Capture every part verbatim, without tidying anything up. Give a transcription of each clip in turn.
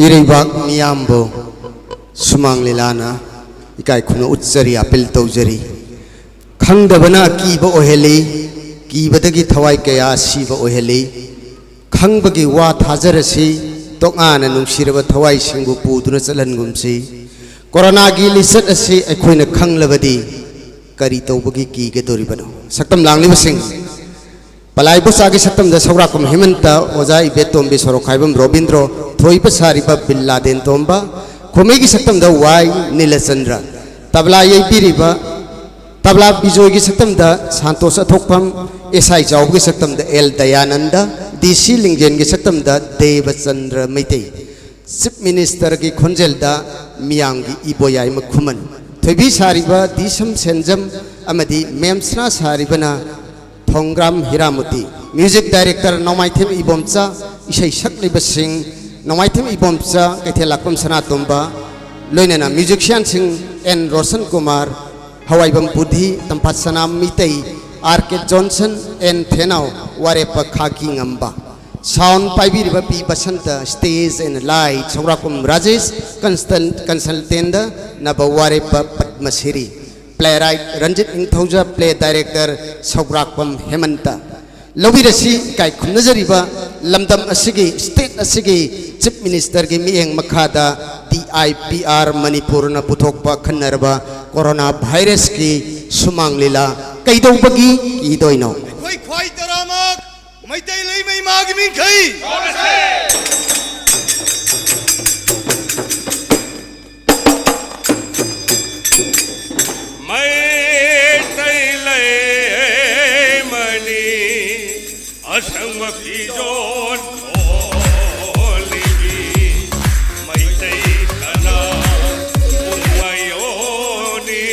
ꯏꯔꯩꯕꯥꯛ ꯃꯤꯌꯥꯝꯕꯨ ꯁꯨꯃꯥꯡ ꯂꯤꯂꯥꯅ ꯏꯀꯥꯏ ꯈꯨꯝꯅ ꯎꯠꯆꯔꯤ, ꯑꯥꯄꯤꯜ ꯇꯧꯖꯔꯤ꯫ ꯈꯪꯗꯕꯅ ꯑꯀꯤꯕ ꯑꯣꯏꯍꯜꯂꯤ, ꯀꯤꯕꯗꯒꯤ ꯊꯋꯥꯏ ꯀꯌꯥ ꯑꯁꯤꯕ ꯑꯣꯏꯍꯜꯂꯤ꯫ ꯈꯪꯕꯒꯤ ꯋꯥ ꯊꯥꯖꯔꯁꯤ, ꯇꯣꯉꯥꯟꯅ ꯅꯨꯡꯁꯤꯔꯕ ꯊꯋꯥꯏꯁꯤꯡꯕꯨ ꯄꯨꯗꯨꯅ ꯆꯠꯍꯟꯒꯨꯝꯁꯤ꯫ ꯀꯣꯔꯣꯅꯥꯒꯤ ꯂꯤꯆꯠ ꯑꯁꯤ ꯑꯩꯈꯣꯏꯅ ꯈꯪꯂꯕꯗꯤ ꯀꯔꯤ ꯇꯧꯕꯒꯤ ꯀꯤꯒꯗꯧꯔꯤꯕꯅꯣ? ꯁꯛꯇꯝ ꯂꯥꯡꯂꯤꯕꯁꯤꯡ, ꯄꯂꯥꯏꯕꯣꯆꯥꯒꯤ ꯁꯛꯇꯝꯗ ꯁꯧꯒ꯭ꯔꯥꯛꯄꯝ ꯍꯦꯃꯟꯇ, ꯑꯣꯖꯥ ꯏꯕꯦꯇꯣꯝꯕꯤ, ꯁꯣꯔꯣꯛꯈꯥꯏꯕꯝ ꯔꯣꯕꯤꯟꯗ꯭ꯔꯣ, ꯊꯣꯏꯕ ꯁꯥꯔꯤꯕ ꯕꯤꯜ ꯂꯥꯗꯦꯟ ꯇꯣꯝꯕ, ꯈꯣꯃꯩꯒꯤ ꯁꯛꯇꯝꯗ ꯋꯥꯏ ꯅꯤꯂꯆꯟꯗ꯭ꯔ, ꯇꯕ꯭ꯂꯥ ꯌꯩꯕꯤꯔꯤꯕ, ꯇꯕ꯭ꯂꯥ ꯕꯤꯖꯣꯏꯒꯤ ꯁꯛꯇꯝꯗ ꯁꯥꯟꯇꯣꯁ ꯑꯊꯣꯛꯄꯝ, ꯏꯁꯥꯏ ꯆꯥꯎꯕꯒꯤ ꯁꯛꯇꯝꯗ ꯑꯦꯜ ꯗꯌꯥꯅꯟꯗ, ꯗꯤ ꯁꯤ ꯂꯤꯡꯖꯦꯟꯒꯤ ꯁꯛꯇꯝꯗ ꯗꯦꯕꯆꯟꯗ꯭ꯔ ꯃꯩꯇꯩ꯫ ꯆꯤꯐ ꯃꯤꯅꯤꯁꯇꯔꯒꯤ ꯈꯣꯟꯖꯦꯜꯗ ꯃꯤꯌꯥꯝꯒꯤ ꯏꯕꯣꯌꯥꯏꯃ ꯈꯨꯃꯟ꯫ ꯊꯣꯏꯕꯤ ꯁꯥꯔꯤꯕ ꯗꯤ ꯁꯝ ꯁꯦꯟꯖꯝ ꯑꯃꯗꯤ ꯃꯦꯝꯁꯅꯥ ꯁꯥꯔꯤꯕꯅ ꯊꯣꯡꯒ꯭ꯔꯥꯝ ꯍꯤꯔꯥꯃꯨꯇꯤ꯫ ꯃ꯭ꯌꯨꯖꯤꯛ ꯗꯥꯏꯔꯦꯛꯇꯔ ꯅꯣꯡꯃꯥꯏꯊꯦꯝ ꯏꯕꯣꯝꯆꯥ, ꯏꯁꯩ ꯁꯛꯂꯤꯕꯁꯤꯡ ꯅꯣꯡꯃꯥꯏꯊꯦꯝ ꯏꯕꯣꯝꯆꯥ, ꯀꯩꯊꯦꯜꯂꯥꯛꯄꯝ ꯁꯅꯥꯇꯣꯝꯕ, ꯂꯣꯏꯅꯅ ꯃ꯭ꯌꯨꯖꯤꯛꯁꯤꯌꯥꯟꯁꯤꯡ ꯑꯦꯟ ꯔꯣꯁꯟ ꯀꯨꯃꯥꯔ, ꯍꯋꯥꯏꯕꯝ ꯕꯨꯙꯤ, ꯇꯝꯐꯥꯠ Sana Meitei, R K Johnson, N Thenao, ꯋꯥꯔꯦꯞꯄ ꯈꯥꯀꯤ ꯉꯝꯕ꯫ ꯁꯥꯎꯟ ꯄꯥꯏꯕꯤꯔꯤꯕ P Basanta, stage and light Sougrakpam Rajesh, consultant-, ꯀꯟꯁꯜꯇꯦꯟꯗ ꯅꯕ ꯋꯥꯔꯦꯞꯄ Padmashri, playwright Ranjit Ningthouja, play director Sougrakpam Hemanta. ꯂꯧꯕꯤꯔꯁꯤ ꯏꯀꯥꯏ ꯈꯨꯝꯅꯖꯔꯤꯕ ꯂꯝꯗꯝ ꯑꯁꯤꯒꯤ, ꯁ꯭ꯇꯦꯠ ꯑꯁꯤꯒꯤ ꯆꯤꯐ ꯃꯤꯅꯤꯁꯇꯔꯒꯤ ꯃꯤꯠꯌꯦꯡ ꯃꯈꯥꯗ ꯗꯤ ꯑꯥꯏ ꯄꯤ ꯑꯥꯔ ꯃꯅꯤꯄꯨꯔꯅ ꯄꯨꯊꯣꯛꯄ ꯈꯟꯅꯔꯕ ꯀꯣꯔꯣꯅꯥ ꯚꯥꯏꯔꯁꯀꯤ ꯁꯨꯃꯥꯡ ꯂꯤꯂꯥ ꯀꯩꯗꯧꯕꯒꯤ ꯀꯤꯗꯣꯏꯅꯣ? ꯑꯩꯈꯣꯏ ꯈ꯭ꯋꯥꯏ ꯇꯔꯥꯃꯛ ꯃꯩꯇꯩ ꯂꯩꯃ ꯏꯃꯥꯒꯤ ꯃꯤꯡꯈꯩ꯫ ꯃꯩꯇꯩ ꯂꯩꯃꯅꯤ ꯑꯁꯪꯕ ꯐꯤꯖꯣꯜ ꯍꯣꯜꯂꯤꯕꯤ꯫ ꯃꯩꯇꯩ ꯁꯅꯥ ꯄꯨꯡꯃꯌꯣꯅꯤ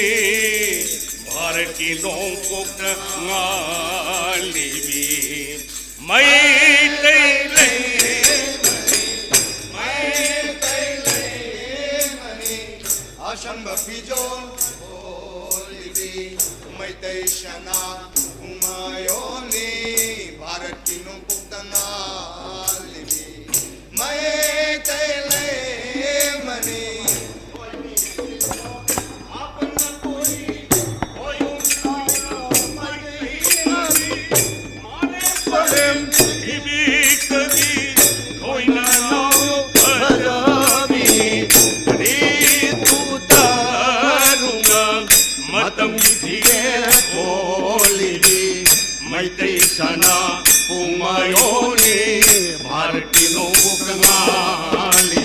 ꯚꯥꯔꯠꯀꯤ ꯅꯣꯡꯄꯣꯛꯇ ꯉꯥꯜꯂꯤꯕꯤ꯫ ꯃꯩꯇꯩ ꯂꯩ, ꯃꯩꯇꯩ ꯂꯩ, ꯑꯁꯪꯕ ꯐꯤꯖꯣꯜ ꯍꯣꯜꯂꯤꯕꯤ꯫ ꯃꯩꯇꯩ ꯁꯅꯥ ꯄꯨꯡꯃꯌꯣꯅꯤ ꯚꯥꯔꯠꯀꯤ ꯅꯣꯡꯄꯣꯛꯇ ꯉꯥꯜꯂꯤꯕꯤ꯫ ꯃꯩꯇꯩ ꯂꯩ꯫ ꯉꯥꯜꯂꯤ꯫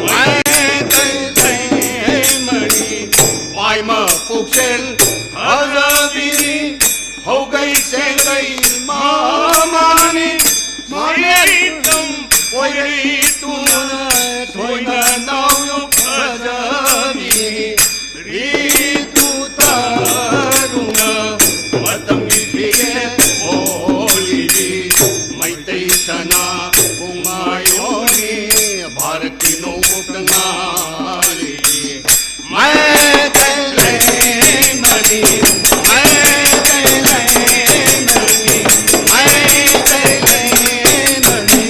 ꯃꯥꯏꯀꯩ ꯂꯩꯃꯔꯤ ꯄꯥꯏꯃ ꯄꯨꯛꯆꯦꯜ ꯐꯖꯕꯤꯅꯤ꯫ ꯍꯧꯒꯩ ꯆꯦꯡꯒꯩ ꯃꯃꯥꯅꯤ꯫ ꯃꯔꯦꯡ ꯑꯣꯏꯔꯩ ꯇꯨꯅ ꯊꯣꯏꯅ ꯅꯥꯎ ꯐꯖꯕꯤ꯫ ꯔꯤꯇꯨ ꯇꯔꯨꯅ ꯃꯇꯝꯒꯤ ꯐꯤꯔꯦꯞ ꯍꯣꯜꯂꯤꯕꯤ꯫ ꯃꯩꯇꯩ ꯁꯅꯥ ꯄꯨꯡꯃꯥꯏ ꯑꯣꯏꯔꯤ꯫ ꯚꯥꯔꯠꯀꯤ ꯅꯣꯡꯄꯣꯛꯇ ꯉꯥꯜꯂꯤ꯫ ꯃꯥꯏꯀꯩ ꯂꯩꯃꯔꯤ, ꯃꯥꯏꯀꯩ ꯂꯩꯃꯔꯤ, ꯃꯥꯏꯀꯩ ꯂꯩꯃꯔꯤ꯫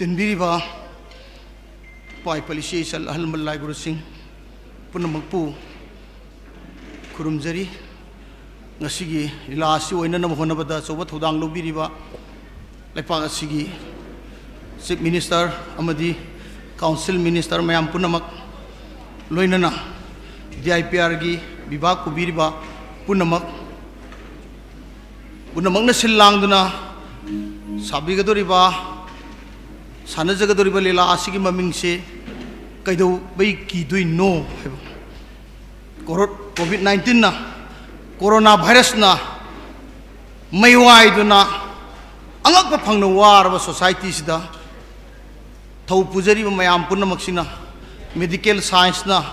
ꯇꯤꯟꯕꯤꯔꯤꯕ ꯄꯥꯏ ꯄꯂꯤꯁꯤ ꯏꯆꯜ ꯑꯍꯜ ꯂꯃꯟ ꯂꯥꯏ ꯒꯨꯔꯨꯁꯤꯡ ꯄꯨꯝꯅꯃꯛꯄꯨ ꯈꯨꯔꯨꯝꯖꯔꯤ꯫ ꯉꯁꯤꯒꯤ ꯂꯤꯂꯥ ꯑꯁꯤ ꯑꯣꯏꯅꯅꯕ ꯍꯣꯠꯅꯕꯗ ꯑꯆꯧꯕ ꯊꯧꯗꯥꯡ ꯂꯧꯕꯤꯔꯤꯕ ꯂꯩꯄꯥꯛ ꯑꯁꯤꯒꯤ Chief Minister ꯑꯃꯗꯤ Council Minister ꯃꯌꯥꯝ ꯄꯨꯝꯅꯃꯛ, ꯂꯣꯏꯅꯅ D I P Rꯒꯤ ꯕꯤꯚꯥꯒ ꯄꯨꯕꯤꯔꯤꯕ ꯄꯨꯝꯅꯃꯛ, ꯄꯨꯝꯅꯃꯛꯅ ꯁꯤꯜ ꯂꯥꯡꯗꯨꯅ ꯁꯥꯕꯤꯒꯗꯧꯔꯤꯕ, ꯁꯥꯟꯅꯖꯒꯗꯧꯔꯤꯕ ꯂꯤꯂꯥ ꯑꯁꯤꯒꯤ ꯃꯃꯤꯡꯁꯦ ꯀꯩꯗꯧꯕꯩ ꯀꯤꯗꯣꯏꯅꯣ ꯍꯥꯏꯕ꯫ ꯀꯣꯔꯣ-, COVID nineteenꯅ, ꯀꯣꯔꯣꯅꯥ ꯚꯥꯏꯔꯁꯅ ꯃꯩ ꯋꯥꯏꯗꯨꯅ ꯑꯉꯛꯄ ꯐꯪꯅ ꯋꯥꯔꯕ societyꯁꯤꯗ ꯊꯧ ꯄꯨꯖꯔꯤꯕ ꯃꯌꯥꯝ ꯄꯨꯝꯅꯃꯛꯁꯤꯅ, medical scienceꯅ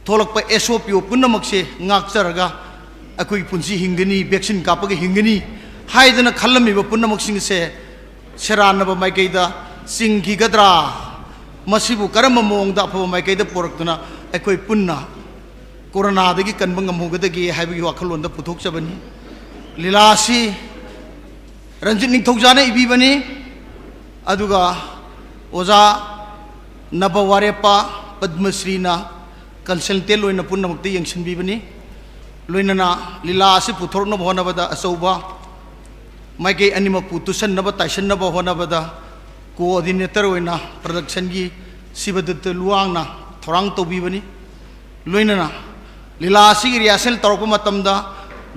ꯊꯣꯛꯂꯛꯄ S O P O ꯄꯨꯝꯅꯃꯛꯁꯦ ꯉꯥꯛꯆꯔꯒ ꯑꯩꯈꯣꯏꯒꯤ ꯄꯨꯟꯁꯤ ꯍꯤꯡꯒꯅꯤ, vaccine ꯀꯥꯞꯄꯒ ꯍꯤꯡꯒꯅꯤ ꯍꯥꯏꯗꯅ ꯈꯜꯂꯝꯃꯤꯕ ꯄꯨꯝꯅꯃꯛꯁꯤꯡꯁꯦ ꯁꯦꯔꯥꯟꯅꯕ ꯃꯥꯏꯀꯩꯗ, ꯆꯤꯡꯈꯤꯒꯗ꯭ꯔꯥ, ꯃꯁꯤꯕꯨ ꯀꯔꯝꯕ ꯃꯑꯣꯡꯗ ꯑꯐꯕ ꯃꯥꯏꯀꯩꯗ ꯄꯨꯔꯛꯇꯨꯅ ꯑꯩꯈꯣꯏ ꯄꯨꯟꯅ ꯀꯣꯔꯣꯅꯥꯗꯒꯤ ꯀꯟꯕ ꯉꯝꯍꯧꯒꯗꯒꯦ ꯍꯥꯏꯕꯒꯤ ꯋꯥꯈꯜꯂꯣꯟꯗ ꯄꯨꯊꯣꯛꯆꯕꯅꯤ꯫ ꯂꯤꯂꯥ ꯑꯁꯤ ꯔꯟꯖꯤꯠ ꯅꯤꯡꯊꯧꯖꯥꯅ ꯏꯕꯤꯕꯅꯤ, ꯑꯗꯨꯒ ꯑꯣꯖꯥ ꯅꯕ ꯋꯥꯔꯦꯞꯄ ꯄꯗꯃꯁ꯭ꯔꯤꯅ consultant ꯑꯣꯏꯅ ꯄꯨꯝꯅꯃꯛꯇ ꯌꯦꯡꯁꯤꯟꯕꯤꯕꯅꯤ꯫ ꯂꯣꯏꯅꯅ ꯂꯤꯂꯥ ꯑꯁꯤ ꯄꯨꯊꯣꯔꯛꯅꯕ ꯍꯣꯠꯅꯕꯗ ꯑꯆꯧꯕ ꯃꯥꯏꯀꯩ ꯑꯅꯤꯃꯛꯄꯨ ꯇꯨꯁꯟꯅꯕ, ꯇꯥꯏꯁꯟꯅꯕ ꯍꯣꯠꯅꯕꯗ coordinator ꯑꯣꯏꯅ productionꯒꯤ ꯁꯤꯕꯗꯠꯇ ꯂꯨꯋꯥꯡꯅ ꯊꯧꯔꯥꯡ ꯇꯧꯕꯤꯕꯅꯤ꯫ ꯂꯣꯏꯅꯅ ꯂꯤꯂꯥ ꯑꯁꯤꯒꯤ rehearsal ꯇꯧꯔꯛꯄ ꯃꯇꯝꯗ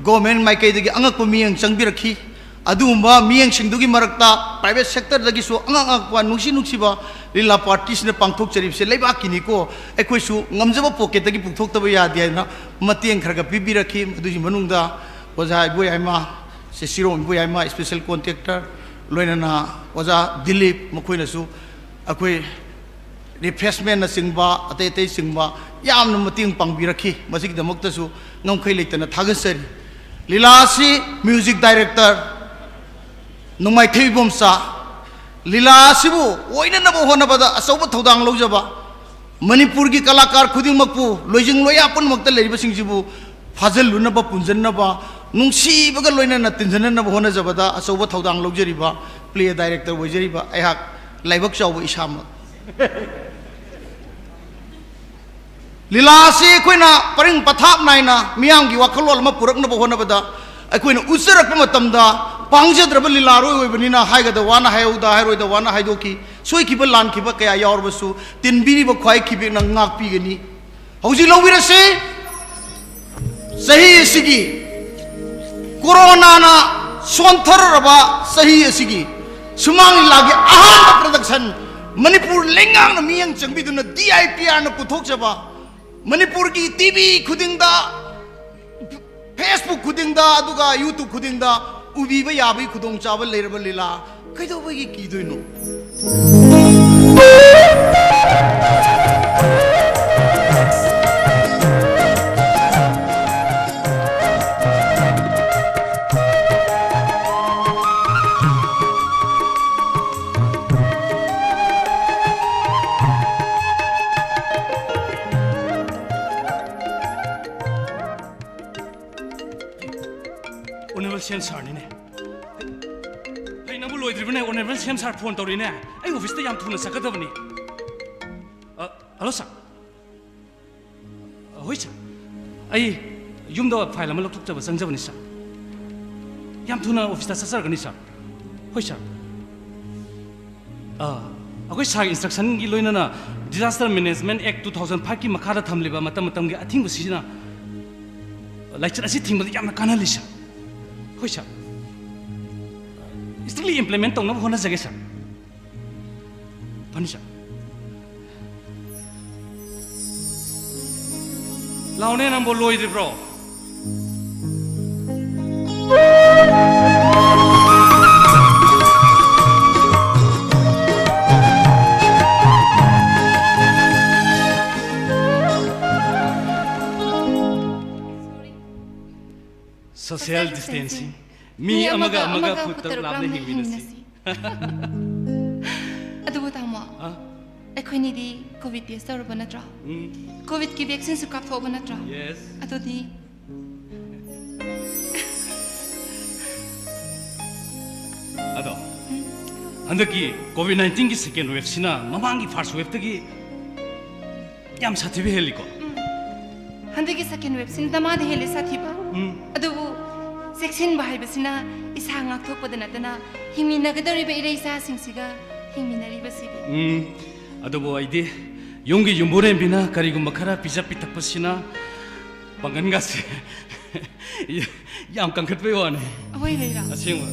government ꯃꯥꯏꯀꯩꯗꯒꯤ ꯑꯉꯛꯄ ꯃꯤꯠꯌꯦꯡ ꯆꯪꯕꯤꯔꯛꯈꯤ꯫ ꯑꯗꯨꯒꯨꯝꯕ ꯃꯤꯠꯌꯦꯡꯁꯤꯡꯗꯨꯒꯤ ꯃꯔꯛꯇ private sectorꯗꯒꯤꯁꯨ ꯑꯉꯛ ꯑꯉꯛꯄ, ꯅꯨꯡꯁꯤ ꯅꯨꯡꯁꯤꯕ ꯂꯤꯂꯥ partyꯁꯤꯅ ꯄꯥꯡꯊꯣꯛꯆꯔꯤꯕꯁꯦ ꯂꯩꯕꯥꯛꯀꯤꯅꯤꯀꯣ, ꯑꯩꯈꯣꯏꯁꯨ ꯉꯝꯖꯕ pocketꯇꯒꯤ ꯄꯨꯊꯣꯛꯇꯕ ꯌꯥꯗꯦ ꯍꯥꯏꯅ ꯃꯇꯦꯡ ꯈꯔ ꯈꯔ ꯄꯤꯕꯤꯔꯛꯈꯤ꯫ ꯃꯗꯨꯒꯤ ꯃꯅꯨꯡꯗ ꯑꯣꯖꯥ ꯏꯕꯣꯌꯥꯏꯃ, ꯁꯦ ꯁꯤꯔꯣꯝ ꯏꯕꯣꯌꯥꯏꯃ, special contractor, ꯂꯣꯏꯅꯅ ꯑꯣꯖꯥ ꯗꯤꯂꯤꯞ, ꯃꯈꯣꯏꯅꯁꯨ ꯑꯩꯈꯣꯏ refreshmentꯅꯆꯤꯡꯕ, ꯑꯇꯩ ꯑꯇꯩꯆꯤꯡꯕ ꯌꯥꯝꯅ ꯃꯇꯦꯡ ꯄꯥꯡꯕꯤꯔꯛꯈꯤ꯫ ꯃꯁꯤꯒꯤꯗꯃꯛꯇꯁꯨ ꯉꯝꯈꯩ ꯂꯩꯇꯅ ꯊꯥꯒꯠꯆꯔꯤ꯫ ꯂꯤꯂꯥ ꯑꯁꯤ music director ꯅꯣꯡꯃꯥꯏꯊꯦꯝ ꯏꯕꯣꯝꯆꯥ, ꯂꯤꯂꯥ ꯑꯁꯤꯕꯨ ꯑꯣꯏꯅꯅꯕ ꯍꯣꯠꯅꯕꯗ ꯑꯆꯧꯕ ꯊꯧꯗꯥꯡ ꯂꯧꯖꯕ, ꯃꯅꯤꯄꯨꯔꯒꯤ ꯀꯂꯥꯀꯥꯔ ꯈꯨꯗꯤꯡꯃꯛꯄꯨ, ꯂꯣꯏꯖꯤꯡ ꯂꯣꯌꯥ ꯄꯨꯝꯅꯃꯛꯇ ꯂꯩꯔꯤꯕꯁꯤꯡꯁꯤꯕꯨ ꯐꯥꯖꯤꯜꯂꯨꯅꯕ, ꯄꯨꯟꯁꯤꯟꯅꯕ, ꯅꯨꯡꯁꯤꯕꯒ ꯂꯣꯏꯅꯅ ꯇꯤꯟꯁꯤꯟꯅꯅꯕ ꯍꯣꯠꯅꯖꯕꯗ ꯑꯆꯧꯕ ꯊꯧꯗꯥꯡ ꯂꯧꯖꯔꯤꯕ play director ꯑꯣꯏꯖꯔꯤꯕ ꯑꯩꯍꯥꯛ ꯂꯥꯏꯕꯛ ꯆꯥꯎꯕ ꯏꯁꯥꯃꯛ꯫ ꯂꯤꯂꯥ ꯑꯁꯤ ꯑꯩꯈꯣꯏꯅ ꯄꯔꯤꯡ ꯄꯊꯥꯞ ꯅꯥꯏꯅ ꯃꯤꯌꯥꯝꯒꯤ ꯋꯥꯈꯜꯂꯣꯟ ꯑꯃ ꯄꯨꯔꯛꯅꯕ ꯍꯣꯠꯅꯕꯗ ꯑꯩꯈꯣꯏꯅ ꯎꯠꯆꯔꯛꯄ ꯃꯇꯝꯗ, ꯄꯥꯡꯖꯗ꯭ꯔꯕ ꯂꯤꯂꯥꯔꯣꯏ ꯑꯣꯏꯕꯅꯤꯅ ꯍꯥꯏꯒꯗ ꯋꯥꯅ ꯍꯥꯏꯍꯧꯗ, ꯍꯥꯏꯔꯣꯏꯗ ꯋꯥꯅ ꯍꯥꯏꯗꯣꯛꯈꯤ꯫ ꯁꯣꯏꯈꯤꯕ ꯂꯥꯟꯈꯤꯕ ꯀꯌꯥ ꯌꯥꯎꯔꯕꯁꯨ ꯇꯤꯟꯕꯤꯔꯤꯕ ꯈ꯭ꯋꯥꯏ ꯈꯤꯕꯦꯛꯅ ꯉꯥꯛꯄꯤꯒꯅꯤ꯫ ꯍꯧꯖꯤꯛ ꯂꯧꯕꯤꯔꯁꯤ꯫ ꯆꯍꯤ ꯑꯁꯤꯒꯤ ꯀꯣꯔꯣꯅꯥꯅ ꯁꯣꯟꯊꯔꯔꯕ ꯆꯍꯤ ꯑꯁꯤꯒꯤ ꯁꯨꯃꯥꯡ ꯂꯤꯂꯥꯒꯤ ꯑꯍꯥꯟꯕ production, ꯃꯅꯤꯄꯨꯔ ꯂꯩꯉꯥꯛꯅ ꯃꯤꯠꯌꯦꯡ ꯆꯪꯕꯤꯗꯨꯅ D I P R ꯅ ꯄꯨꯊꯣꯛꯆꯕ, ꯃꯅꯤꯄꯨꯔꯒꯤ T V ꯈꯨꯗꯤꯡꯗ, Facebook ꯈꯨꯗꯤꯡꯗ, ꯑꯗꯨꯒ YouTube ꯈꯨꯗꯤꯡꯗ ꯎꯕꯤꯕ ꯌꯥꯕꯒꯤ ꯈꯨꯗꯣꯡꯆꯥꯕ ꯂꯩꯔꯕ ꯂꯤꯂꯥ ꯀꯩꯗꯧꯕꯒꯤ ꯀꯤꯗꯣꯏꯅꯣ? Honourable C M sir ꯅꯤꯅꯦ꯫ ꯑꯩ ꯅꯪꯕꯨ ꯂꯣꯏꯗ꯭ꯔꯤꯕꯅꯦ, Honourable C M sir phone ꯇꯧꯔꯤꯅꯦ꯫ ꯑꯩ office ꯇ ꯌꯥꯝ ꯊꯨꯅ ꯆꯠꯀꯗꯕꯅꯤ꯫ ꯑ, hello sir꯫ ꯑ, ꯍꯣꯏ sir꯫ ꯑꯩ ꯌꯨꯝꯗ file ꯑꯃ ꯂꯧꯊꯣꯛꯆꯕ ꯆꯪꯖꯕꯅꯤ sir꯫ ꯌꯥꯝ ꯊꯨꯅ office ꯇ ꯆꯠꯆꯔꯒꯅꯤ sir꯫ ꯍꯣꯏ sir꯫ ꯑ, ꯑꯩꯈꯣꯏ sir ꯒꯤ instruction ꯒꯤ ꯂꯣꯏꯅꯅ Disaster Management Act two thousand five ꯀꯤ ꯃꯈꯥꯗ ꯊꯝꯂꯤꯕ ꯃꯇꯝ ꯃꯇꯝꯒꯤ ꯑꯊꯤꯡꯕꯁꯤꯅ ꯂꯥꯏꯆꯠ ꯑꯁꯤ ꯊꯤꯡꯕꯗ ꯌꯥꯝꯅ ꯀꯥꯟꯅꯍꯜꯂꯤ sir꯫ ꯍꯣꯏ sir꯫ Strictly implement ꯇꯧꯅꯕ ꯍꯣꯠꯅꯖꯒꯦ sir꯫ ꯐꯅꯤ sir꯫ ꯂꯥꯎꯅꯦ, ꯅꯪꯕꯨ ꯂꯣꯏꯗ꯭ꯔꯤꯕ꯭ꯔꯣ? Social distancing. ꯃꯤ ꯑꯃꯒ ꯑꯃꯒ foot ꯇꯔꯨꯛ ꯂꯥꯞꯅ ꯍꯤꯡꯃꯤꯟꯅꯁꯤ꯫ ꯑꯗꯨꯕꯨ ꯇꯥꯃꯣ, ꯑ? ꯑꯩꯈꯣꯏꯅꯤꯗꯤ COVID test ꯇꯧꯔꯕ ꯅꯠꯇ꯭ꯔꯣ? ꯎꯝ꯫ COVID ꯀꯤ vaccine ꯁꯨ ꯀꯥꯞꯊꯣꯛꯑꯕ ꯅꯠꯇ꯭ꯔꯣ? Yes꯫ ꯑꯗꯨꯗꯤ ꯑꯗꯣ, ꯎꯝ꯫ ꯍꯟꯗꯛꯀꯤ ꯀꯣꯚꯤꯗ ꯅꯥꯏꯟꯇꯤꯟꯒꯤ ꯁꯦꯀꯦꯟ ꯋꯦꯕꯁꯤꯅ ꯃꯃꯥꯡꯒꯤ ꯐꯥꯔꯁ ꯋꯦꯕꯇꯒꯤ ꯌꯥꯝ ꯁꯥꯊꯤꯕ ꯍꯦꯜꯂꯤꯀꯣ? ꯍꯟꯗꯛꯀꯤ ꯁꯦꯀꯦꯟ ꯋꯦꯕꯁꯤꯅ ꯗꯃꯥꯗ ꯍꯦꯜꯂꯦ ꯁꯥꯊꯤꯕ꯫ ꯎꯝ꯫ ꯑꯗꯨꯕꯨ ꯆꯦꯛꯁꯤꯟꯕ ꯍꯥꯏꯕꯁꯤꯅ ꯏꯁꯥ ꯉꯥꯛꯊꯣꯛꯄꯗ ꯅꯠꯇꯅ ꯍꯤꯡꯃꯤꯟꯅꯒꯗꯧꯔꯤꯕ ꯏꯔꯩ ꯏꯆꯥꯁꯤꯡꯁꯤꯒ ꯍꯤꯡꯃꯤꯟꯅꯔꯤꯕꯁꯤꯗꯤ꯫ ꯎꯝ꯫ ꯑꯗꯨꯕꯨ ꯑꯩꯗꯤ ꯌꯨꯝꯒꯤ ꯌꯨꯝꯕꯨꯔꯦꯝꯕꯤꯅ ꯀꯔꯤꯒꯨꯝꯕ ꯈꯔ ꯄꯤꯖ ꯄꯤꯊꯛꯄꯁꯤꯅ ꯄꯥꯡꯒꯟꯒꯥꯁꯦ ꯌꯥꯝ ꯀꯟꯈꯠꯄꯩ ꯋꯥꯅꯤ꯫ ꯑꯩꯈꯣꯏ ꯂꯩꯔꯥ? ꯑꯁꯦꯡꯕ꯫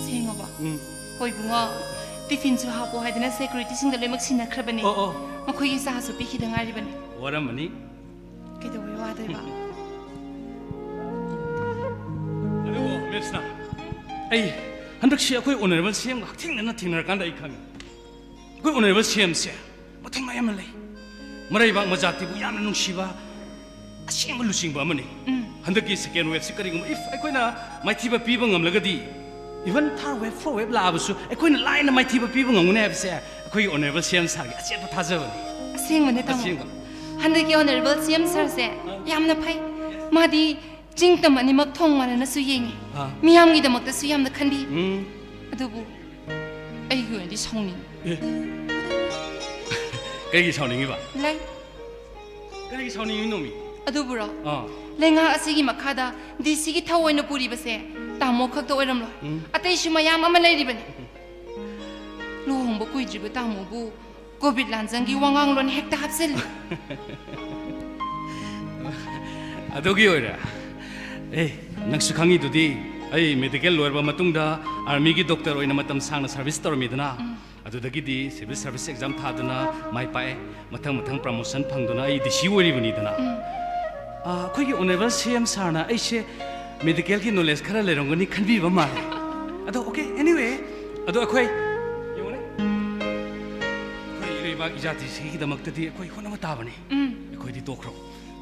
ꯁꯦꯡꯉꯕꯣ? ꯎꯝ꯫ ꯍꯣꯏ ꯏꯕꯨꯡꯉꯣ, ꯇꯤꯐꯤꯟꯁꯨ ꯍꯥꯞꯄꯣ ꯍꯥꯏꯗꯅ ꯁꯦꯀ꯭ꯌꯨꯔꯤꯇꯤꯁꯤꯡꯗ ꯂꯣꯏꯅꯃꯛ ꯁꯤꯟꯅꯈ꯭ꯔꯕꯅꯦ꯫ ꯑꯣ, ꯑꯣ꯫ ꯃꯈꯣꯏꯒꯤ ꯆꯥꯁꯨ ꯄꯤꯈꯤꯗ ꯉꯥꯏꯔꯤꯕꯅꯤ꯫ ꯋꯥꯔꯝꯃꯅꯤ꯫ ꯀꯩꯗꯧꯕꯩ ꯋꯥꯗꯣꯏꯕ? ꯑꯗꯨꯕꯨ ꯃꯤꯁꯅ, ꯑꯩ ꯍꯟꯗꯛꯁꯤ ꯑꯩꯈꯣꯏ ꯑꯣꯅꯔꯦꯕꯜ ꯁꯤ ꯑꯦꯝꯒ ꯍꯛꯊꯦꯡꯅꯅ ꯊꯦꯡꯅꯔꯀꯥꯟꯗ ꯑꯩ ꯈꯪꯉꯤ꯫ ꯑꯩꯈꯣꯏ ꯑꯣꯅꯔꯦꯕꯜ ꯁꯤ ꯑꯦꯝꯁꯦ ꯃꯊꯧꯅꯥ ꯌꯥꯝꯅ ꯂꯩ꯫ ꯃꯔꯩꯕꯥꯛ ꯃꯖꯥꯇꯤꯕꯨ ꯌꯥꯝꯅ ꯅꯨꯡꯁꯤꯕ ꯑꯁꯦꯡꯕ ꯂꯨꯆꯤꯡꯕ ꯑꯃꯅꯤ꯫ ꯎꯝ꯫ ꯍꯟꯗꯛꯀꯤ ꯁꯦꯀꯦꯟ ꯋꯦꯕꯁꯤ ꯀꯔꯤꯒꯨꯝꯕ if ꯑꯩꯈꯣꯏꯅ ꯃꯥꯏꯊꯤꯕ ꯄꯤꯕ ꯉꯝꯂꯒꯗꯤ, even third wave, fourth wave ꯂꯥꯛꯑꯕꯁꯨ ꯑꯩꯈꯣꯏꯅ ꯂꯥꯏꯅ ꯃꯥꯏꯊꯤꯕ ꯄꯤꯕ ꯉꯝꯒꯅꯤ ꯍꯥꯏꯕꯁꯦ ꯑꯩꯈꯣꯏꯒꯤ ꯑꯣꯅꯔꯦꯕꯜ ꯁꯤ ꯑꯦꯝ ꯁꯥꯔꯒꯤ ꯑꯆꯦꯠꯄ ꯊꯥꯖꯕꯅꯤ꯫ ꯑꯁꯦꯡꯕꯅꯦ ꯇꯥꯃꯣ꯫ ꯑꯁꯦꯡꯕ꯫ ꯍꯟꯗꯛꯀꯤ ꯑꯣꯅꯔꯦꯕꯜ ꯁꯤ ꯑꯦꯝ ꯁꯥꯔꯁꯦ ꯌꯥꯝꯅ ꯐꯩ꯫ ꯃꯥꯗꯤ ꯆꯤꯡ ꯇꯝ ꯑꯅꯤꯃꯛ ꯊꯣꯡ ꯃꯥꯟꯅꯅꯁꯨ ꯌꯦꯡꯉꯤ꯫ ꯑꯥ꯫ ꯃꯤꯌꯥꯝꯒꯤꯗꯃꯛꯇꯁꯨ ꯌꯥꯝꯅ ꯈꯟꯕꯤ꯫ ꯎꯝ꯫ ꯑꯗꯨꯕꯨ ꯑꯩꯒꯤ ꯑꯣꯏꯅꯗꯤ ꯁꯥꯎꯅꯤꯡꯉꯤ꯫ ꯑꯦ꯫ ꯀꯩꯒꯤ ꯁꯥꯎꯅꯤꯡꯉꯤꯕ? ꯂꯩ꯫ ꯀꯔꯤꯒꯤ ꯁꯥꯎꯅꯤꯡꯉꯤꯅꯣꯃꯤ? ꯑꯗꯨꯕꯨꯔꯣ? ꯑꯥ꯫ ꯂꯩꯉꯥꯛ ꯑꯁꯤꯒꯤ ꯃꯈꯥꯗ ꯗꯤ ꯁꯤꯒꯤ ꯊꯧ ꯑꯣꯏꯅ ꯄꯨꯔꯤꯕꯁꯦ ꯇꯥꯃꯣ ꯈꯛꯇ ꯑꯣꯏꯔꯝꯂꯣꯏ꯫ ꯎꯝ꯫ ꯑꯇꯩꯁꯨ ꯃꯌꯥꯝ ꯑꯃ ꯂꯩꯔꯤꯕꯅꯤ꯫ ꯂꯨꯍꯣꯡꯕ ꯀꯨꯏꯗ꯭ꯔꯤꯕ ꯇꯥꯃꯣꯕꯨ ꯀꯣꯚꯤꯗ ꯂꯥꯟꯖꯪꯒꯤ ꯋꯥꯉꯥꯡꯂꯣꯟ ꯍꯦꯛꯇ ꯍꯥꯞꯆꯤꯜꯂꯤ꯫ ꯑꯗꯨꯒꯤ ꯑꯣꯏꯔꯦ꯫ ꯑꯦ, ꯅꯪꯁꯨ ꯈꯪꯉꯤꯗꯨꯗꯤ, ꯑꯩ ꯃꯦꯗꯤꯀꯦꯜ ꯂꯣꯏꯔꯕ ꯃꯇꯨꯡꯗ ꯑꯥꯔꯃꯤꯒꯤ ꯗꯣꯛꯇꯔ ꯑꯣꯏꯅ ꯃꯇꯝ ꯁꯥꯡꯅ ꯁꯔꯚꯤꯁ ꯇꯧꯔꯝꯃꯤꯗꯅ꯫ ꯑꯗꯨꯗꯒꯤꯗꯤ ꯁꯤꯚꯤꯜ ꯁꯔꯚꯤꯁ ꯑꯦꯛꯖꯥꯝ ꯊꯥꯗꯨꯅ ꯃꯥꯏ ꯄꯥꯛꯑꯦ꯫ ꯃꯊꯪ ꯃꯊꯪ ꯄ꯭ꯔꯃꯣꯁꯟ ꯐꯪꯗꯨꯅ ꯑꯩ ꯗꯤ ꯁꯤ ꯑꯣꯏꯔꯤꯕꯅꯤꯗꯅ꯫ ꯑꯥ, ꯑꯩꯈꯣꯏꯒꯤ ꯑꯣꯅꯔꯦꯕꯜ ꯁꯤ ꯑꯦꯝ ꯁꯥꯔꯅ ꯑꯩꯁꯦ ꯃꯦꯗꯤꯀꯦꯜꯒꯤ ꯅꯣꯂꯦꯖ ꯈꯔ ꯂꯩꯔꯝꯒꯅꯤ ꯈꯟꯕꯤꯕ ꯃꯥꯜꯂꯦ꯫ ꯑꯗꯣ, okay, anyway, ꯑꯗꯣ ꯑꯩꯈꯣꯏ, ꯌꯦꯡꯉꯨꯅꯦ, ꯑꯩꯈꯣꯏ ꯏꯔꯩꯕꯥꯛ ꯏꯖꯥꯇꯤꯁꯤꯒꯤꯗꯃꯛꯇꯗꯤ ꯑꯩꯈꯣꯏ ꯍꯣꯠꯅꯕ ꯇꯥꯕꯅꯤ꯫ ꯎꯝ꯫ ꯑꯩꯈꯣꯏꯗꯤ ꯇꯣꯛꯈ꯭ꯔꯣ꯫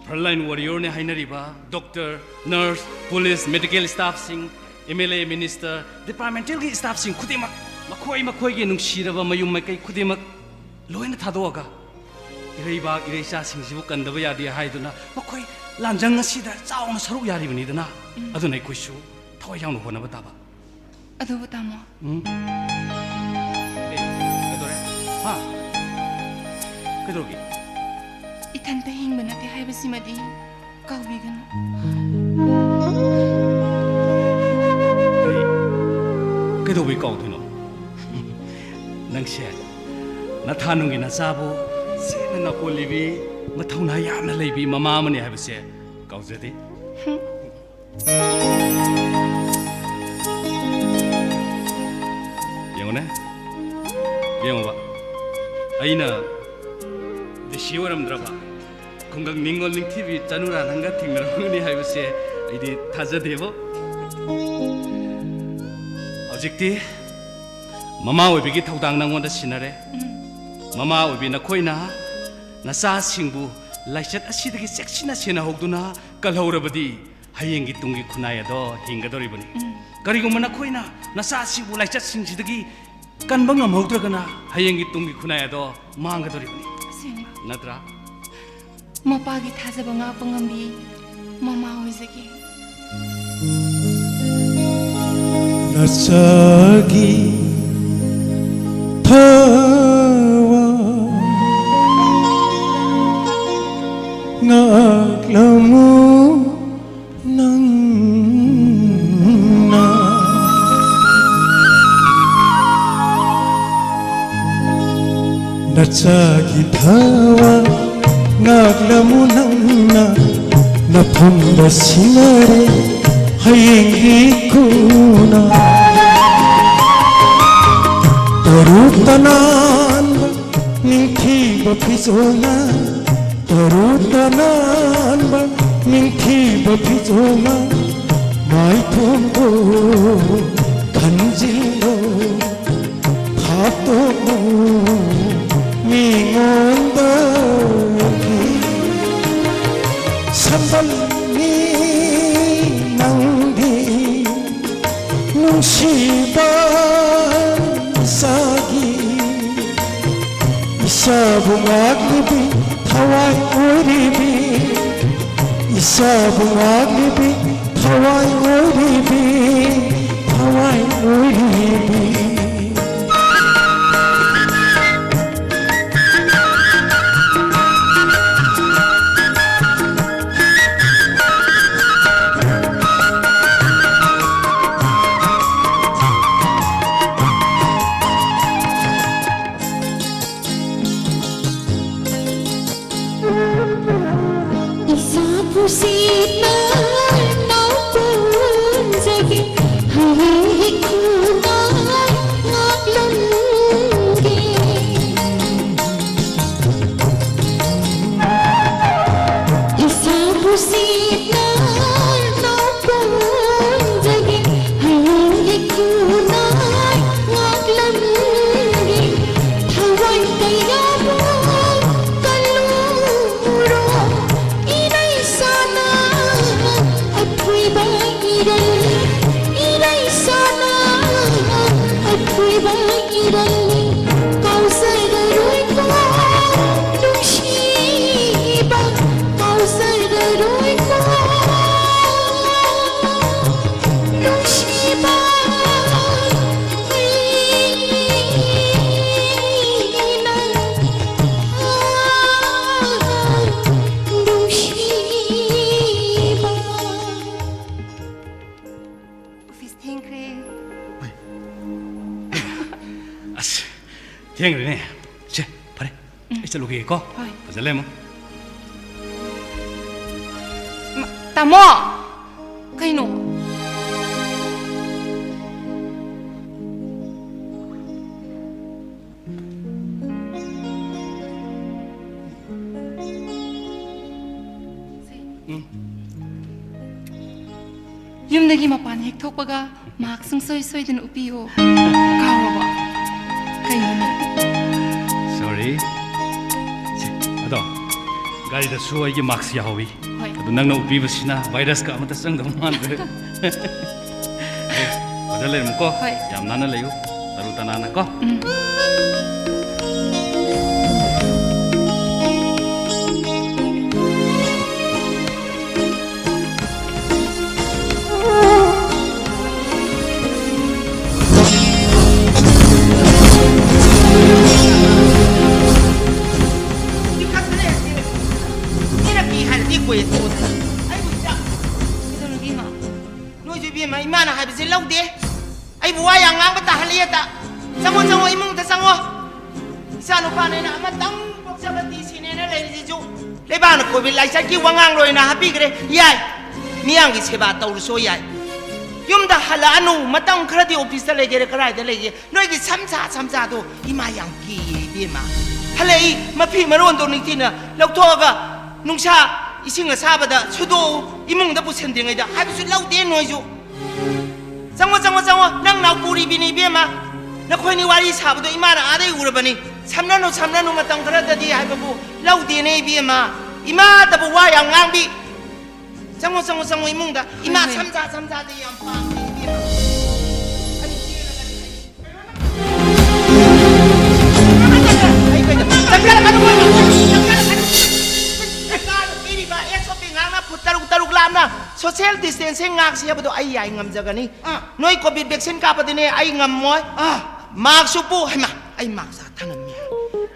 Frontline warriorꯅꯦ ꯍꯥꯏꯅꯔꯤꯕ ꯗꯣꯛꯇꯔ, ꯅꯔꯁ, ꯄꯨꯂꯤꯁ, ꯃꯦꯗꯤꯀꯦꯜ ꯁ꯭ꯇꯥꯐꯁꯤꯡ, ꯑꯦꯝ ꯑꯦꯜ ꯑꯦ, ꯃꯤꯅꯤꯁꯇꯔ, ꯗꯤꯄꯥꯔꯠꯃꯦꯟꯇꯦꯜꯒꯤ ꯁ꯭ꯇꯥꯐꯁꯤꯡ ꯈꯨꯗꯤꯡꯃꯛ ꯃꯈꯣꯏ ꯃꯈꯣꯏꯒꯤ ꯅꯨꯡꯁꯤꯔꯕ ꯃꯌꯨꯝ ꯃꯀꯩ ꯈꯨꯗꯤꯡꯃꯛ ꯂꯣꯏꯅ ꯊꯥꯗꯣꯛꯑꯒ ꯏꯔꯩꯕꯥꯛ ꯏꯔꯩꯆꯥꯁꯤꯡꯁꯤꯕꯨ ꯀꯟꯗꯕ ꯌꯥꯗꯦ ꯍꯥꯏꯗꯨꯅ ꯃꯈꯣꯏ ꯂꯥꯟꯖꯪ ꯑꯁꯤꯗ ꯆꯥꯎꯅ ꯁꯔꯨꯛ ꯌꯥꯔꯤꯕꯅꯤꯗꯅ꯫ ꯑꯗꯨꯅ ꯑꯩꯈꯣꯏꯁꯨ ꯊꯋꯥꯏ ꯌꯥꯎꯅ ꯍꯣꯠꯅꯕ ꯇꯥꯕ꯫ ꯑꯗꯨꯕꯨ ꯇꯥꯃꯣ, ꯎꯝ? ꯍꯥ? ꯀꯩꯗꯧꯔꯒꯦ? ꯏꯊꯟꯇ ꯍꯤꯡꯕ ꯅꯠꯇꯦ ꯍꯥꯏꯕꯁꯤꯃꯗꯤ ꯀꯥꯎꯕꯤꯒꯅꯨ꯫ ꯀꯔꯤ? ꯀꯩꯗꯧꯕꯩ ꯀꯥꯎꯗꯣꯏꯅꯣ? ꯅꯪꯁꯦ ꯅꯊꯥꯅꯨꯡꯒꯤ ꯅꯆꯥꯕꯨ ꯆꯦꯠꯅ ꯅꯀꯣꯜꯂꯤꯕꯤ, ꯃꯊꯧꯅꯥ ꯌꯥꯝꯅ ꯂꯩꯕꯤ ꯃꯃꯥ ꯑꯃꯅꯤ ꯍꯥꯏꯕꯁꯦ ꯀꯥꯎꯖꯗꯦ꯫ ꯌꯦꯡꯉꯨꯅꯦ, ꯌꯦꯡꯉꯨꯕ, ꯑꯩꯅ ꯗꯤ ꯁꯤ ꯑꯣꯏꯔꯝꯗ꯭ꯔꯕ, ꯈꯨꯡꯒꯪ ꯅꯤꯡꯉꯣꯜ ꯅꯤꯡꯊꯤꯕꯤ ꯆꯅꯨꯔꯥ ꯅꯪꯒ ꯊꯦꯡꯅꯔꯝꯒꯅꯤ ꯍꯥꯏꯕꯁꯦ ꯑꯩꯗꯤ ꯊꯥꯖꯗꯦꯕꯣ꯫ ꯍꯧꯖꯤꯛꯇꯤ ꯃꯃꯥ ꯑꯣꯏꯕꯤꯒꯤ ꯊꯧꯗꯥꯡ ꯅꯪꯉꯣꯟꯗ ꯁꯤꯟꯅꯔꯦ꯫ ꯎꯝ꯫ ꯃꯃꯥ ꯑꯣꯏꯕꯤ ꯅꯈꯣꯏꯅ ꯅꯆꯥꯁꯤꯡꯕꯨ ꯂꯥꯏꯆꯠ ꯑꯁꯤꯗꯒꯤ ꯆꯦꯛꯁꯤꯟꯅ ꯁꯦꯟꯅꯍꯧꯗꯨꯅ ꯀꯜꯍꯧꯔꯕꯗꯤ ꯍꯌꯦꯡꯒꯤ ꯇꯨꯡꯒꯤ ꯈꯨꯟꯅꯥꯏ ꯑꯗꯣ ꯍꯤꯡꯒꯗꯧꯔꯤꯕꯅꯤ꯫ ꯎꯝ꯫ ꯀꯔꯤꯒꯨꯝꯕ ꯅꯈꯣꯏꯅ ꯅꯆꯥꯁꯤꯡꯕꯨ ꯂꯥꯏꯆꯠꯁꯤꯡꯁꯤꯗꯒꯤ ꯀꯟꯕ ꯉꯝꯍꯧꯗ꯭ꯔꯒꯅ ꯍꯌꯦꯡꯒꯤ ꯇꯨꯡꯒꯤ ꯈꯨꯟꯅꯥꯏ ꯑꯗꯣ ꯃꯥꯡꯒꯗꯧꯔꯤꯕꯅꯤ꯫ ꯑꯁꯦꯡꯕ꯫ ꯅꯠꯇ꯭ꯔꯥ? ꯃꯄꯥꯒꯤ ꯊꯥꯖꯕ ꯉꯥꯛꯄ ꯉꯝꯕꯤ ꯃꯃꯥ ꯑꯣꯏꯖꯒꯦ꯫ ꯅꯆꯥꯒꯤ ꯊꯋꯥ ꯉꯥꯛꯂꯝꯃꯨ ꯅꯪꯅ꯫ ꯅꯆꯥꯒꯤ ꯊꯋꯥ ꯉꯥꯛꯂꯝꯃꯨ ꯅꯪꯅ, ꯅꯐꯝꯗ ꯁꯤꯟꯅꯔꯦ ꯍꯌꯦꯡꯒꯤ ꯈꯨꯟꯅꯥꯏ꯫ ꯇꯔꯨ ꯇꯅꯥꯟꯕ ꯅꯤꯡꯊꯤꯕ ꯐꯤꯖꯣꯜꯅ, ꯇꯔꯨ ꯇꯅꯥꯟꯕ ꯅꯤꯡꯊꯤꯕ ꯐꯤꯖꯣꯜꯅ, ꯃꯥꯏꯊꯣꯡꯗꯣ ꯈꯟꯖꯤꯜꯂꯣ꯫ ꯊꯥꯞꯇꯣꯛꯎ ꯃꯤꯉꯣꯟꯗꯒꯤ꯫ ꯁꯝꯕꯜꯅꯤ ꯅꯪꯗꯤ ꯅꯨꯡꯁꯤꯕ ꯏꯆꯥꯒꯤ꯫ ꯏꯆꯥꯕꯨ ꯉꯥꯛꯂꯤꯕꯤ ꯊꯋꯥꯏ ꯑꯣꯏꯔꯤꯕꯤ꯫ ꯏꯆꯥꯕꯨ ꯉꯥꯛꯂꯤꯕꯤ ꯊꯋꯥꯏ ꯑꯣꯏꯔꯤꯕꯤ꯫ ꯊꯋꯥꯏ ꯑꯣꯏꯔꯤꯕꯤ꯫ ꯊꯦꯡꯈ꯭ꯔꯦꯅꯦ꯫ ꯁꯦ, ꯐꯔꯦ꯫ ꯑꯩ ꯆꯠꯂꯨꯈꯤꯒꯦꯀꯣ꯫ ꯍꯣꯏ꯫ ꯐꯖꯅ ꯂꯩꯔꯝꯃꯣ꯫ ꯃ-, ꯇꯥꯃꯣ! ꯀꯩꯅꯣ? ꯎꯝ꯫ ꯌꯨꯝꯗꯒꯤ ꯃꯄꯥꯟ ꯍꯦꯛ ꯊꯣꯛꯄꯒ ꯃꯥꯛꯁ ꯁꯨꯡꯁꯣꯏ ꯁꯣꯏꯗꯅ ꯎꯞꯄꯤꯌꯣ꯫ ꯀꯥꯎꯔꯕꯣ? ꯀꯩꯅꯣꯅꯦ? Sorry꯫ ꯁꯦ, ꯑꯗꯣ ꯒꯥꯔꯤꯗꯁꯨ ꯑꯩꯒꯤ ꯃꯥꯛꯁ ꯌꯥꯍꯧꯋꯤ꯫ ꯍꯣꯏ꯫ ꯑꯗꯨ ꯅꯪꯅ ꯎꯞꯄꯤꯕꯁꯤꯅ ꯚꯥꯏꯔꯁꯀ ꯑꯃꯠꯇ ꯆꯪꯗꯕ ꯃꯥꯟꯗ꯭ꯔꯦ꯫ ꯑꯦ, ꯐꯖꯅ ꯂꯩꯔꯝꯃꯨꯀꯣ꯫ ꯍꯣꯏ꯫ ꯌꯥꯝ ꯅꯥꯟꯅ ꯂꯩꯌꯨ꯫ ꯇꯔꯨ ꯇꯅꯥꯟꯅ ꯀꯣ꯫ ꯎꯝ꯫ ꯀꯩꯗꯧꯔꯒꯦ, ꯏꯃꯥ? ꯅꯣꯏꯁꯨ ꯏꯕꯦꯝꯃ, ꯏꯃꯥꯅ ꯍꯥꯏꯕꯁꯦ ꯂꯧꯗꯦ꯫ ꯑꯩꯕꯨ ꯋꯥ ꯌꯥꯝ ꯉꯥꯡꯕ ꯇꯥꯍꯜꯂꯤ ꯍꯦꯛꯇ꯫ ꯆꯪꯉꯣ, ꯆꯪꯉꯣ, ꯏꯃꯨꯡꯗ ꯆꯪꯉꯣ꯫ ꯏꯆꯥ ꯅꯨꯄꯥꯅꯦꯅ ꯑꯃꯇꯪ ꯄꯣꯛꯆꯕ ꯗꯤ ꯁꯤꯅꯦꯅ ꯂꯩꯔꯤꯁꯤꯁꯨ ꯂꯩꯕꯥꯛꯅ ꯀꯣꯚꯤꯗ ꯂꯥꯏꯆꯠꯀꯤ ꯋꯥꯉꯥꯡꯂꯣꯏꯅ ꯍꯥꯞꯄꯤꯈ꯭ꯔꯦ꯫ ꯌꯥꯏ, ꯃꯤꯌꯥꯝꯒꯤ ꯁꯦꯕꯥ ꯇꯧꯔꯨꯁꯨ ꯌꯥꯏ꯫ ꯌꯨꯝꯗ ꯍꯜꯂꯛꯑꯅꯨ, ꯃꯇꯝ ꯈꯔꯗꯤ ꯑꯣꯐꯤꯁꯇ ꯂꯩꯒꯦꯔꯥ ꯀꯗꯥꯏꯗ ꯂꯩꯒꯦ, ꯅꯣꯏꯒꯤ ꯁꯝꯁꯥ ꯁꯝꯁꯥꯗꯣ ꯏꯃꯥ ꯌꯥꯝ ꯀꯤꯌꯦ ꯏꯕꯦꯝꯃ꯫ ꯍꯜꯂꯛꯏ, ꯃꯐꯤ ꯃꯔꯣꯟꯗꯣ ꯅꯤꯡꯊꯤꯅ ꯂꯧꯊꯣꯛꯑꯒ ꯅꯨꯡꯁꯥ ꯏꯁꯤꯡ ꯑꯁꯥꯕꯗ ꯁꯨꯗꯣꯛꯎ, ꯏꯃꯨꯡꯗ ꯄꯨꯁꯤꯟꯗ꯭ꯔꯤꯉꯩꯗ ꯍꯥꯏꯕꯁꯨ ꯂꯧꯗꯦ ꯅꯣꯏꯁꯨ꯫ ꯆꯪꯉꯣ, ꯆꯪꯉꯣ, ꯆꯪꯉꯣ, ꯅꯪ ꯅꯥꯎꯄꯨꯔꯤꯕꯤꯅꯤ ꯏꯕꯦꯝꯃ꯫ ꯅꯈꯣꯏꯅꯤ ꯋꯥꯔꯤ ꯁꯥꯕꯗꯣ ꯏꯃꯥꯅ ꯑꯥꯗꯩ ꯎꯔꯕꯅꯤ꯫ ꯁꯝꯅꯅꯨ, ꯁꯝꯅꯅꯨ, ꯃꯇꯝ ꯈꯔꯗꯗꯤ ꯍꯥꯏꯕꯕꯨ ꯂꯧꯗꯦꯅꯦ ꯏꯕꯦꯝꯃ꯫ ꯏꯃꯥꯗꯕꯨ ꯋꯥ ꯌꯥꯝ ꯉꯥꯡꯕꯤ꯫ ꯆꯪꯉꯣ, ꯆꯪꯉꯣ, ꯆꯪꯉꯣ ꯏꯃꯨꯡꯗ꯫ ꯏꯃꯥ ꯍꯣꯏ, ꯍꯣꯏ꯫ ꯁꯝꯖꯥ ꯁꯝꯖꯥꯗꯤ ꯌꯥꯝ ꯄꯥꯝꯃꯤ ꯏꯕꯦꯝꯃ꯫ ꯑꯩ ꯆꯦꯜꯂꯒꯅꯤ꯫ ꯑꯩ ꯀꯩꯗ-, ꯆꯪꯁꯤꯜꯂꯛꯀꯅꯨ, ꯆꯪꯁꯤꯜꯂꯛꯀꯅꯨ꯫ ꯁꯔꯀꯥꯔꯅ ꯄꯤꯔꯤꯕ ꯑꯦꯁ ꯑꯣ ꯄꯤ ꯉꯥꯛꯅ ꯐꯨꯠ ꯇꯔꯨꯛ ꯇꯔꯨꯛ ꯂꯥꯞꯅ ꯁꯣꯁꯤꯌꯦꯜ ꯗꯤꯁꯇꯦꯟꯁꯤꯡ ꯉꯥꯛꯁꯤ ꯍꯥꯏꯕꯗꯣ ꯑꯩ ꯌꯥꯏ, ꯉꯝꯖꯒꯅꯤ꯫ ꯑꯥ꯫ ꯅꯣꯏ ꯀꯣꯚꯤꯗ ꯚꯦꯛꯁꯤꯟ ꯀꯥꯞꯄꯗꯤꯅꯦ ꯑꯩ ꯉꯝꯃꯣꯏ꯫ ꯑꯥ꯫ ꯃꯥꯛꯁ ꯎꯞꯄꯨ, ꯍꯩꯃꯥ, ꯑꯩ ꯃꯥꯛꯁ ꯊꯅꯝꯃꯤ꯫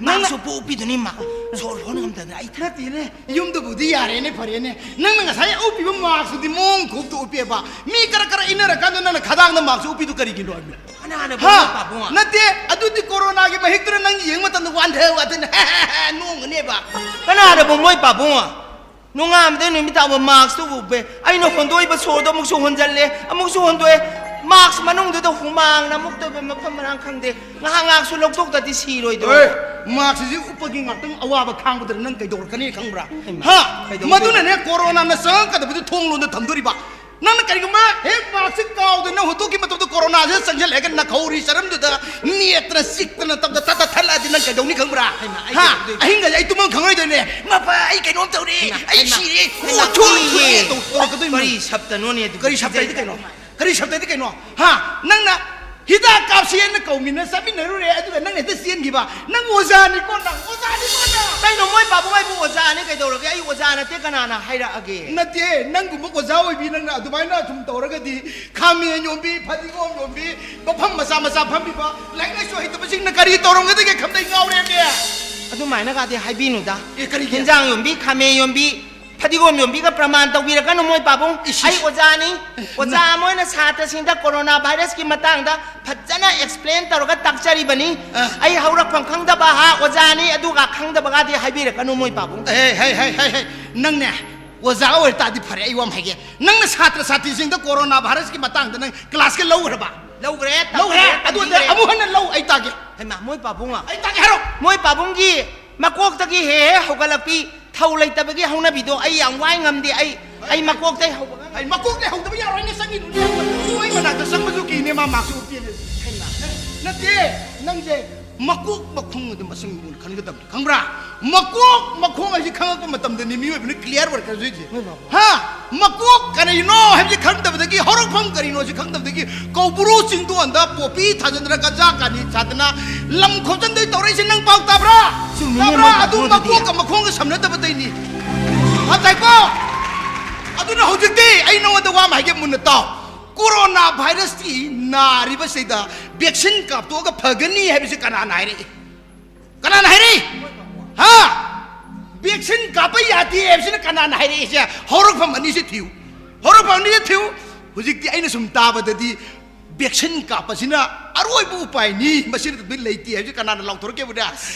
ꯅꯪꯅ ꯃꯥꯛꯁ ꯎꯞꯄꯨ ꯎꯞꯄꯤꯗꯨꯅꯤ ꯃꯥ꯫ ꯁꯣꯔ ꯍꯣꯟ ꯉꯝꯗꯗꯅ ꯑꯩ ꯊ- ꯅꯠꯇꯦꯅꯦ, ꯌꯨꯝꯗꯕꯨꯗꯤ ꯌꯥꯔꯦꯅꯦ, ꯐꯔꯦꯅꯦ꯫ ꯅꯪꯅ ꯉꯁꯥꯏ ꯎꯞꯄꯤꯕ ꯃꯥꯛꯁꯇꯨꯗꯤ ꯃꯑꯣꯡ ꯈꯨꯎꯞꯇꯨ ꯎꯞꯄꯦꯕ꯫ ꯃꯤ ꯀꯔꯛ ꯀꯔꯛ ꯏꯟꯅꯔꯀꯥꯟꯗ ꯅꯪꯅ ꯈꯗꯥꯡꯗ ꯃꯥꯛꯁ ꯎꯞꯄꯤꯗꯨ ꯀꯔꯤꯒꯤꯅꯣ ꯍꯥꯏꯕꯅꯤ? ꯀꯅꯥꯅ ꯍꯥ? ꯕꯣ ꯄꯥꯕꯣ? ꯅꯠꯇꯦ, ꯑꯗꯨꯗꯤ ꯀꯣꯔꯣꯅꯥꯒꯤ ꯃꯍꯤꯛꯇꯨ ꯋꯥꯟꯊ ꯋꯥꯊꯅ ꯅꯣꯡꯒꯅꯦꯕ꯫ ꯀꯅꯥꯅꯕꯨ ꯃꯣꯏ ꯄꯥꯕꯨꯡ? ꯅꯣꯡꯉꯥꯟꯕꯗꯩ ꯅꯨꯃꯤꯠ ꯇꯥꯕ ꯃꯥꯛꯁꯇꯨ ꯎꯞꯄꯦ꯫ ꯑꯩꯅ ꯍꯣꯟꯗꯣꯛꯏꯕ ꯁꯣꯔꯗꯣ ꯑꯃꯨꯛꯁꯨ ꯍꯣꯟꯖꯜꯂꯦ, ꯑꯃꯨꯛꯁꯨ ꯍꯣꯟꯗꯣꯛꯑꯦ꯫ ꯃꯥꯛꯁ ꯃꯅꯨꯡꯗꯨꯗ ꯍꯨꯃꯥꯡꯅ ꯑꯃꯨꯛꯇꯣꯏꯕ ꯃꯐꯝ ꯃꯔꯥꯡ ꯈꯪꯗꯦ꯫ ꯉꯥꯏꯍꯥꯛ ꯉꯥꯏꯍꯥꯛꯁꯨ ꯂꯧꯊꯣꯛꯇꯗꯤ ꯁꯤꯔꯣꯏꯗ꯭ꯔꯣ? ꯑꯦ, ꯃꯥꯛꯁꯁꯤ ꯎꯞꯄꯒꯤ ꯉꯥꯛꯇꯪ ꯑꯋꯥꯕ ꯈꯥꯡꯕꯗ ꯅꯪ ꯀꯩꯗꯧꯔꯛꯀꯅꯤ ꯈꯪꯕ꯭ꯔꯥ? ꯍꯩꯃꯥ, ꯍꯥ? ꯀꯩꯗꯧꯗꯣꯏꯅꯣ? ꯃꯗꯨꯅꯅꯦ ꯀꯣꯔꯣꯅꯥꯅ ꯆꯪꯉꯛꯀꯗꯕꯗꯨ ꯊꯣꯡ ꯂꯣꯟꯗ ꯊꯝꯗꯣꯔꯤꯕ꯫ ꯅꯪꯅ ꯀꯔꯤꯒꯨꯝꯕ ꯍꯦꯛ ꯃꯥꯛꯁꯤ ꯀꯥꯎꯗꯅ ꯍꯨꯟꯗꯣꯛꯈꯤꯕ ꯃꯇꯝꯗ ꯀꯣꯔꯣꯅꯥꯁꯤꯅ ꯆꯪꯁꯤꯜꯂꯛꯑꯒ ꯅꯥꯈꯧꯔꯤ ꯆꯔꯝꯗꯨꯗ ꯅꯦꯠꯇꯅ ꯆꯤꯛꯇꯅ ꯇꯞꯇ ꯇꯠꯇ ꯊꯠꯂꯛꯑꯗꯤ ꯅꯪ ꯀꯩꯗꯧꯅꯤ ꯈꯪꯕ꯭ꯔꯥ? ꯍꯩꯃꯥ, ꯑꯩ ꯍꯥ? ꯀꯩꯗꯧꯗꯣꯏꯅꯣ? ꯑꯍꯤꯡꯒꯁꯦ ꯑꯩ ꯇꯨꯝꯐꯝ ꯈꯪꯉꯣꯏꯗꯣꯏꯅꯦ꯫ ꯃꯄꯥ, ꯑꯩ ꯀꯩꯅꯣꯝ ꯇꯧꯔꯦ꯫ ꯍꯩꯃꯥ, ꯑꯩ ꯍꯩꯃꯥ, ꯁꯤꯔꯦ꯫ ꯍꯩꯃꯥ, ꯊꯣꯛ ꯊꯣꯛ ꯀꯤꯌꯦ꯫ ꯇꯧ-, ꯇꯧꯔꯛꯀꯗꯣꯏꯅꯤ꯫ ꯀꯔꯤ ꯁꯞꯇꯅꯣꯅꯦ ꯑꯗꯨ? ꯀꯔꯤ ꯁꯞꯇ ꯍꯥꯏꯗꯤ ꯀꯩꯅꯣ? ꯀꯔꯤ ꯁꯞꯇ ꯍꯥꯏꯗꯤ ꯀꯩꯅꯣ? ꯍꯥ? ꯅꯪꯅ ꯍꯤꯗꯥꯛ ꯀꯥꯞꯁꯦꯅ ꯀꯧꯃꯤꯟꯅ ꯆꯠꯃꯤꯟꯅꯔꯨꯔꯦ, ꯑꯗꯨꯒ ꯅꯪ ꯍꯦꯛꯇ ꯆꯦꯟꯈꯤꯕ꯫ ꯅꯪ ꯑꯣꯖꯥꯅꯤꯀꯣ, ꯅꯪ ꯑꯣꯖꯥꯅꯤꯀꯣ ꯅꯪ꯫ ꯀꯩꯅꯣ ꯃꯣꯏ ꯄꯥꯕꯨꯡ ꯑꯩꯕꯨ ꯑꯣꯖꯥꯅꯤ ꯀꯩꯗꯧꯔꯒꯦ? ꯑꯩ ꯑꯣꯖꯥ ꯅꯠꯇꯦ, ꯀꯅꯥꯅ ꯍꯥꯏꯔꯛꯑꯒꯦ? ꯅꯠꯇꯦ, ꯅꯪꯒꯨꯝꯕ ꯑꯣꯖꯥ ꯑꯣꯏꯕꯤ ꯅꯪꯅ ꯑꯗꯨꯃꯥꯏꯅ ꯁꯨꯝ ꯇꯧꯔꯒꯗꯤ ꯈꯥꯃꯦꯟ ꯌꯣꯟꯕꯤ, ꯐꯗꯤꯒꯣꯝ ꯌꯣꯟꯕꯤ, ꯃꯐꯝ ꯃꯆꯥ ꯃꯆꯥ ꯐꯝꯃꯤꯕ ꯂꯥꯏꯔꯤꯛ ꯂꯥꯏꯁꯨ ꯍꯩꯇꯕꯁꯤꯡꯅ ꯀꯔꯤ ꯇꯧꯔꯝꯒꯗꯒꯦ ꯈꯟꯕꯗ ꯑꯩ ꯉꯥꯎꯔꯦꯃꯦ꯫ ꯑꯗꯨꯃꯥꯏꯅꯒꯗꯤ ꯍꯥꯏꯕꯤꯅꯨꯗ꯫ ꯑꯦ, ꯀꯔꯤꯒꯤ? ꯍꯦꯟꯖꯥꯡ ꯌꯣꯟꯕꯤ, ꯈꯥꯃꯦꯟ ꯌꯣꯟꯕꯤ, ꯐꯗꯤꯒꯣꯝ ꯌꯣꯟꯕꯤꯒ ꯄ꯭ꯔꯃꯥꯟ ꯇꯧꯕꯤꯔꯛꯀꯅꯨ ꯃꯣꯏ ꯄꯥꯕꯨꯡ꯫ ꯏꯁ, ꯏꯁ꯫ ꯑꯩ ꯑꯣꯖꯥꯅꯤ꯫ ꯑꯣꯖꯥ ꯑꯃ ꯑꯣꯏꯅ ꯁꯥꯇ꯭ꯔꯁꯤꯡꯗ ꯀꯣꯔꯣꯅꯥ ꯚꯥꯏꯔꯁꯀꯤ ꯃꯇꯥꯡꯗ ꯐꯖꯅ ꯑꯦꯛꯁꯄ꯭ꯂꯦꯟ ꯇꯧꯔꯒ ꯇꯥꯛꯆꯔꯤꯕꯅꯤ꯫ ꯑ꯫ ꯑꯩ ꯍꯧꯔꯛꯐꯝ ꯈꯪꯗꯕ ꯍꯥ ꯑꯣꯖꯥꯅꯤ ꯑꯗꯨꯒ ꯈꯪꯗꯕꯒꯗꯤ ꯍꯥꯏꯕꯤꯔꯛꯀꯅꯨ ꯃꯣꯏ ꯄꯥꯕꯨꯡ꯫ ꯍꯦ, ꯍꯦ, ꯍꯦ, ꯍꯦ, ꯍꯦ꯫ ꯅꯪꯅꯦ ꯑꯣꯖꯥ ꯑꯣꯏꯔ ꯇꯥꯔꯗꯤ ꯐꯔꯦ, ꯑꯩ ꯋꯥ ꯑꯃ ꯍꯥꯏꯒꯦ꯫ ꯅꯪꯅ ꯁꯥꯇ꯭ꯔ ꯁꯥꯇ꯭ꯔꯤꯁꯤꯡꯗ ꯀꯣꯔꯣꯅꯥ ꯚꯥꯏꯔꯁꯀꯤ ꯃꯇꯥꯡꯗ ꯅꯪ ꯀ꯭ꯂꯥꯁꯀ ꯂꯧꯈ꯭ꯔꯕ? ꯂꯧꯈ꯭ꯔꯦ, ꯂꯧꯈ꯭ꯔꯦ? ꯇꯝꯕꯤꯈ꯭ꯔꯦ, ꯑꯗꯨ ꯑꯣꯏꯇꯥꯔꯗꯤ ꯇꯝꯕꯤꯈ꯭ꯔꯦ꯫ ꯑꯃꯨꯛ ꯍꯟꯅ ꯂꯧ, ꯑꯩ ꯇꯥꯒꯦ꯫ ꯍꯩꯃꯥ, ꯃꯣꯏ ꯄꯥꯕꯨꯡ꯫ ꯑꯩ ꯇꯥꯒꯦ ꯍꯥꯏꯔꯣ꯫ ꯃꯣꯏ ꯄꯥꯕꯨꯡꯒꯤ ꯃꯀꯣꯛꯇꯒꯤ ꯍꯦꯛ ꯍꯦꯛ ꯍꯧꯒꯠꯂꯛꯄꯤ ꯊꯧ ꯂꯩꯇꯕꯒꯤ ꯍꯧꯅꯕꯤꯗꯣ ꯑꯩ ꯌꯥꯝ ꯋꯥꯏ ꯉꯝꯗꯦ꯫ ꯑꯩ, ꯑꯩ ꯃꯀꯣꯛꯇꯩ ꯍꯧꯕ ꯉꯝꯗꯦ꯫ ꯑꯩ ꯃꯀꯣꯛꯇꯩ ꯍꯧꯗꯕ ꯌꯥꯔꯣꯏꯅꯦ, ꯆꯪꯉꯤꯗꯨꯅꯦ꯫ ꯃꯣꯏ ꯃꯅꯥꯛꯇ ꯆꯪꯕꯁꯨ ꯀꯤꯅꯦ, ꯃꯥ ꯃꯥꯛꯁꯨ ꯎꯞꯇꯦꯅꯦ꯫ ꯍꯩꯃꯥ, ꯅꯠꯇꯦ, ꯅꯪꯁꯦ ꯃꯀꯣꯛ ꯃꯈꯣꯡ ꯑꯗꯨ ꯃꯁꯤꯡ ꯃꯨꯟꯅ ꯈꯟꯒꯗꯕꯅꯤ, ꯈꯪꯕ꯭ꯔꯥ? ꯃꯀꯣꯛ ꯃꯈꯣꯡ ꯍꯥꯏꯁꯤ ꯈꯪꯉꯛꯄ ꯃꯇꯝꯗꯅꯤ ꯃꯤꯑꯣꯏꯕꯅ ꯀ꯭ꯂꯤꯌꯥꯔ ꯑꯣꯏꯔꯛꯀꯗꯣꯏꯁꯦ꯫ ꯍꯣꯏ, ꯕꯥꯕꯨ꯫ ꯍꯥ? ꯃꯀꯣꯛ ꯀꯔꯤꯅꯣ ꯍꯥꯏꯕꯁꯤ ꯈꯪꯗꯕꯗꯒꯤ, ꯍꯧꯔꯛꯐꯝ ꯀꯔꯤꯅꯣ ꯁꯤ ꯈꯪꯗꯕꯗꯒꯤ ꯀꯧꯕ꯭ꯔꯨ ꯆꯤꯡꯗꯣꯟꯗ ꯄꯣꯄꯤ ꯊꯥꯖꯤꯟꯗꯅ, ꯒꯟꯖꯥ ꯀꯥꯅꯤ ꯁꯥꯗꯅ ꯂꯝ ꯈꯣꯝꯖꯤꯟꯗꯣꯏ ꯇꯧꯔꯛꯏꯁꯦ ꯅꯪ ꯄꯥꯎ ꯇꯥꯕ꯭ꯔꯥ? ꯆꯨꯝꯃꯤꯅꯦ, ꯇꯥꯕ꯭ꯔꯥ? ꯃꯣꯏ ꯑꯗꯨ ꯄꯥꯕꯨꯡ ꯑꯗꯨꯗꯤ꯫ ꯃꯀꯣꯛꯀ ꯃꯈꯣꯡꯒ ꯁꯝꯅꯗꯕꯗꯩꯅꯤ꯫ ꯐꯠꯇꯥꯏꯀꯣ? ꯑꯗꯨꯅ ꯍꯧꯖꯤꯛꯇꯤ ꯑꯩ ꯅꯉꯣꯟꯗ ꯋꯥ ꯑꯃ ꯍꯥꯏꯒꯦ, ꯃꯨꯟꯅ ꯇꯥꯎ꯫ ꯀꯣꯔꯣꯅꯥ ꯚꯥꯏꯔꯁꯀꯤ ꯅꯥꯔꯤꯕꯁꯤꯗ ꯚꯦꯛꯁꯤꯟ ꯀꯥꯞꯊꯣꯛꯑꯒ ꯐꯒꯅꯤ ꯍꯥꯏꯕꯁꯤ ꯀꯅꯥꯅ ꯍꯥꯏꯔꯛꯏ? ꯀꯅꯥꯅ ꯍꯥꯏꯔꯛꯏ? ꯍꯥ? ꯚꯦꯛꯁꯤꯟ ꯀꯥꯞꯄ ꯌꯥꯗꯦ ꯍꯥꯏꯕꯁꯤꯅ ꯀꯅꯥꯅ ꯍꯥꯏꯔꯛꯏꯁꯦ? ꯍꯧꯔꯛꯐꯝ ꯑꯅꯤꯁꯤ ꯊꯤꯌꯨ꯫ ꯍꯧꯔꯛꯐꯝ ꯑꯅꯤꯁꯤ ꯊꯤꯌꯨ꯫ ꯍꯧꯖꯤꯛꯇꯤ ꯑꯩꯅ ꯁꯨꯝ ꯇꯥꯕꯗꯗꯤ ꯚꯦꯛꯁꯤꯟ ꯀꯥꯞꯄꯁꯤꯅ ꯑꯔꯣꯏꯕ ꯎꯄꯥꯏꯅꯤ, ꯃꯁꯤ ꯅꯠꯇꯕꯗꯤ ꯂꯩꯇꯦ ꯍꯥꯏꯕꯁꯤ ꯀꯅꯥꯅ ꯂꯥꯎꯊꯣꯔꯛꯀꯦꯕꯗ?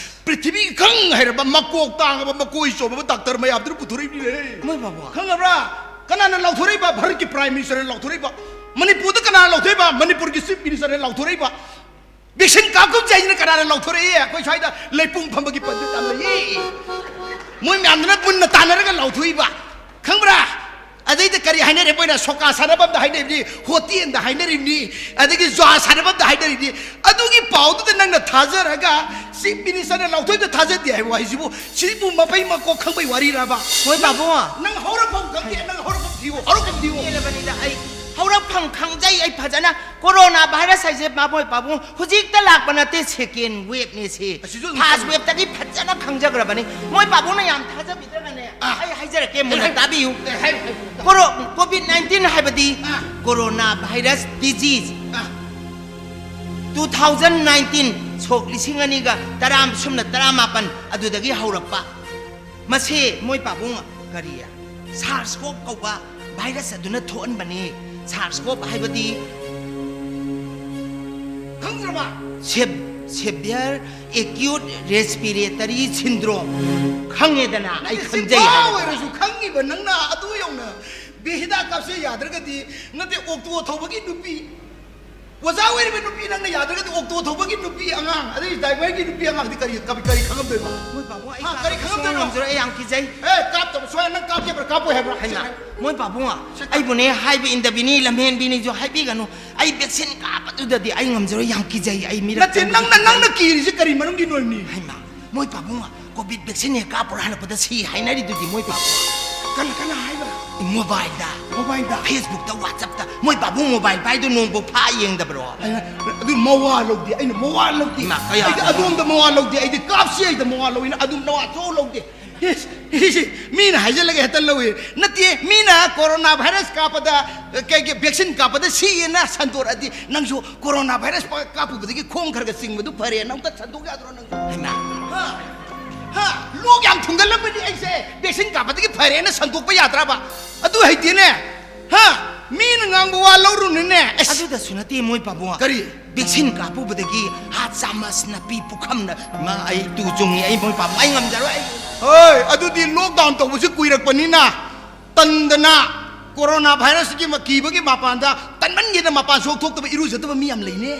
ꯄ꯭ꯔꯤꯊꯤꯕꯤꯒꯤ ꯈꯪ ꯍꯩꯔꯕ, ꯃꯀꯣꯛ ꯇꯥꯡꯉꯕ, ꯃꯀꯣꯏ ꯆꯣꯝꯕ ꯗꯥꯛꯇꯔ ꯃꯌꯥꯝꯗꯨꯅ ꯄꯨꯊꯣꯔꯛꯏꯕꯅꯤꯅꯦ꯫ ꯃꯣꯏ ꯕꯥꯕꯨ꯫ ꯈꯪꯉꯕ꯭ꯔꯥ? ꯀꯅꯥꯅ ꯂꯥꯎꯊꯣꯔꯛꯏꯕ? ꯚꯥꯔꯠꯀꯤ Prime Ministerꯅ ꯂꯥꯎꯊꯣꯔꯛꯏꯕ꯫ ꯃꯅꯤꯄꯨꯔꯗ ꯀꯅꯥꯅ ꯂꯥꯎꯊꯣꯔꯛꯏꯕ? ꯃꯅꯤꯄꯨꯔꯒꯤ Chief Ministerꯅ ꯂꯥꯎꯊꯣꯔꯛꯏꯕ꯫ ꯚꯦꯛꯁꯤꯟ ꯀꯥꯞꯀꯨꯝꯁꯦ ꯍꯥꯏꯁꯤꯅ ꯀꯅꯥꯅ ꯂꯥꯎꯊꯣꯔꯛꯏ? ꯑꯩꯈꯣꯏ ꯁ꯭ꯋꯥꯏꯗ ꯂꯩꯄꯨꯡ ꯐꯝꯕꯒꯤ ꯄꯟꯗꯤꯠ ꯌꯥꯝ ꯂꯩꯌꯦ꯫ ꯃꯣꯏ ꯃꯌꯥꯝꯗꯨꯅ ꯃꯨꯟꯅ ꯇꯥꯟꯅꯔꯒ ꯂꯥꯎꯊꯣꯛꯏꯕ꯫ ꯈꯪꯕ꯭ꯔꯥ? ꯑꯗꯩꯗ ꯀꯔꯤ ꯍꯥꯏꯅꯔꯦ? ꯃꯣꯏꯅ ꯁꯣꯀꯥ ꯁꯥꯟꯅꯐꯝꯗ ꯍꯥꯏꯅꯔꯤꯕꯅꯤ, ꯍꯣꯇꯦꯜꯗ ꯍꯥꯏꯅꯔꯤꯕꯅꯤ, ꯑꯗꯒꯤ ꯖ꯭ꯋꯥ ꯁꯥꯟꯅꯐꯝꯗ ꯍꯥꯏꯅꯔꯤꯕꯅꯤ꯫ ꯑꯗꯨꯒꯤ ꯄꯥꯎꯗꯨꯗ ꯅꯪꯅ ꯊꯥꯖꯔꯒ Chief Ministerꯅ ꯂꯥꯎꯊꯣꯛꯇ ꯊꯥꯖꯗꯦ ꯍꯥꯏꯕ ꯋꯥꯍꯩꯁꯤꯕꯨ, ꯁꯤꯕꯨ ꯃꯄꯩ ꯃꯀꯣꯛ ꯈꯪꯕꯩ ꯋꯥꯔꯤꯔꯕ? ꯃꯣꯏ ꯄꯥꯕꯨꯡ꯫ ꯅꯪ ꯍꯧꯔꯛꯐꯝ ꯈꯪꯗꯦ, ꯅꯪ ꯍꯧꯔꯛꯐꯝ ꯊꯤꯌꯣ, ꯍꯧꯔꯛꯐꯝ ꯊꯤꯌꯣ꯫ ꯄꯦꯜꯂꯕꯅꯤꯗ ꯑꯩ꯫ ꯍꯧꯔꯛꯐꯝ ꯈꯪꯖꯩ ꯑꯩ ꯐꯖꯅ꯫ ꯀꯣꯔꯣꯅꯥ ꯚꯥꯏꯔꯁ ꯍꯥꯏꯁꯦ ꯃꯣꯏ ꯄꯥꯕꯨꯡ ꯍꯧꯖꯤꯛꯇ ꯂꯥꯛꯄ ꯅꯠꯇꯦ, second waveꯅꯦ ꯁꯤ꯫ ꯑꯁꯤꯁꯨ ꯑꯗꯨꯝ First waveꯇꯒꯤ ꯐꯖꯅ ꯈꯪꯖꯈ꯭ꯔꯕꯅꯤ꯫ ꯃꯣꯏ ꯄꯥꯕꯨꯡꯅ ꯌꯥꯝ ꯊꯥꯖꯕꯤꯗ꯭ꯔꯒꯅꯦ, ꯑꯥ꯫ ꯑꯩ ꯍꯥꯏꯖꯔꯛꯀꯦ, ꯃꯨꯟꯅ ꯑꯦ, ꯍꯥꯏ-, ꯇꯥꯕꯤꯌꯨ꯫ ꯑꯦ, ꯍꯥꯏ-, ꯍꯥꯏ-, ꯀꯣꯔꯣ-, COVID nineteen ꯍꯥꯏꯕꯗꯤ ꯑꯥ꯫ Corona virus disease꯫ ꯑꯥ꯫ Two thousand nineteen, ꯁꯣꯛ ꯂꯤꯁꯤꯡ ꯑꯅꯤꯒ ꯇꯔꯥ, ꯁꯨꯞꯅ ꯇꯔꯥꯃꯥꯄꯟ ꯑꯗꯨꯗꯒꯤ ꯍꯧꯔꯛꯄ꯫ ꯃꯁꯤ ꯃꯣꯏ ꯄꯥꯕꯨꯡ ꯀꯔꯤ SARS-CoV ꯀꯧꯕ ꯚꯥꯏꯔꯁ ꯑꯗꯨꯅ ꯊꯣꯛꯍꯟꯕꯅꯤ꯫ SARS-CoV ꯍꯥꯏꯕꯗꯤ ꯈꯪꯗ꯭ꯔꯕ? Sev-, severe acute respiratory syndrome꯫ ꯈꯪꯉꯦꯗꯅ, ꯑꯩ ꯅꯠꯇꯦ, ꯈꯪꯖꯩ ꯁꯤꯐꯥ ꯍꯥꯏꯕ꯫ ꯑꯣꯏꯔꯁꯨ ꯈꯪꯉꯤꯕ ꯅꯪꯅ ꯑꯗꯨ ꯌꯧꯅ ꯕꯦ ꯍꯤꯗꯥꯛ ꯀꯥꯞꯁꯦ ꯌꯥꯗ꯭ꯔꯒꯗꯤ, ꯅꯠꯇꯦ, ꯑꯣꯛꯇꯣ ꯊꯧꯕꯒꯤ ꯅꯨꯄꯤ, ꯑꯣꯖꯥ ꯑꯣꯏꯔꯤꯕ ꯅꯨꯄꯤ ꯅꯪꯅ ꯌꯥꯗ꯭ꯔꯒꯗꯤ ꯑꯣꯛꯇꯣ ꯊꯧꯕꯒꯤ ꯅꯨꯄꯤ ꯑꯉꯥꯡ, ꯑꯗꯩ driverꯒꯤ ꯅꯨꯄꯤ ꯑꯉꯥꯡꯗꯤ ꯀꯔꯤ, ꯀꯔꯤ, ꯀꯔꯤ ꯈꯪꯉꯝꯗꯣꯏꯕ? ꯃꯣꯏ ꯄꯥꯕꯨꯡ, ꯑꯩ ꯍꯥ, ꯀꯥꯞꯄ ꯀꯔꯤ ꯁꯨꯡꯉꯝ ꯈꯪꯉꯝꯗꯣꯏꯅꯣ? ꯉꯝꯖꯔꯣꯏ, ꯑꯩ ꯌꯥꯝ ꯀꯤꯖꯩ꯫ ꯑꯦ, ꯀꯥꯞꯇꯕ ꯁꯨꯃꯥꯏꯅ ꯅꯪ ꯀꯥꯞꯀꯦꯕ꯭ꯔꯥ ꯀꯥꯞꯄꯣꯏ ꯍꯥꯏꯕ꯭ꯔꯥ? ꯍꯩꯃꯥ, ꯃꯣꯏ ꯄꯥꯕꯨꯡ, ꯁꯤ ꯑꯩꯕꯨꯅꯦ ꯍꯥꯏꯕ ꯏꯟꯗꯕꯤꯅꯤ, ꯂꯝꯍꯦꯟꯕꯤꯅꯤꯁꯨ ꯍꯥꯏꯕꯤꯒꯅꯨ꯫ ꯑꯩ vaccine ꯀꯥꯞꯄꯗꯨꯗꯗꯤ ꯑꯩ ꯉꯝꯖꯔꯣꯏ, ꯌꯥꯝ ꯀꯤꯖꯩ꯫ ꯑꯩ ꯃꯤꯔꯛ ꯅꯠꯇꯦ, ꯆꯪꯕꯗ ꯅꯪꯅ, ꯀꯤꯖꯩ꯫ ꯅꯪꯅ ꯀꯤꯔꯤꯁꯤ ꯀꯔꯤ ꯃꯔꯝꯒꯤꯅꯣ ꯍꯥꯏꯕꯅꯤ? ꯍꯩꯃꯥ, ꯃꯣꯏ ꯄꯥꯕꯨꯡ, COVID vaccine ꯍꯦꯛ ꯀꯥꯞꯄꯨꯔ ꯍꯜꯂꯛꯄꯗ ꯁꯤ ꯍꯥꯏꯅꯔꯤꯗꯨꯗꯤ ꯃꯣꯏ ꯄꯥꯕꯨꯡ꯫ ꯀꯅꯥ, ꯀꯅꯥ ꯍꯥꯏꯕ? Mobileꯗ꯫ Mobileꯗ? Facebookꯇ, WhatsAppꯇ꯫ ꯃꯣꯏ ꯄꯥꯕꯨꯡ mobile ꯄꯥꯏꯗꯨ ꯅꯣꯡꯐꯥꯎ ꯐꯥ ꯌꯦꯡꯗꯕ꯭ꯔꯣ? ꯑꯩꯅ ꯑꯗꯨ ꯃꯋꯥ ꯂꯧꯗꯦ, ꯑꯩꯅ ꯃꯋꯥ ꯂꯧꯗꯦ꯫ ꯏꯃꯥ, ꯀꯌꯥ ꯑꯩꯗꯤ ꯂꯧꯗꯦ? ꯑꯗꯣꯝꯗ ꯃꯋꯥ ꯂꯧꯗꯦ, ꯑꯩꯗꯤ ꯀꯥꯞꯁꯤ ꯍꯥꯏꯗ ꯃꯋꯥ ꯂꯧꯏꯅ ꯑꯗꯨꯝ ꯅꯋꯥ ꯁꯨꯛꯂꯧ ꯂꯧꯗꯦ꯫ ꯏꯁ, ꯏꯁ, ꯃꯤꯅ ꯍꯥꯏꯖꯜꯂꯒ ꯍꯦꯛꯇ ꯂꯧꯏ꯫ ꯅꯠꯇꯦ, ꯃꯤꯅ corona virus ꯀꯥꯞꯄꯗ, ꯀꯩꯒꯤ vaccine ꯀꯥꯞꯄꯗ ꯁꯤꯌꯦꯅ ꯁꯟꯗꯣꯔꯛꯑꯗꯤ ꯅꯪꯁꯨ corona virus ꯀꯥꯞꯄꯨꯕꯗꯒꯤ ꯈꯣꯡ ꯈꯔ ꯈꯔ ꯆꯤꯡꯕꯗꯨ ꯐꯔꯦꯅ ꯑꯝꯇ ꯁꯟꯗꯣꯛ ꯌꯥꯗ꯭ꯔꯣ ꯅꯪꯁꯨ? ꯍꯩꯃꯥ꯫ ꯍꯥ? ꯍꯥ? ꯂꯣꯛ ꯌꯥꯝ ꯊꯨꯡꯒꯜꯂꯝꯕꯅꯤ ꯑꯩꯁꯦ, vaccine ꯀꯥꯞꯄꯗꯒꯤ ꯐꯔꯦꯅ ꯁꯟꯗꯣꯛꯄ ꯌꯥꯗ꯭ꯔꯕ? ꯑꯗꯨ ꯍꯩꯇꯦꯅꯦ꯫ ꯍꯥ? ꯃꯤꯅ ꯉꯥꯡꯕ ꯋꯥ ꯂꯧꯔꯨꯅꯨꯅꯦ꯫ ꯑꯁ꯫ ꯑꯗꯨꯗꯁꯨ ꯅꯠꯇꯦ, ꯃꯣꯏ ꯄꯥꯕꯨꯡ꯫ ꯀꯔꯤ? ꯚꯦꯛꯁꯤꯟ ꯀꯥꯞꯄꯨꯕꯗꯒꯤ ꯍꯥ ꯆꯥꯃꯁ ꯅꯥꯄꯤ ꯄꯨꯈꯝꯗ ꯃꯥ ꯑꯩ ꯇꯨ ꯆꯨꯡꯉꯤ, ꯑꯩ ꯃꯣꯏ ꯄꯥꯕꯨꯡ ꯑꯩ ꯉꯝꯖꯔꯣꯏ꯫ ꯍꯣꯏ, ꯑꯗꯨꯗꯤ ꯂꯣꯛꯗꯥꯎꯟ ꯇꯧꯕꯁꯨ ꯀꯨꯏꯔꯛꯄꯅꯤꯅ ꯇꯟꯗꯅ ꯀꯣꯔꯣꯅꯥ ꯚꯥꯏꯔꯁꯀꯤ ꯃ-, ꯀꯤꯕꯒꯤ ꯃꯄꯥꯟꯗ ꯇꯟꯃꯟꯒꯤꯗꯅ ꯃꯄꯥꯟ ꯁꯨꯡꯊꯣꯛ ꯊꯣꯛꯇꯕ ꯏꯔꯨꯖꯗꯕ ꯃꯤ ꯌꯥꯝ ꯂꯩꯅꯦ꯫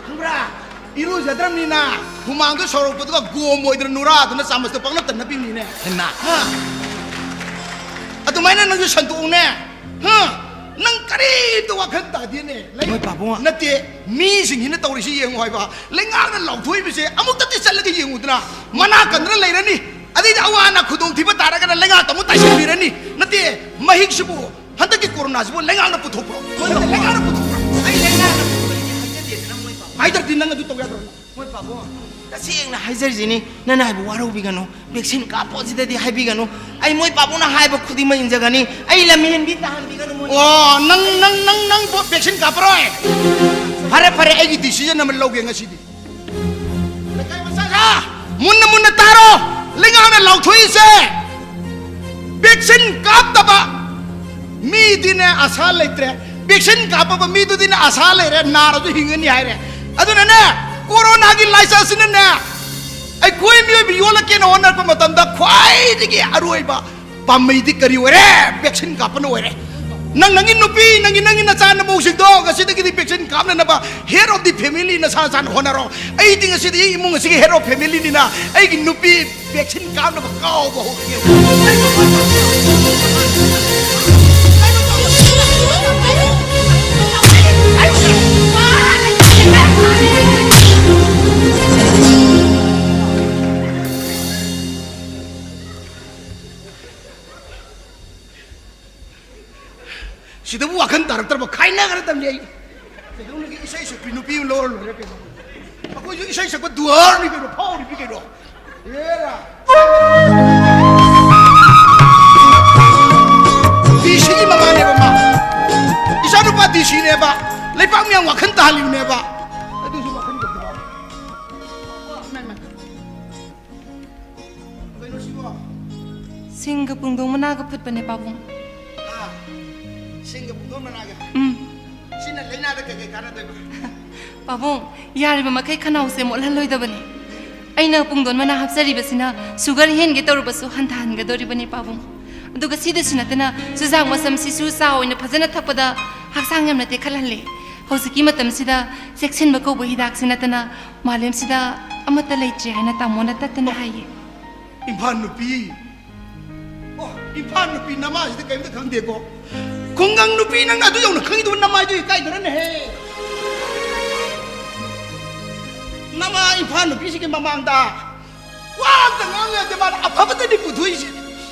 ꯈꯪꯕ꯭ꯔꯥ? ꯏꯔꯨꯖꯗ꯭ꯔꯕꯅꯤꯅ ꯍꯨꯃꯥꯡꯗꯣ ꯁꯧꯔꯛꯄꯗꯨꯒ ꯒꯣꯝ ꯑꯣꯏꯗꯅ ꯅꯨꯔꯥꯗꯨꯅ ꯆꯥꯃꯁꯇꯣ ꯄꯪꯅꯞꯇ ꯅꯞꯄꯤꯕꯅꯤꯅꯦ꯫ ꯍꯩꯃꯥ꯫ ꯍꯥ? ꯑꯗꯨꯃꯥꯏꯅ ꯅꯪꯁꯨ ꯁꯟꯗꯣꯛꯎꯅꯦ꯫ ꯍꯥ? ꯅꯪ ꯀꯔꯤꯝꯇ ꯋꯥꯈꯜ ꯇꯥꯗꯦꯅꯦ꯫ ꯂꯩ-, ꯃꯣꯏ ꯄꯥꯕꯨꯡ꯫ ꯅꯠꯇꯦ, ꯃꯤꯁꯤꯡꯁꯤꯅ ꯇꯧꯔꯤꯁꯤ ꯌꯦꯡꯉꯨ ꯍꯥꯏꯕ꯫ ꯂꯩꯉꯥꯛꯅ ꯂꯥꯎꯊꯣꯛꯏꯕꯁꯦ ꯑꯃꯨꯛꯇꯗꯤ ꯆꯠꯂꯒ ꯌꯦꯡꯉꯨꯗꯅ꯫ ꯃꯅꯥ ꯀꯟꯗꯅ ꯂꯩꯔꯅꯤ꯫ ꯑꯗꯩꯗꯤ ꯑꯋꯥ ꯑꯅꯥ ꯈꯨꯗꯣꯡꯊꯤꯕ ꯇꯥꯔꯒꯅ ꯂꯩꯉꯥꯛꯇ ꯑꯃꯨꯛ ꯇꯥꯏꯁꯤꯟꯕꯤꯔꯅꯤ꯫ ꯅꯠꯇꯦ, ꯃꯍꯤꯛꯁꯤꯕꯨ ꯍꯟꯗꯛꯀꯤ ꯀꯣꯔꯣꯅꯥꯁꯤꯕꯨ ꯂꯩꯉꯥꯛꯅ ꯄꯨꯊꯣꯛꯄ꯭ꯔꯣ? ꯃꯣꯏ ꯄꯥꯕꯨꯡ꯫ ꯂꯩꯉꯥꯛꯅ ꯄꯨꯊꯣꯛꯄ꯭ꯔꯣ? ꯑꯩ ꯂꯩꯉꯥꯛꯅ ꯄꯨꯊꯣꯛꯄꯅꯤ ꯍꯥꯏꯖꯗꯦꯗꯅ, ꯃꯣꯏ ꯄꯥꯕꯨꯡ꯫ ꯍꯥꯏꯗ꯭ꯔꯗꯤ ꯅꯪ ꯑꯗꯨ ꯇꯧ ꯌꯥꯗ꯭ꯔꯣ? ꯃꯣꯏ ꯄꯥꯕꯨꯡ, ꯇꯁꯦꯡꯅ ꯍꯥꯏꯖꯔꯤꯁꯤꯅꯤ, ꯅꯅꯥꯏꯕꯨ ꯋꯥꯔꯧꯕꯤꯒꯅꯨ, ꯚꯦꯛꯁꯤꯟ ꯀꯥꯞꯄꯣ ꯁꯤꯗꯗꯤ ꯍꯥꯏꯕꯤꯒꯅꯨ꯫ ꯑꯩ ꯃꯣꯏ ꯄꯥꯕꯨꯡꯅ ꯍꯥꯏꯕ ꯈꯨꯗꯤꯡꯃꯛ ꯏꯟꯖꯒꯅꯤ꯫ ꯑꯩ ꯂꯝꯍꯦꯟꯕꯤ ꯇꯥꯍꯟꯕꯤꯒꯅꯨ ꯃꯣꯏ꯫ ꯑꯣ, ꯅꯪ, ꯅꯪ, ꯅꯪ, ꯅꯪ ꯚꯣ-, ꯚꯦꯛꯁꯤꯟ ꯀꯥꯞꯄꯔꯣꯏ? ꯐꯔꯦ, ꯐꯔꯦ, ꯑꯩꯒꯤ ꯗꯤꯁꯤꯖꯟ ꯑꯃ ꯂꯧꯒꯦ ꯉꯁꯤꯗꯤ꯫ ꯂꯩꯀꯥꯏ ꯃꯆꯥꯁꯥ, ꯃꯨꯟꯅ, ꯃꯨꯟꯅ ꯇꯥꯔꯣ꯫ ꯂꯩꯉꯥꯛꯅ ꯂꯥꯎꯊꯣꯛꯏꯁꯦ ꯚꯦꯛꯁꯤꯟ ꯀꯥꯞꯇꯕ ꯃꯤꯗꯤꯅꯦ ꯑꯁꯥ ꯂꯩꯇ꯭ꯔꯦ, ꯚꯦꯛꯁꯤꯟ ꯀꯥꯞꯄꯕ ꯃꯤꯗꯨꯗꯤꯅꯦ ꯑꯁꯥ ꯂꯩꯔꯦ, ꯅꯥꯔꯁꯨ ꯍꯤꯡꯉꯅꯤ ꯍꯥꯏꯔꯦ꯫ ꯑꯗꯨꯅꯅꯦ, ꯀꯣꯔꯣꯅꯥꯒꯤ ꯂꯥꯏꯆꯠꯁꯤꯅꯅꯦ ꯑꯩꯈꯣꯏ ꯃꯤꯑꯣꯏꯕ ꯌꯣꯜꯂꯛꯀꯦꯅ ꯍꯣꯠꯅꯔꯛꯄ ꯃꯇꯝꯗ ꯈ꯭ꯋꯥꯏꯗꯒꯤ ꯑꯔꯣꯏꯕ ꯄꯥꯝꯕꯩꯗꯤ ꯀꯔꯤ ꯑꯣꯏꯔꯦ? ꯚꯦꯛꯁꯤꯟ ꯀꯥꯞꯄꯅ ꯑꯣꯏꯔꯦ꯫ ꯅꯪ ꯅꯪꯒꯤ ꯅꯨꯄꯤ, ꯅꯪꯒꯤ, ꯅꯪꯒꯤ ꯅꯆꯥ ꯅꯃꯧꯁꯤꯡꯗꯣ ꯉꯁꯤꯗꯒꯤꯗꯤ vaccine ꯀꯥꯞꯅꯅꯕ head of the family ꯅꯁꯥ ꯅꯁꯥꯅ ꯍꯣꯠꯅꯔꯣ꯫ ꯑꯩꯗꯤ ꯉꯁꯤꯗꯤ ꯑꯩ ꯏꯃꯨꯡ ꯑꯁꯤꯒꯤ head of familyꯅꯤꯅ ꯑꯩꯒꯤ ꯅꯨꯄꯤ ꯚꯦꯛꯁꯤꯟ ꯀꯥꯞꯅꯕ ꯀꯥꯎꯕ ꯍꯧꯔꯒꯦ꯫ ꯁꯤꯗꯕꯨ ꯋꯥꯈꯜ ꯇꯥꯔꯛꯇ꯭ꯔꯕ? ꯈꯥꯏꯅꯈ꯭ꯔꯗꯕꯅꯤ ꯑꯩ꯫ ꯀꯩꯗꯧꯅꯒꯦ? ꯏꯁꯩ ꯁꯛꯄꯤ ꯅꯨꯄꯤ ꯑꯃ ꯂꯧꯔ ꯂꯣꯏꯔꯦ ꯀꯩꯅꯣ꯫ ꯑꯩꯈꯣꯏꯁꯨ ꯏꯁꯩ ꯁꯛꯄ ꯗꯨꯍꯥꯔꯅꯤ ꯀꯩꯅꯣ, ꯐꯥꯎꯔꯤꯕꯤ ꯀꯩꯅꯣ꯫ ꯑꯦꯔꯥ꯫ ꯗꯤ ꯁꯤꯒꯤ ꯃꯃꯥꯅꯦꯕ ꯃꯥ꯫ ꯏꯆꯥꯅꯨꯄꯥ ꯗꯤ ꯁꯤꯅꯦꯕ꯫ ꯂꯩꯄꯥꯛ ꯃꯌꯥꯝ ꯋꯥꯈꯜ ꯇꯥꯍꯜꯂꯤꯕꯅꯦꯕ꯫ ꯑꯗꯨꯁꯨ ꯋꯥꯈꯜ ꯇꯥꯍꯜꯂꯤ꯫ ꯀꯩꯅꯣ ꯁꯤꯕꯣ? ꯁꯤꯡꯒ ꯄꯨꯡꯗꯣꯡ ꯃꯅꯥꯒ ꯐꯨꯠꯄꯅꯦ, ꯄꯥꯕꯨꯡ꯫ ꯍꯥ? ꯁꯤꯡꯒ ꯄꯨꯡꯗꯣꯡ ꯃꯅꯥꯒ꯫ ꯎꯝ꯫ ꯁꯤꯅ ꯂꯥꯏꯅꯥꯗ ꯀꯩꯀꯩ ꯀꯥꯟꯅꯗꯣꯏꯕ? ꯄꯥꯕꯨꯡ, ꯌꯥꯔꯤꯕ ꯃꯈꯩ ꯈꯅꯥꯎꯁꯦ ꯃꯣꯠꯍꯜꯂꯣꯏꯗꯕꯅꯤ꯫ ꯑꯩꯅ ꯄꯨꯡꯗꯣꯟ ꯃꯅꯥ ꯍꯥꯞꯆꯔꯤꯕꯁꯤꯅ ꯁꯨꯒꯔ ꯍꯦꯟꯒꯦ ꯇꯧꯔꯕꯁꯨ ꯍꯟꯊꯍꯟꯒꯗꯧꯔꯤꯕꯅꯤ ꯄꯥꯕꯨꯡ꯫ ꯑꯗꯨꯒ ꯁꯤꯗꯁꯨ ꯅꯠꯇꯅ ꯆꯨꯖꯥꯛ ꯃꯆꯝꯁꯤꯁꯨ ꯆꯥ ꯑꯣꯏꯅ ꯐꯖꯅ ꯊꯛꯄꯗ ꯍꯛꯆꯥꯡ ꯌꯥꯝꯅ ꯇꯦꯛꯈꯠꯍꯜꯂꯤ꯫ ꯍꯧꯖꯤꯛꯀꯤ ꯃꯇꯝꯁꯤꯗ ꯆꯦꯛꯁꯤꯟꯕ ꯀꯧꯕ ꯍꯤꯗꯥꯛꯁꯤ ꯅꯠꯇꯅ ꯃꯥꯂꯦꯝꯁꯤꯗ ꯑꯃꯠꯇ ꯂꯩꯇ꯭ꯔꯦ ꯍꯥꯏꯅ ꯇꯥꯃꯣꯅ ꯇꯠꯇꯅ ꯍꯥꯏꯌꯦ꯫ ꯏꯝꯐꯥꯜ ꯅꯨꯄꯤ꯫ ꯑꯣ, ꯏꯝꯐꯥꯜ ꯅꯨꯄꯤ ꯅꯃꯥꯁꯤꯗꯤ ꯀꯔꯤꯝꯇ ꯈꯪꯗꯦꯀꯣ꯫ ꯈꯨꯡꯒꯪ ꯅꯨꯄꯤ ꯅꯪꯅ ꯑꯗꯨ ꯌꯧꯅ ꯈꯪꯉꯤꯗꯨꯕꯨ ꯅꯃꯥꯏꯗꯨ ꯏꯀꯥꯏꯗꯔꯅꯦꯍꯦ꯫ ꯅꯃꯥ ꯏꯝꯐꯥꯜ ꯅꯨꯄꯤꯁꯤꯒꯤ ꯃꯃꯥꯡꯗ ꯋꯥ ꯑꯝꯇ ꯉꯥꯡ ꯌꯥꯗꯦ, ꯃꯥꯅ ꯑꯐꯕꯇꯅꯤ ꯄꯨꯊꯣꯛꯏꯁꯦ꯫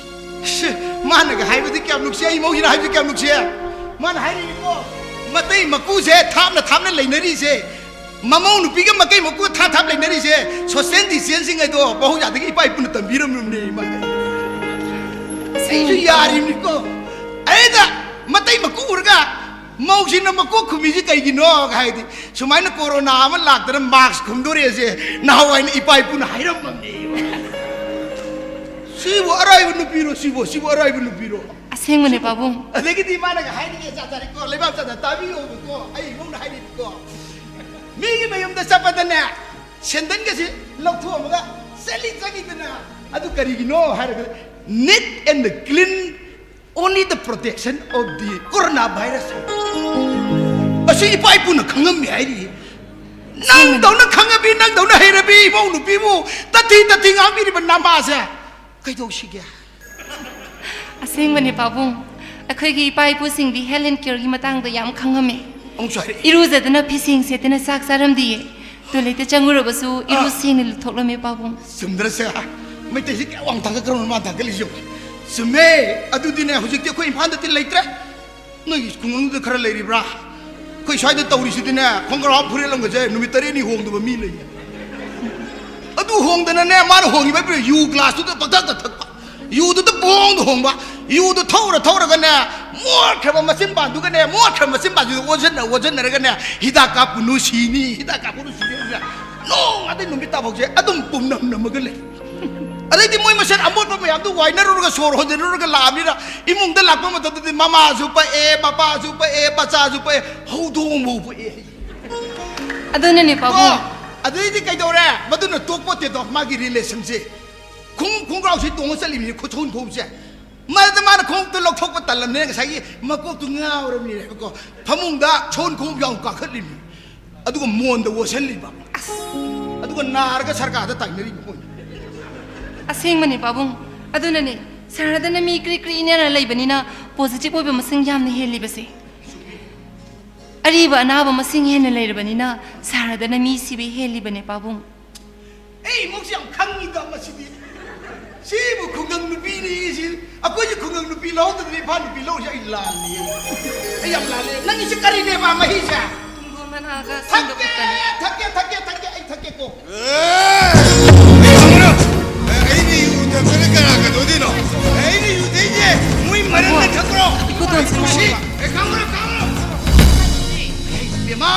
ꯁꯤ, ꯃꯥꯅꯒ ꯍꯥꯏꯕꯗꯤ ꯀꯌꯥꯝ ꯅꯨꯡꯁꯤ, ꯑꯩ ꯏꯃꯧꯁꯤꯅ ꯍꯥꯏꯕꯗꯤ ꯀꯌꯥꯝ ꯅꯨꯡꯁꯤ꯫ ꯃꯥꯅ ꯍꯥꯏꯔꯤꯅꯤꯀꯣ, ꯃꯇꯩ ꯃꯀꯨꯁꯦ ꯊꯥꯞꯅ ꯊꯥꯞꯅ ꯂꯩꯅꯔꯤꯁꯦ, ꯃꯃꯧ ꯅꯨꯄꯤꯒ ꯃꯀꯩ ꯃꯀꯨ ꯊꯥ ꯊꯥꯞ ꯂꯩꯅꯔꯤꯁꯦ, social distancing ꯍꯥꯏꯗꯣ ꯃꯍꯧꯁꯥꯗꯒꯤ ꯏꯄꯥ ꯏꯄꯨꯅ ꯇꯝꯕꯤꯔꯝꯂꯕꯅꯦ ꯏꯃꯥ꯫ ꯑꯩꯁꯨ ꯌꯥꯔꯤꯕꯅꯤꯀꯣ꯫ ꯑꯩꯅ ꯃꯇꯩ ꯃꯀꯨ ꯎꯔꯒ ꯃꯧꯁꯤꯅ ꯃꯀꯣꯛ ꯈꯨꯝꯃꯤꯁꯤ ꯀꯩꯒꯤꯅꯣ ꯍꯥꯏꯗꯤ, ꯁꯨꯃꯥꯏꯅ ꯀꯣꯔꯣꯅꯥ ꯑꯃ ꯂꯥꯛꯇꯅ ꯃꯥꯛꯁ ꯈꯨꯝꯗꯣꯔꯛꯑꯦꯁꯦ ꯅꯍꯥꯟꯋꯥꯏꯅ ꯏꯄꯥ ꯏꯄꯨꯅ ꯍꯥꯏꯔꯝꯃꯕꯅꯦ꯫ ꯁꯤꯕꯨ ꯑꯔꯥꯏꯕ ꯅꯨꯄꯤꯔꯣ? ꯁꯤꯕꯨ, ꯁꯤꯕꯨ ꯑꯔꯥꯏꯕ ꯅꯨꯄꯤꯔꯣ? ꯑꯁꯦꯡꯕꯅꯦ ꯄꯥꯕꯨꯡ꯫ ꯑꯗꯒꯤꯗꯤ ꯃꯥꯅꯒ ꯍꯥꯏꯔꯤꯁꯦ ꯖꯥꯠ ꯖꯥꯠꯅꯤꯀꯣ, ꯂꯩꯕꯥꯛ ꯖꯥꯠ ꯖꯥꯠ ꯇꯥꯕꯤꯌꯣꯕꯀꯣ, ꯑꯩ ꯏꯃꯧꯅ ꯍꯥꯏꯔꯤꯅꯤꯀꯣ꯫ ꯃꯤꯒꯤ ꯃꯌꯨꯝꯗ ꯆꯠꯄꯗꯅꯦ, ꯁꯦꯟꯗꯟꯒꯁꯦ ꯂꯧꯊꯣꯛꯑꯝꯃꯒ ꯆꯠꯂꯤ ꯆꯪꯉꯤꯗꯅ꯫ ꯑꯗꯨ ꯀꯔꯤꯒꯤꯅꯣ ꯍꯥꯏꯔꯒ, neat and clean, only the protection of the corona virus. ꯑꯁꯤ ꯏꯄꯥ ꯏꯄꯨꯅ ꯈꯪꯉꯝꯃꯤ ꯍꯥꯏꯔꯤ꯫ ꯅꯪꯗꯧꯅ ꯈꯪꯉꯕꯤ, ꯅꯪꯗꯧꯅ ꯍꯩꯔꯕꯤ ꯏꯃꯧ ꯅꯨꯄꯤꯕꯨ ꯇꯊꯤ ꯇꯊꯤ ꯉꯥꯡꯕꯤꯔꯤꯕ ꯅꯃꯥꯁꯦ ꯀꯩꯗꯧꯁꯤꯒꯦ? ꯑꯁꯦꯡꯕꯅꯦ ꯄꯥꯕꯨꯡ, ꯑꯩꯈꯣꯏꯒꯤ ꯏꯄꯥ ꯏꯄꯨꯁꯤꯡꯗꯤ health and careꯒꯤ ꯃꯇꯥꯡꯗ ꯌꯥꯝ ꯈꯪꯉꯝꯃꯦ꯫ ꯑꯃꯨꯛꯁꯨ ꯍꯥꯏꯔꯛꯏ꯫ ꯏꯔꯨꯖꯗꯅ ꯐꯤꯁꯦꯡ ꯁꯦꯠꯇꯅ ꯆꯥꯛ ꯆꯥꯔꯝꯗꯤꯌꯦ, toiletꯇ ꯆꯪꯉꯨꯔꯕꯁꯨ ꯏꯔꯨ ꯑꯥ꯫ ꯁꯦꯡꯅ ꯂꯨꯊꯣꯛꯂꯝꯃꯦ ꯄꯥꯕꯨꯡ꯫ ꯆꯨꯝꯗ꯭ꯔꯁꯦ? ꯃꯩꯇꯩꯁꯤ ꯀꯌꯥ ꯋꯥꯡ ꯊꯥꯡꯒꯠꯈ꯭ꯔꯕꯅꯣ ꯃꯥ ꯊꯥꯡꯒꯠꯂꯤꯁꯦ ꯌꯦꯡꯉꯨ꯫ ꯆꯨꯝꯃꯦ꯫ ꯑꯗꯨꯗꯤꯅꯦ, ꯍꯧꯖꯤꯛꯇꯤ ꯑꯩꯈꯣꯏ ꯏꯝꯐꯥꯜꯗꯗꯤ ꯂꯩꯇ꯭ꯔꯦ꯫ ꯅꯣꯏꯒꯤ ꯈꯨꯡꯒꯪꯗꯨꯗ ꯈꯔ ꯂꯩꯔꯤꯕ꯭ꯔꯥ? ꯑꯩꯈꯣꯏ ꯁ꯭ꯋꯥꯏꯗ ꯇꯧꯔꯤꯁꯤꯗꯤꯅꯦ, ꯈꯣꯡꯒ꯭ꯔꯥꯎ ꯐꯨꯔꯤꯠ ꯑꯃꯒꯁꯦ ꯅꯨꯃꯤꯠ ꯇꯔꯦꯠꯅꯤ ꯍꯣꯡꯗꯕ ꯃꯤ ꯂꯩꯌꯦ꯫ ꯑꯗꯨ ꯍꯣꯡꯗꯅꯅꯦ, ꯃꯥꯅ ꯍꯣꯡꯉꯤꯕ ꯌꯨ glassꯇꯨꯗ ꯄꯪꯊꯛꯇ ꯊꯛꯄ, ꯌꯨꯗꯨꯗ ꯄꯨꯡꯍꯣꯡꯗ ꯍꯣꯡꯕ, ꯌꯨꯗꯨ ꯊꯧꯔ ꯊꯧꯔꯒꯅꯦ, ꯃꯣꯠꯈ꯭ꯔꯕ ꯃꯆꯤꯟꯕꯥꯟꯗꯨꯒꯅꯦ, ꯃꯣꯠꯈ꯭ꯔꯕ ꯃꯆꯤꯟꯕꯥꯟꯗꯨꯗ ꯑꯣꯟꯁꯤꯟꯅ ꯑꯣꯟꯁꯤꯟꯅꯔꯒꯅꯦ, "ꯍꯤꯗꯥꯛ ꯀꯥꯞꯄꯨꯅꯨ, ꯁꯤꯅꯤ, ꯍꯤꯗꯥꯛ ꯀꯥꯞꯄꯨꯅꯨ, ꯁꯤꯅꯤ" ꯍꯥꯏꯅ ꯅꯣꯡ ꯑꯗꯩ ꯅꯨꯃꯤꯠ ꯇꯥꯐꯥꯎꯁꯦ ꯑꯗꯨꯝ ꯄꯨꯝꯅꯝ ꯅꯝꯃꯒ ꯂꯩ꯫ ꯑꯗꯩꯗꯤ ꯃꯣꯏ ꯃꯁꯦꯟ ꯑꯃꯣꯠꯄ ꯃꯌꯥꯝꯗꯨ ꯋꯥꯏꯅꯔꯨꯔꯒ, ꯁꯣꯔ ꯍꯣꯟꯖꯤꯟꯅꯔꯨꯔꯒ ꯂꯥꯛꯑꯕꯅꯤꯅ, ꯏꯃꯨꯡꯗ ꯂꯥꯛꯄ ꯃꯇꯝꯗꯗꯤ ꯃꯃꯥꯁꯨ ꯄꯛꯑꯦ, ꯃꯄꯥꯁꯨ ꯄꯛꯑꯦ, ꯃꯆꯥꯁꯨ ꯄꯛꯑꯦ, ꯍꯧꯗꯣꯡꯐꯥꯎ ꯄꯛꯑꯦ ꯍꯥꯏ꯫ ꯑꯗꯨꯅꯅꯦ ꯄꯥꯕꯨꯡ꯫ ꯀꯣ? ꯑꯗꯩꯗꯤ ꯀꯩꯗꯧꯔꯦ? ꯃꯗꯨꯅ ꯇꯣꯛꯄꯣꯠꯇꯦꯗꯣ, ꯃꯥꯒꯤ ꯔꯤꯂꯦꯁꯟꯁꯦ꯫ ꯈꯣꯡꯎꯞ ꯈꯣꯡꯒ꯭ꯔꯥꯎꯁꯤ ꯇꯣꯡꯉ ꯆꯠꯂꯤꯕꯅꯤ, ꯈꯨꯠꯁꯣꯟ ꯈꯣꯡꯎꯞꯁꯦ꯫ ꯃꯗꯨꯗ ꯃꯥꯅ ꯈꯣꯡꯎꯞꯇꯨ ꯂꯧꯊꯣꯛꯄ ꯇꯜꯂꯝꯅꯤꯅ ꯉꯁꯥꯏꯒꯤ ꯃꯀꯣꯛꯇꯨ ꯉꯥꯎꯔꯕꯅꯦꯕꯀꯣ꯫ ꯐꯃꯨꯡꯗ ꯁꯣꯟ ꯈꯣꯡꯎꯞ ꯌꯥꯎ ꯀꯥꯈꯠꯂꯤꯕꯅꯤ꯫ ꯑꯗꯨꯒ ꯃꯣꯟꯗ ꯑꯣꯠꯁꯜꯂꯤꯕ꯫ ꯑꯗꯨꯒ ꯅꯥꯔꯒ ꯁꯔꯀꯥꯔꯗ ꯇꯥꯏꯅꯔꯤꯕ ꯃꯣꯏꯅ꯫ ꯑꯁꯦꯡꯕꯅꯦ ꯄꯥꯕꯨꯡ꯫ ꯑꯗꯨꯅꯅꯦ ꯁꯍꯔꯗꯅ ꯃꯤ ꯀ꯭ꯔꯤ ꯀ꯭ꯔꯤ ꯏꯅꯦꯅ ꯂꯩꯕꯅꯤꯅ ꯄꯣꯖꯤꯇꯤꯚ ꯑꯣꯏꯕ ꯃꯁꯤꯡ ꯌꯥꯝꯅ ꯍꯦꯜꯂꯤꯕꯁꯦ꯫ ꯑꯔꯤꯕ ꯑꯅꯥꯕ ꯃꯁꯤꯡ ꯍꯦꯟꯅ ꯂꯩꯔꯕꯅꯤꯅ ꯁꯍꯔꯗꯅ ꯃꯤ ꯁꯤꯕ ꯍꯦꯜꯂꯤꯕꯅꯦ ꯄꯥꯕꯨꯡ꯫ ꯑꯩ ꯏꯃꯨꯡꯁꯤ ꯌꯥꯝ ꯈꯪꯉꯤꯗ ꯃꯁꯤꯗꯤ꯫ ꯁꯤꯕꯨ ꯈꯨꯡꯒꯪ ꯅꯨꯄꯤꯅꯤ ꯁꯤ꯫ ꯑꯩꯈꯣꯏꯁꯤ ꯈꯨꯡꯒꯪ ꯅꯨꯄꯤ ꯂꯧꯍꯧꯗꯕꯅꯤ, ꯏꯝꯐꯥꯜ ꯅꯨꯄꯤ ꯂꯧꯔꯤꯁꯦ ꯑꯩ ꯂꯥꯜꯂꯤ꯫ ꯑꯩ ꯌꯥꯝ ꯂꯥꯜꯂꯤ꯫ ꯅꯪꯒꯤꯁꯤ ꯀꯔꯤꯅꯦꯕ ꯃꯍꯤꯁꯦ? ꯄꯨꯡꯗꯣꯟ ꯃꯅꯥꯒ ꯊꯛꯀꯦ, ꯁꯤꯡꯗꯣꯛꯄꯅꯤ꯫ ꯊꯛꯀꯦ, ꯊꯛꯀꯦ, ꯊꯛꯀꯦ, ꯑꯩ ꯊꯛꯀꯦꯀꯣ꯫ ꯑꯩ ꯈꯪꯕ꯭ꯔꯣ? ꯑꯩꯅ ꯌꯨ ꯊꯛꯄꯗ ꯀꯅꯥ ꯀꯗꯧꯗꯣꯏꯅꯣ? ꯑꯩꯅ ꯌꯨ ꯊꯛꯏꯁꯦ ꯃꯣꯏ ꯃꯔꯝꯅ ꯊꯛꯄ꯭ꯔꯣ? ꯏꯀꯨꯗꯣꯟ ꯁꯤꯡꯉꯣ꯫ ꯁꯤ, ꯑꯩ ꯈꯪꯕ꯭ꯔꯣ, ꯈꯪꯕ꯭ꯔꯣ? ꯕꯦꯃꯥ,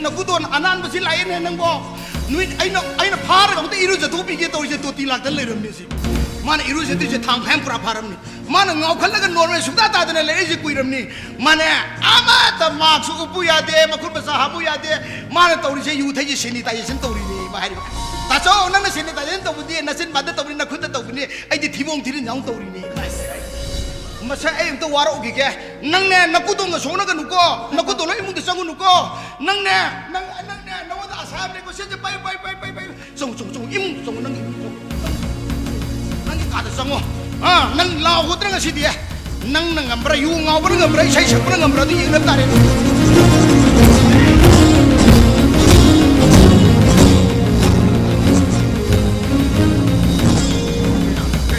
ꯅꯀꯨꯗꯣꯟ ꯑꯅꯥꯟꯕꯁꯤ ꯂꯥꯛꯑꯦꯅꯦ ꯅꯪꯕꯣ꯫ ꯅꯨꯃꯤꯠ ꯑꯩꯅ, ꯑꯩꯅ ꯐꯥꯔꯒ ꯑꯝꯇ ꯏꯔꯨꯖꯊꯣꯛꯄꯤꯒꯦ ꯇꯧꯔꯤꯁꯦ, ꯇꯣꯇꯤ ꯂꯥꯛꯇ ꯂꯩꯔꯝꯃꯦ ꯁꯤ꯫ ꯃꯥꯅ ꯏꯔꯨꯖꯗ꯭ꯔꯤꯁꯦ ꯊꯥ ꯃꯈꯥꯏ ꯑꯃ ꯄꯨꯔꯥ ꯐꯥꯔꯝꯅꯤ꯫ ꯃꯥꯅ ꯉꯥꯎꯈꯠꯂꯒ ꯅꯣꯔꯃꯦꯜ ꯁꯨꯡꯇꯥ ꯇꯥꯗꯅ ꯂꯩꯔꯛꯏꯁꯦ ꯀꯨꯏꯔꯝꯅꯤ꯫ ꯃꯥꯅꯦ, ꯑꯃꯠꯇ ꯃꯥꯛꯁ ꯎꯞꯄꯨ ꯌꯥꯗꯦ, ꯃꯈꯨꯠ ꯃꯁꯥ ꯍꯥꯞꯄꯨ ꯌꯥꯗꯦ꯫ ꯃꯥꯅ ꯇꯧꯔꯤꯁꯦ ꯌꯨ ꯊꯛꯏꯁꯦ ꯁꯦꯅꯤꯇꯥꯏꯖꯦꯁꯟ ꯇꯧꯔꯤꯅꯦ ꯃꯥ ꯍꯥꯏꯔꯤꯕ꯫ ꯇꯥꯆꯧ, ꯅꯪꯅ ꯁꯦꯅꯤꯇꯥꯏꯖꯦꯁꯟ ꯇꯧꯕꯗꯤ ꯅꯆꯤꯟ ꯕꯟꯗ ꯇꯧꯕꯅꯤ, ꯅꯈꯨꯠꯇ ꯇꯧꯕꯅꯤ, ꯑꯩꯗꯤ ꯊꯤꯕꯣꯡ ꯊꯤꯔꯤꯟ ꯌꯥꯎꯅ ꯇꯧꯔꯤꯅꯦ꯫ ꯃꯁꯛ ꯑꯩ ꯑꯝꯇ ꯋꯥꯔꯛꯎꯈꯤꯒꯦ꯫ ꯅꯪꯅꯦ ꯅꯀꯨꯗꯣꯡꯒ ꯁꯣꯛꯅꯒꯅꯨꯀꯣ, ꯅꯀꯨꯗꯣꯡ ꯂꯣꯏ ꯏꯃꯨꯡꯗ ꯆꯪꯉꯨꯅꯨꯀꯣ꯫ ꯅꯪꯅꯦ, ꯅꯪ, ꯅꯪꯅꯦ, ꯅꯉꯣꯟꯗ ꯑꯁꯥ ꯌꯥꯝ ꯂꯩꯀꯣ, ꯁꯦ, ꯁꯦ, ꯄꯥꯏꯌꯨ, ꯄꯥꯏꯌꯨ, ꯄꯥꯏꯌꯨ, ꯄꯥꯏꯌꯨ, ꯄꯥꯏꯌꯨ꯫ ꯆꯪꯉꯨ, ꯆꯪꯉꯨ, ꯆꯪꯉꯨ, ꯏꯃꯨꯡ ꯆꯪꯉꯨ, ꯅꯪꯒꯤ ꯏꯃꯨꯡ ꯆꯪꯉꯨ꯫ ꯅꯪꯒꯤ ꯀꯥꯗ ꯆꯪꯉꯣ꯫ ꯑꯥ, ꯅꯪ ꯂꯥꯎꯒꯗ꯭ꯔꯥ ꯉꯁꯤꯗꯤ? ꯅꯪꯅ ꯉꯝꯕ꯭ꯔꯥ, ꯌꯨ ꯉꯥꯎꯕꯅ ꯉꯝꯕ꯭ꯔꯥ, ꯏꯁꯩ ꯁꯛꯄꯅ ꯉꯝꯕ꯭ꯔꯥ, ꯑꯗꯨ ꯌꯦꯡꯅꯕ ꯇꯥꯔꯦ꯫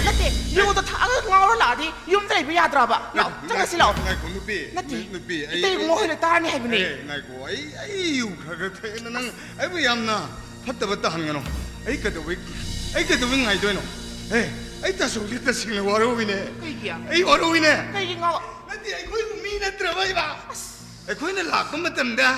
ꯅꯠꯇꯦ, ꯌꯨꯗꯣ ꯊꯛꯑꯒ ꯉꯥꯎꯔ ꯂꯥꯛꯑꯗꯤ ꯌꯨꯝꯗ ꯂꯩꯕ ꯌꯥꯗ꯭ꯔꯕ? ꯂꯥꯛꯑꯣ, ꯆꯪꯉꯁꯤ ꯂꯥꯛꯑꯣ꯫ ꯉꯥꯏꯈꯣ, ꯅꯨꯄꯤ꯫ ꯅꯠꯇꯦ, ꯅꯨꯄꯤ, ꯑꯩ, ꯏꯇꯩ ꯏꯕꯨꯡꯉꯣ ꯍꯣꯏꯅ ꯇꯥꯔꯅꯤ ꯍꯥꯏꯕꯅꯦ꯫ ꯑꯦ, ꯉꯥꯏꯈꯣ, ꯑꯩ, ꯑꯩ ꯌꯨ ꯈꯔ ꯈꯔ ꯊꯛꯑꯦꯅ ꯅꯪ ꯑꯩꯕꯨ ꯌꯥꯝꯅ ꯐꯠꯇꯕ ꯇꯥꯍꯟꯒꯅꯨ꯫ ꯑꯩ ꯀꯩꯗꯧꯕꯩ, ꯑꯩ ꯀꯩꯗꯧꯕꯩ ꯉꯥꯏꯗꯣꯏꯅꯣ? ꯑꯦ, ꯑꯩ ꯇꯥꯆꯧꯁꯦ ꯇꯁꯦꯡꯅ ꯋꯥꯔꯧꯏꯅꯦ꯫ ꯀꯩꯒꯤ? ꯑꯩ ꯋꯥꯔꯧꯏꯅꯦ꯫ ꯀꯩꯒꯤ ꯉꯥꯎ-? ꯅꯠꯇꯦ, ꯑꯩꯈꯣꯏꯕꯨ ꯃꯤ ꯅꯠꯇ꯭ꯔꯕ ꯏꯕ? ꯑꯩꯈꯣꯏꯅ ꯂꯥꯛꯄ ꯃꯇꯝꯗ,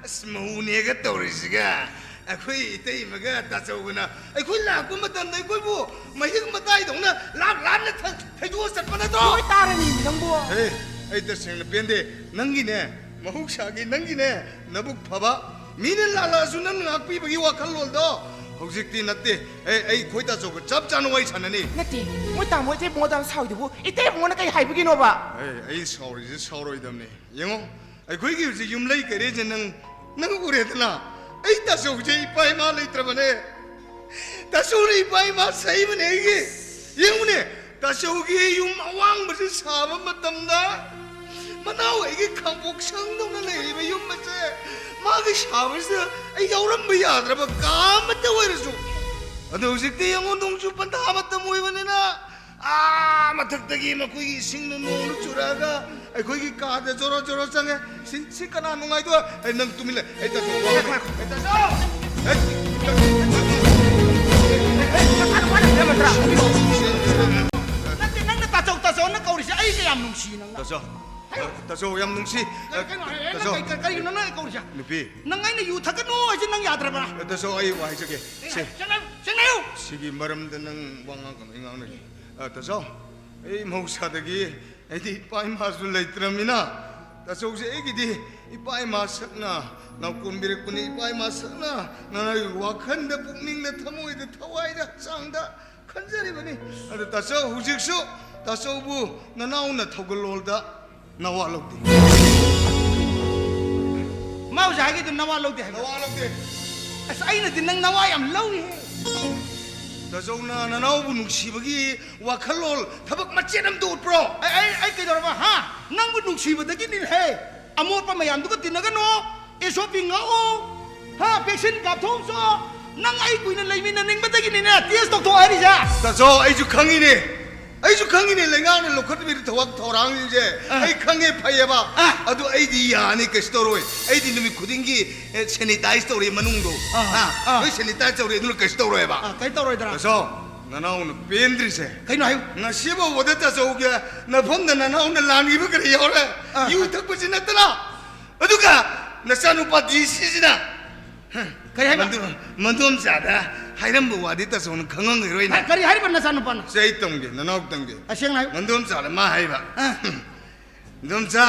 ꯑꯁ, ꯃꯧꯅꯦꯒ ꯇꯧꯔꯤꯁꯤꯒ, ꯑꯩꯈꯣꯏ ꯏꯇꯩꯃꯒ ꯇꯥꯆꯧꯒꯅ ꯑꯩꯈꯣꯏ ꯂꯥꯛꯄ ꯃꯇꯝꯗ ꯑꯩꯈꯣꯏꯕꯨ ꯃꯍꯤꯛ ꯃꯇꯥꯏꯗꯧꯅ ꯂꯥꯞ ꯂꯥꯞꯅ ꯊ- ꯊꯩꯗꯣꯛꯑ ꯆꯠꯄ ꯅꯠꯇ꯭ꯔꯣ? ꯂꯣꯏ ꯇꯥꯔꯅꯤ ꯅꯪꯕꯨ꯫ ꯍꯦ, ꯑꯩ ꯇꯁꯦꯡꯅ ꯄꯦꯟꯗꯦ꯫ ꯅꯪꯒꯤꯅꯦ, ꯃꯍꯧꯁꯥꯒꯤ ꯅꯪꯒꯤꯅꯦ, ꯅꯕꯨꯛ ꯐꯕ, ꯃꯤꯅ ꯂꯥꯜꯂꯛꯑꯁꯨ ꯅꯪ ꯉꯥꯛꯄꯤꯕꯒꯤ ꯋꯥꯈꯜꯂꯣꯟꯗꯣ ꯍꯧꯖꯤꯛꯇꯤ ꯅꯠꯇꯦ꯫ ꯑꯩ ꯑꯩ ꯈꯣꯏ ꯇꯥꯆꯧꯒ ꯆꯞ ꯆꯥꯅ ꯋꯥꯔꯤ ꯁꯥꯟꯅꯅꯤ꯫ ꯅꯠꯇꯦ, ꯃꯣꯏ ꯇꯥꯃꯣ ꯏꯇꯩ ꯃꯉꯣꯟꯗ ꯁꯥꯎꯏꯗꯨꯕꯨ ꯏꯇꯩ ꯃꯉꯣꯟꯗ ꯀꯩ ꯍꯥꯏꯕꯒꯤꯅꯣꯕ? ꯑꯩ ꯑꯩ ꯁꯥꯎꯔꯤꯁꯦ ꯁꯥꯎꯔꯣꯏꯗꯕꯅꯤ꯫ ꯌꯦꯡꯉꯣ, ꯑꯩꯈꯣꯏꯒꯤ ꯍꯧꯖꯤꯛ ꯌꯨꯝꯂꯩ ꯀꯩꯔꯩꯁꯦ ꯅꯪ ꯅꯪ ꯎꯔꯦꯗꯅ꯫ ꯑꯩ ꯇꯥꯆꯧꯁꯦ ꯏꯄꯥ ꯏꯃꯥ ꯂꯩꯇ꯭ꯔꯕꯅꯦ꯫ ꯇꯥꯆꯧꯅ ꯏꯄꯥ ꯏꯃꯥ ꯁꯩꯕꯅꯦ ꯑꯩꯒꯤ꯫ ꯌꯦꯡꯉꯨꯅꯦ, ꯇꯥꯆꯧꯒꯤ ꯌꯨꯝ ꯑꯋꯥꯡꯕꯁꯦ ꯁꯥꯕ ꯃꯇꯝꯗ ꯃꯅꯥꯎ ꯑꯩꯒꯤ ꯈꯥꯡꯄꯣꯛ ꯁꯪꯗꯧꯅ ꯂꯩꯔꯤꯕ ꯌꯨꯝ ꯑꯁꯦ ꯃꯥꯒꯤ ꯁꯥꯕꯁꯤꯗ ꯑꯩ ꯌꯥꯎꯔꯝꯕ ꯌꯥꯗ꯭ꯔꯕ ꯀꯥ ꯑꯃꯠꯇ ꯑꯣꯏꯔꯁꯨ꯫ ꯑꯗꯣ ꯍꯧꯖꯤꯛꯇꯤ ꯌꯦꯡꯉꯣ, ꯅꯣꯡꯖꯨ ꯄꯟꯊꯥ ꯃꯇꯝ ꯑꯣꯏꯕꯅꯤꯅ ꯑꯥ ꯃꯊꯛꯇꯒꯤ ꯃꯈꯣꯏꯒꯤ ꯏꯁꯤꯡꯅ ꯅꯣꯡꯅ ꯆꯨꯔꯛꯑꯒ ꯑꯩꯈꯣꯏꯒꯤ ꯀꯥꯗ ꯖꯣꯔꯣ ꯖꯣꯔꯣ ꯆꯪꯉꯦ꯫ ꯁꯤ ꯁꯤ ꯀꯅꯥ ꯅꯨꯡꯉꯥꯏꯗꯣꯏ? ꯑꯩ ꯅꯪ ꯇꯨꯃꯤꯟ ꯂꯩ꯫ ꯑꯩ ꯇꯥꯆꯧ ꯋꯥ ꯉꯥꯡ-, ꯑꯩ ꯇꯥꯆꯧ! ꯑꯩ ꯇꯥꯆꯧ! ꯅꯠꯇꯦ, ꯅꯪꯅ ꯇꯥꯆꯧ ꯇꯥꯆꯧꯅ ꯀꯧꯔꯤꯁꯦ ꯑꯩ ꯀꯌꯥꯝ ꯅꯨꯡꯁꯤ ꯅꯪꯅ? ꯇꯥꯆꯧ! ꯇꯥꯆꯧ ꯌꯥꯝ ꯅꯨꯡꯁꯤ꯫ ꯀꯩ- ꯀꯩꯅꯣ ꯍꯥꯏ- ꯑꯩꯅ ꯇꯥꯆꯧ! ꯀꯩ- ꯀꯩ- ꯀꯩꯒꯤꯅꯣ ꯅꯪꯅ ꯑꯩ ꯀꯧꯔꯤꯁꯦ? ꯅꯨꯄꯤ! ꯅꯪ ꯑꯩꯅ ꯌꯨ ꯊꯛꯀꯅꯨ ꯍꯥꯏꯁꯦ ꯅꯪ ꯌꯥꯗ꯭ꯔꯕ꯭ꯔꯥ? ꯇꯥꯆꯧ, ꯑꯩ ꯋꯥ ꯍꯥꯏꯖꯒꯦ꯫ ꯁꯦ, ꯆꯪꯉꯛ- ꯆꯪꯉꯛꯑꯣ! ꯁꯤꯒꯤ ꯃꯔꯝꯗ ꯅꯪ ꯋꯥ ꯉꯥꯡꯒꯅꯨ, ꯑꯩ ꯉꯥꯡꯅꯒꯦ꯫ ꯑ, ꯇꯥꯆꯧ, ꯑꯩ ꯃꯍꯧꯁꯥꯗꯒꯤ ꯑꯩꯗꯤ ꯏꯄꯥ ꯏꯃꯥꯁꯨ ꯂꯩꯇ꯭ꯔꯕꯅꯤꯅ ꯇꯥꯆꯧꯁꯦ ꯑꯩꯒꯤꯗꯤ ꯏꯄꯥ ꯏꯃꯥ ꯁꯛꯅ ꯅꯥꯎꯀꯣꯟꯕꯤꯔꯛꯄꯅꯤ꯫ ꯏꯄꯥ ꯏꯃꯥ ꯁꯛꯅ ꯅꯪꯒꯤ ꯋꯥꯈꯜꯗ, ꯄꯨꯛꯅꯤꯡꯗ, ꯊꯃꯣꯏꯗ, ꯊꯋꯥꯏꯗ, ꯍꯛꯆꯥꯡꯗ ꯈꯟꯖꯔꯤꯕꯅꯤ꯫ ꯑꯗꯨ ꯇꯥꯆꯧ, ꯍꯧꯖꯤꯛꯁꯨ ꯇꯥꯆꯧꯕꯨ ꯅꯅꯥꯎꯅ ꯊꯧꯒꯜꯂꯣꯟꯗ ꯅꯋꯥ ꯂꯧꯗꯦ꯫ ꯃꯥ ꯍꯧꯖꯤꯛ ꯍꯥꯏꯒꯤꯗꯨ ꯅꯋꯥ ꯂꯧꯗꯦ ꯍꯥꯏꯕ? ꯅꯋꯥ ꯂꯧꯗꯦ꯫ ꯑꯁ, ꯑꯩꯅꯗꯤ ꯅꯪ ꯅꯋꯥ ꯌꯥꯝ ꯂꯧꯏꯍꯦ꯫ ꯇꯥꯆꯧꯅ ꯅꯅꯥꯎꯕꯨ ꯅꯨꯡꯁꯤꯕꯒꯤ ꯋꯥꯈꯜꯂꯣꯟ ꯊꯕꯛ ꯃꯆꯦꯠ ꯑꯃꯇ ꯎꯠꯄ꯭ꯔꯣ? ꯑꯩ ꯑꯩ ꯑꯩ ꯀꯩꯗꯧꯔꯕ? ꯍꯥ? ꯅꯪꯕꯨ ꯅꯨꯡꯁꯤꯕꯗꯒꯤꯅꯤꯍꯦ꯫ ꯑꯃꯣꯠꯄ ꯃꯌꯥꯝꯗꯨꯒ ꯇꯤꯟꯅꯒꯅꯨ꯫ ꯑꯦꯁ ꯑꯣ ꯄꯤ ꯉꯥꯛꯎ꯫ ꯍꯥ? ꯚꯦꯛꯁꯤꯟ ꯀꯥꯞꯊꯣꯛꯎꯆꯣ꯫ ꯅꯪ ꯑꯩ ꯀꯨꯏꯅ ꯂꯩꯃꯤꯟꯅꯅꯤꯡꯕꯗꯒꯤꯅꯤꯅꯦ ꯇꯦꯁ ꯇꯧꯊꯣꯛꯑꯣ ꯍꯥꯏꯔꯤꯁꯦ꯫ ꯇꯥꯆꯧ, ꯑꯩꯁꯨ ꯈꯪꯉꯤꯅꯦ꯫ ꯑꯩꯁꯨ ꯈꯪꯉꯤꯅꯦ, ꯂꯩꯉꯥꯛꯅ ꯂꯧꯈꯠꯄꯤꯔꯤ ꯊꯕꯛ ꯊꯧꯔꯥꯡꯁꯤꯡꯁꯦ꯫ ꯑ꯫ ꯑꯩ ꯈꯪꯉꯦ, ꯐꯩꯌꯦꯕ꯫ ꯑ꯫ ꯑꯗꯨ ꯑꯩꯗꯤ ꯌꯥꯅꯤ, ꯀꯩꯁꯨ ꯇꯧꯔꯣꯏ꯫ ꯑꯩꯗꯤ ꯅꯨꯃꯤꯠ ꯈꯨꯗꯤꯡꯒꯤ, ꯑꯦ, ꯁꯦꯅꯤꯇꯥꯏꯁ ꯇꯧꯔꯤ ꯃꯅꯨꯡꯗꯣ꯫ ꯑ, ꯍꯥ? ꯑ꯫ ꯂꯣꯏ ꯁꯦꯅꯤꯇꯥꯏꯁ ꯇꯧꯔꯤ, ꯑꯗꯨꯅ ꯀꯩꯁꯨ ꯇꯧꯔꯣꯏꯕ꯫ ꯑ, ꯀꯩ ꯇꯧꯔꯣꯏꯗ꯭ꯔꯥ? ꯇꯥꯆꯧ, ꯅꯅꯥꯎꯅ ꯄꯦꯟꯗ꯭ꯔꯤꯁꯦ꯫ ꯀꯩꯅꯣ ꯍꯥꯏꯌꯨ꯫ ꯉꯁꯤꯐꯥꯎꯕꯗ ꯇꯥꯆꯧꯒꯤ ꯅꯐꯝꯗ ꯅꯅꯥꯎꯅ ꯂꯥꯟꯈꯤꯕ ꯀꯔꯤ ꯌꯥꯎꯔꯦ? ꯑ, ꯌꯨ ꯑ꯫ ꯊꯛꯄꯁꯤ ꯅꯠꯇꯅ꯫ ꯑꯗꯨꯒ ꯅꯆꯥꯅꯨꯄꯥ ꯗꯤ ꯁꯤꯁꯤꯅ ꯀꯔꯤ ꯍꯥꯏꯕ? ꯃꯟꯗꯣ-, ꯃꯟꯗꯣꯝꯆꯥꯗ ꯍꯥꯏꯔꯝꯕ ꯋꯥꯗꯤ ꯇꯥꯆꯧꯅ ꯈꯪꯉꯝꯈꯤꯔꯣꯏꯅꯦ꯫ ꯍꯥ, ꯀꯔꯤ ꯍꯥꯏꯔꯤꯕ ꯅꯆꯥꯅꯨꯄꯥꯅ? ꯁꯦ, ꯑꯩ ꯇꯝꯒꯦ, ꯅꯅꯥꯎ ꯇꯝꯒꯦ꯫ ꯇꯁꯦꯡꯅ ꯍꯥꯏꯌꯨ꯫ ꯃꯟꯗꯣꯝꯆꯥꯗ ꯃꯥ ꯍꯥꯏꯕ, ꯑꯥ꯫ "ꯃꯟꯗꯣꯝꯆꯥ,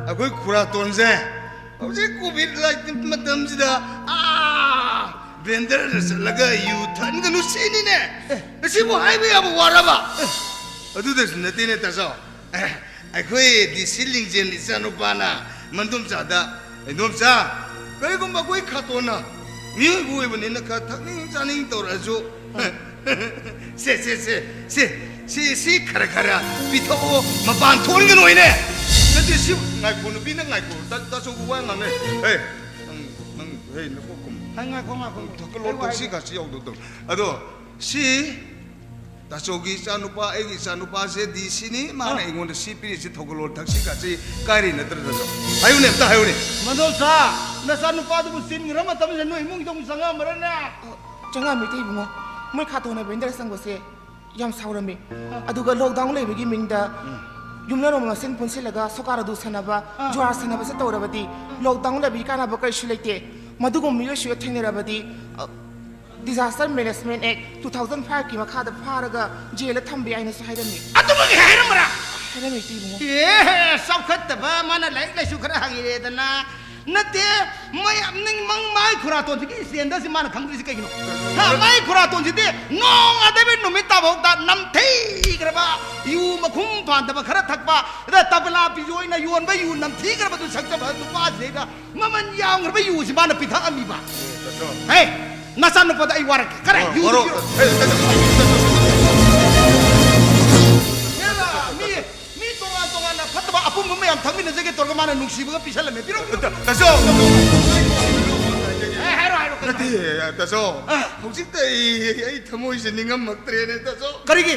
ꯑꯩꯈꯣꯏ ꯈꯨꯔꯥꯇꯣꯟꯁꯦ ꯍꯧꯖꯤꯛ ꯀꯣꯚꯤꯗ ꯅꯥꯏꯟꯇꯤꯟ ꯃꯇꯝꯁꯤꯗ, ꯑꯥ, ꯕꯦꯟꯗꯔꯗ ꯆꯠꯂꯒ ꯌꯨ ꯊꯛꯍꯟꯒꯅꯨ ꯁꯤꯅꯤꯅꯦ꯫ ꯑꯦ꯫ ꯑꯁꯤꯕꯨ ꯍꯥꯏꯕ ꯌꯥꯕ ꯋꯥꯔꯕ?" ꯑꯦ꯫ ꯑꯗꯨꯗꯁꯨ ꯅꯠꯇꯦꯅꯦ, ꯇꯥꯆꯧ꯫ ꯑꯦ, ꯑꯩꯈꯣꯏ ꯗꯤ ꯁꯤ ꯂꯤꯡꯖꯦꯜ ꯏꯆꯥꯅꯨꯄꯥꯅ ꯃꯟꯗꯣꯝꯆꯥꯗ, "ꯏꯟꯗꯣꯝꯆꯥ, ꯀꯔꯤꯒꯨꯝꯕ ꯑꯩꯈꯣꯏ ꯈꯥꯇꯣꯟꯅ ꯃꯤꯑꯣꯏꯕ ꯑꯣꯏꯕꯅꯤꯅ ꯈꯔ ꯊꯛꯅꯤꯡ ꯆꯥꯅꯤꯡ ꯇꯧꯔꯛꯑꯁꯨ, ꯁꯦ, ꯁꯦ, ꯁꯦ, ꯁꯦ, ꯁꯤ, ꯁꯤ ꯈꯔ ꯈꯔ ꯄꯤꯊꯛꯑꯣ, ꯃꯄꯥꯟ ꯊꯣꯛꯍꯟꯒꯅꯨ ꯍꯥꯏꯅꯦ꯫ ꯅꯠꯇꯦ, ꯁꯤ ꯉꯥꯏꯈꯣ, ꯅꯨꯄꯤꯅ ꯉꯥꯏꯈꯣ, ꯇꯥ-, ꯇꯥꯆꯧꯒ ꯋꯥ ꯉꯥꯡꯅꯩ꯫ ꯍꯦ, ꯅꯪ, ꯅꯪ, ꯍꯦ, ꯅꯀꯣꯛ ꯈꯨꯝ꯫ ꯍꯥꯏ, ꯉꯥꯏꯈꯣ, ꯉꯥꯏꯈꯣ꯫ ꯊꯛꯀꯠꯂꯣ, ꯑꯩ ꯋꯥ ꯊꯛꯁꯤ ꯍꯥꯏꯒꯦ꯫ ꯈꯥꯁꯤ ꯌꯥꯎꯗꯕꯗꯣ꯫ ꯑꯗꯣ, ꯁꯤ ꯇꯥꯆꯧꯒꯤ ꯏꯆꯥꯅꯨꯄꯥ, ꯑꯩꯒꯤ ꯏꯆꯥꯅꯨꯄꯥꯁꯦ ꯗꯤ ꯁꯤꯅꯤ, ꯃꯥꯅ ꯑꯥ꯫ ꯑꯩꯉꯣꯟꯗ ꯁꯤ ꯄꯤꯔꯤꯁꯤ ꯊꯧꯒꯜꯂꯣꯟ ꯊꯛꯁꯤ ꯈꯥꯁꯤ ꯀꯥꯏꯔꯤ ꯅꯠꯇ꯭ꯔ, ꯇꯥꯆꯧ? ꯍꯥꯏꯌꯨꯅꯦ, ꯑꯝꯇ ꯍꯥꯏꯌꯨꯅꯦ꯫ ꯃꯗꯣꯝꯆꯥ, ꯅꯆꯥꯅꯨꯄꯥꯗꯨꯕꯨ ꯆꯤꯟꯈ꯭ꯔ ꯃꯇꯝꯁꯤꯗ ꯅꯣꯏ ꯏꯃꯨꯡꯗ ꯑꯃꯨꯛ ꯆꯪꯉꯛꯑꯝꯃꯔꯅꯦ? ꯆꯪꯉꯛꯑꯝꯃꯤ, ꯏꯇꯩ ꯏꯕꯨꯡꯉꯣ꯫ ꯃꯣꯏ ꯈꯥꯇꯣꯟꯅ ꯕꯦꯟꯗꯔ ꯆꯪꯕꯁꯦ ꯌꯥꯝ ꯁꯥꯎꯔꯝꯃꯤ꯫ ꯑꯥ꯫ ꯑꯗꯨꯒ ꯂꯣꯛꯗꯥꯎꯟ ꯂꯩꯕꯒꯤ ꯃꯤꯡꯗ ꯎꯝ꯫ ꯌꯨꯝꯂꯣꯟ ꯃꯁꯦꯟ ꯄꯨꯟꯁꯤꯜꯂꯒ ꯁꯣꯀꯥꯔ ꯑꯗꯨ ꯁꯥꯟꯅꯕ, ꯑꯥ꯫ ꯖꯨꯋꯥꯔ ꯁꯥꯟꯅꯕꯁꯦ ꯇꯧꯔꯕꯗꯤ ꯑꯥ꯫ ꯂꯣꯛꯗꯥꯎꯟ ꯂꯩꯕꯒꯤ ꯀꯥꯟꯅꯕ ꯀꯔꯤꯁꯨ ꯂꯩꯇꯦ꯫ ꯃꯗꯨꯒꯨꯝꯕ ꯃꯤꯑꯣꯏꯁꯤꯒ ꯊꯦꯡꯅꯔꯕꯗꯤ, ꯑ, Disaster Management Act two thousand five ꯀꯤ ꯃꯈꯥꯗ ꯐꯥꯔꯒ ꯖꯦꯜꯗ ꯊꯝꯕ ꯌꯥꯏꯅꯁꯨ ꯍꯥꯏꯔꯝꯃꯤ꯫ ꯑꯗꯨꯃꯛꯀꯤ ꯍꯥꯏꯔꯝꯕ꯭ꯔꯥ? ꯍꯥꯏꯔꯝꯃꯤ, ꯏꯇꯩ ꯏꯕꯨꯡꯉꯣ꯫ ꯑꯦ, ꯆꯥꯎꯈꯠꯇꯕ, ꯃꯥꯅ ꯂꯥꯏꯔꯤꯛ ꯂꯥꯏꯁꯨ ꯈꯔ ꯍꯩꯔꯦꯗꯅ꯫ ꯅꯠꯇꯦ, ꯃꯌꯥꯝ ꯅꯪ ꯃꯪ ꯃꯥꯏ ꯈꯨꯔꯥꯇꯣꯟꯁꯤꯒꯤ standard ꯁꯤ ꯃꯥꯅ ꯈꯪꯗ꯭ꯔꯤꯁꯤ ꯀꯩꯒꯤꯅꯣ? ꯍꯥ, ꯃꯥꯏ ꯈꯨꯔꯥꯇꯣꯟꯁꯤꯗꯤ ꯅꯣꯡꯉꯥꯟꯗꯕ ꯅꯨꯃꯤꯠ ꯇꯥꯐꯥꯎꯗ ꯅꯝꯊꯤꯈ꯭ꯔꯕ ꯌꯨ ꯃꯈꯨꯝ ꯄꯥꯟꯗꯕ ꯈꯔ ꯊꯛꯄ, ꯑꯗ ꯇꯕꯂꯥ ꯄꯤꯖꯣꯏꯅ ꯌꯣꯟꯕ ꯌꯨ ꯅꯝꯊꯤꯈ꯭ꯔꯕꯗꯨ ꯁꯛꯆꯕ ꯅꯨꯄꯥꯁꯤꯗꯩꯗ ꯃꯃꯜ ꯌꯥꯝꯈ꯭ꯔꯕ ꯌꯨꯁꯤ ꯃꯥꯅ ꯄꯤꯊꯛꯑꯝꯃꯤꯕ꯫ ꯇꯥꯆꯧ꯫ ꯍꯦ, ꯅꯆꯥꯅꯨꯄꯥꯗ ꯑꯩ ꯋꯥꯔꯛꯀꯦ꯫ ꯈꯔ ꯋꯥꯔꯧ, ꯌꯨꯗꯨ ꯋꯥꯔꯧ꯫ ꯄꯤꯔꯛꯑꯣ꯫ ꯍꯦ, ꯇꯥꯆꯧ꯫ ꯍꯦꯔꯥ, ꯃꯤ, ꯃꯤ ꯇꯣꯉꯥꯟ ꯇꯣꯉꯥꯟꯅ ꯐꯠꯇꯕ ꯑꯄꯨꯝꯕ ꯃꯌꯥꯝ ꯊꯛꯃꯤꯟꯅꯖꯒꯦ ꯇꯧꯔꯒ ꯃꯥꯅ ꯅꯨꯡꯁꯤꯕꯒ ꯄꯤꯁꯜꯂꯝꯃꯦ꯫ ꯄꯤꯔꯛꯑꯣ, ꯄꯤꯔꯛꯑꯣ, ꯇꯥ-, ꯄꯤꯔꯛꯑꯣ꯫ ꯇꯥꯆꯧ꯫ ꯑꯦ, ꯍꯥꯏꯔꯣ, ꯍꯥꯏꯔꯣ, ꯀꯩꯅꯣ ꯅꯠꯇꯦ, ꯍꯥꯏꯔꯣ? ꯇꯥꯆꯧ꯫ ꯑꯥ꯫ ꯍꯧꯖꯤꯛꯇ ꯑꯩ, ꯑꯩ ꯊꯃꯣꯏꯁꯦ ꯅꯤꯡꯉꯝꯃꯛꯇ꯭ꯔꯦꯅꯦ, ꯇꯥꯆꯧ꯫ ꯀꯔꯤꯒꯤ?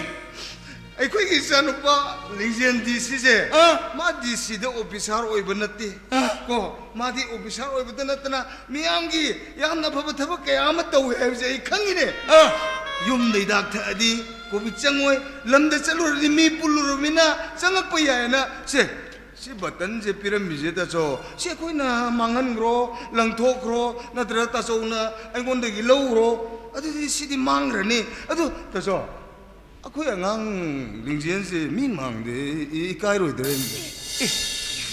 ꯑꯩꯈꯣꯏꯒꯤ ꯏꯆꯥꯅꯨꯄꯥ ꯂꯤꯡꯖꯦꯜ ꯗꯤ ꯁꯤꯁꯦ, ꯑꯥ꯫ ꯃꯥ ꯗꯤ ꯁꯤꯗ ꯑꯣꯐꯤꯁꯥꯔ ꯑꯣꯏꯕ ꯅꯠꯇꯦ꯫ ꯑꯥ꯫ ꯀꯣ, ꯃꯥꯗꯤ ꯑꯣꯐꯤꯁꯥꯔ ꯑꯣꯏꯕꯇ ꯅꯠꯇꯅ ꯃꯤꯌꯥꯝꯒꯤ ꯌꯥꯝꯅ ꯐꯕ ꯊꯕꯛ ꯀꯌꯥ ꯑꯃ ꯇꯧꯋꯦ ꯍꯥꯏꯕꯁꯦ ꯑꯩ ꯈꯪꯉꯤꯅꯦ꯫ ꯑꯥ꯫ ꯌꯨꯝꯗ ꯍꯤꯗꯥꯛ ꯊꯛꯑꯗꯤ ꯀꯣꯚꯤꯗ ꯆꯪꯉꯣꯏ, ꯂꯝꯗ ꯆꯠꯂꯨꯔꯗꯤ ꯃꯤ ꯄꯨꯜꯂꯨꯔꯕꯅꯤꯅ ꯆꯪꯉꯛꯄ ꯌꯥꯏꯅ꯫ ꯁꯦ, ꯁꯤ ꯕꯇꯟꯁꯦ ꯄꯤꯔꯝꯃꯤꯁꯦ, ꯇꯥꯆꯧ, ꯁꯤ ꯑꯩꯈꯣꯏꯅ ꯃꯥꯡꯍꯟꯈ꯭ꯔꯣ, ꯂꯪꯊꯣꯛꯈ꯭ꯔꯣ, ꯅꯠꯇ꯭ꯔꯒ ꯇꯥꯆꯧꯅ ꯑꯩꯉꯣꯟꯗꯒꯤ ꯂꯧꯈ꯭ꯔꯣ, ꯑꯗꯨꯗꯤ ꯁꯤꯗꯤ ꯃꯥꯡꯈ꯭ꯔꯅꯤ꯫ ꯑꯗꯨ ꯇꯥꯆꯧ, ꯑꯩꯈꯣꯏ ꯑꯉꯥꯡ ꯂꯤꯡꯖꯦꯜꯁꯦ ꯃꯤ ꯃꯥꯡꯗꯦ ꯏ-, ꯏꯀꯥꯏꯔꯣꯏꯗ꯭ꯔꯦ? ꯑꯦ,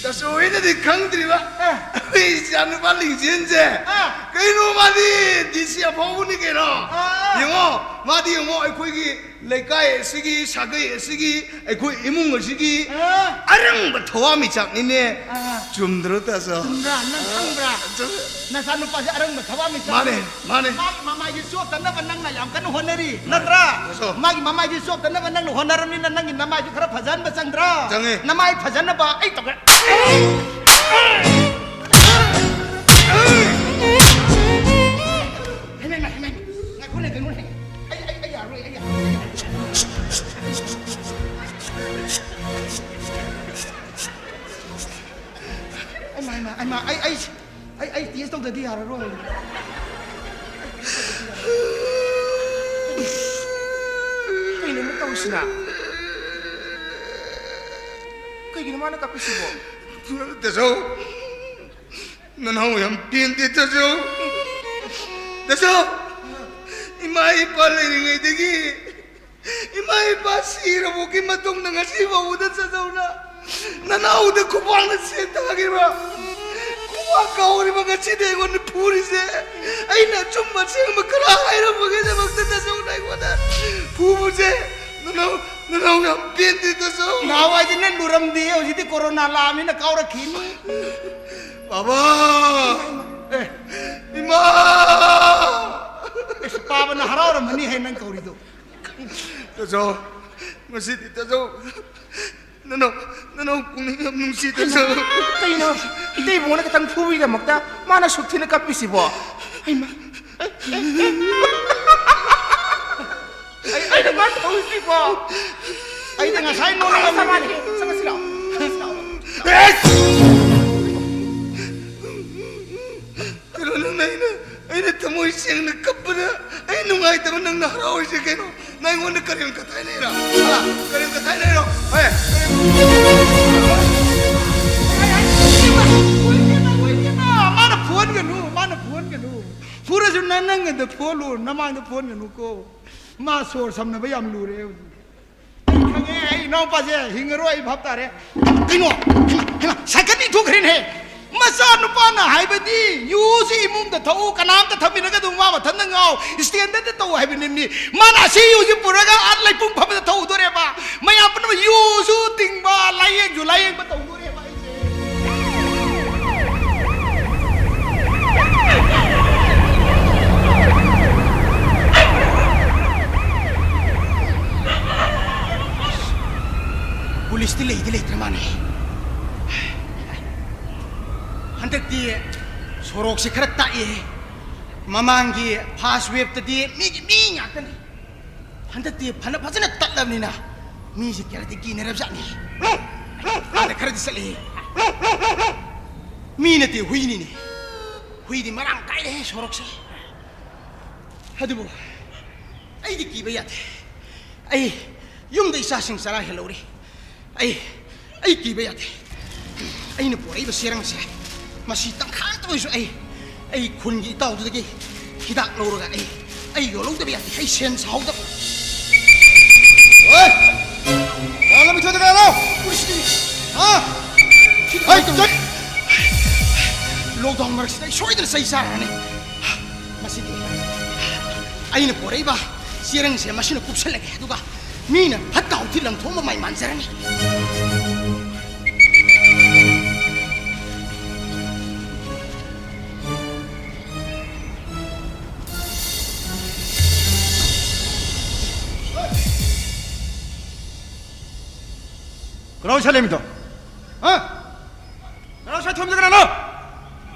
ꯇꯥꯆꯧ ꯍꯣꯏꯅꯗꯤ ꯈꯪꯗ꯭ꯔꯤꯕ, ꯑꯥ꯫ ꯑꯩꯈꯣꯏ ꯏꯆꯥꯅꯨꯄꯥ ꯂꯤꯡꯖꯦꯜꯁꯦ ꯑꯥ꯫ ꯀꯩꯅꯣ, ꯃꯥꯗꯤ ꯗꯤ ꯁꯤ ꯑꯐꯥꯎꯕꯅꯤ ꯀꯩꯅꯣ꯫ ꯑꯥ꯫ ꯌꯦꯡꯉꯣ, ꯃꯥꯗꯤ ꯌꯦꯡꯉꯣ, ꯑꯩꯈꯣꯏꯒꯤ ꯂꯩꯀꯥꯏ ꯑꯁꯤꯒꯤ, ꯁꯥꯒꯩ ꯑꯁꯤꯒꯤ, ꯑꯩꯈꯣꯏ ꯏꯃꯨꯡ ꯑꯁꯤꯒꯤ ꯑꯥ꯫ ꯑꯔꯪꯕ ꯊꯋꯥꯟꯃꯤꯆꯥꯛꯅꯤꯅꯦ꯫ ꯑꯥ꯫ ꯆꯨꯝꯗ꯭ꯔꯣ, ꯇꯥꯆꯧ? ꯆꯨꯝꯕ꯭ꯔꯥ? ꯅꯪ ꯈꯪꯕ꯭ꯔꯥ? ꯆꯨꯝ-, ꯅꯆꯥꯅꯨꯄꯥꯁꯦ ꯑꯔꯪꯕ ꯊꯋꯥꯟꯃꯤꯆꯥꯛ꯫ ꯃꯥꯅꯦ, ꯃꯥꯅꯦ꯫ ꯃꯥꯒꯤ ꯃꯃꯥꯏꯁꯦ ꯆꯣꯞꯇꯅꯕ ꯅꯪꯅ ꯌꯥꯝ ꯀꯟꯅ ꯍꯣꯠꯅꯔꯤ, ꯃꯥꯅꯦ꯫ ꯅꯠꯇ꯭ꯔꯥ? ꯇꯥꯆꯧ꯫ ꯃꯥꯒꯤ ꯃꯃꯥꯏꯁꯦ ꯆꯣꯞꯇꯅꯕ ꯅꯪꯅ ꯍꯣꯠꯅꯔꯕꯅꯤꯅ ꯅꯪꯒꯤ ꯅꯃꯥꯏꯁꯨ ꯈꯔ ꯐꯖꯍꯟꯕ ꯆꯪꯗ꯭ꯔꯥ? ꯆꯪꯉꯦ꯫ ꯅꯃꯥꯏ ꯐꯖꯅꯕ ꯑꯩ ꯇꯧꯒꯦ꯫ ꯍꯩꯃꯥ, ꯍꯩꯃꯥ, ꯍꯩꯃꯥ꯫ ꯉꯥꯏꯈꯣꯅꯦ, ꯀꯩꯅꯣꯅꯦ꯫ ꯑꯩ, ꯑꯩ, ꯑꯩ ꯌꯥꯔꯣꯏ, ꯑꯩ ꯌꯥꯔꯣꯏ, ꯑꯩ ꯌꯥꯔꯣꯏ꯫ ꯑꯩꯃꯥ, ꯑꯩꯃꯥ, ꯑꯩꯃꯥ, ꯑꯩ, ꯑꯩ, ꯑꯩ, ꯑꯩ ꯇꯦꯁ ꯇꯧꯗꯗꯤ ꯌꯥꯔꯔꯣꯏ꯫ ꯀꯩꯅꯣ ꯑꯃꯨꯛ ꯇꯧꯔꯤꯁꯤꯅ? ꯀꯩꯒꯤꯅꯣ ꯃꯥꯅ ꯀꯞꯄꯤꯁꯤꯕꯣ? ꯇꯥꯆꯧ, ꯅꯅꯥꯎ ꯌꯥꯝ ꯄꯦꯟꯗꯦ, ꯇꯥꯆꯧ꯫ ꯇꯥꯆꯧ, ꯏꯃꯥ ꯏꯄꯥ ꯂꯩꯔꯤꯉꯩꯗꯒꯤ ꯏꯃꯥ ꯏꯄꯥ ꯁꯤꯔꯕꯨꯛꯀꯤ ꯃꯇꯨꯡꯗ ꯉꯁꯤ ꯐꯥꯎꯕꯗ ꯆꯥꯆꯧꯅ ꯅꯅꯥꯎꯗ ꯈꯨꯄꯥꯛꯅ ꯁꯦꯠ ꯊꯥꯈꯤꯕ, ꯈꯨꯄꯥꯛ ꯀꯥꯎꯔꯤꯕ ꯉꯁꯤꯗꯤ ꯑꯩꯉꯣꯟꯗ ꯐꯨꯔꯤꯁꯦ꯫ ꯑꯩꯅ ꯑꯆꯨꯝꯕ ꯑꯁꯦꯡꯕ ꯈꯔ ꯍꯥꯏꯔꯝꯕꯒꯤꯗꯃꯛꯇ ꯆꯥꯆꯧꯅ ꯑꯩꯉꯣꯟꯗ ꯐꯨꯕꯁꯦ꯫ ꯅꯅꯥꯎ, ꯅꯅꯥꯎ ꯌꯥꯝ ꯄꯦꯟꯗꯦ, ꯆꯥꯆꯧ꯫ ꯅꯍꯥꯟꯋꯥꯏꯗꯤ ꯅꯪ ꯂꯨꯔꯝꯗꯦ, ꯍꯧꯖꯤꯛꯇꯤ ꯀꯣꯔꯣꯅꯥ ꯂꯥꯛꯑꯃꯤꯅ ꯀꯥꯎꯔꯛꯈꯤꯅꯤ꯫ ꯕꯥꯕꯥ! ꯑꯦ꯫ ꯏꯃꯥ! ꯑꯦꯁ, ꯄꯥꯕꯅ ꯍꯔꯥꯎꯔꯝꯃꯅꯤ ꯍꯦ ꯅꯪ ꯀꯧꯔꯤꯗꯣ꯫ ꯇꯥꯆꯧ, ꯉꯁꯤꯗꯤ ꯇꯥꯆꯧ, ꯅꯅꯥꯎ, ꯅꯅꯥꯎ ꯄꯨꯛꯅꯤꯡ ꯌꯥꯝ ꯅꯨꯡꯁꯤ, ꯇꯥꯆꯧ꯫ ꯀꯩꯅꯣ? ꯏꯇꯩꯕꯨꯡꯅ ꯈꯤꯇꯪ ꯐꯨꯕꯒꯤꯗꯃꯛꯇ ꯃꯥꯅ ꯁꯨꯛ ꯊꯤꯅ ꯀꯞꯄꯤꯁꯤꯕꯣ? ꯍꯩꯃꯥ꯫ ꯑꯩ, ꯑꯩꯅ ꯃꯥ ꯇꯧꯔꯤꯁꯤꯕꯣ? ꯑꯩꯗꯤ ꯉꯁꯥꯏ ꯅꯣꯡꯃ ꯆꯪꯉꯁꯤ ꯂꯥꯛꯑꯣ꯫ ꯆꯪꯉꯁꯤ ꯂꯥꯛꯑꯣ꯫ ꯑꯦꯁ! ꯀꯩꯅꯣ ꯅꯪꯅ ꯑꯩꯅ, ꯑꯩꯅ ꯊꯃꯣꯏ ꯁꯦꯡꯅ ꯀꯞꯄꯗ ꯑꯩ ꯅꯨꯡꯉꯥꯏꯇꯕ ꯅꯪꯅ ꯍꯔꯥꯎꯔꯤꯁꯦ ꯀꯩꯅꯣ? ꯅꯪ ꯑꯩꯉꯣꯟꯗ ꯀꯔꯦꯝ ꯀꯊꯥꯏꯅꯩꯔꯣ? ꯍꯥ? ꯀꯔꯦꯝ ꯀꯊꯥꯏꯅꯩꯔꯣ? ꯍꯦ, ꯀꯔꯦꯝ ꯅꯪ ꯅꯪꯒꯗ ꯐꯣꯜꯂꯨ, ꯅꯃꯥꯡꯗ ꯐꯣꯟꯒꯅꯨꯀꯣ꯫ ꯃꯥ ꯁꯣꯔ ꯁꯝꯅꯕ ꯌꯥꯝ ꯂꯨꯔꯦ ꯍꯧꯖꯤꯛ꯫ ꯑꯩ ꯈꯪꯉꯦ, ꯑꯩ ꯏꯅꯥꯎꯄꯥꯁꯦ ꯍꯤꯡꯉꯔꯣꯏ, ꯑꯩ ꯚꯥꯞ ꯇꯥꯔꯦ꯫ ꯀꯩꯅꯣ? ꯍꯩꯃꯥ, ꯍꯩꯃꯥ, ꯁꯥꯏꯀꯜ ꯏꯟꯊꯣꯛꯈ꯭ꯔꯦꯅꯦ꯫ ꯃꯆꯥꯅꯨꯄꯥꯅ ꯍꯥꯏꯕꯗꯤ ꯌꯨꯁꯤ ꯏꯃꯨꯡꯗ ꯊꯛꯎ, ꯀꯅꯥꯝꯇ ꯊꯛꯃꯤꯟꯅꯒꯅꯨ, ꯃꯥ ꯃꯊꯟꯇ ꯉꯥꯎ, ꯏꯁꯇꯦꯟꯗꯔꯗ ꯇꯧ ꯍꯥꯏꯕꯅꯤꯅꯤ꯫ ꯃꯥꯅ ꯑꯁꯤ ꯌꯨꯁꯤ ꯄꯨꯔꯒ ꯑꯥ ꯂꯩꯄꯨꯡ ꯐꯝꯕꯗ ꯊꯛꯎꯗꯣꯔꯦꯕ꯫ ꯃꯌꯥꯝ ꯄꯨꯝꯅꯃꯛ ꯌꯨꯁꯨ ꯇꯤꯡꯕ, ꯂꯥꯏꯌꯦꯡꯁꯨ ꯂꯥꯏꯌꯦꯡꯕ ꯇꯧꯗꯣꯔꯦꯕ ꯑꯩꯁꯦ꯫ ꯄꯨꯂꯤꯁꯇꯤ ꯂꯩꯗꯤ ꯂꯩꯇ꯭ꯔ ꯃꯥꯅꯦ꯫ ꯍꯟꯗꯛꯇꯤ ꯁꯣꯔꯣꯛꯁꯦ ꯈꯔ ꯇꯥꯛꯑꯦ꯫ ꯃꯃꯥꯡꯒꯤ ꯐꯥꯁ ꯋꯦꯞꯇꯗꯤ ꯃꯤꯒꯤ ꯃꯤ ꯉꯥꯛꯇꯅꯤ꯫ ꯍꯟꯗꯛꯇꯤ ꯐꯅ ꯐꯖꯅ ꯇꯠꯂꯕꯅꯤꯅ ꯃꯤꯁꯦ ꯈꯔꯗꯤ ꯀꯤꯅꯔꯕꯖꯥꯠꯅꯤ꯫ ꯑꯥꯗ ꯈꯔꯗꯤ ꯆꯠꯂꯦ꯫ ꯃꯤ ꯅꯠꯇꯦ, ꯍꯨꯏꯅꯤꯅꯦ꯫ ꯍꯨꯏꯗꯤ ꯃꯔꯥꯡ ꯀꯥꯏꯔꯦꯍꯦ ꯁꯣꯔꯣꯛꯁꯦ꯫ ꯑꯗꯨꯕꯨ ꯑꯩꯗꯤ ꯀꯤꯕ ꯌꯥꯗꯦ꯫ ꯑꯩ ꯌꯨꯝꯗ ꯏꯆꯥꯁꯤꯡ ꯆꯔꯥ ꯍꯦꯜꯍꯧꯔꯤ꯫ ꯑꯩ, ꯑꯩ ꯀꯤꯕ ꯌꯥꯗꯦ꯫ ꯑꯩꯅ ꯄꯣꯔꯛꯏꯕ ꯆꯦꯔꯪꯁꯦ, ꯃꯁꯤ ꯇꯪꯈꯥꯏꯇ ꯑꯣꯏꯁꯨ ꯑꯩ, ꯑꯩ ꯈꯨꯟꯒꯤ ꯏꯇꯥꯎꯗꯨꯗꯒꯤ ꯍꯤꯗꯥꯛ ꯂꯧꯔꯒ ꯑꯩ, ꯑꯩ ꯌꯣꯜꯍꯧꯗꯕ ꯌꯥꯗꯦ꯫ ꯑꯩ ꯁꯦꯟ ꯁꯥꯍꯧꯗꯕ꯫ ꯑꯣꯏ! ꯌꯥꯝꯅ ꯃꯤꯊꯣꯏꯗ ꯀꯅꯥꯅꯣ? ꯍꯥ? ꯍꯩ, ꯆꯠ! ꯂꯣꯛꯗꯥꯎꯟ ꯃꯔꯛꯁꯤꯗ ꯑꯩ ꯁꯣꯏꯗꯅ ꯆꯩ ꯆꯥꯔꯅꯤ꯫ ꯃꯁꯤꯗꯤ ꯑꯩꯅ ꯄꯣꯔꯛꯏꯕ ꯆꯦꯔꯪꯁꯦ ꯃꯁꯤꯅ ꯀꯨꯞꯁꯜꯂꯒꯦ, ꯑꯗꯨꯒ ꯃꯤꯅ ꯐꯠꯇ ꯍꯥꯎꯊꯤ ꯂꯪꯊꯣꯛꯑꯝꯕ ꯃꯥꯏ ꯃꯥꯟꯖꯔꯅꯤ꯫ ꯀꯅꯥ ꯁꯥ ꯂꯩꯃꯤꯗꯣ? ꯍꯥ? ꯀꯅꯥ ꯁꯥ ꯊꯣꯝꯗ ꯀꯅꯥꯅꯣ?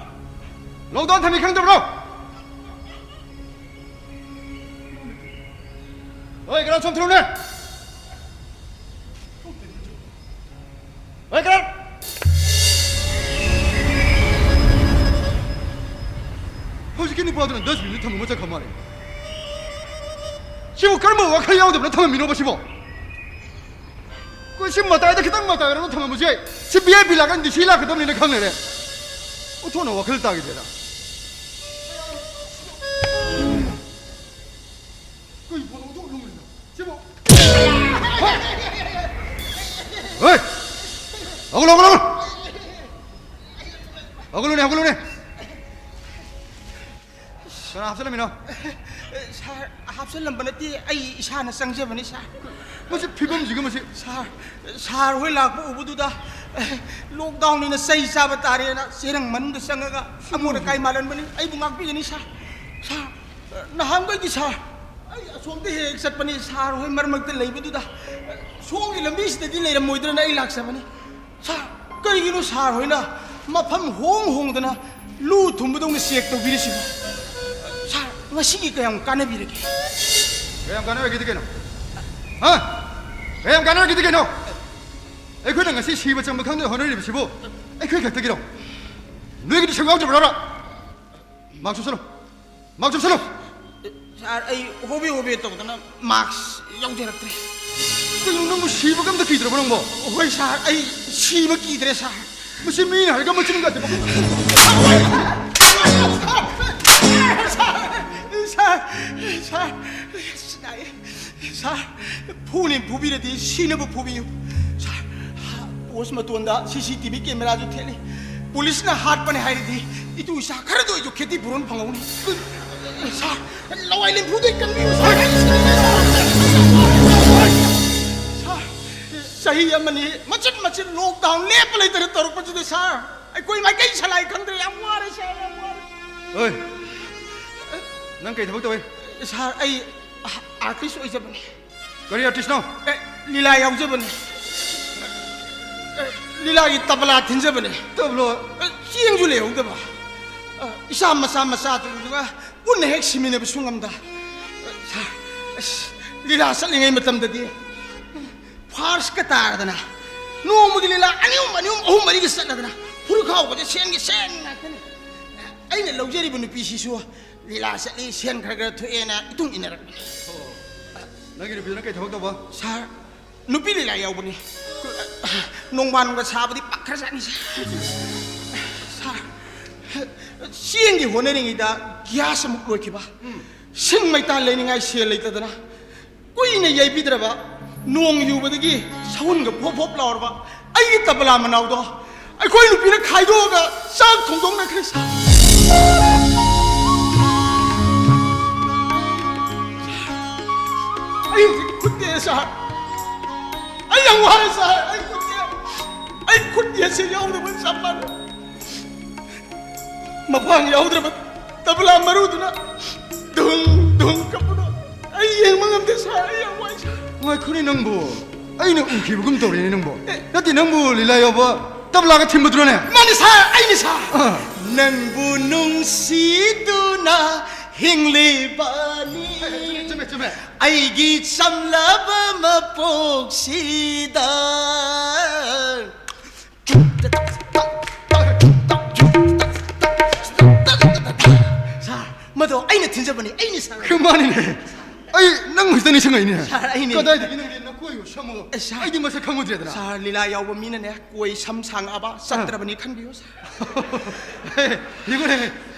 ꯂꯣꯛꯗꯥꯎꯟ ꯊꯝꯃꯤ ꯈꯪꯗꯕ꯭ꯔꯣ? ꯍꯣꯏ, ꯀꯅꯥ ꯁꯣꯝ ꯊꯤꯔꯨꯅꯦ? ꯍꯣꯏ, ꯀꯅꯥ? ꯍꯧꯖꯤꯛꯀꯤ ꯅꯨꯄꯥꯗꯨꯅ ꯗꯁꯕꯤꯟꯗ ꯊꯝꯃꯒ ꯆꯠꯈ꯭ꯔ ꯃꯥꯜꯂꯦ꯫ ꯁꯤꯕꯨ ꯀꯔꯝꯕ ꯋꯥꯈꯜ ꯌꯥꯎꯗꯕꯅ ꯊꯝꯃꯝꯃꯤꯅꯣꯕ ꯁꯤꯕꯣ? ꯑꯩꯈꯣꯏ ꯁꯤ ꯃꯇꯥꯏꯗ ꯈꯤꯇꯪ ꯃꯇꯥꯏ ꯑꯣꯏꯔꯒ ꯊꯝꯃꯝꯕꯁꯨ ꯌꯥꯏ꯫ ꯁꯤ ꯚꯤ ꯑꯥꯏ ꯄꯤ ꯂꯥꯛꯀꯥꯟ ꯗꯤ ꯁꯤ ꯂꯥꯛꯀꯗꯕꯅꯤꯅ ꯈꯪ ꯂꯩꯔꯦ꯫ ꯑꯣꯟꯊꯣꯛꯅ ꯋꯥꯈꯜ ꯇꯥꯈꯤꯗ꯭ꯔꯦꯗ꯫ ꯁꯤꯕꯨ? ꯍꯣꯏ! ꯍꯧꯒꯠꯂꯣ, ꯍꯧꯒꯠꯂꯣ! ꯍꯧꯒꯠꯂꯨꯅꯦ, ꯍꯧꯒꯠꯂꯨꯅꯦ! ꯀꯅꯥ ꯍꯥꯞꯆꯜꯂꯝꯃꯤꯅꯣ? ꯁꯥꯔ, ꯍꯥꯞꯆꯜꯂꯝꯕ ꯅꯠꯇꯦ, ꯑꯩ ꯏꯁꯥꯅ ꯆꯪꯖꯕꯅꯤ, ꯁꯥꯔ꯫ ꯃꯁꯤ ꯐꯤꯕꯝꯁꯤꯒ ꯃꯁꯤ꯫ ꯁꯥꯔ, ꯁꯥꯔ ꯍꯣꯏ ꯂꯥꯛꯄ ꯎꯕꯗꯨꯗ, ꯂꯣꯛꯗꯥꯎꯟꯅꯤꯅ ꯆꯩ ꯆꯥꯕ ꯇꯥꯔꯦꯅ ꯆꯦꯔꯪ ꯃꯅꯨꯡꯗ ꯆꯪꯉꯒ ꯑꯃꯣꯠ ꯑꯀꯥꯏ ꯃꯥꯜꯍꯟꯕꯅꯤ꯫ ꯑꯩꯕꯨ ꯉꯥꯛꯄꯤꯒꯅꯤ, ꯁꯥꯔ꯫ ꯁꯥꯔ, ꯅꯍꯥꯟꯈꯩꯗꯤ, ꯁꯥꯔ, ꯑꯩ ꯑꯁꯣꯝꯗ ꯍꯦꯛ ꯍꯦꯛ ꯆꯠꯄꯅꯤ, ꯁꯥꯔ ꯍꯣꯏ ꯃꯔꯛ ꯃꯔꯛꯇ ꯂꯩꯕꯗꯨꯗ꯫ ꯁꯣꯝꯒꯤ ꯂꯝꯕꯤꯁꯤꯗꯗꯤ ꯂꯩꯔꯝꯃꯣꯏꯗ꯭ꯔꯅ ꯑꯩ ꯂꯥꯛꯆꯕꯅꯤ꯫ ꯁꯥꯔ, ꯀꯔꯤꯒꯤꯅꯣ ꯁꯥꯔ ꯍꯣꯏꯅ ꯃꯐꯝ ꯍꯣꯡ ꯍꯣꯡꯗꯅ ꯂꯨ ꯊꯨꯝꯕꯗꯧꯅ ꯆꯦꯛ ꯇꯧꯕꯤꯔꯤꯁꯤꯕꯣ? ꯁꯥꯔ, ꯉꯁꯤꯒꯤ ꯀꯌꯥꯝ ꯀꯥꯟꯅꯕꯤꯔꯒꯦ? ꯀꯌꯥꯝ ꯀꯥꯟꯅꯔꯒꯦꯗꯤ ꯀꯩꯅꯣ? ꯍꯥ? ꯀꯌꯥꯝ ꯀꯥꯟꯅꯔꯒꯦꯗꯤ ꯀꯩꯅꯣ? ꯑꯩꯈꯣꯏꯅ ꯉꯁꯤ ꯁꯤꯕ ꯆꯪꯕ ꯈꯪꯗꯅ ꯍꯣꯠꯅꯔꯤꯕꯁꯤꯕꯨ ꯑꯩꯈꯣꯏ ꯈꯛꯇꯒꯤꯔꯣ? ꯅꯣꯏꯒꯤꯗꯤ ꯁꯔꯨꯛ ꯌꯥꯎꯗꯕ꯭ꯔꯣ? ꯃꯥꯛꯁ ꯎꯞꯁꯜꯂꯨ꯫ ꯃꯥꯛꯁ ꯎꯞꯁꯜꯂꯨ꯫ ꯁꯥꯔ, ꯑꯩ ꯍꯣꯕꯦ ꯍꯣꯕꯦ ꯇꯧꯗꯅ ꯃꯥꯛꯁ ꯌꯥꯎꯖꯔꯛꯇ꯭ꯔꯦ꯫ ꯀꯩꯅꯣ, ꯅꯪꯕꯨ ꯁꯤꯕꯒ ꯑꯝꯇ ꯀꯤꯗ꯭ꯔꯕꯣ ꯅꯪꯕꯣ? ꯍꯣꯏ ꯁꯥꯔ, ꯑꯩ ꯁꯤꯕ ꯀꯤꯗ꯭ꯔꯦ ꯁꯥꯔ꯫ ꯃꯁꯤ ꯃꯤꯅ ꯍꯥꯏꯔꯒ ꯃꯆꯤꯟꯒꯁꯦ ꯃꯈꯨꯠ-, ꯁꯥꯔ, ꯁꯥꯔ, ꯁꯥꯔ, ꯁꯥꯔ, ꯁꯥꯔ, ꯐꯨꯅꯤ ꯐꯨꯕꯤꯔꯗꯤ ꯁꯤꯅꯕ ꯐꯨꯕꯤꯌꯨ꯫ ꯁꯥꯔ, ꯄꯣꯁ ꯃꯇꯣꯟꯗ ꯁꯤ ꯁꯤ ꯇꯤ ꯚꯤ ꯀꯦꯃꯦꯔꯥꯁꯨ ꯊꯦꯠꯂꯤ꯫ ꯄꯨꯂꯤꯁꯅ ꯍꯥꯠꯄꯅꯦ ꯍꯥꯏꯔꯗꯤ ꯏꯇꯨ ꯏꯆꯥ ꯈꯔꯗ ꯑꯣꯏꯁꯨ ꯈꯦꯇꯤ ꯄꯨꯔꯣꯟ ꯐꯪꯍꯧꯅꯤ꯫ ꯁꯥꯔ, ꯂꯋꯥꯏ ꯂꯦꯝꯐꯨꯗꯩ ꯀꯟꯕꯤꯌꯨ, ꯁꯥꯔ꯫ ꯁꯥꯔ, ꯆꯍꯤ ꯑꯃꯅꯤ ꯃꯆꯤꯟ ꯃꯆꯤꯟ ꯂꯣꯛꯗꯥꯎꯟ ꯂꯦꯞꯄ ꯂꯩꯇꯅ ꯇꯧꯔꯛꯄꯁꯤꯗ, ꯁꯥꯔ, ꯑꯩꯈꯣꯏ ꯃꯥꯏꯀꯩ ꯁꯂꯥꯏ ꯈꯪꯗ꯭ꯔꯦ꯫ ꯌꯥꯝ ꯋꯥꯔꯦ, ꯁꯥꯔ, ꯌꯥꯝ ꯋꯥꯔꯦ꯫ ꯑꯣꯏ, ꯅꯪ ꯀꯩ ꯊꯕꯛ ꯇꯧꯏ? ꯁꯥꯔ, ꯑꯩ ꯑꯥꯔꯇꯤꯁ ꯑꯣꯏꯖꯕꯅꯤ꯫ ꯀꯔꯤ ꯑꯥꯔꯇꯤꯁꯅꯣ? ꯑꯦ, ꯂꯤꯂꯥ ꯌꯥꯎꯖꯕꯅꯤ꯫ ꯑꯦ, ꯂꯤꯂꯥꯒꯤ ꯇꯕꯂꯥ ꯊꯤꯟꯖꯕꯅꯤ꯫ ꯇꯕꯂꯣ? ꯑꯦ, ꯆꯦꯡꯁꯨ ꯂꯩꯍꯧꯗꯕ꯫ ꯑ, ꯏꯆꯥ ꯃꯆꯥ ꯃꯆꯥꯗꯨꯒ ꯄꯨꯟꯅ ꯍꯦꯛ ꯁꯤꯃꯤꯟꯅꯕꯁꯨ ꯉꯝꯗ꯫ ꯑ, ꯁꯥꯔ, ꯑꯁ, ꯂꯤꯂꯥ ꯆꯠꯂꯤꯉꯩ ꯃꯇꯝꯗꯗꯤ ꯐꯥꯔꯁꯀ ꯇꯥꯔꯗꯅ ꯅꯣꯡꯃꯒꯤ ꯂꯤꯂꯥ ꯑꯅꯤ ꯑꯍꯨꯝ, ꯑꯅꯤ ꯑꯍꯨꯝ, ꯑꯍꯨꯝ ꯃꯔꯤꯒ ꯆꯠꯂꯗꯅ ꯐꯨꯔꯨ ꯈꯥꯎꯕꯁꯦ ꯁꯦꯟꯒꯤ ꯁꯦꯟ ꯉꯥꯛꯇꯅꯤ꯫ ꯑꯩꯅ ꯂꯧꯖꯔꯤꯕ ꯅꯨꯄꯤꯁꯤꯁꯨ ꯂꯤꯂꯥ ꯆꯠꯂꯤ, ꯁꯦꯟ ꯈꯔ ꯈꯔ ꯊꯣꯛꯑꯦꯅ ꯏꯇꯨꯡ ꯏꯟꯅꯔꯛꯄꯅꯤ꯫ ꯅꯪꯒꯤ ꯅꯨꯄꯤꯗꯨꯅ ꯀꯩ ꯊꯕꯛ ꯇꯧꯕ? ꯁꯥꯔ, ꯅꯨꯄꯤ ꯂꯤꯂꯥ ꯌꯥꯎꯕꯅꯤ꯫ ꯅꯣꯡꯕꯥꯟꯒ ꯁꯥꯕꯗꯤ ꯄꯛꯈ꯭ꯔꯖꯥꯠꯅꯤ, ꯁꯥꯔ꯫ ꯁꯥꯔ, ꯆꯦꯡꯒꯤ ꯍꯣꯠꯅꯔꯤꯉꯩꯗ ꯒ꯭ꯌꯥꯁ ꯑꯃꯨꯛ ꯂꯣꯏꯈꯤꯕ꯫ ꯁꯤꯡ ꯃꯩꯇꯥꯟ ꯂꯩꯅꯤꯡꯉꯥꯏ ꯁꯦꯜ ꯂꯩꯇꯗꯅ ꯀꯨꯏꯅ ꯌꯩꯕꯤꯗ꯭ꯔꯕ, ꯅꯣꯡ ꯌꯨꯕꯗꯒꯤ ꯁꯎꯟꯒ ꯐꯣꯞ ꯐꯣꯞ ꯂꯥꯎꯔꯕ ꯑꯩꯒꯤ ꯇꯕꯂꯥ ꯃꯅꯥꯎꯗꯣ ꯑꯩꯈꯣꯏ ꯅꯨꯄꯤꯅ ꯈꯥꯏꯗꯣꯛꯑꯒ ꯆꯥꯛ ꯊꯣꯡꯗꯣꯛꯅꯈ꯭ꯔꯦ ꯁꯥꯔ꯫ ꯑꯩ ꯍꯧꯖꯤꯛ ꯈꯨꯠꯇꯦ ꯁꯥꯔ꯫ ꯑꯩ ꯌꯥꯝ ꯋꯥꯔꯦ ꯁꯥꯔ꯫ ꯑꯩ ꯈꯨꯠꯇꯦ꯫ ꯑꯩ ꯈꯨꯠꯇꯦꯁꯦ ꯌꯥꯎꯗꯕ ꯆꯞ ꯃꯥꯟꯅꯩ꯫ ꯃꯐꯥꯡ ꯌꯥꯎꯗ꯭ꯔꯕ ꯇꯕꯂꯥ ꯃꯔꯨꯗꯨꯅ ꯙꯨꯡ ꯙꯨꯡ ꯀꯞꯄꯗꯣ ꯑꯩ ꯌꯦꯡꯕ ꯉꯝꯗꯦ ꯁꯥꯔ꯫ ꯑꯩ ꯌꯥꯝ ꯋꯥꯏ ꯁꯥꯔ꯫ ꯉꯥꯏꯈꯣꯅꯦ ꯅꯪꯕꯨ, ꯑꯩꯅ ꯎꯈꯤꯕꯒꯨꯝ ꯇꯧꯔꯦꯅꯦ ꯅꯪꯕꯨ꯫ ꯑꯦ꯫ ꯅꯠꯇꯦ, ꯅꯪꯕꯨ ꯂꯤꯂꯥ ꯌꯥꯎꯕ ꯇꯕꯂꯥꯒ ꯊꯤꯟꯕꯗꯨꯔꯅꯦ? ꯃꯥꯅꯤ ꯁꯥꯔ, ꯑꯩꯅꯤ ꯁꯥꯔ꯫ ꯑꯥ꯫ ꯅꯪꯕꯨ ꯅꯨꯡꯁꯤꯗꯨꯅ ꯍꯤꯡꯂꯤꯕꯅꯤ꯫ ꯑꯦ, ꯆꯨꯝꯃꯦ, ꯆꯨꯝꯃꯦ, ꯆꯨꯝꯃꯦ꯫ ꯑꯩꯒꯤ ꯆꯝꯂꯕ ꯃꯄꯣꯛꯁꯤꯗ꯫ ꯁꯥꯔ, ꯃꯗꯣ ꯑꯩꯅ ꯊꯤꯟꯖꯕꯅꯤ, ꯑꯩꯅꯤ ꯁꯥꯔ꯫ ꯃꯥꯅꯤꯅꯦ, ꯑꯩ ꯅꯪ ꯍꯧꯖꯤꯛꯇ ꯅꯤꯡꯁꯤꯡꯉꯛꯏꯅꯦ꯫ ꯁꯥꯔ, ꯑꯩꯅꯤ꯫ ꯀꯗꯥꯏꯗꯒꯤ ꯅꯪꯗꯤ ꯅꯈꯣꯏꯕꯨ ꯁꯝꯃꯒ ꯑꯦ, ꯁꯥꯔ꯫ ꯑꯩꯗꯤ ꯃꯁꯛ ꯈꯪꯉꯨꯗ꯭ꯔꯦꯗꯅ꯫ ꯁꯥꯔ, ꯂꯤꯂꯥ ꯌꯥꯎꯕ ꯃꯤꯅꯅꯦ ꯀꯣꯏ ꯁꯝ ꯁꯥꯡꯉꯛꯑꯕ ꯆꯠꯇ꯭ꯔꯕꯅꯤ ꯈꯟꯕꯤꯌꯨ ꯁꯥꯔ꯫ ꯌꯦꯡꯉꯨꯅꯦ,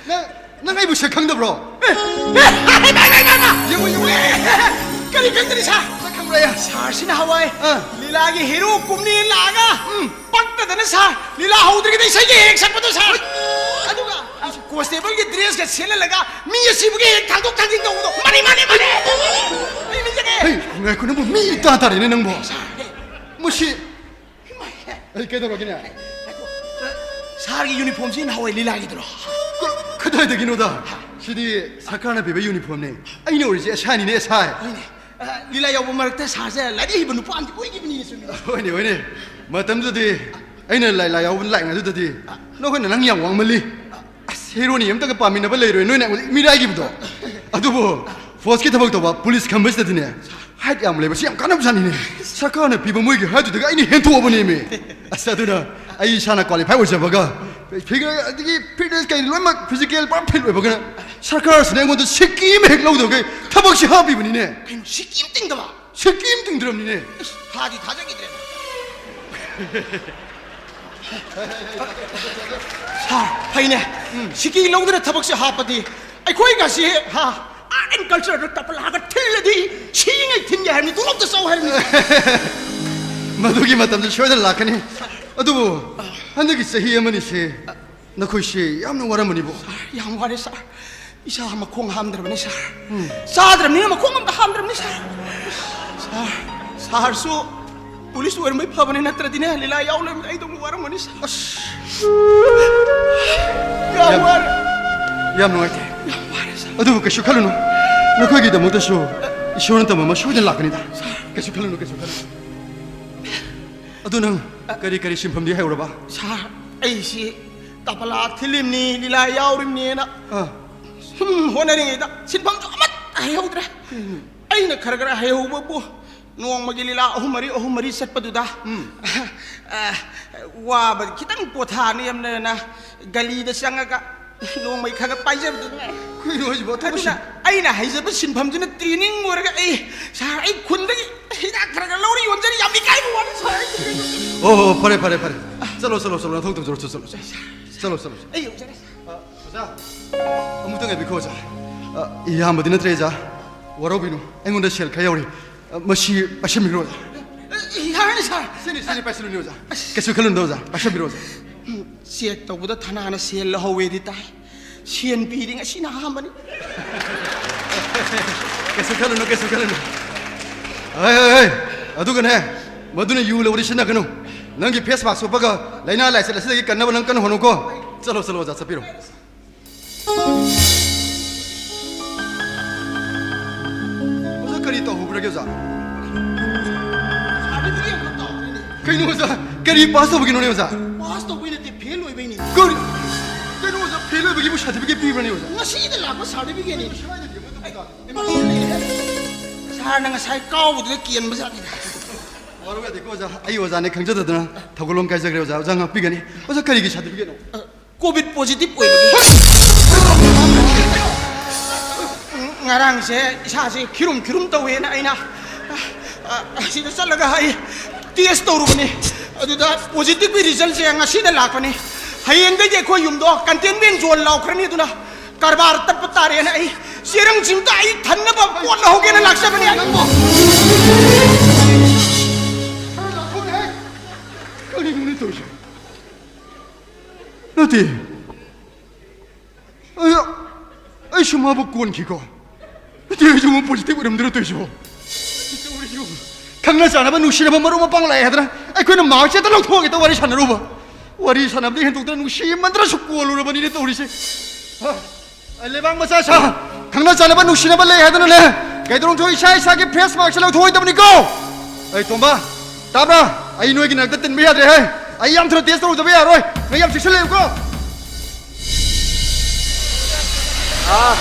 ꯅꯪ, ꯅꯪ ꯑꯩꯕꯨ ꯁꯛ ꯈꯪꯗꯕ꯭ꯔꯣ? ꯑꯦ, ꯑꯦ, ꯑꯦ, ꯑꯦ, ꯑꯦ, ꯑꯦ, ꯑꯦ, ꯌꯦꯡꯉꯨ, ꯌꯦꯡꯉꯨ꯫ ꯑꯦ, ꯑꯦ, ꯑꯦ, ꯀꯔꯤ ꯈꯪꯗꯅꯤ ꯁꯥꯔ? ꯁꯛ ꯈꯪꯕ꯭ꯔꯥ ꯑꯩ? ꯁꯥꯔꯁꯤꯅ ꯍꯋꯥꯏ ꯑꯥ꯫ ꯂꯤꯂꯥꯒꯤ ꯍꯦꯔꯣ ꯀꯨꯝꯅꯤ ꯂꯥꯛꯑꯒ ꯎꯝ꯫ ꯄꯛꯇꯗꯅ ꯁꯥꯔ, ꯂꯤꯂꯥ ꯍꯧꯗ꯭ꯔꯤꯉꯩꯗ ꯏꯁꯩꯒ ꯍꯦꯛ ꯁꯛꯄꯗꯣ ꯁꯥꯔ꯫ ꯑꯗꯨꯒ ꯀꯣꯟꯁꯇꯦꯕꯜꯒꯤ ꯗ꯭ꯔꯦꯁꯀ ꯁꯦꯠꯍꯜꯂꯒ ꯃꯤ ꯑꯁꯤꯕꯒ ꯍꯦꯛ ꯊꯥꯡꯗꯣꯛ ꯊꯥꯡꯖꯤꯟ ꯇꯧꯕꯗꯣ꯫ ꯃꯥꯅꯤ, ꯃꯥꯅꯤ, ꯃꯥꯅꯤ꯫ ꯑꯩ ꯅꯤꯡꯁꯤꯡꯉꯦ꯫ ꯍꯩ, ꯉꯥꯏꯈꯣ, ꯅꯪꯕꯨ ꯃꯤ ꯏꯇꯥ ꯇꯥꯔꯦꯅꯦ ꯅꯪꯕꯨ꯫ ꯃꯁꯤ ꯑꯩ ꯀꯩꯗꯧꯔꯒꯦꯅꯦ? ꯁꯥꯔꯒꯤ ꯌꯨꯅꯤꯐꯣꯔꯝꯁꯤ ꯅꯍꯥꯟꯋꯥꯏ ꯂꯤꯂꯥꯒꯤꯗꯨꯔꯣ? ꯀ-, ꯀꯗꯥꯏꯗꯒꯤꯅꯣꯗ? ꯁꯤꯗꯤ ꯁꯔꯀꯥꯔꯅ ꯄꯤꯕ ꯌꯨꯅꯤꯐꯣꯔꯝꯅꯦ꯫ ꯑꯩꯅ ꯑꯣꯏꯔꯤꯁꯦ ꯑꯦꯁ ꯑꯥꯏꯅꯤꯅꯦ, ꯑꯦꯁ ꯑꯥꯏ꯫ ꯍꯣꯏꯅꯦ꯫ ꯑ, ꯂꯤꯂꯥ ꯌꯥꯎꯕ ꯃꯔꯛꯇ ꯁꯥꯔꯁꯦ ꯂꯥꯏꯔꯤꯛ ꯍꯩꯕ ꯅꯨꯄꯥ ꯑꯃꯗꯤ ꯑꯣꯏꯈꯤꯕꯅꯤꯅꯦ, ꯆꯨꯝꯃꯤꯅꯦ꯫ ꯍꯣꯏꯅꯦ, ꯍꯣꯏꯅꯦ꯫ ꯃꯇꯝꯗꯨꯗꯤ ꯑꯩꯅ ꯂꯤꯂꯥ ꯌꯥꯎꯕ ꯂꯥꯛꯏꯉꯩꯗꯨꯗꯗꯤ ꯅꯈꯣꯏꯅ ꯅꯪ ꯌꯥꯝ ꯋꯥꯡꯃꯜꯂꯤ꯫ ꯑꯁ, ꯍꯦꯔꯣꯅꯤ ꯑꯝꯇꯒ ꯄꯥꯝꯃꯤꯟꯅꯕ ꯂꯩꯔꯣꯏ, ꯅꯣꯏꯅ ꯍꯧꯖꯤꯛ ꯃꯤꯔꯥꯏꯒꯤꯕꯗꯣ꯫ ꯑꯗꯨꯕꯨ ꯐꯣꯔꯁꯀꯤ ꯊꯕꯛ ꯇꯧꯕ ꯄꯨꯂꯤꯁ ꯈꯟꯕꯁꯤꯗꯗꯤꯅꯦ, ꯍꯥꯏꯠ ꯌꯥꯝ ꯂꯩꯕꯁꯤ ꯌꯥꯝ ꯀꯥꯟꯅꯕꯖꯥꯠꯅꯤꯅꯦ꯫ ꯁꯔꯀꯥꯔꯅ ꯄꯤꯕ ꯃꯣꯏꯒꯤ ꯍꯥꯏꯠꯇꯨꯗꯒꯤ ꯑꯩꯅ ꯍꯦꯟꯊꯣꯛꯑꯕꯅꯦꯃꯤ꯫ ꯑꯁ, ꯑꯗꯨꯅ ꯑꯩ ꯏꯁꯥꯅ ꯀ꯭ꯋꯥꯂꯤꯐꯥꯏ ꯑꯣꯏꯖꯕꯒ, ꯐꯤꯒꯔ ꯑꯗꯒꯤ ꯐꯤꯠꯅꯦꯁ ꯀꯩ ꯂꯣꯏꯅꯃꯛ ꯐꯤꯖꯤꯀꯦꯜ ꯄꯨꯔꯥ ꯐꯤꯠ ꯑꯣꯏꯕꯒ, ꯁꯔꯀꯥꯔꯁꯤꯅ ꯑꯩꯉꯣꯟꯗ ꯁꯤꯛꯀꯤ ꯑꯃ ꯍꯦꯛ ꯂꯧꯗꯕꯒꯤ ꯊꯕꯛꯁꯤ ꯍꯥꯞꯄꯤꯕꯅꯤꯅꯦ꯫ ꯀꯩꯅꯣ, ꯁꯤꯛꯀꯤ ꯑꯃ ꯇꯤꯡꯗꯕ? ꯁꯤꯛꯀꯤ ꯑꯃ ꯇꯤꯡꯗ꯭ꯔꯕꯅꯤꯅꯦ꯫ ꯏꯁ, ꯊꯥꯗꯤ ꯊꯥꯖꯈꯤꯗ꯭ꯔꯦ꯫ ꯁꯥꯔ, ꯐꯩꯅꯦ꯫ ꯎꯝ꯫ ꯁꯤꯛꯀꯤ ꯂꯧꯗꯅ ꯊꯕꯛꯁꯦ ꯍꯥꯞꯄꯗꯤ ꯑꯩꯈꯣꯏꯒꯁꯤ, ꯍꯥ, ꯑꯥꯔꯠ ꯑꯦꯟ ꯀꯜꯆꯔꯗ ꯇꯞꯄ ꯂꯥꯛꯑꯒ ꯊꯤꯜꯂꯗꯤ ꯁꯤꯉꯩ ꯊꯤꯟ ꯅꯤ, ꯇꯣꯂꯣꯞꯇ ꯆꯥꯎ ꯍꯥꯏꯔꯝꯃꯤ꯫ ꯃꯗꯨꯒꯤ ꯃꯇꯝꯗꯨ ꯁꯣꯏꯗꯅ ꯂꯥꯛꯀꯅꯤ꯫ ꯑꯗꯨꯕꯨ ꯍꯟꯗꯛꯀꯤ ꯆꯍꯤ ꯑꯃꯅꯤꯁꯦ ꯅꯈꯣꯏꯁꯦ ꯌꯥꯝꯅ ꯋꯥꯔꯝꯃꯅꯤꯕꯣ꯫ ꯁꯥꯔ, ꯌꯥꯝ ꯋꯥꯔꯦ ꯁꯥꯔ꯫ ꯏꯁꯥ ꯃꯈꯣꯡ ꯍꯥꯝꯗ꯭ꯔꯕꯅꯤ ꯁꯥꯔ꯫ ꯎꯝ꯫ ꯆꯥꯗ꯭ꯔꯕꯅꯤꯅ ꯃꯈꯣꯡ ꯑꯝꯇ ꯍꯥꯝꯗ꯭ꯔꯕꯅꯤ ꯁꯥꯔ꯫ ꯁꯥꯔ, ꯁꯥꯔꯁꯨ ꯄꯨꯂꯤꯁ ꯑꯣꯏꯔꯝꯕꯩ ꯐꯕꯅꯤ, ꯅꯠꯇ꯭ꯔꯗꯤꯅꯦ ꯂꯤꯂꯥ ꯌꯥꯎ ꯂꯩꯔꯝꯕꯗꯤ ꯑꯩꯗꯧꯅ ꯋꯥꯔꯝꯒꯅꯤ ꯁꯥꯔ꯫ ꯑꯁ꯫ ꯌꯥꯝ ꯌꯥꯝ, ꯋꯥꯔꯦ꯫ ꯌꯥꯝ ꯅꯨꯡꯉꯥꯏꯇꯦ꯫ ꯌꯥꯝ ꯋꯥꯔꯦ ꯁꯥꯔ꯫ ꯑꯗꯨꯕꯨ ꯀꯩꯁꯨ ꯈꯜꯂꯨꯅꯨ, ꯅꯈꯣꯏꯒꯤꯗꯃꯛꯇꯁꯨ ꯏꯁꯣꯔꯅ ꯇꯝꯕ ꯑꯃ ꯁꯣꯏꯗꯅ ꯂꯥꯛꯀꯅꯤꯗ꯫ ꯁꯥꯔ꯫ ꯀꯩꯁꯨ ꯈꯜꯂꯨꯅꯨ, ꯀꯩꯁꯨ ꯈꯜꯂꯨꯅꯨ꯫ ꯑꯗꯨ ꯅꯪ ꯀꯔꯤ ꯀꯔꯤ ꯁꯤꯟꯐꯝꯗꯤ ꯍꯩꯍꯧꯔꯕ? ꯁꯥꯔ, ꯑꯩꯁꯤ ꯇꯕꯂꯥ ꯊꯤꯜꯂꯤꯝꯅꯤ, ꯂꯤꯂꯥ ꯌꯥꯎꯔꯤꯝꯅꯦꯅ ꯑꯥ꯫ ꯁꯨꯝ ꯍꯣꯠꯅꯔꯤꯉꯩꯗ ꯁꯤꯟꯐꯝꯁꯨ ꯑꯃꯠꯇ ꯍꯩꯍꯧꯗ꯭ꯔꯦ꯫ ꯀꯩꯅꯣ? ꯑꯩꯅ ꯈꯔ ꯈꯔ ꯍꯩꯍꯧꯕꯕꯨ ꯅꯣꯡꯃꯒꯤ ꯂꯤꯂꯥ ꯑꯍꯨꯝ ꯃꯔꯤ, ꯑꯍꯨꯝ ꯃꯔꯤ ꯆꯠꯄꯗꯨꯗ, ꯎꯝ꯫ ꯑ, ꯋꯥꯕ ꯈꯤꯇꯪ ꯄꯣꯊꯥꯅꯦꯅ ꯒꯂꯤꯗ ꯆꯪꯉꯒ ꯅꯣꯡꯃꯩ ꯈꯔ ꯈꯔ ꯄꯥꯏꯖꯕꯗꯨ ꯉꯥꯏ꯫ ꯀꯩꯅꯣ ꯍꯥꯏꯁꯤꯕꯣ? ꯑꯗꯨꯅ ꯑꯩꯅ ꯍꯩꯖꯕ ꯁꯤꯟꯐꯝꯁꯤꯅ training ꯑꯣꯏꯔꯒ ꯑꯩ, ꯁꯥꯔ, ꯑꯩ ꯈꯨꯟꯗꯒꯤ ꯍꯤꯗꯥꯛ ꯈꯔ ꯈꯔ ꯂꯧꯔ ꯌꯣꯟꯖꯔꯤ꯫ ꯌꯥꯝ ꯏꯀꯥꯏꯕ ꯋꯥꯅꯤ, ꯁꯥꯔ, ꯑꯩ꯫ ꯑꯣ, ꯑꯣ, ꯐꯔꯦ, ꯐꯔꯦ, ꯐꯔꯦ꯫ ꯆꯠꯂꯣ, ꯆꯠꯂꯣ, ꯆꯠꯂꯣ, ꯅꯊꯧ ꯇꯧꯖꯔꯣ, ꯆꯠꯂꯣ, ꯆꯠꯂꯣ꯫ ꯆꯠꯂꯣ, ꯆꯠꯂꯣ, ꯆꯠꯂꯣ꯫ ꯑꯩ ꯌꯧꯖꯔꯦ꯫ ꯑ, ꯑꯣꯖꯥ, ꯑꯃꯨꯛꯇ ꯉꯥꯏꯕꯤꯈꯣ, ꯑꯣꯖꯥ꯫ ꯑ, ꯏꯌꯥꯝꯕꯗꯤ ꯅꯠꯇ꯭ꯔꯦ, ꯑꯣꯖꯥ꯫ ꯋꯥꯔꯧꯕꯤꯅꯨ, ꯑꯩꯉꯣꯟꯗ ꯁꯦꯜ ꯈꯔ ꯌꯥꯎꯔꯤ꯫ ꯑ, ꯃꯁꯤ ꯄꯥꯏꯁꯟꯕꯤꯔꯣ, ꯑꯣꯖꯥ꯫ ꯑꯦ, ꯌꯥꯔꯅꯤ, ꯁꯥꯔ꯫ ꯁꯤꯅꯤ, ꯁꯤꯅꯤ, ꯄꯥꯏꯁꯜꯂꯨꯅꯦ, ꯑꯣꯖꯥ꯫ ꯑꯁ꯫ ꯀꯩꯁꯨ ꯈꯜꯂꯨꯅꯨ, ꯑꯣꯖꯥ, ꯄꯥꯏꯁꯟꯕꯤꯔꯣ, ꯑꯣꯖꯥ꯫ ꯎꯝ, check ꯇꯧꯕꯗ ꯊꯅꯥꯅ ꯁꯦꯜ ꯂꯧꯍꯧꯋꯦꯗꯤ ꯇꯥꯏ꯫ ꯁꯦꯟ ꯄꯤꯗꯤ ꯉꯁꯤꯅ ꯑꯍꯥꯟꯕꯅꯤ꯫ ꯀꯩꯁꯨ ꯈꯜꯂꯨꯅꯨ, ꯀꯩꯁꯨ ꯈꯜꯂꯨꯅꯨ꯫ ꯍꯣꯏ, ꯍꯣꯏ, ꯍꯣꯏ꯫ ꯑꯗꯨꯒꯅꯦ, ꯃꯗꯨꯅ ꯌꯨ ꯂꯧꯔꯤ ꯁꯤꯖꯤꯟꯅꯒꯅꯨ꯫ ꯅꯪꯒꯤ face mask ꯎꯞꯄꯒ ꯂꯥꯏꯅꯥ ꯂꯥꯏꯆꯠ ꯑꯁꯤꯗꯒꯤ ꯀꯟꯅꯕ ꯅꯪ ꯀꯟꯅ ꯍꯣꯠꯅꯧꯀꯣ꯫ ꯆꯠꯂꯣ, ꯆꯠꯂꯣ, ꯑꯣꯖꯥ, ꯆꯠꯄꯤꯔꯣ꯫ ꯑꯣꯖꯥ, ꯀꯔꯤ ꯇꯧꯍꯧꯕ꯭ꯔꯒꯦ, ꯑꯣꯖꯥ? Certificate ꯑꯃ ꯇꯧꯍꯧꯔꯦꯅꯦ꯫ ꯀꯩꯅꯣ, ꯑꯣꯖꯥ? ꯀꯔꯤ pass ꯇꯧꯕꯒꯤꯅꯣꯅꯦ, ꯑꯣꯖꯥ? Pass ꯇꯧꯕꯩ ꯅꯠꯇꯦ, fail ꯑꯣꯏꯕꯩꯅꯦ꯫ ꯀꯔꯤ? ꯀꯩꯅꯣ, ꯑꯣꯖꯥ, fail ꯑꯣꯏꯕꯒꯤꯕꯨ certificate ꯄꯤꯕ꯭ꯔꯅꯦ, ꯑꯣꯖꯥ? ꯉꯁꯤꯗ ꯂꯥꯛꯄ certificate ꯅꯦ꯫ ꯁ꯭ꯋꯥꯏꯗꯗꯤ ꯑꯃꯠꯇ ꯇꯥꯗꯦ꯫ ꯁꯥꯔꯅ ꯉꯁꯥꯏ ꯀꯥꯎꯕꯗꯨꯗ ꯀꯦꯟꯕ ꯖꯥꯠꯅꯤꯗ꯫ ꯋꯥꯔꯧ ꯌꯥꯗꯦꯀꯣ, ꯑꯣꯖꯥ꯫ ꯑꯩ ꯑꯣꯖꯥꯅꯦ ꯈꯪꯖꯗꯗꯅ ꯊꯧꯒꯜꯂꯣꯟ ꯀꯥꯏꯖꯈ꯭ꯔꯦ, ꯑꯣꯖꯥ꯫ ꯑꯣꯖꯥ ꯉꯥꯛꯄꯤꯒꯅꯤ꯫ ꯑꯣꯖꯥ, ꯀꯔꯤꯒꯤ certificate ꯅꯣ? ꯑ, COVID positive ꯑꯣꯏꯕꯒꯤ꯫ ꯉꯔꯥꯡꯁꯦ ꯏꯁꯥꯁꯦ ꯈꯤꯔꯨꯝ ꯈꯤꯔꯨꯝ ꯇꯧꯋꯦꯅ ꯑꯩꯅ, ꯑ, ꯑ, ꯑꯁꯤꯗ ꯆꯠꯂꯒ ꯑꯩ test ꯇꯧꯔꯨꯕꯅꯤ꯫ ꯑꯗꯨꯗ positive ꯒꯤ result ꯁꯦ ꯉꯁꯤꯗ ꯂꯥꯛꯄꯅꯤ꯫ ꯍꯌꯦꯡꯗꯒꯤ ꯑꯩꯈꯣꯏ ꯌꯨꯝꯗꯣ containment zone ꯂꯥꯎꯈ꯭ꯔꯅꯤ꯫ ꯑꯗꯨꯅ ꯀꯔꯕꯥꯔ ꯇꯠꯄ ꯇꯥꯔꯦꯅ ꯑꯩ ꯆꯦꯔꯪꯁꯤꯡꯗ ꯑꯩ ꯊꯟꯅꯕ ꯄꯣꯠ ꯂꯧꯍꯧꯒꯦꯅ ꯂꯥꯛꯆꯕꯅꯤ꯫ ꯅꯪꯕꯨ, ꯇꯦ꯫ ꯑꯩ, ꯑꯩꯁꯨ ꯃꯥꯕꯨ ꯀꯣꯟꯈꯤꯀꯣ꯫ ꯅꯠꯇꯦ, ꯑꯩꯁꯨ ꯃꯥ positive ꯑꯣꯏꯔꯝꯗꯣꯏꯔꯣ ꯇꯧꯔꯤꯁꯤꯕꯣ? ꯈꯪꯅ ꯆꯥꯟꯅꯕ ꯅꯨꯡꯁꯤꯅꯕ ꯃꯔꯨꯞ ꯃꯄꯥꯡ ꯂꯥꯛꯑꯦ ꯍꯥꯏꯗꯅ ꯑꯩꯈꯣꯏꯅ ꯃꯥꯁꯦ ꯍꯦꯛꯇ ꯂꯧꯊꯣꯛꯑꯒꯦ ꯇꯧ ꯋꯥꯔꯤ ꯁꯥꯟꯅꯔꯨꯕ꯫ ꯋꯥꯔꯤ ꯁꯥꯟꯅꯕꯗꯤ ꯍꯦꯟꯗꯣꯛꯇꯅ ꯅꯨꯡꯁꯤꯃꯟꯗꯅꯁꯨ ꯀꯣꯜꯂꯨꯔꯕꯅꯤꯅꯦ ꯇꯧꯔꯤꯁꯦ꯫ ꯍꯥ? ꯑꯩ ꯂꯩꯕꯥꯛ ꯃꯆꯥ ꯁꯥ, ꯈꯪꯅ ꯆꯥꯟꯅꯕ ꯅꯨꯡꯁꯤꯅꯕ ꯂꯩ ꯍꯥꯏꯗꯅꯅꯦ, ꯀꯩꯗꯧꯔꯝꯊꯣꯛ ꯏꯁꯥ ꯏꯁꯥꯒꯤ face mask ꯁꯦ ꯂꯧꯊꯣꯛꯑꯣꯏꯗꯕꯅꯤꯀꯣ꯫ ꯑꯩ ꯇꯣꯝꯕ, ꯇꯥꯕ꯭ꯔꯥ? ꯑꯩ ꯅꯣꯏꯒꯤ ꯅꯥꯛꯇ ꯇꯤꯟꯕ ꯌꯥꯗ꯭ꯔꯦꯍꯦ꯫ ꯑꯩ ꯌꯥꯝ ꯊꯨꯅ test ꯇꯧꯔꯨꯗꯕ ꯌꯥꯔꯣꯏ꯫ ꯅꯣꯏ ꯌꯥꯝ ꯆꯦꯛꯁꯤꯜꯂꯦꯕꯀꯣ꯫ ꯑꯥ꯫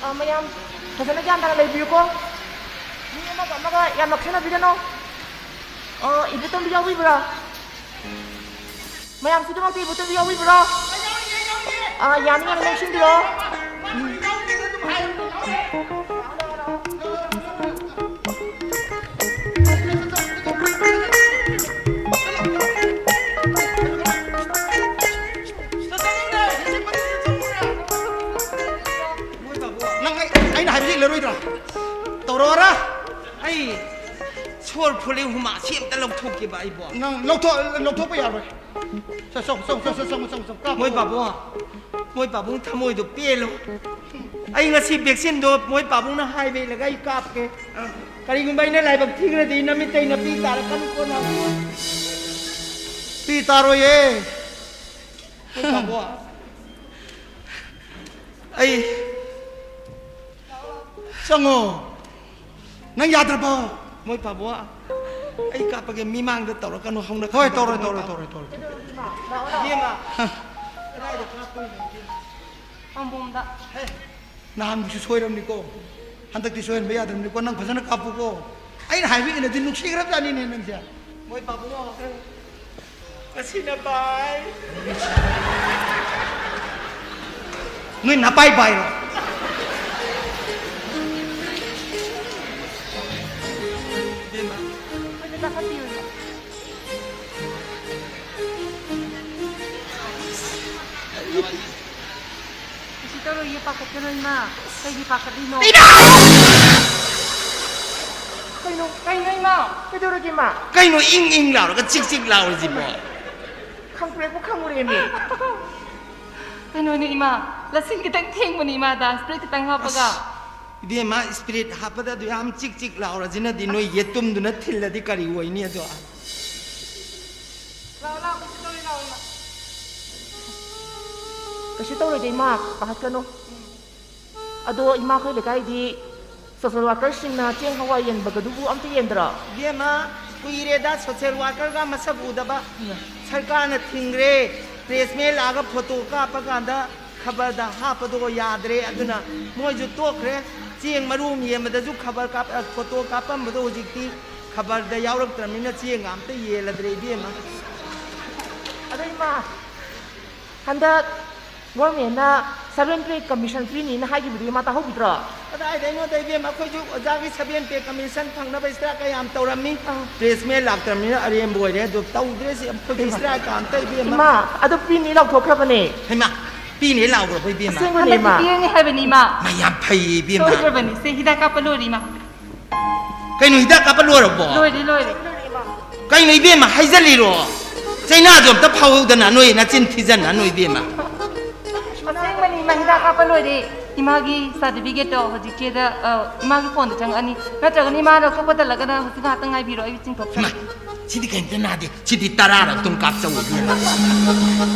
ꯑ, ꯃꯌꯥꯝ ꯐꯖꯅ ꯒ꯭ꯌꯥꯟ ꯇꯥꯅ ꯂꯩꯕꯤꯌꯨꯀꯣ꯫ ꯃꯤ ꯑꯃꯒ ꯑꯃꯒ ꯌꯥꯝ ꯅꯛꯁꯤꯟꯅꯕꯤꯒꯅꯣ꯫ ꯑ, ꯏꯕꯨꯇꯣꯝꯕꯤ ꯌꯥꯎꯕꯤꯕ꯭ꯔꯥ? ꯃꯌꯥꯝ ꯈꯨꯗꯤꯡꯃꯛꯇ ꯏꯕꯨꯇꯣꯝꯕꯤ ꯌꯥꯎꯕꯤꯕ꯭ꯔꯥ? ꯑ, ꯌꯥꯅꯤ, ꯌꯥꯅꯤ, ꯂꯦꯡꯁꯤꯟꯕꯤꯔꯣ꯫ ꯅꯪ ꯑꯩ, ꯑꯩꯅ ꯍꯥꯏꯕꯁꯤ ꯏꯜꯂꯔꯣꯏꯗ꯭ꯔꯥ? ꯇꯧꯔꯛꯑꯣꯔꯥ? ꯑꯩ ꯁꯣꯔ ꯐꯨꯜꯂꯤ, ꯍꯨꯃꯥꯡꯁꯤ ꯑꯝꯇ ꯂꯧꯊꯣꯛꯀꯦꯕ ꯑꯩꯕꯣ꯫ ꯅꯪ ꯂꯧꯊꯣꯛ-, ꯂꯧꯊꯣꯛꯄ ꯌꯥꯔꯣꯏ꯫ ꯆꯪꯉꯣ, ꯆꯪꯉꯣ, ꯆꯪꯉꯣ, ꯆꯪꯉꯣ, ꯆꯪꯉꯣ, ꯀꯥꯞꯄꯣ꯫ ꯃꯣꯏ ꯄꯥꯕꯨꯡ, ꯃꯣꯏ ꯄꯥꯕꯨꯡ ꯊꯃꯣꯏꯗꯣ ꯄꯦꯜꯂꯣ꯫ ꯑꯩ ꯉꯁꯤ vaccine ꯗꯣ ꯃꯣꯏ ꯄꯥꯕꯨꯡꯅ ꯍꯥꯏꯕ ꯏꯜꯂꯒ ꯑꯩ ꯀꯥꯞꯀꯦ꯫ ꯀꯔꯤꯒꯨꯝꯕ ꯑꯩꯅ ꯂꯥꯏꯕꯛ ꯊꯤꯈ꯭ꯔꯗꯤ ꯅꯃꯤꯠꯇꯩ ꯅꯄꯤ ꯇꯥꯔꯛꯀꯅꯤꯀꯣ ꯅꯪ꯫ ꯄꯤ ꯇꯥꯔꯣꯏꯌꯦ꯫ ꯃꯣꯏ ꯄꯥꯕꯨꯡ꯫ ꯑꯩ ꯆꯪꯉꯣ꯫ ꯅꯪ ꯌꯥꯗ꯭ꯔꯕꯣ? ꯃꯣꯏ ꯄꯥꯕꯨꯡ, ꯑꯩ ꯀꯥꯞꯄꯒꯦ, ꯃꯤꯃꯥꯡꯗ ꯇꯧꯔꯛꯀꯅꯨ, ꯍꯧꯅ ꯍꯣꯏ, ꯈꯪꯗꯕ ꯇꯧꯔꯣꯏ, ꯃꯣꯏ ꯇꯧꯔꯣꯏ, ꯄꯥꯕꯨꯡ꯫ ꯇꯧꯔꯣꯏ, ꯇꯧꯔꯣꯏ, ꯇꯧꯔꯣꯏ꯫ ꯏꯕꯦꯝꯃ, ꯀꯗꯥꯏꯗ ꯀꯥꯞꯇꯣꯏꯅꯣ ꯏꯕꯦꯝꯃ? ꯄꯥꯝꯕꯣꯝꯗ꯫ ꯍꯦ, ꯅꯍꯥꯟꯃꯨꯛꯁꯨ ꯁꯣꯏꯔꯝꯅꯤꯀꯣ, ꯍꯟꯗꯛꯇꯤ ꯁꯣꯏꯍꯟꯕ ꯌꯥꯗ꯭ꯔꯕꯅꯤꯀꯣ, ꯅꯪ ꯐꯖꯅ ꯀꯥꯞꯄꯨꯀꯣ꯫ ꯑꯩꯅ ꯍꯥꯏꯕ ꯏꯜꯂꯗꯤ ꯅꯨꯡꯁꯤꯈ꯭ꯔꯕꯖꯥꯠꯅꯤꯅꯦ ꯅꯪꯁꯦ꯫ ꯃꯣꯏ ꯄꯥꯕꯨꯡ ꯉꯁꯤꯅ ꯕꯥꯏ꯫ ꯅꯣꯏ ꯅꯄꯥꯏ ꯕꯥꯏꯔꯣ? ꯀꯩꯁꯨ ꯇꯧꯔꯣꯏꯌꯦ, ꯄꯥꯈꯠꯀꯅꯣ ꯏꯃꯥ꯫ ꯀꯩꯒꯤ ꯄꯥꯈꯠꯂꯤꯅꯣ? ꯏꯃꯥ! ꯀꯩꯅꯣ? ꯀꯩꯅꯣ ꯏꯃꯥ? ꯀꯩꯗꯧꯔꯒꯦ ꯏꯃꯥ? ꯀꯩꯅꯣ ꯏꯪ ꯏꯪ ꯂꯥꯎꯔꯒ ꯆꯤꯛ ꯆꯤꯛ ꯂꯥꯎꯔꯤꯁꯤꯕꯣ? ꯈꯪꯄ꯭ꯔꯦꯛꯄꯨ ꯈꯪꯉꯨꯔꯦꯃꯤ꯫ ꯀꯩꯅꯣꯅꯦ ꯏꯃꯥ, ꯂꯁꯤꯡ ꯈꯤꯇꯪ ꯊꯦꯡꯕꯅꯦ ꯏꯃꯥꯗ, ꯁ꯭ꯄ꯭ꯔꯦ ꯈꯤꯇꯪ ꯍꯥꯞꯄꯒ꯫ ꯑꯁ, ꯏꯕꯦꯝꯃ, ꯁ꯭ꯄ꯭ꯔꯤꯠ ꯍꯥꯞꯄꯗ ꯑꯗꯨ ꯌꯥꯝ ꯆꯤꯛ ꯆꯤꯛ ꯂꯥꯎꯔꯁꯤꯅꯗꯤ ꯅꯣꯏ ꯌꯦꯇꯨꯝꯗꯨꯅ ꯊꯤꯜꯂꯗꯤ ꯀꯔꯤ ꯑꯣꯏꯅꯤ ꯑꯗꯣ? ꯂꯥꯛꯑꯣ, ꯂꯥꯛꯑꯣ, ꯀꯩꯁꯨ ꯇꯧꯔꯣꯏ, ꯂꯥꯛꯑꯣ, ꯏꯃꯥ꯫ ꯀꯩꯁꯨ ꯇꯧꯔꯣꯏꯗ, ꯏꯃꯥ, ꯄꯥꯈꯠꯀꯅꯨ꯫ ꯑꯗꯣ ꯏꯃꯥꯈꯣꯏ ꯂꯩꯀꯥꯏꯗꯤ ꯁꯣꯁꯦꯜ ꯋꯥꯔꯀꯔꯁꯤꯡꯅ ꯆꯦꯡ ꯍꯋꯥꯏ ꯌꯦꯟꯕꯒꯗꯨꯕꯨ ꯑꯝꯇ ꯌꯦꯟꯗ꯭ꯔꯣ? ꯏꯕꯦꯝꯃ, ꯀꯨꯏꯔꯦꯗ ꯁꯣꯁꯦꯜ ꯋꯥꯔꯀꯔꯒ ꯃꯁꯛ ꯎꯗꯕ꯫ ꯎꯝ꯫ ꯁꯔꯀꯥꯔꯅ ꯊꯤꯡꯈ꯭ꯔꯦ꯫ ꯄ꯭ꯔꯦꯁ ꯃꯦ ꯂꯥꯛꯑꯒ ꯐꯣꯇꯣ ꯀꯥꯞꯄ ꯀꯥꯟꯗ ꯈꯕꯔꯗ ꯍꯥꯞꯄꯗꯣ ꯌꯥꯗ꯭ꯔꯦ, ꯑꯗꯨꯅ ꯃꯣꯏꯁꯨ ꯇꯣꯛꯈ꯭ꯔꯦ꯫ ꯆꯦꯡ ꯃꯔꯨ ꯑꯃ ꯌꯦꯟꯕꯗꯁꯨ ꯈꯕꯔ ꯀꯥꯞ-, ꯑ, ꯐꯣꯇꯣ ꯀꯥꯞꯄꯝꯕꯗꯣ ꯍꯧꯖꯤꯛꯇꯤ ꯈꯕꯔꯗ ꯌꯥꯎꯔꯛꯇ꯭ꯔꯕꯅꯤꯅ ꯆꯦꯡꯒ ꯑꯝꯇ ꯌꯦꯜꯂꯗ꯭ꯔꯦ ꯏꯕꯦꯝꯃ꯫ ꯑꯗꯣ ꯏꯃꯥ, ꯍꯟꯗꯛ ꯒꯣꯔꯃꯦꯟꯅ ꯁꯚꯦꯟ ꯄꯦ ꯀꯃꯤꯁꯟ ꯄꯤꯅꯤꯅ ꯍꯥꯏꯈꯤꯕꯗꯨ ꯏꯃꯥ ꯇꯥꯍꯧꯕꯤꯗ꯭ꯔꯣ? ꯀꯗꯥꯏꯗꯩꯅꯣꯗ ꯏꯕꯦꯝꯃ, ꯑꯩꯈꯣꯏꯁꯨ ꯑꯣꯖꯥꯒꯤ ꯁꯚꯦꯟ ꯄꯦ ꯀꯃꯤꯁꯟ ꯐꯪꯅꯕ ꯏꯁꯇ꯭ꯔꯥꯏꯛ ꯀꯌꯥꯝ ꯇꯧꯔꯝꯃꯤ꯫ ꯑꯥ꯫ ꯄ꯭ꯔꯦꯁ ꯃꯦ ꯂꯥꯛꯇ꯭ꯔꯕꯅꯤꯅ ꯑꯔꯦꯝꯕ ꯑꯣꯏꯔꯦ, ꯑꯗꯨ ꯇꯧꯗ꯭ꯔꯦ ꯁꯤ ꯑꯩꯈꯣꯏꯒꯤ ꯏꯃꯥ꯫ ꯏꯁꯇ꯭ꯔꯥꯏꯛꯀ ꯑꯝꯇ ꯏꯕꯦꯝꯃ꯫ ꯏꯃꯥ, ꯑꯗꯨ ꯄꯤꯅꯤ ꯂꯥꯎꯊꯣꯛꯈ꯭ꯔꯕꯅꯦ꯫ ꯍꯩꯃꯥ, ꯄꯤꯅꯤ ꯂꯥꯎꯈ꯭ꯔꯕ ꯏꯕꯦꯝꯃ? ꯑꯁꯦꯡꯕꯅꯦ ꯍꯟꯗꯛꯇꯤ ꯏꯃꯥ꯫ ꯄꯤꯔꯅꯤ ꯍꯥꯏꯕꯅꯤ ꯏꯃꯥ꯫ ꯃꯥ ꯌꯥꯝ ꯐꯩꯌꯦ ꯏꯕꯦꯝꯃ꯫ ꯁꯣꯏꯗ꯭ꯔꯕꯅꯤ ꯁꯦ, ꯍꯤꯗꯥꯛ ꯀꯥꯞꯄ ꯂꯣꯏꯔꯦ ꯏꯃꯥ꯫ ꯀꯩꯅꯣ, ꯍꯤꯗꯥꯛ ꯀꯥꯞꯄ ꯂꯣꯏꯔꯕꯣ? ꯂꯣꯏꯔꯦ, ꯂꯣꯏꯔꯦ꯫ ꯀꯩꯅꯣ ꯏꯕꯦꯝꯃ, ꯍꯥꯏꯖꯜꯂꯤꯔꯣ? ꯆꯩꯅꯥꯁꯨ ꯑꯝꯇ ꯐꯥꯎꯍꯧꯗꯅ ꯅꯣꯏ ꯅꯆꯤꯟ ꯊꯤꯖꯟꯅꯅꯨ ꯏꯕꯦꯝꯃ꯫ ꯑꯁꯦꯡꯕꯅꯤ ꯏꯃꯥ, ꯍꯤꯗꯥꯛ ꯀꯥꯞꯄ ꯂꯣꯏꯔꯦ꯫ ꯏꯃꯥꯒꯤ ꯁꯥꯔꯇꯤꯐꯤꯀꯦꯠꯇꯣ ꯍꯧꯖꯤꯛ ꯆꯦꯗ, ꯑ, ꯏꯃꯥꯒꯤ ꯐꯣꯟꯗ ꯆꯪꯉꯛꯑꯅꯤ꯫ ꯅꯠꯇ꯭ꯔꯒꯅ ꯏꯃꯥ ꯂꯧꯊꯣꯛꯄ ꯇꯜꯂꯒꯅ ꯍꯧꯖꯤꯛ ꯉꯥꯏꯍꯥꯛꯇꯪ ꯉꯥꯏꯕꯤꯔꯣ, ꯑꯩ ꯆꯤꯡꯊꯣꯛꯈ꯭ꯔꯒꯦ꯫ ꯏꯃꯥ, ꯁꯤꯗꯤ ꯀꯩꯝꯇ ꯅꯥꯗꯦ꯫ ꯁꯤꯗꯤ ꯇꯔꯥꯔꯛ ꯑꯗꯨꯝ ꯀꯥꯞꯆꯧ ꯏꯕꯦꯝꯃ꯫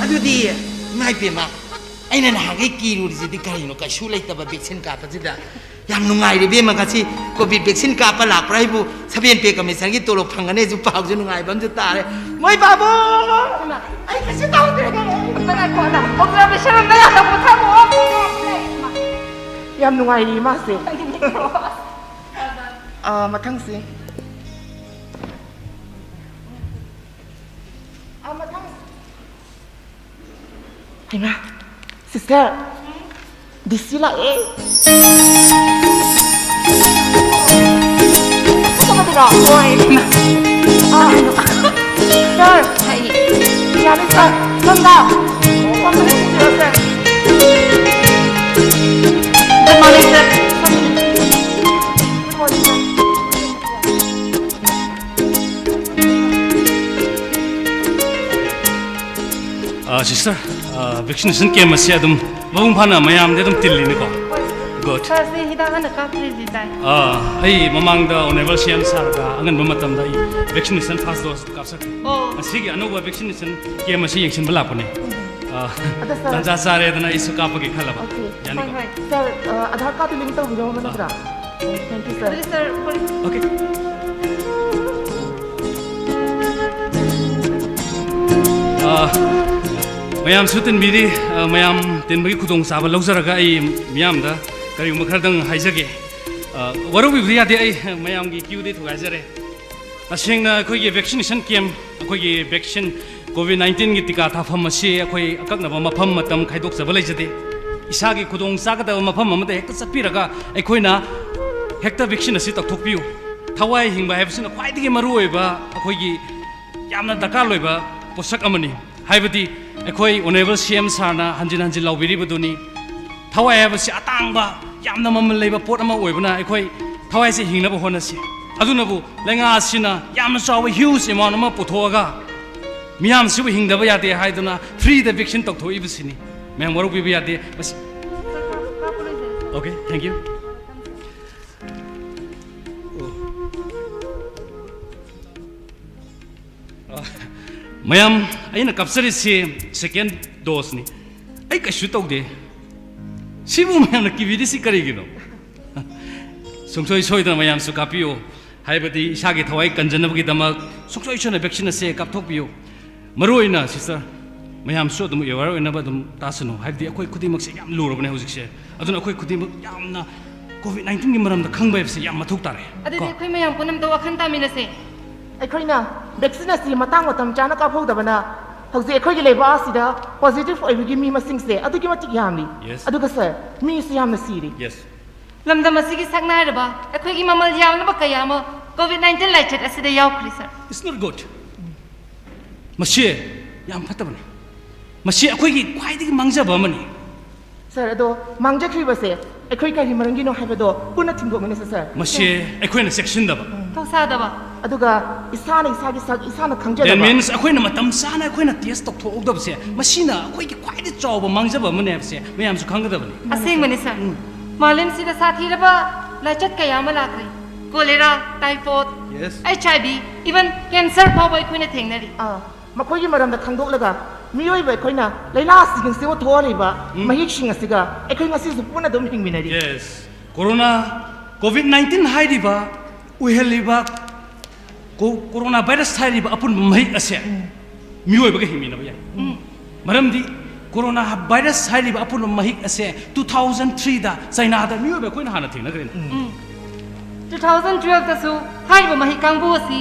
ꯑꯗꯨꯗꯤ ꯏꯃꯥ ꯏꯕꯦꯝꯃ, ꯑꯩꯅ ꯅꯍꯥꯟꯈꯩ ꯀꯤꯔꯨꯔꯤꯁꯤꯗꯤ ꯀꯔꯤꯅꯣ? ꯀꯩꯁꯨ ꯂꯩꯇꯕ ꯚꯦꯛꯁꯤꯟ ꯀꯥꯞꯄꯁꯤꯗ꯫ ꯌꯥꯝ ꯅꯨꯡꯉꯥꯏꯔꯦ ꯏꯕꯦꯝꯃ, ꯉꯁꯤ ꯀꯣꯚꯤꯗ ꯚꯦꯛꯁꯤꯟ ꯀꯥꯞꯄ ꯂꯥꯛꯄ꯭ꯔꯥ ꯍꯥꯏꯕꯨ ꯁꯚꯦꯟ ꯄꯦ ꯀꯃꯤꯁꯟꯒꯤ ꯇꯣꯂꯣꯞ ꯐꯪꯒꯅꯤꯁꯨ ꯄꯥꯎꯁꯨ ꯅꯨꯡꯉꯥꯏꯕ ꯑꯃꯁꯨ ꯇꯥꯔꯦ꯫ ꯃꯣꯏ ꯕꯥꯕꯨ! ꯏꯃꯥ, ꯑꯩ ꯀꯩꯁꯨ ꯇꯧꯗ꯭ꯔꯦ꯫ ꯑꯝꯇ ꯉꯥꯏꯈꯣ, ꯑꯝꯇ observation roomꯗ ꯉꯥꯛꯇ ꯄꯣꯊꯥꯔꯛꯑꯣ꯫ ꯌꯥꯝ ꯅꯨꯡꯉꯥꯏꯔꯤ ꯏꯃꯥꯁꯦ꯫ ꯑꯥ, ꯃꯊꯪꯁꯤ꯫ ꯑꯥ, ꯃꯊꯪꯁꯤ꯫ ꯍꯩꯃꯥ, ꯁꯤꯁꯇꯔ, ꯗꯤ ꯁꯤ ꯂꯥꯛꯑꯦ꯫ ꯀꯩꯅꯣꯗꯨꯔꯣ? ꯍꯣꯏ꯫ ꯑꯥ, ꯁꯤꯁꯇꯔ, ꯍꯥꯏ꯫ ꯌꯥꯔꯦ, ꯁꯥꯔ, ꯁꯣꯝꯗ꯫ ꯁꯣꯝꯗ ꯂꯦꯞꯄꯤꯔꯣ, ꯁꯥꯔ꯫ ꯑ, ꯁꯤꯁꯇꯔ, ꯑ, ꯚꯦꯛꯁꯤꯅꯦꯁꯟ ꯀꯦꯝ ꯑꯁꯤ ꯑꯗꯨꯝ ꯃꯄꯨꯡ ꯐꯥꯅ ꯃꯌꯥꯝꯗꯤ ꯑꯗꯨꯝ ꯇꯤꯜꯂꯤꯅꯤꯀꯣ? ꯒꯨꯗ꯫ ꯁꯥꯔꯁꯦ ꯍꯤꯗꯥꯛ ꯍꯥꯟꯅ ꯀꯥꯞꯇ꯭ꯔꯤꯗꯤ ꯇꯥꯏ꯫ ꯑ, ꯑꯩ ꯃꯃꯥꯡꯗ ꯑꯣꯅꯦꯕꯜ ꯁꯤ ꯑꯦꯝ ꯁꯥꯔꯒ ꯑꯉꯟꯕ ꯃꯇꯝꯗ ꯑꯩ ꯚꯦꯛꯁꯤꯅꯦꯁꯟ ꯐꯥꯔꯁ ꯗꯣꯁ ꯀꯥꯞꯆꯈ꯭ꯔꯦ꯫ ꯑꯣ꯫ ꯉꯁꯤꯒꯤ ꯑꯅꯧꯕ ꯚꯦꯛꯁꯤꯅꯦꯁꯟ ꯀꯦꯝ ꯑꯁꯤ ꯌꯦꯡꯁꯤꯟꯕ ꯂꯥꯛꯄꯅꯦ꯫ ꯑ, ꯑꯗꯣ ꯁꯥꯔ ꯇꯥꯟꯖꯥ ꯆꯥꯔꯦꯗꯅ ꯑꯩꯁꯨ ꯀꯥꯞꯄꯒꯦ ꯈꯜꯂꯕ꯫ ꯑꯣꯀꯦ꯫ ꯌꯥꯅꯤꯀꯣ? ꯍꯣꯏ, ꯍꯣꯏ꯫ ꯁꯥꯔ, ꯑ, ꯑꯙꯥꯔ ꯀꯥꯔꯗꯇꯨ ꯂꯤꯡ ꯇꯧꯕꯤꯔꯝꯃꯕ ꯅꯠꯇ꯭ꯔꯥ? ꯊꯦꯡꯛ ꯌꯨ ꯁꯥꯔ꯫ ꯑꯗꯨꯗꯤ ꯁꯥꯔ, ꯐꯣꯔ- ꯑꯣꯀꯦ꯫ ꯑ, ꯃꯌꯥꯝꯁꯨ ꯇꯤꯟꯕꯤꯔꯤ꯫ ꯑ, ꯃꯌꯥꯝ ꯇꯤꯟꯕꯒꯤ ꯈꯨꯗꯣꯡꯆꯥꯕ ꯂꯧꯖꯔꯒ ꯑꯩ ꯃꯤꯌꯥꯝꯗ ꯀꯔꯤꯒꯨꯝꯕ ꯈꯔꯗꯪ ꯍꯥꯏꯖꯒꯦ꯫ ꯑ, ꯋꯥꯔꯧꯕꯤꯕꯗꯤ ꯌꯥꯗꯦ, ꯑꯩ ꯃꯌꯥꯝꯒꯤ ꯀ꯭ꯌꯨꯗꯤ ꯊꯨꯒꯥꯏꯖꯔꯦ꯫ ꯇꯁꯦꯡꯅ ꯑꯩꯈꯣꯏꯒꯤ ꯚꯦꯛꯁꯤꯅꯦꯁꯟ ꯀꯦꯝ, ꯑꯩꯈꯣꯏꯒꯤ ꯚꯦꯛꯁꯤꯟ, ꯀꯣꯚꯤꯗ ꯅꯥꯏꯟꯇꯤꯟꯒꯤ ꯇꯤꯀꯥ ꯊꯥꯐꯝ ꯑꯁꯤ ꯑꯩꯈꯣꯏ ꯑꯀꯛꯅꯕ ꯃꯐꯝ ꯃꯇꯝ ꯈꯥꯏꯗꯣꯛꯆꯕ ꯂꯩꯖꯗꯦ꯫ ꯏꯁꯥꯒꯤ ꯈꯨꯗꯣꯡ ꯆꯥꯒꯗꯕ ꯃꯐꯝ ꯑꯃꯗ ꯍꯦꯛꯇ ꯆꯠꯄꯤꯔꯒ ꯑꯩꯈꯣꯏꯅ ꯍꯦꯛꯇ ꯚꯦꯛꯁꯤꯟ ꯑꯁꯤ ꯇꯧꯊꯣꯛꯄꯤꯌꯨ꯫ ꯊꯋꯥꯏ ꯍꯤꯡꯕ ꯍꯥꯏꯕꯁꯤꯅ ꯈ꯭ꯋꯥꯏꯗꯒꯤ ꯃꯔꯨꯑꯣꯏꯕ, ꯑꯩꯈꯣꯏꯒꯤ ꯌꯥꯝꯅ ꯗꯔꯀꯥꯔ ꯑꯣꯏꯕ ꯄꯣꯠꯁꯛ ꯑꯃꯅꯤ꯫ ꯍꯥꯏꯕꯗꯤ ꯑꯩꯈꯣꯏ ꯑꯣꯅꯦꯕꯜ ꯁꯤ ꯑꯦꯝ ꯁꯥꯔꯅ ꯍꯟꯖꯤꯟ ꯍꯟꯖꯤꯟ ꯂꯥꯎꯕꯤꯔꯤꯕꯗꯨꯅꯤ, ꯊꯋꯥꯏ ꯍꯥꯏꯕꯁꯤ ꯑꯇꯥꯡꯕ, ꯌꯥꯝꯅ ꯃꯃꯜ ꯂꯩꯕ ꯄꯣꯠ ꯑꯃ ꯑꯣꯏꯕꯅ ꯑꯩꯈꯣꯏ ꯊꯋꯥꯏꯁꯦ ꯍꯤꯡꯅꯕ ꯍꯣꯠꯅꯁꯤ꯫ ꯑꯗꯨꯅꯕꯨ ꯂꯩꯉꯥꯛ ꯑꯁꯤꯅ ꯌꯥꯝꯅ ꯆꯥꯎꯕ ꯍ꯭ꯌꯨꯖ ꯑꯦꯃꯥꯎꯟ ꯑꯃ ꯄꯨꯊꯣꯛꯑꯒ ꯃꯤꯌꯥꯝꯁꯤꯕꯨ ꯍꯤꯡꯗꯕ ꯌꯥꯗꯦ ꯍꯥꯏꯗꯨꯅ ꯐ꯭ꯔꯤꯗ ꯚꯦꯛꯁꯤꯟ ꯇꯧꯊꯣꯛꯏꯕꯁꯤꯅꯤ꯫ ꯃꯌꯥꯝ ꯋꯥꯔꯧꯕꯤꯕ ꯌꯥꯗꯦ꯫ ꯃꯁꯤ, okay, thank you. ꯃꯌꯥꯝ, ꯑꯩꯅ ꯀꯥꯞꯆꯔꯤꯁꯤ ꯁꯦꯀꯦꯟ ꯗꯣꯁꯅꯤ꯫ ꯑꯩ ꯀꯩꯁꯨ ꯇꯧꯗꯦ꯫ ꯁꯤꯕꯨ ꯃꯌꯥꯝꯅ ꯀꯤꯕꯤꯔꯤꯁꯤ ꯀꯔꯤꯒꯤꯅꯣ? ꯁꯨꯡꯁꯣꯏ ꯁꯣꯏꯗꯅ ꯃꯌꯥꯝꯁꯨ ꯀꯥꯞꯄꯤꯌꯨ꯫ ꯍꯥꯏꯕꯗꯤ ꯏꯁꯥꯒꯤ ꯊꯋꯥꯏ ꯀꯟꯖꯅꯕꯒꯤꯗꯃꯛ ꯁꯨꯡꯁꯣꯏ ꯁꯣꯏꯗꯅ ꯚꯦꯛꯁꯤꯟ ꯑꯁꯦ ꯀꯥꯞꯊꯣꯛꯄꯤꯌꯨ꯫ ꯃꯔꯨ ꯑꯣꯏꯅ ꯁꯤꯁꯇꯔ, ꯃꯌꯥꯝꯁꯨ ꯑꯗꯨꯝ ꯑꯦꯋꯦꯌꯔ ꯑꯣꯏꯅꯕ ꯑꯗꯨꯝ ꯇꯥꯁꯅꯨ꯫ ꯍꯥꯏꯕꯗꯤ ꯑꯩꯈꯣꯏ ꯈꯨꯗꯤꯡꯃꯛꯁꯦ ꯌꯥꯝ ꯂꯨꯔꯕꯅꯦ ꯍꯧꯖꯤꯛꯁꯦ꯫ ꯑꯗꯨꯅ ꯑꯩꯈꯣꯏ ꯈꯨꯗꯤꯡꯃꯛ ꯌꯥꯝꯅ ꯀꯣꯚꯤꯗ ꯅꯥꯏꯟꯇꯤꯟꯒꯤ ꯃꯔꯝꯗ ꯈꯪꯕ ꯍꯥꯏꯕꯁꯦ ꯌꯥꯝ ꯃꯊꯧ ꯇꯥꯔꯦ꯫ ꯑꯗꯨꯗꯤ ꯀꯣ? ꯑꯩꯈꯣꯏ ꯃꯌꯥꯝ ꯄꯨꯝꯅꯃꯛꯇ ꯋꯥꯈꯜ ꯇꯥꯃꯤꯟꯅꯁꯦ꯫ ꯑꯩꯈꯣꯏꯅ ꯚꯦꯛꯁꯤꯟ ꯑꯁꯤ ꯃꯇꯥꯡ ꯃꯇꯝ ꯆꯥꯅ ꯀꯥꯞꯍꯧꯗꯕꯅ ꯍꯧꯖꯤꯛ ꯑꯩꯈꯣꯏꯒꯤ ꯂꯩꯕꯥꯛ ꯑꯁꯤꯗ ꯄꯣꯖꯤꯇꯤꯚ ꯑꯣꯏꯕꯒꯤ ꯃꯤ ꯃꯁꯤꯡꯁꯦ ꯑꯗꯨꯛꯀꯤ ꯃꯇꯤꯛ ꯌꯥꯝꯂꯤ꯫ Yes. ꯑꯗꯨꯒ ꯁꯥꯔ, ꯃꯤꯁꯨ ꯌꯥꯝꯅ ꯁꯤꯔꯤ꯫ Yes. ꯂꯝꯗꯝ ꯑꯁꯤꯒꯤ ꯁꯛꯅꯥꯏꯔꯕ ꯑꯩꯈꯣꯏꯒꯤ ꯃꯃꯜ ꯌꯥꯝꯂꯕ ꯀꯌꯥ ꯑꯃ ꯀꯣꯚꯤꯗ ꯅꯥꯏꯟꯇꯤꯟ ꯂꯥꯏꯆꯠ ꯑꯁꯤꯗ ꯌꯥꯎꯈ꯭ꯔꯦ ꯁꯥꯔ꯫ It's not good. ꯃꯁꯤ ꯌꯥꯝ ꯐꯠꯇꯕꯅꯤ꯫ ꯃꯁꯤ ꯑꯩꯈꯣꯏꯒꯤ ꯈ꯭ꯋꯥꯏꯗꯒꯤ ꯃꯥꯡꯖꯕ ꯑꯃꯅꯤ꯫ ꯁꯥꯔ, ꯑꯗꯣ ꯃꯥꯡꯖꯈ꯭ꯔꯤꯕꯁꯦ ꯑꯩꯈꯣꯏ ꯀꯔꯤ ꯃꯔꯝꯒꯤꯅꯣ ꯍꯥꯏꯕꯗꯣ ꯄꯨꯟꯅ ꯊꯤꯡꯗꯣꯛꯃꯤꯟꯅꯁꯦ, ꯁꯔ꯫ ꯃꯁꯤ ꯑꯩꯈꯣꯏꯅ ꯆꯦꯛꯁꯤꯟꯗꯕ꯫ ꯊꯧꯁꯥꯗꯕ꯫ ꯑꯗꯨꯒ ꯏꯁꯥꯅ ꯏꯁꯥꯒꯤ ꯁꯛ ꯏꯁꯥꯅ That ꯈꯪꯖꯗꯕ꯫ means ꯑꯩꯈꯣꯏꯅ ꯃꯇꯝ ꯆꯥꯅ ꯑꯩꯈꯣꯏꯅ ꯇꯦꯁ ꯇꯧꯊꯣꯛꯍꯧꯗꯕꯁꯦ, ꯃꯁꯤꯅ ꯑꯩꯈꯣꯏꯒꯤ ꯈ꯭ꯋꯥꯏꯗꯒꯤ ꯆꯥꯎꯕ ꯃꯥꯡꯖꯕ ꯑꯃꯅꯦ ꯍꯥꯏꯕꯁꯦ ꯃꯌꯥꯝꯁꯨ ꯈꯪꯒꯗꯕꯅꯤ꯫ ꯑꯁꯦꯡꯕꯅꯤ, ꯁꯔ꯫ ꯃꯥꯂꯦꯝꯁꯤꯗ ꯁꯥꯊꯤꯔꯕ ꯂꯥꯏꯆꯠ ꯀꯌꯥ ꯑꯃ ꯂꯥꯛꯈ꯭ꯔꯦ꯫ Cholera, typhoid, Yes. ꯑꯩꯆ ꯑꯥꯏ ꯚꯤ, ꯏꯚꯟ ꯀꯦꯟꯁꯔ ꯐꯥꯎꯕ ꯑꯩꯈꯣꯏꯅ ꯊꯦꯡꯅꯔꯤ꯫ ꯑꯥ, ꯃꯈꯣꯏꯒꯤ ꯃꯔꯝꯗ ꯈꯪꯗꯣꯛꯂꯒ ꯃꯤꯑꯣꯏꯕ ꯑꯩꯈꯣꯏꯅ ꯂꯥꯏꯅꯥꯁꯤꯡꯁꯤꯕꯨ ꯊꯣꯛꯍꯜꯂꯤꯕ ꯃꯍꯤꯛꯁꯤꯡ ꯑꯁꯤꯒ ꯑꯩꯈꯣꯏ ꯉꯁꯤꯁꯨ ꯄꯨꯟꯅ ꯑꯗꯨꯝ ꯍꯤꯡꯃꯤꯟꯅꯔꯤ꯫ Yes. Corona, COVID nineteen ꯍꯥꯏꯔꯤꯕ, ꯑꯣꯏꯍꯜꯂꯤꯕ, ꯀꯣ- corona virus ꯍꯥꯏꯔꯤꯕ ꯑꯄꯨꯟꯕ ꯃꯍꯤꯛ ꯑꯁꯦ ꯃꯤꯑꯣꯏꯕꯒ ꯍꯤꯡꯃꯤꯟꯅꯕ ꯌꯥꯏ꯫ ꯃꯔꯝꯗꯤ corona virus ꯍꯥꯏꯔꯤꯕ ꯑꯄꯨꯟꯕ ꯃꯍꯤꯛ ꯑꯁꯦ two thousand three ꯗ ꯆꯩꯅꯥꯗ ꯃꯤꯑꯣꯏꯕ ꯑꯩꯈꯣꯏꯅ ꯍꯥꯟꯅ ꯊꯦꯡꯅꯈ꯭ꯔꯦꯅ꯫ ꯇꯨ ꯊꯥꯎꯖꯟ ꯇꯨꯋꯦꯜꯐꯇꯁꯨ ꯍꯥꯏꯔꯤꯕ ꯃꯍꯤꯛ ꯀꯥꯡꯕꯨ ꯑꯁꯤ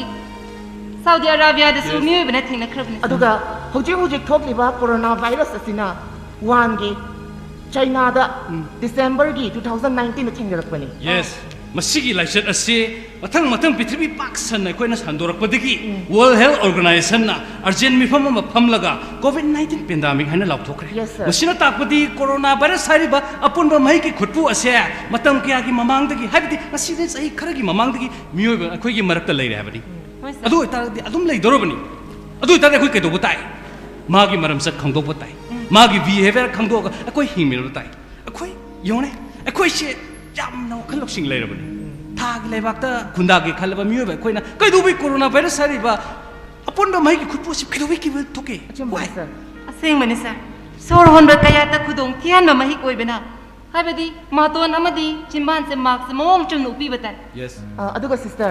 ꯁꯥꯎꯗꯤ ꯑꯔꯥꯕꯤꯌꯥꯗꯁꯨ ꯃꯤꯑꯣꯏꯕꯅ ꯊꯦꯡꯅꯈ꯭ꯔꯕꯅꯤ꯫ ꯑꯗꯨꯒ ꯍꯧꯖꯤꯛ ꯍꯧꯖꯤꯛ ꯊꯣꯛꯂꯤꯕ corona virus ꯑꯁꯤꯅ ꯋꯨꯍꯥꯟꯒꯤ, ꯆꯩꯅꯥꯗ ꯗꯤꯁꯦꯝꯕꯔꯒꯤ two thousand nineteen ꯗ ꯊꯦꯡꯅꯔꯛꯄꯅꯤ꯫ Yes. ꯃꯁꯤꯒꯤ ꯂꯥꯏꯆꯠ ꯑꯁꯤ ꯃꯊꯪ ꯃꯊꯪ ꯄ꯭ꯔꯤꯊꯤꯕꯤ ꯄꯥꯛ ꯁꯟꯅ ꯑꯩꯈꯣꯏꯅ ꯁꯟꯗꯣꯔꯛꯄꯗꯒꯤ World Health Organization ꯅ urgent ꯃꯤꯐꯝ ꯑꯃ ꯐꯝꯂꯒ COVID nineteen pandemic ꯍꯥꯏꯅ ꯂꯥꯎꯊꯣꯛꯈ꯭ꯔꯦ꯫ Yes, sir. ꯃꯁꯤꯅ ꯇꯥꯛꯄꯗꯤ corona virus ꯍꯥꯏꯔꯤꯕ ꯑꯄꯨꯟꯕ ꯃꯍꯤꯛꯀꯤ ꯈꯨꯠꯄꯨ ꯑꯁꯦ ꯃꯇꯝ ꯀꯌꯥꯒꯤ ꯃꯃꯥꯡꯗꯒꯤ, ꯍꯥꯏꯕꯗꯤ ꯉꯁꯤꯗꯤ ꯆꯍꯤ ꯈꯔꯒꯤ ꯃꯃꯥꯡꯗꯒꯤ ꯃꯤꯑꯣꯏꯕ ꯑꯩꯈꯣꯏꯒꯤ ꯃꯔꯛꯇ ꯂꯩꯔꯦ ꯍꯥꯏꯕꯅꯤ꯫ ꯍꯣꯏ, sir. ꯑꯗꯨ ꯑꯣꯏꯇꯥꯔꯗꯤ ꯑꯗꯨꯝ ꯂꯩꯗꯧꯔꯕꯅꯤ꯫ ꯑꯗꯨ ꯑꯣꯏꯇꯥꯔꯗꯤ ꯑꯩꯈꯣꯏ ꯀꯩꯗꯧꯕ ꯇꯥꯏ? ꯃꯥꯒꯤ ꯃꯔꯝꯆꯠ ꯈꯪꯗꯣꯛꯄ ꯇꯥꯏ꯫ ꯃꯥꯒꯤ behaviour ꯈꯪꯗꯣꯛꯑꯒ ꯑꯩꯈꯣꯏ ꯍꯤꯡꯃꯤꯟꯅꯕ ꯇꯥꯏ꯫ ꯑꯩꯈꯣꯏ ꯌꯦꯡꯉꯨꯅꯦ, ꯑꯩꯈꯣꯏꯁꯦ ꯌꯥꯝꯅ ꯋꯥꯈꯜ ꯂꯧꯁꯤꯡ ꯂꯩꯔꯕꯅꯤ꯫ ꯊꯥꯒꯤ ꯂꯩꯕꯥꯛꯇ ꯈꯨꯟꯗꯥꯒꯦ ꯈꯜꯂꯕ ꯃꯤꯑꯣꯏꯕ ꯑꯩꯈꯣꯏꯅ ꯀꯩꯗꯧꯕꯩ corona virus ꯍꯥꯏꯔꯤꯕ ꯑꯄꯨꯟꯕ ꯃꯍꯩꯒꯤ ꯈꯨꯠꯄꯨ ꯑꯁꯤ ꯀꯩꯗꯧꯕꯩ ꯀꯤꯕ ꯊꯣꯛꯀꯦ? ꯑꯆꯨꯝꯕꯅꯤ, Why? Sir. ꯑꯁꯦꯡꯕꯅꯤ, sir꯫ ꯁꯣꯔ ꯍꯣꯟꯕ ꯀꯌꯥꯠꯇ ꯈꯨꯗꯣꯡ ꯊꯤꯍꯟꯕ ꯃꯍꯤꯛ ꯑꯣꯏꯕꯅ, ꯍꯥꯏꯕꯗꯤ ꯃꯇꯣꯟ ꯑꯃꯗꯤ ꯆꯤꯟꯕꯥꯟꯁꯦ ꯃꯥꯛꯁ ꯃꯑꯣꯡ ꯆꯨꯝꯅ ꯎꯞꯄꯤꯕ ꯇꯥꯏ꯫ Yes. ꯑ, ꯑꯗꯨꯒ sister,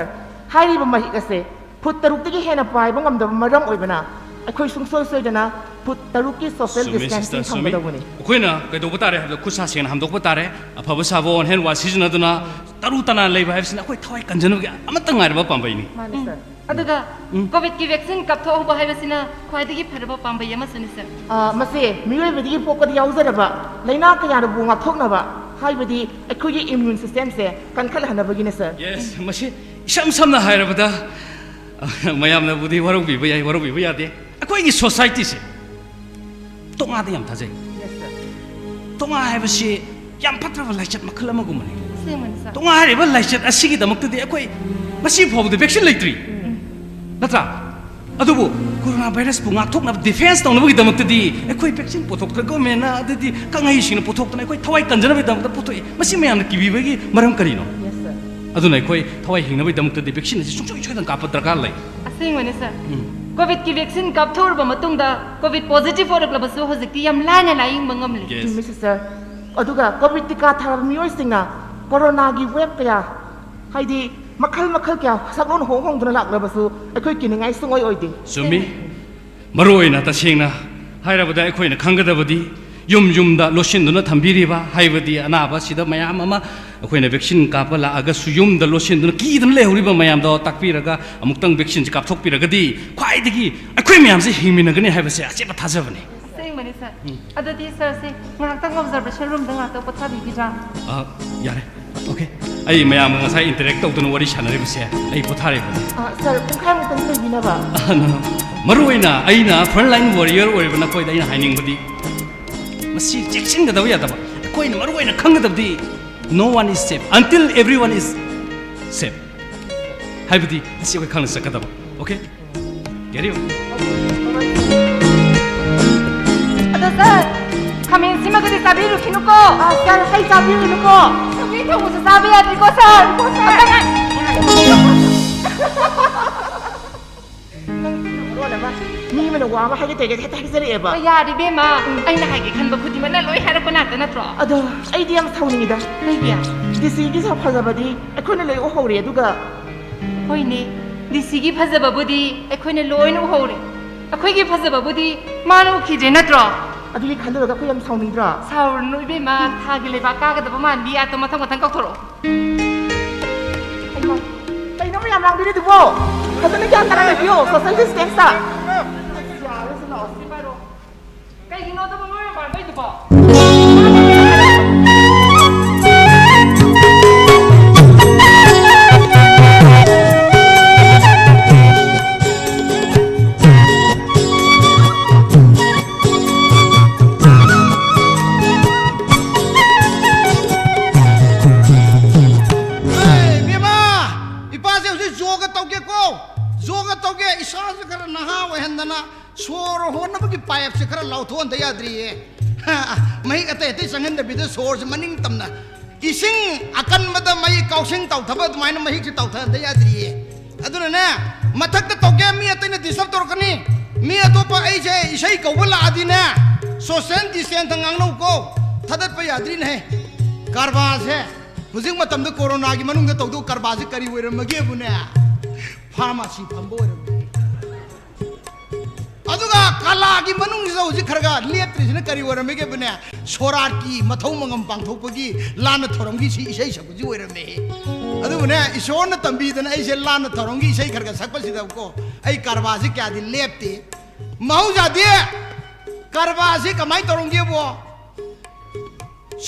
ꯍꯥꯏꯔꯤꯕ ꯃꯍꯤꯛ ꯑꯁꯦ ꯐꯨꯠ ꯇꯔꯨꯛꯇꯒꯤ ꯍꯦꯟꯅ ꯄꯥꯏꯕ ꯉꯝꯗꯕ ꯃꯔꯝ ꯑꯣꯏꯕꯅ ꯑꯩꯈꯣꯏ ꯁꯨꯡꯁꯣꯏ ꯁꯣꯏꯗꯅ ꯐꯨꯠ ꯇꯔꯨꯛꯀꯤ social ꯆꯨꯝꯃꯤ, sister, distancing ꯆꯨꯝꯃꯤ꯫ ꯊꯝꯒꯗꯧꯕꯅꯤ꯫ ꯑꯩꯈꯣꯏꯅ ꯀꯩꯗꯧꯕ ꯇꯥꯔꯦ ꯍꯥꯏꯕꯗ ꯈꯨꯠ ꯁꯥ ꯁꯦꯡꯅ ꯍꯥꯝꯗꯣꯛꯄ ꯇꯥꯔꯦ, ꯑꯐꯕ ꯁꯥꯄꯣꯟ, hand wash ꯁꯤꯖꯤꯟꯅꯗꯨꯅ ꯇꯔꯨ ꯇꯅꯥꯟ ꯂꯩꯕ ꯍꯥꯏꯕꯁꯤꯅ ꯑꯩꯈꯣꯏ ꯊꯋꯥꯏ ꯀꯟꯖꯅꯕꯒꯤ ꯑꯃꯠꯇ ꯉꯥꯏꯔꯕ ꯄꯥꯝꯕꯩꯅꯤ꯫ ꯃꯥꯅꯤ, sir. ꯑꯗꯨꯒ ꯀꯣꯚꯤꯗꯀꯤ vaccine ꯀꯥꯞꯊꯣꯛꯍꯧꯕ ꯍꯥꯏꯕꯁꯤꯅ ꯈ꯭ꯋꯥꯏꯗꯒꯤ ꯐꯔꯕ ꯄꯥꯝꯕꯩ ꯑꯃꯁꯨꯅꯤ, sir꯫ ꯑ, ꯃꯁꯦ ꯃꯤꯑꯣꯏꯕꯗꯒꯤ ꯄꯣꯛꯄꯗ ꯌꯥꯎꯖꯔꯕ ꯂꯥꯏꯅꯥ ꯀꯌꯥꯅꯕꯨ ꯉꯥꯛꯊꯣꯛꯅꯕ, ꯍꯥꯏꯕꯗꯤ ꯑꯩꯈꯣꯏꯒꯤ immune system ꯁꯦ ꯀꯟꯈꯠꯍꯟꯅꯕꯒꯤꯅꯤ, sir꯫ Yes, ꯃꯁꯤ ꯏꯁꯝ ꯁꯝꯅ ꯍꯥꯏꯔꯕꯗ, ꯑ, ꯃꯌꯥꯝꯅꯕꯨꯗꯤ ꯋꯥꯔꯧꯕꯤꯕ ꯌꯥꯏ, ꯋꯥꯔꯧꯕꯤꯕ ꯌꯥꯗꯦ꯫ ꯑꯩꯈꯣꯏꯒꯤ society ꯁꯦ ꯇꯣꯉꯥꯟꯗ ꯌꯥꯝ ꯊꯥꯖꯩ꯫ Yes, sir. ꯇꯣꯉꯥ ꯍꯥꯏꯕꯁꯤ ꯌꯥꯝ ꯐꯠꯇ꯭ꯔꯕ ꯂꯥꯏꯆꯠ ꯃꯈꯜ ꯑꯃꯒꯨꯝꯕꯅꯤ꯫ ꯑꯁꯦꯡꯕꯅꯤ, ꯁꯥꯔ꯫ ꯇꯣꯉꯥꯟ ꯍꯥꯏꯔꯤꯕ ꯂꯥꯏꯆꯠ ꯑꯁꯤꯒꯤꯗꯃꯛꯇꯗꯤ ꯑꯩꯈꯣꯏ ꯉꯁꯤ ꯐꯥꯎꯕꯗ ꯚꯦꯛꯁꯤꯟ ꯂꯩꯇ꯭ꯔꯤ, ꯅꯠꯇ꯭ꯔꯥ? ꯑꯗꯨꯕꯨ ꯀꯣꯔꯣꯅꯥ ꯚꯥꯏꯔꯁꯄꯨ ꯉꯥꯛꯊꯣꯛꯅꯕ, ꯗꯤꯐꯦꯟꯁ ꯇꯧꯅꯕꯒꯤꯗꯃꯛꯇꯗꯤ ꯑꯩꯈꯣꯏ ꯚꯦꯛꯁꯤꯟ ꯄꯨꯊꯣꯛꯇ꯭ꯔ, ꯒꯣꯔꯃꯦꯟꯅ ꯑꯗꯨꯗꯤ ꯀꯪꯍꯩꯁꯤꯡꯅ ꯄꯨꯊꯣꯛꯇꯅ ꯑꯩꯈꯣꯏ ꯊꯋꯥꯏ ꯀꯟꯖꯅꯕꯒꯤꯗꯃꯛꯇ ꯄꯨꯊꯣꯛꯏ꯫ ꯃꯁꯤ ꯃꯌꯥꯝꯅ ꯀꯤꯕꯤꯕꯒꯤ ꯃꯔꯝ ꯀꯔꯤꯅꯣ? Yes, sir. ꯑꯗꯨꯅ ꯑꯩꯈꯣꯏ ꯊꯋꯥꯏ ꯍꯤꯡꯅꯕꯒꯤꯗꯃꯛꯇꯗꯤ ꯚꯦꯛꯁꯤꯟ ꯑꯁꯤ ꯁꯨꯡꯁꯣꯏ ꯁꯣꯏꯗꯅ ꯀꯥꯞꯄ ꯗꯔꯀꯥꯔ ꯂꯩ꯫ ꯑꯁꯦꯡꯕꯅꯤ, ꯁꯥꯔ꯫ ꯎꯝ꯫ ꯀꯣꯚꯤꯗꯀꯤ ꯚꯦꯛꯁꯤꯟ ꯀꯥꯞꯊꯣꯛꯎꯔꯕ ꯃꯇꯨꯡꯗ ꯀꯣꯚꯤꯗ ꯄꯣꯖꯤꯇꯤꯚ ꯑꯣꯏꯔꯛꯂꯕꯁꯨ ꯍꯧꯖꯤꯛꯇꯤ ꯌꯥꯝ ꯂꯥꯏꯅ ꯂꯥꯏꯌꯦꯡꯕ ꯉꯝꯂꯦ꯫ Yes. ꯆꯨꯝꯃꯤ, ꯁꯤꯁꯇꯔ꯫ ꯑꯗꯨꯒ ꯀꯣꯚꯤꯗ ꯇꯤꯀꯥ ꯊꯥꯔꯕ ꯃꯤꯑꯣꯏꯁꯤꯡꯅ ꯀꯣꯔꯣꯅꯥꯒꯤ ꯋꯦꯕ ꯀꯌꯥ, ꯍꯥꯏꯗꯤ ꯃꯈꯜ ꯃꯈꯜ ꯀꯌꯥ ꯁꯛꯂꯣꯟ ꯍꯣꯡ ꯍꯣꯡꯗꯨꯅ ꯂꯥꯛꯂꯕꯁꯨ ꯑꯩꯈꯣꯏ ꯀꯤꯅꯤꯡꯉꯥꯏ ꯁꯨꯡꯑꯣꯏ ꯑꯣꯏꯗꯦ꯫ ꯆꯨꯝꯃꯤ꯫ ꯃꯔꯨ ꯑꯣꯏꯅ ꯇꯁꯦꯡꯅ ꯍꯥꯏꯔꯕꯗ ꯑꯩꯈꯣꯏꯅ ꯈꯪꯒꯗꯕꯗꯤ ꯌꯨꯝ ꯌꯨꯝꯗ ꯂꯣꯠꯁꯤꯟꯗꯨꯅ ꯊꯝꯕꯤꯔꯤꯕ, ꯍꯥꯏꯕꯗꯤ ꯑꯅꯥꯕ ꯑꯁꯤꯗ ꯃꯌꯥꯝ ꯑꯃ ꯑꯩꯈꯣꯏꯅ ꯚꯦꯛꯁꯤꯟ ꯀꯥꯞꯄ ꯂꯥꯛꯑꯒꯁꯨ ꯌꯨꯝꯗ ꯂꯣꯠꯁꯤꯟꯗꯨꯅ ꯀꯤꯗꯨꯅ ꯂꯩꯍꯧꯔꯤꯕ ꯃꯌꯥꯝꯗꯣ ꯇꯥꯛꯄꯤꯔꯒ ꯑꯃꯨꯛꯇꯪ ꯚꯦꯛꯁꯤꯟꯁꯤ ꯀꯥꯞꯊꯣꯛꯄꯤꯔꯒꯗꯤ ꯈ꯭ꯋꯥꯏꯗꯒꯤ ꯑꯩꯈꯣꯏ ꯃꯌꯥꯝꯁꯦ ꯍꯤꯡꯃꯤꯟꯅꯒꯅꯤ ꯍꯥꯏꯕꯁꯦ ꯑꯆꯦꯠꯄ ꯊꯥꯖꯕꯅꯤ꯫ ꯑꯁꯦꯡꯕꯅꯤ, ꯁꯥꯔ꯫ ꯎꯝ꯫ ꯑꯗꯨꯗꯤ ꯁꯥꯔꯁꯦ ꯉꯥꯏꯍꯥꯛꯇꯪ ꯑꯣꯕꯖꯥꯔꯕꯦꯁꯟ ꯔꯨꯝꯗ ꯉꯥꯏꯍꯥꯛꯇꯪ ꯄꯣꯊꯥꯕꯤꯈꯤꯗ꯭ꯔꯥ? ꯑ, ꯌꯥꯔꯦ꯫ ꯑꯣꯀꯦ꯫ ꯑꯩ ꯃꯌꯥꯝꯒ ꯉꯁꯥꯏ ꯏꯟꯇꯔꯦꯛ ꯇꯧꯗꯨꯅ ꯋꯥꯔꯤ ꯁꯥꯟꯅꯔꯤꯕꯁꯦ ꯑꯩ ꯄꯣꯊꯥꯔꯤꯕꯅꯤ꯫ ꯑ, ꯁꯥꯔ, ꯄꯨꯡꯈꯥꯏꯃꯨꯛꯇꯪ ꯂꯩꯕꯤꯅꯕ꯫ ꯑ, no, no. ꯃꯔꯨ ꯑꯣꯏꯅ ꯑꯩꯅ ꯐ꯭ꯔꯟꯠ ꯂꯥꯏꯟ ꯋꯥꯔꯤꯌꯔ ꯑꯣꯏꯔꯤꯕ ꯅꯈꯣꯏꯗ ꯑꯩꯅ ꯍꯥꯏꯅꯤꯡꯕꯗꯤ ꯃꯁꯤ ꯆꯦꯛꯁꯤꯟꯒꯗꯕ ꯌꯥꯗꯕ꯫ ꯑꯩꯈꯣꯏꯅ ꯃꯔꯨ ꯑꯣꯏꯅ ꯈꯪꯒꯗꯕꯗꯤ no one is safe until everyone is safe ꯍꯥꯏꯕꯗꯤ ꯃꯁꯤ ꯑꯩꯈꯣꯏ ꯈꯪꯅ ꯆꯠꯀꯗꯕ꯫ ꯑꯣꯀꯦ? Get you. ꯑꯗꯣ ꯁꯥꯔ, ꯈꯥꯃꯦꯟ ꯁꯤꯃꯒꯗꯤ ꯆꯥꯕꯤꯔꯨꯈꯤꯅꯨꯀꯣ꯫ ꯑ, ꯁꯥꯔ, ꯍꯩ ꯆꯥꯕꯤꯔꯨꯅꯨꯀꯣ꯫ ꯁꯧꯒ꯭ꯔꯤ ꯊꯣꯡꯕꯁꯨ ꯆꯥꯕ ꯌꯥꯗꯦꯀꯣ, ꯁꯥꯔ꯫ ꯅꯪ ꯃꯔꯣꯟ ꯑꯃ, ꯃꯤ ꯑꯃꯅ ꯋꯥ ꯑꯃ ꯍꯥꯏꯒꯦ ꯇꯧꯔꯤꯉꯩꯗ ꯍꯦꯛꯇ ꯍꯥꯏꯖꯔꯛꯑꯦꯕ꯫ ꯍꯣꯏ, ꯌꯥꯔꯦ ꯏꯕꯦꯝꯃ꯫ ꯑꯩꯅ ꯍꯥꯏꯒꯦ ꯈꯟꯕ ꯈꯨꯗꯤꯡꯃꯛꯅ ꯂꯣꯏ ꯍꯥꯏꯔꯛꯄ ꯉꯥꯛꯇ ꯅꯠꯇ꯭ꯔꯣ? ꯑꯗꯣ ꯑꯩꯗꯤ ꯌꯥꯝ ꯁꯥꯎꯅꯤꯡꯉꯤꯗ꯫ ꯀꯩꯒꯤ? ꯗꯤ ꯁꯤꯒꯤ ꯐꯖꯕꯗꯤ ꯑꯩꯈꯣꯏꯅ ꯂꯣꯏ ꯎꯍꯧꯔꯦ, ꯑꯗꯨꯒ ꯍꯣꯏꯅꯦ, ꯗꯤ ꯁꯤꯒꯤ ꯐꯖꯕꯕꯨꯗꯤ ꯑꯩꯈꯣꯏꯅ ꯂꯣꯏꯅ ꯎꯍꯧꯔꯦ꯫ ꯑꯩꯈꯣꯏꯒꯤ ꯐꯖꯕꯕꯨꯗꯤ ꯃꯥꯅ ꯎꯈꯤꯗ꯭ꯔꯦ ꯅꯠꯇ꯭ꯔꯣ? ꯑꯗꯨꯒꯤ ꯈꯜꯂꯨꯔꯒ ꯑꯩꯈꯣꯏ ꯌꯥꯝ ꯁꯥꯎꯅꯤꯡꯗ꯭ꯔꯣ? ꯁꯥꯎꯔꯨꯅꯨ ꯏꯕꯦꯝꯃ, ꯊꯥꯒꯤ ꯂꯩꯕꯥꯛ ꯀꯥꯒꯗꯕ ꯃꯥꯟꯕꯤ ꯑꯗꯣ ꯃꯊꯪ ꯃꯊꯪ ꯀꯧꯊꯣꯔꯛꯑꯣ꯫ ꯍꯩꯃꯥ, ꯀꯩꯅꯣ ꯃꯌꯥꯝ ꯂꯥꯡꯕꯤꯔꯤꯗꯨꯕꯣ? ꯐꯖꯅ ꯒ꯭ꯌꯥꯟ ꯇꯥꯅ ꯂꯩꯕꯤꯌꯣ, social distance-ꯇ꯫ ꯀꯩꯒꯤꯅꯣ ꯑꯗꯨꯕꯨ ꯃꯣꯏ ꯃꯃꯥꯟꯅꯕꯩꯗꯨꯕꯣ? ꯁꯣꯔ ꯍꯣꯟꯅꯕꯒꯤ ꯄꯥꯏꯞꯁꯦ ꯈꯔ ꯂꯥꯎꯊꯣꯛꯍꯟꯗ ꯌꯥꯗ꯭ꯔꯤꯌꯦ꯫ ꯃꯍꯤꯛ ꯑꯇꯩ ꯑꯇꯩ ꯆꯪꯍꯟꯗꯕꯤꯗ ꯁꯣꯔꯁꯦ ꯃꯅꯤꯡ ꯇꯝꯅ, ꯏꯁꯤꯡ ꯑꯀꯟꯕꯗ ꯃꯍꯤꯛ ꯀꯥꯎꯁꯤꯡ ꯇꯥꯎꯊꯕ ꯑꯗꯨꯃꯥꯏꯅ ꯃꯍꯤꯛꯁꯦ ꯇꯥꯎꯊꯍꯟꯗ ꯌꯥꯗ꯭ꯔꯤꯌꯦ꯫ ꯑꯗꯨꯅꯅꯦ, ꯃꯊꯛꯇ ꯇꯧꯒꯦ, ꯃꯤ ꯑꯇꯩꯅ ꯗꯤꯁꯇꯔꯕ ꯇꯧꯔꯛꯀꯅꯤ꯫ ꯃꯤ ꯑꯇꯣꯞꯄ ꯑꯩꯁꯦ ꯏꯁꯩ ꯀꯧꯕ ꯂꯥꯛꯑꯗꯤꯅꯦ, ꯁꯣꯁꯤꯌꯦꯜ ꯗꯤꯁꯇꯦꯟꯁꯇ ꯉꯥꯡꯅꯧꯀꯣ, ꯊꯥꯗꯠꯄ ꯌꯥꯗ꯭ꯔꯤꯅꯦꯍꯦ꯫ ꯀꯔꯕꯥꯔꯁꯦ ꯍꯧꯖꯤꯛ ꯃꯇꯝꯗ ꯀꯣꯔꯣꯅꯥꯒꯤ ꯃꯅꯨꯡꯗ ꯇꯧꯗꯧ ꯀꯔꯕꯥꯔꯁꯦ ꯀꯔꯤ ꯑꯣꯏꯔꯝꯃꯒꯦꯕꯨꯅꯦ, ꯐꯥꯔꯃꯥꯁꯤ ꯐꯝꯕ ꯑꯣꯏꯔꯝꯃꯦ꯫ ꯑꯗꯨꯒ ꯀꯂꯥꯒꯤ ꯃꯅꯨꯡꯁꯤꯗ ꯍꯧꯖꯤꯛ ꯈꯔ ꯈꯔ ꯂꯦꯞꯇ꯭ꯔꯤꯁꯤꯅ ꯀꯔꯤ ꯑꯣꯏꯔꯝꯃꯒꯦꯕꯨꯅꯦ, ꯁꯣꯔꯥꯠꯀꯤ ꯃꯊꯧ ꯃꯉꯝ ꯄꯥꯡꯊꯣꯛꯄꯒꯤ ꯂꯥꯟꯅ ꯊꯧꯔꯝꯒꯤ ꯁꯤ ꯏꯁꯩ ꯁꯛꯄꯁꯤ ꯑꯣꯏꯔꯝꯃꯦ꯫ ꯑꯗꯨꯕꯨꯅꯦ, ꯏꯁꯣꯔꯅ ꯇꯝꯕꯤꯗꯅ ꯑꯩꯁꯦ ꯂꯥꯟꯅ ꯊꯧꯔꯝꯒꯤ ꯏꯁꯩ ꯈꯔ ꯈꯔ ꯁꯛꯄꯁꯤꯗꯀꯣ, ꯑꯩ ꯀꯔꯕꯥꯔꯁꯤ ꯀꯌꯥꯗꯤ ꯂꯦꯞꯇꯦ꯫ ꯃꯍꯧꯁꯥꯗꯤ ꯀꯔꯕꯥꯔꯁꯤ ꯀꯃꯥꯏꯅ ꯇꯧꯔꯝꯒꯦꯕꯨ,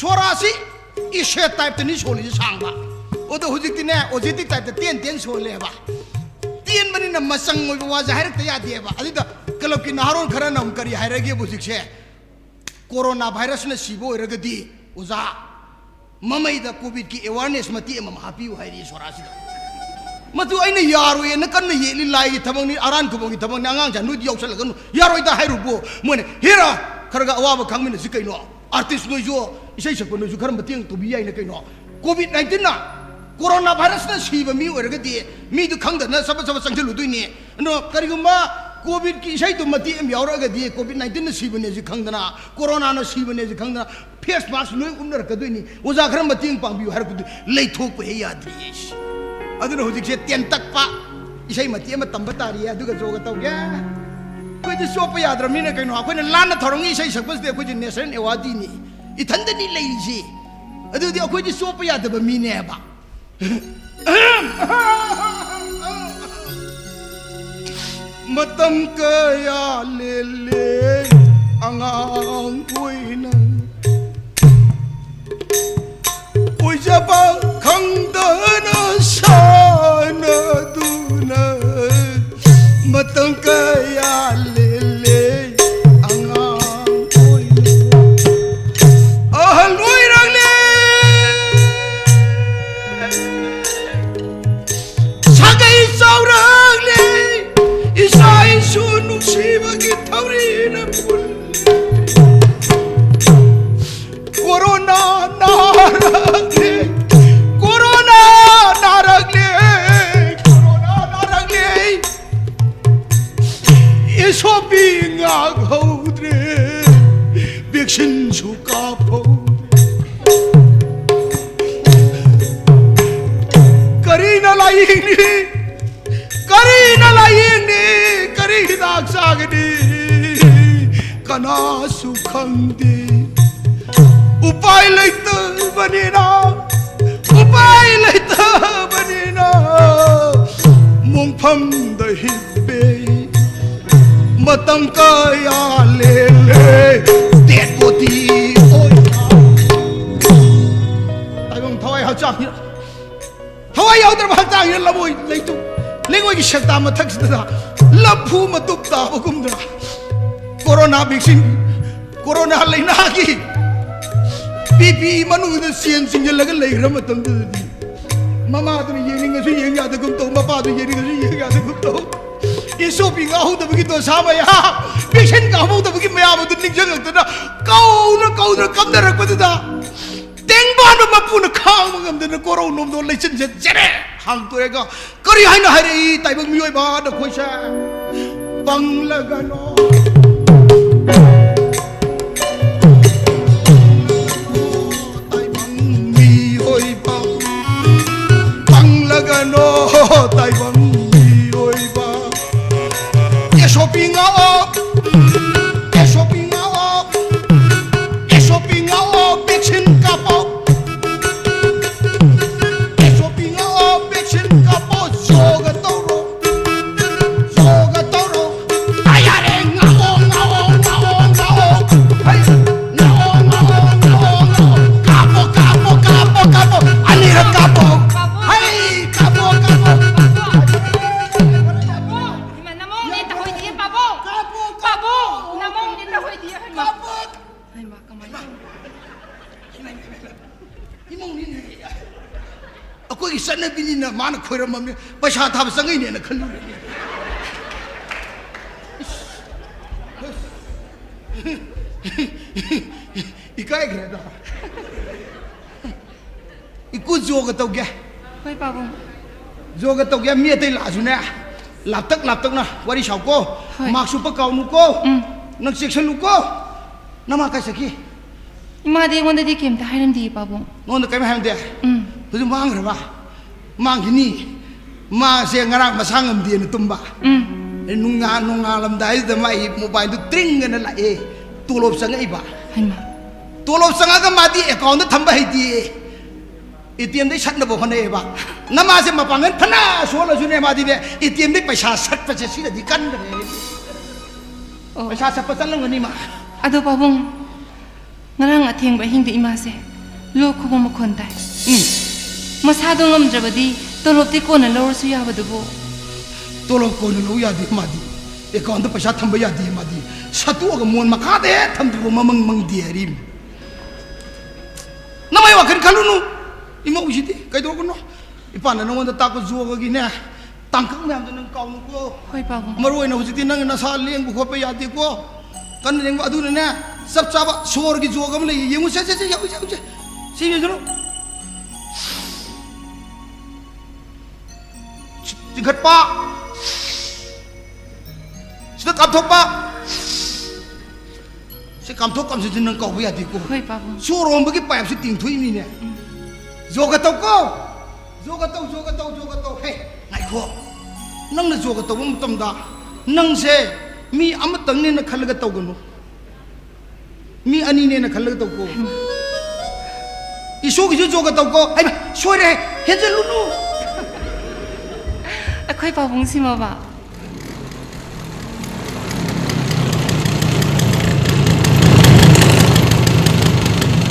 ꯁꯣꯔꯥꯁꯤ ꯏꯁꯦ ꯇꯥꯏꯞꯇꯅꯤ ꯁꯣꯜꯂꯤꯁꯦ, ꯁꯥꯡꯕ꯫ ꯑꯗꯣ ꯍꯧꯖꯤꯛꯇꯤꯅꯦ, ꯑꯣꯖꯦꯇꯤꯛ ꯇꯥꯏꯞꯇ ꯇꯦꯟ ꯇꯦꯟ ꯁꯣꯜꯂꯦꯕ꯫ ꯇꯦꯟꯕꯅꯤꯅ ꯃꯆꯪ ꯑꯣꯏꯕ ꯋꯥꯁꯦ ꯍꯥꯏꯔꯛꯇ ꯌꯥꯗꯦꯕ꯫ ꯑꯗꯨꯗ ꯀ꯭ꯂꯕꯀꯤ ꯅꯍꯥꯔꯣꯜ ꯈꯔꯅ ꯑꯃꯨꯛ ꯀꯔꯤ ꯍꯥꯏꯔꯒꯦꯕꯨ ꯍꯧꯖꯤꯛꯁꯦ, ꯀꯣꯔꯣꯅꯥ ꯚꯥꯏꯔꯁꯅ ꯁꯤꯕ ꯑꯣꯏꯔꯒꯗꯤ, ꯑꯣꯖꯥ, ꯃꯃꯩꯗ ꯀꯣꯚꯤꯗꯀꯤ ꯑꯦꯋꯥꯔꯅꯦꯁ ꯃꯇꯦꯛ ꯑꯃ ꯍꯥꯞꯄꯤꯌꯨ ꯍꯥꯏꯔꯤ ꯁꯣꯔꯥꯁꯤꯗ꯫ ꯃꯗꯨ ꯑꯩꯅ ꯌꯥꯔꯣꯏꯅ ꯀꯟꯅ ꯌꯦꯠꯂꯤ꯫ ꯂꯥꯏꯒꯤ ꯊꯕꯛꯅꯤ, ꯑꯔꯥꯟ ꯈꯨꯕꯝꯒꯤ ꯊꯕꯛꯅꯤ, ꯑꯉꯥꯡꯁꯦ ꯅꯣꯏꯗꯤ ꯌꯥꯎꯁꯜꯂꯒꯅꯨ, ꯌꯥꯔꯣꯏꯗ ꯍꯥꯏꯔꯨꯕꯨ, ꯃꯣꯏꯅ, "ꯍꯦꯔꯥ, ꯈꯔ ꯈꯔ ꯑꯋꯥꯕ ꯈꯪꯃꯤꯟꯅꯁꯤ ꯀꯩꯅꯣ, ꯑꯥꯔꯇꯤꯁ ꯅꯣꯏꯁꯨ, ꯏꯁꯩ ꯁꯛꯄ ꯅꯣꯏꯁꯨ ꯈꯔ ꯃꯇꯦꯡ ꯇꯧꯕꯤ ꯌꯥꯏꯅ ꯀꯩꯅꯣ?" ꯀꯣꯚꯤꯗ ꯅꯥꯏꯟꯇꯤꯟꯅ, ꯀꯣꯔꯣꯅꯥ ꯚꯥꯏꯔꯁꯅ ꯁꯤꯕ ꯃꯤ ꯑꯣꯏꯔꯒꯗꯤ, ꯃꯤꯗꯨ ꯈꯪꯗꯅ ꯆꯕꯠ ꯆꯕꯠ ꯆꯪꯁꯤꯜꯂꯨꯗꯣꯏꯅꯤ꯫ ꯑꯗꯣ ꯀꯔꯤꯒꯨꯝꯕ ꯀꯣꯚꯤꯗꯀꯤ ꯏꯁꯩꯗꯨ ꯃꯇꯦꯛ ꯑꯃ ꯌꯥꯎꯔꯛꯑꯒꯗꯤ, ꯀꯣꯚꯤꯗ ꯅꯥꯏꯟꯇꯤꯟꯅ ꯁꯤꯕꯅꯦꯁꯤ ꯈꯪꯗꯅ, ꯀꯣꯔꯣꯅꯥꯅ ꯁꯤꯕꯅꯦꯁꯤ ꯈꯪꯗꯅ, ꯐꯦꯁ ꯃꯥꯁꯛ ꯂꯣꯏ ꯎꯞꯅꯔꯛꯀꯗꯣꯏꯅꯤ꯫ "ꯑꯣꯖꯥ, ꯈꯔ ꯃꯇꯦꯡ ꯄꯥꯡꯕꯤꯌꯨ" ꯍꯥꯏꯔꯛꯄꯗꯨ ꯂꯩꯊꯣꯛꯄ ꯍꯦꯛ ꯌꯥꯗ꯭ꯔꯤꯌꯦ꯫ ꯑꯗꯨꯅ ꯍꯧꯖꯤꯛꯁꯦ ꯇꯦꯟꯇꯛꯄ ꯏꯁꯩ ꯃꯇꯦꯛ ꯑꯃ ꯇꯝꯕ ꯇꯥꯔꯤꯌꯦ, ꯑꯗꯨꯒ ꯌꯣꯒ ꯇꯧꯒꯦ꯫ ꯑꯩꯈꯣꯏꯗꯤ ꯆꯣꯞꯄ ꯌꯥꯗ꯭ꯔꯕꯅꯤꯅ ꯀꯩꯅꯣ, ꯑꯩꯈꯣꯏꯅ ꯂꯥꯟꯅ ꯊꯧꯔꯝꯒꯤ ꯏꯁꯩ ꯁꯛꯄꯁꯤꯗꯤ ꯑꯩꯈꯣꯏꯁꯦ ꯅꯦꯁꯅꯦꯜ ꯑꯦꯋꯥꯔꯗꯤꯅꯤ꯫ ꯏꯊꯟꯗꯅꯤ ꯂꯩꯔꯤꯁꯤ꯫ ꯑꯗꯨꯗꯤ ꯑꯩꯈꯣꯏꯗꯤ ꯆꯣꯞꯄ ꯌꯥꯗꯕ ꯃꯤꯅꯦꯕ꯫ ꯃꯇꯝ ꯀꯌꯥ ꯂꯦꯜꯂꯦ ꯑꯉꯥꯡ ꯑꯣꯏꯅ, ꯑꯣꯏꯖꯕ ꯈꯪꯗꯅ ꯁꯥꯟꯅꯗꯨꯅ꯫ ꯃꯇꯝ ꯀꯌꯥ ꯂꯦꯜꯂꯦ ꯑꯉꯥꯡ ꯑꯣꯏꯅ, ꯑꯍꯜ ꯑꯣꯏꯔꯛꯂꯦ꯫ ꯁꯥꯒꯩ ꯆꯥꯎꯔꯛꯂꯦ, ꯏꯆꯥ ꯏꯁꯨ ꯅꯨꯡꯁꯤꯕꯒꯤ ꯊꯝꯃꯣꯏ꯫ ꯀꯣꯔꯣꯅꯥ ꯅꯥꯔꯛꯂꯦ, ꯀꯣꯔꯣꯅꯥ ꯅꯥꯔꯛꯂꯦ, ꯀꯣꯔꯣꯅꯥ ꯅꯥꯔꯛꯂꯦ꯫ S O P ꯉꯥꯛꯍꯧꯗ꯭ꯔꯦ, ꯚꯦꯛꯁꯤꯟꯁꯨ ꯀꯥꯞꯍꯧꯗ꯭ꯔꯦ꯫ ꯀꯔꯤꯅ ꯂꯥꯏꯌꯦꯡꯅꯤ? ꯀꯔꯤꯅ ꯂꯥꯏꯌꯦꯡꯅꯤ? ꯀꯔꯤ ꯍꯤꯗꯥꯛ ꯆꯥꯒꯅꯤ? ꯀꯅꯥꯁꯨ ꯈꯪꯗꯦ꯫ ꯎꯄꯥꯏ ꯂꯩꯇꯕꯅꯤꯅ, ꯎꯄꯥꯏ ꯂꯩꯇꯕꯅꯤꯅ ꯃꯣꯡꯐꯝꯗ ꯍꯤꯞꯄꯦ꯫ ꯃꯇꯝ ꯀꯌꯥ ꯂꯦꯜꯂꯦ꯫ Dead body ꯑꯣꯏꯅ꯫ ꯇꯥꯏꯕꯪ ꯊꯋꯥꯏ ꯍꯛꯆꯥꯡ ꯊꯋꯥꯏ ꯌꯥꯎꯗ꯭ꯔꯕ ꯍꯛꯆꯥꯡꯁꯤꯅ ꯂꯝꯑꯣꯏ ꯂꯩꯇꯨ ꯂꯩꯉꯣꯏꯒꯤ ꯁꯦꯛꯇꯥ ꯃꯊꯛꯁꯤꯗ ꯂꯐꯨ ꯃꯇꯨꯞ ꯇꯥꯕꯒꯨꯝꯗꯅ ꯀꯣꯔꯣꯅꯥ ꯚꯦꯛꯁꯤꯟ, ꯀꯣꯔꯣꯅꯥ ꯂꯥꯏꯅꯥꯒꯤ ꯄꯤ ꯄꯤ ꯏ ꯃꯅꯨꯡꯗ ꯆꯦꯟ ꯆꯤꯡꯁꯤꯜꯂꯒ ꯂꯩꯈ꯭ꯔ ꯃꯇꯝꯗꯨꯗꯗꯤ ꯃꯃꯥꯗꯨꯅ ꯌꯦꯡꯅꯤꯡꯉꯁꯨ ꯌꯦꯡ ꯌꯥꯗꯒꯨꯝ ꯇꯧ, ꯃꯄꯥꯗꯨ ꯌꯦꯡꯅꯤꯡꯉꯁꯨ ꯌꯦꯡ ꯌꯥꯗꯒꯨꯝ ꯇꯧ꯫ ꯑꯦꯁ ꯑꯣ ꯄꯤ ꯉꯥꯛꯍꯧꯗꯕꯒꯤ ꯗꯣꯁꯥ ꯃꯌꯥꯝ, ꯚꯦꯛꯁꯤꯟ ꯉꯥꯛꯍꯧꯗꯕꯒꯤ ꯃꯌꯥꯝ ꯑꯗꯨ ꯅꯤꯡꯁꯤꯡꯉꯛꯇꯅ ꯀꯧꯅ ꯀꯧꯅ ꯀꯞꯅꯔꯛꯄꯗꯨꯗ ꯇꯦꯡꯕꯥꯟꯕ ꯃꯄꯨꯅ ꯈꯥꯡꯕ ꯉꯝꯗꯅ ꯀꯣꯔꯧ ꯅꯣꯝꯗꯣ ꯂꯩꯆꯤꯟꯁꯦ ꯖꯦꯔꯦ ꯍꯥꯡꯗꯣꯛꯑꯒ ꯀꯔꯤ ꯍꯥꯏꯅ ꯍꯥꯏꯔꯛꯏ, ꯇꯥꯏꯕꯪ ꯃꯤꯑꯣꯏꯕ ꯅꯈꯣꯏꯁꯦ? ꯄꯪꯂꯒꯅꯣ꯫ ꯇꯥꯏꯕꯪ ꯃꯤꯑꯣꯏꯕ, ꯄꯪꯂꯒꯅꯣ ꯇꯥꯏꯕꯪ ꯃꯤꯑꯣꯏꯕ꯫ ꯑꯦꯁ ꯑꯣ ꯄꯤ ꯉꯥꯛꯑꯣ, ꯑꯦꯁ ꯑꯣ ꯄꯤ ꯉꯥꯛꯑꯣ, ꯑꯦꯁ ꯑꯣ ꯄꯤ ꯉꯥꯛꯑꯣ, ꯚꯦꯛꯁꯤꯟ ꯀꯥꯞꯄꯣ꯫ ꯑꯦꯁ ꯑꯣ ꯄꯤ ꯉꯥꯛꯑꯣ, ꯚꯦꯛꯁꯤꯟ ꯀꯥꯞꯄꯣ, ꯌꯣꯒ ꯇꯧꯔꯣ, ꯌꯣꯒ ꯇꯧꯔꯣ꯫ ꯑꯥ, ꯌꯥꯔꯦ, ꯉꯥꯛꯑꯣ, ꯉꯥꯛꯑꯣ, ꯉꯥꯛꯑꯣ, ꯉꯥꯛꯑꯣ꯫ ꯍꯩ, ꯉꯥꯛꯑꯣ, ꯉꯥꯛꯑꯣ, ꯉꯥꯛꯑꯣ, ꯉꯥꯛꯑꯣ꯫ ꯀꯥꯞꯄꯣ, ꯀꯥꯞꯄꯣ, ꯀꯥꯞꯄꯣ, ꯀꯥꯞꯄꯣ꯫ ꯑꯅꯤꯔꯛ ꯀꯥꯞꯄꯣ꯫ ꯍꯩ, ꯀꯥꯞꯄꯣ, ꯀꯥꯞꯄꯣ꯫ ꯏꯃꯥ, ꯅꯃꯧꯅꯦ ꯇꯧꯍꯣꯏꯗꯤꯌꯦ, ꯄꯥꯕꯨꯡ꯫ ꯀꯥꯞꯄꯣ, ꯀꯥꯞꯄꯣ꯫ ꯄꯥꯕꯨꯡ, ꯅꯃꯧꯅꯦ ꯇꯧꯍꯣꯏꯗꯤꯌꯦ, ꯍꯩꯃꯥ꯫ ꯀꯥꯞꯄꯣ꯫ ꯍꯩꯃꯥ, ꯀꯃꯥꯏꯅ ꯇꯧꯅꯤ? ꯏꯃꯧꯅꯤꯅꯦ꯫ ꯑꯩꯈꯣꯏꯒꯤ ꯆꯠꯅꯕꯤꯅꯤꯅ ꯃꯥꯅ ꯈꯣꯏꯔꯝꯃꯝꯅꯤ, ꯄꯩꯁꯥ ꯊꯥꯕ ꯆꯪꯉꯛꯏꯅꯦꯅ ꯈꯜꯂꯨꯔꯦ꯫ ꯏꯁ, ꯏꯁ꯫ ꯏꯀꯥꯏꯈ꯭ꯔꯦꯗ꯫ ꯏꯀꯨ ꯖꯣꯒ ꯇꯧꯒꯦ꯫ ꯍꯣꯏ ꯄꯥꯕꯨꯡ꯫ ꯖꯣꯒ ꯇꯧꯒꯦ꯫ ꯃꯤ ꯑꯇꯩ ꯂꯥꯛꯑꯁꯨꯅꯦ, ꯂꯥꯞꯇꯛ ꯂꯥꯞꯇꯛꯅ ꯋꯥꯔꯤ ꯁꯥꯎꯀꯣ꯫ ꯍꯣꯏ꯫ ꯃꯥꯛꯁ ꯎꯞꯄ ꯀꯥꯎꯅꯨꯀꯣ꯫ ꯎꯝ꯫ ꯅꯪ ꯆꯦꯛꯁꯜꯂꯨꯀꯣ꯫ ꯅꯃꯥ ꯀꯥꯏ ꯆꯠꯈꯤ? ꯏꯃꯥꯗꯤ ꯑꯩꯉꯣꯟꯗꯗꯤ ꯀꯩꯝꯇ ꯍꯥꯏꯔꯝꯗꯦ ꯄꯥꯕꯨꯡ꯫ ꯅꯉꯣꯟꯗ ꯀꯔꯤꯝ ꯍꯥꯏꯔꯝꯗꯦ? ꯎꯝ꯫ ꯍꯧꯖꯤꯛ ꯃꯥꯡꯈ꯭ꯔꯕ? ꯃꯥꯡꯈꯤꯅꯤ꯫ ꯃꯥꯁꯦ ꯉꯔꯥꯡ ꯃꯁꯥ ꯉꯝꯗꯦꯅ ꯇꯨꯝꯕ꯫ ꯎꯝ꯫ ꯅꯨꯡꯉꯥ-, ꯅꯣꯡꯉꯥꯜꯂꯝꯗꯥꯏꯗꯨꯗ ꯃꯥꯒꯤ ꯃꯣꯕꯥꯏꯜꯗꯨ ꯇ꯭ꯔꯤꯡ ꯑꯅ ꯂꯥꯛꯑꯦ꯫ ꯇꯣꯂꯣꯞ ꯆꯪꯉꯛꯏꯕ꯫ ꯍꯩꯃꯥ꯫ ꯇꯣꯂꯣꯞ ꯆꯪꯉꯒ ꯃꯥꯗꯤ ꯑꯦꯀꯥꯎꯟꯗ ꯊꯝꯕ ꯍꯩꯇꯦ꯫ A T ꯑꯦꯝꯗꯩ ꯁꯠꯅꯕ ꯍꯣꯠꯅꯩꯌꯦꯕ꯫ ꯅꯃꯥꯁꯦ ꯃꯄꯥꯡꯒꯜ ꯐꯅ ꯁꯣꯜꯂꯁꯨꯅꯦ, ꯃꯥꯗꯤꯅꯦ ꯑꯦ ꯇꯤ ꯑꯦꯝꯗꯩ ꯄꯩꯁꯥ ꯁꯠꯄꯁꯦ ꯁꯤꯅꯗꯤ ꯀꯟꯕꯅꯦ꯫ ꯑꯣ꯫ ꯄꯩꯁꯥ ꯁꯠꯄ ꯆꯠꯂꯝꯒꯅꯤ ꯃꯥ꯫ ꯑꯗꯣ ꯄꯥꯕꯨꯡ, ꯉꯔꯥꯡ ꯑꯊꯦꯡꯕ ꯑꯍꯤꯡꯗ ꯏꯃꯥꯁꯦ ꯂꯣꯛ ꯈꯨꯕ ꯃꯈꯣꯟ ꯇꯥꯏ꯫ ꯎꯝ꯫ ꯃꯁꯥꯗꯣ ꯉꯝꯗ꯭ꯔꯕꯗꯤ ꯇꯣꯂꯣꯞꯇꯤ ꯀꯣꯟꯅ ꯂꯧꯔꯁꯨ ꯌꯥꯕꯗꯨꯕꯨ꯫ ꯇꯣꯂꯣꯞ ꯀꯣꯟꯅ ꯂꯧ ꯌꯥꯗꯦ ꯃꯥꯗꯤ꯫ ꯑꯦꯀꯥꯎꯟꯗ ꯄꯩꯁꯥ ꯊꯝꯕ ꯌꯥꯗꯦ ꯃꯥꯗꯤ꯫ ꯁꯠꯇꯣꯛꯑꯒ ꯃꯣꯟ ꯃꯈꯥꯗ ꯍꯦꯛ ꯊꯝꯗ꯭ꯔꯤꯕ ꯃꯃꯪ ꯃꯪꯗꯦ ꯍꯥꯏꯔꯤꯕꯅꯤ꯫ ꯅꯃꯥꯏ ꯋꯥꯈꯜ ꯈꯜꯂꯨꯅꯨ꯫ ꯏꯃꯧꯁꯤꯗꯤ ꯀꯩꯗꯧꯔꯒꯅꯣ? ꯏꯄꯥꯅ ꯅꯉꯣꯟꯗ ꯇꯥꯛꯄ ꯖꯣꯒꯒꯤꯅꯦ, ꯇꯥꯡꯀꯛ ꯃꯌꯥꯝꯗꯣ ꯅꯪ ꯀꯥꯎꯅꯨꯀꯣ꯫ ꯍꯣꯏ ꯄꯥꯕꯨꯡ꯫ ꯃꯔꯨ ꯑꯣꯏꯅ ꯍꯧꯖꯤꯛꯇꯤ ꯅꯪ ꯅꯁꯥ ꯂꯦꯡꯕ ꯈꯣꯠꯄ ꯌꯥꯗꯦꯀꯣ꯫ ꯀꯟꯅ ꯂꯦꯡꯕ꯫ ꯑꯗꯨꯅꯅꯦ, ꯆꯞ ꯆꯥꯕ ꯁꯣꯔꯒꯤ ꯖꯣꯒ ꯑꯃ ꯂꯩꯌꯦ, ꯌꯦꯡꯉꯨꯁꯦ, ꯁꯦ, ꯁꯦ, ꯌꯦꯡꯉꯨꯁꯦ, ꯌꯦꯡꯉꯨꯁꯦ꯫ ꯁꯤ ꯌꯦꯡꯁꯤꯔꯣ꯫ ꯆꯤꯡꯈꯠꯄ꯫ ꯁꯤꯗ ꯀꯥꯞꯊꯣꯛꯄ꯫ ꯁꯤ ꯀꯥꯝꯊꯣꯛ ꯀꯥꯝꯁꯤꯟꯁꯤ ꯅꯪ ꯀꯥꯎꯕ ꯌꯥꯗꯦꯀꯣ꯫ ꯍꯣꯏ ꯄꯥꯕꯨꯡ꯫ ꯁꯣꯔ ꯍꯣꯟꯕꯒꯤ ꯄꯥꯏꯞꯁꯤ ꯇꯤꯡꯊꯣꯛꯏꯅꯤꯅꯦ꯫ ꯎꯝ꯫ ꯖꯣꯒ ꯇꯧꯀꯣ꯫ ꯖꯣꯒ ꯇꯧ, ꯖꯣꯒ ꯇꯧ, ꯖꯣꯒ ꯇꯧ꯫ ꯍꯦ, ꯉꯥꯏꯈꯣ꯫ ꯅꯪꯅ ꯖꯣꯒ ꯇꯧꯕ ꯃꯇꯝꯗ ꯅꯪꯁꯦ ꯃꯤ ꯑꯃꯇꯪꯅꯦꯅ ꯈꯜꯂꯒ ꯇꯧꯒꯅꯨ꯫ ꯃꯤ ꯑꯅꯤꯅꯦꯅ ꯈꯜꯂꯒ ꯇꯧꯀꯣ꯫ ꯏꯁꯣꯒꯤꯁꯨ ꯖꯣꯒ ꯇꯧꯀꯣ꯫ ꯍꯩꯃꯥ, ꯁꯣꯏꯔꯦ꯫ ꯍꯦꯟꯖꯜꯂꯨꯅꯨ꯫ ꯑꯩꯈꯣꯏ ꯄꯥꯕꯨꯡꯁꯤꯃꯕ꯫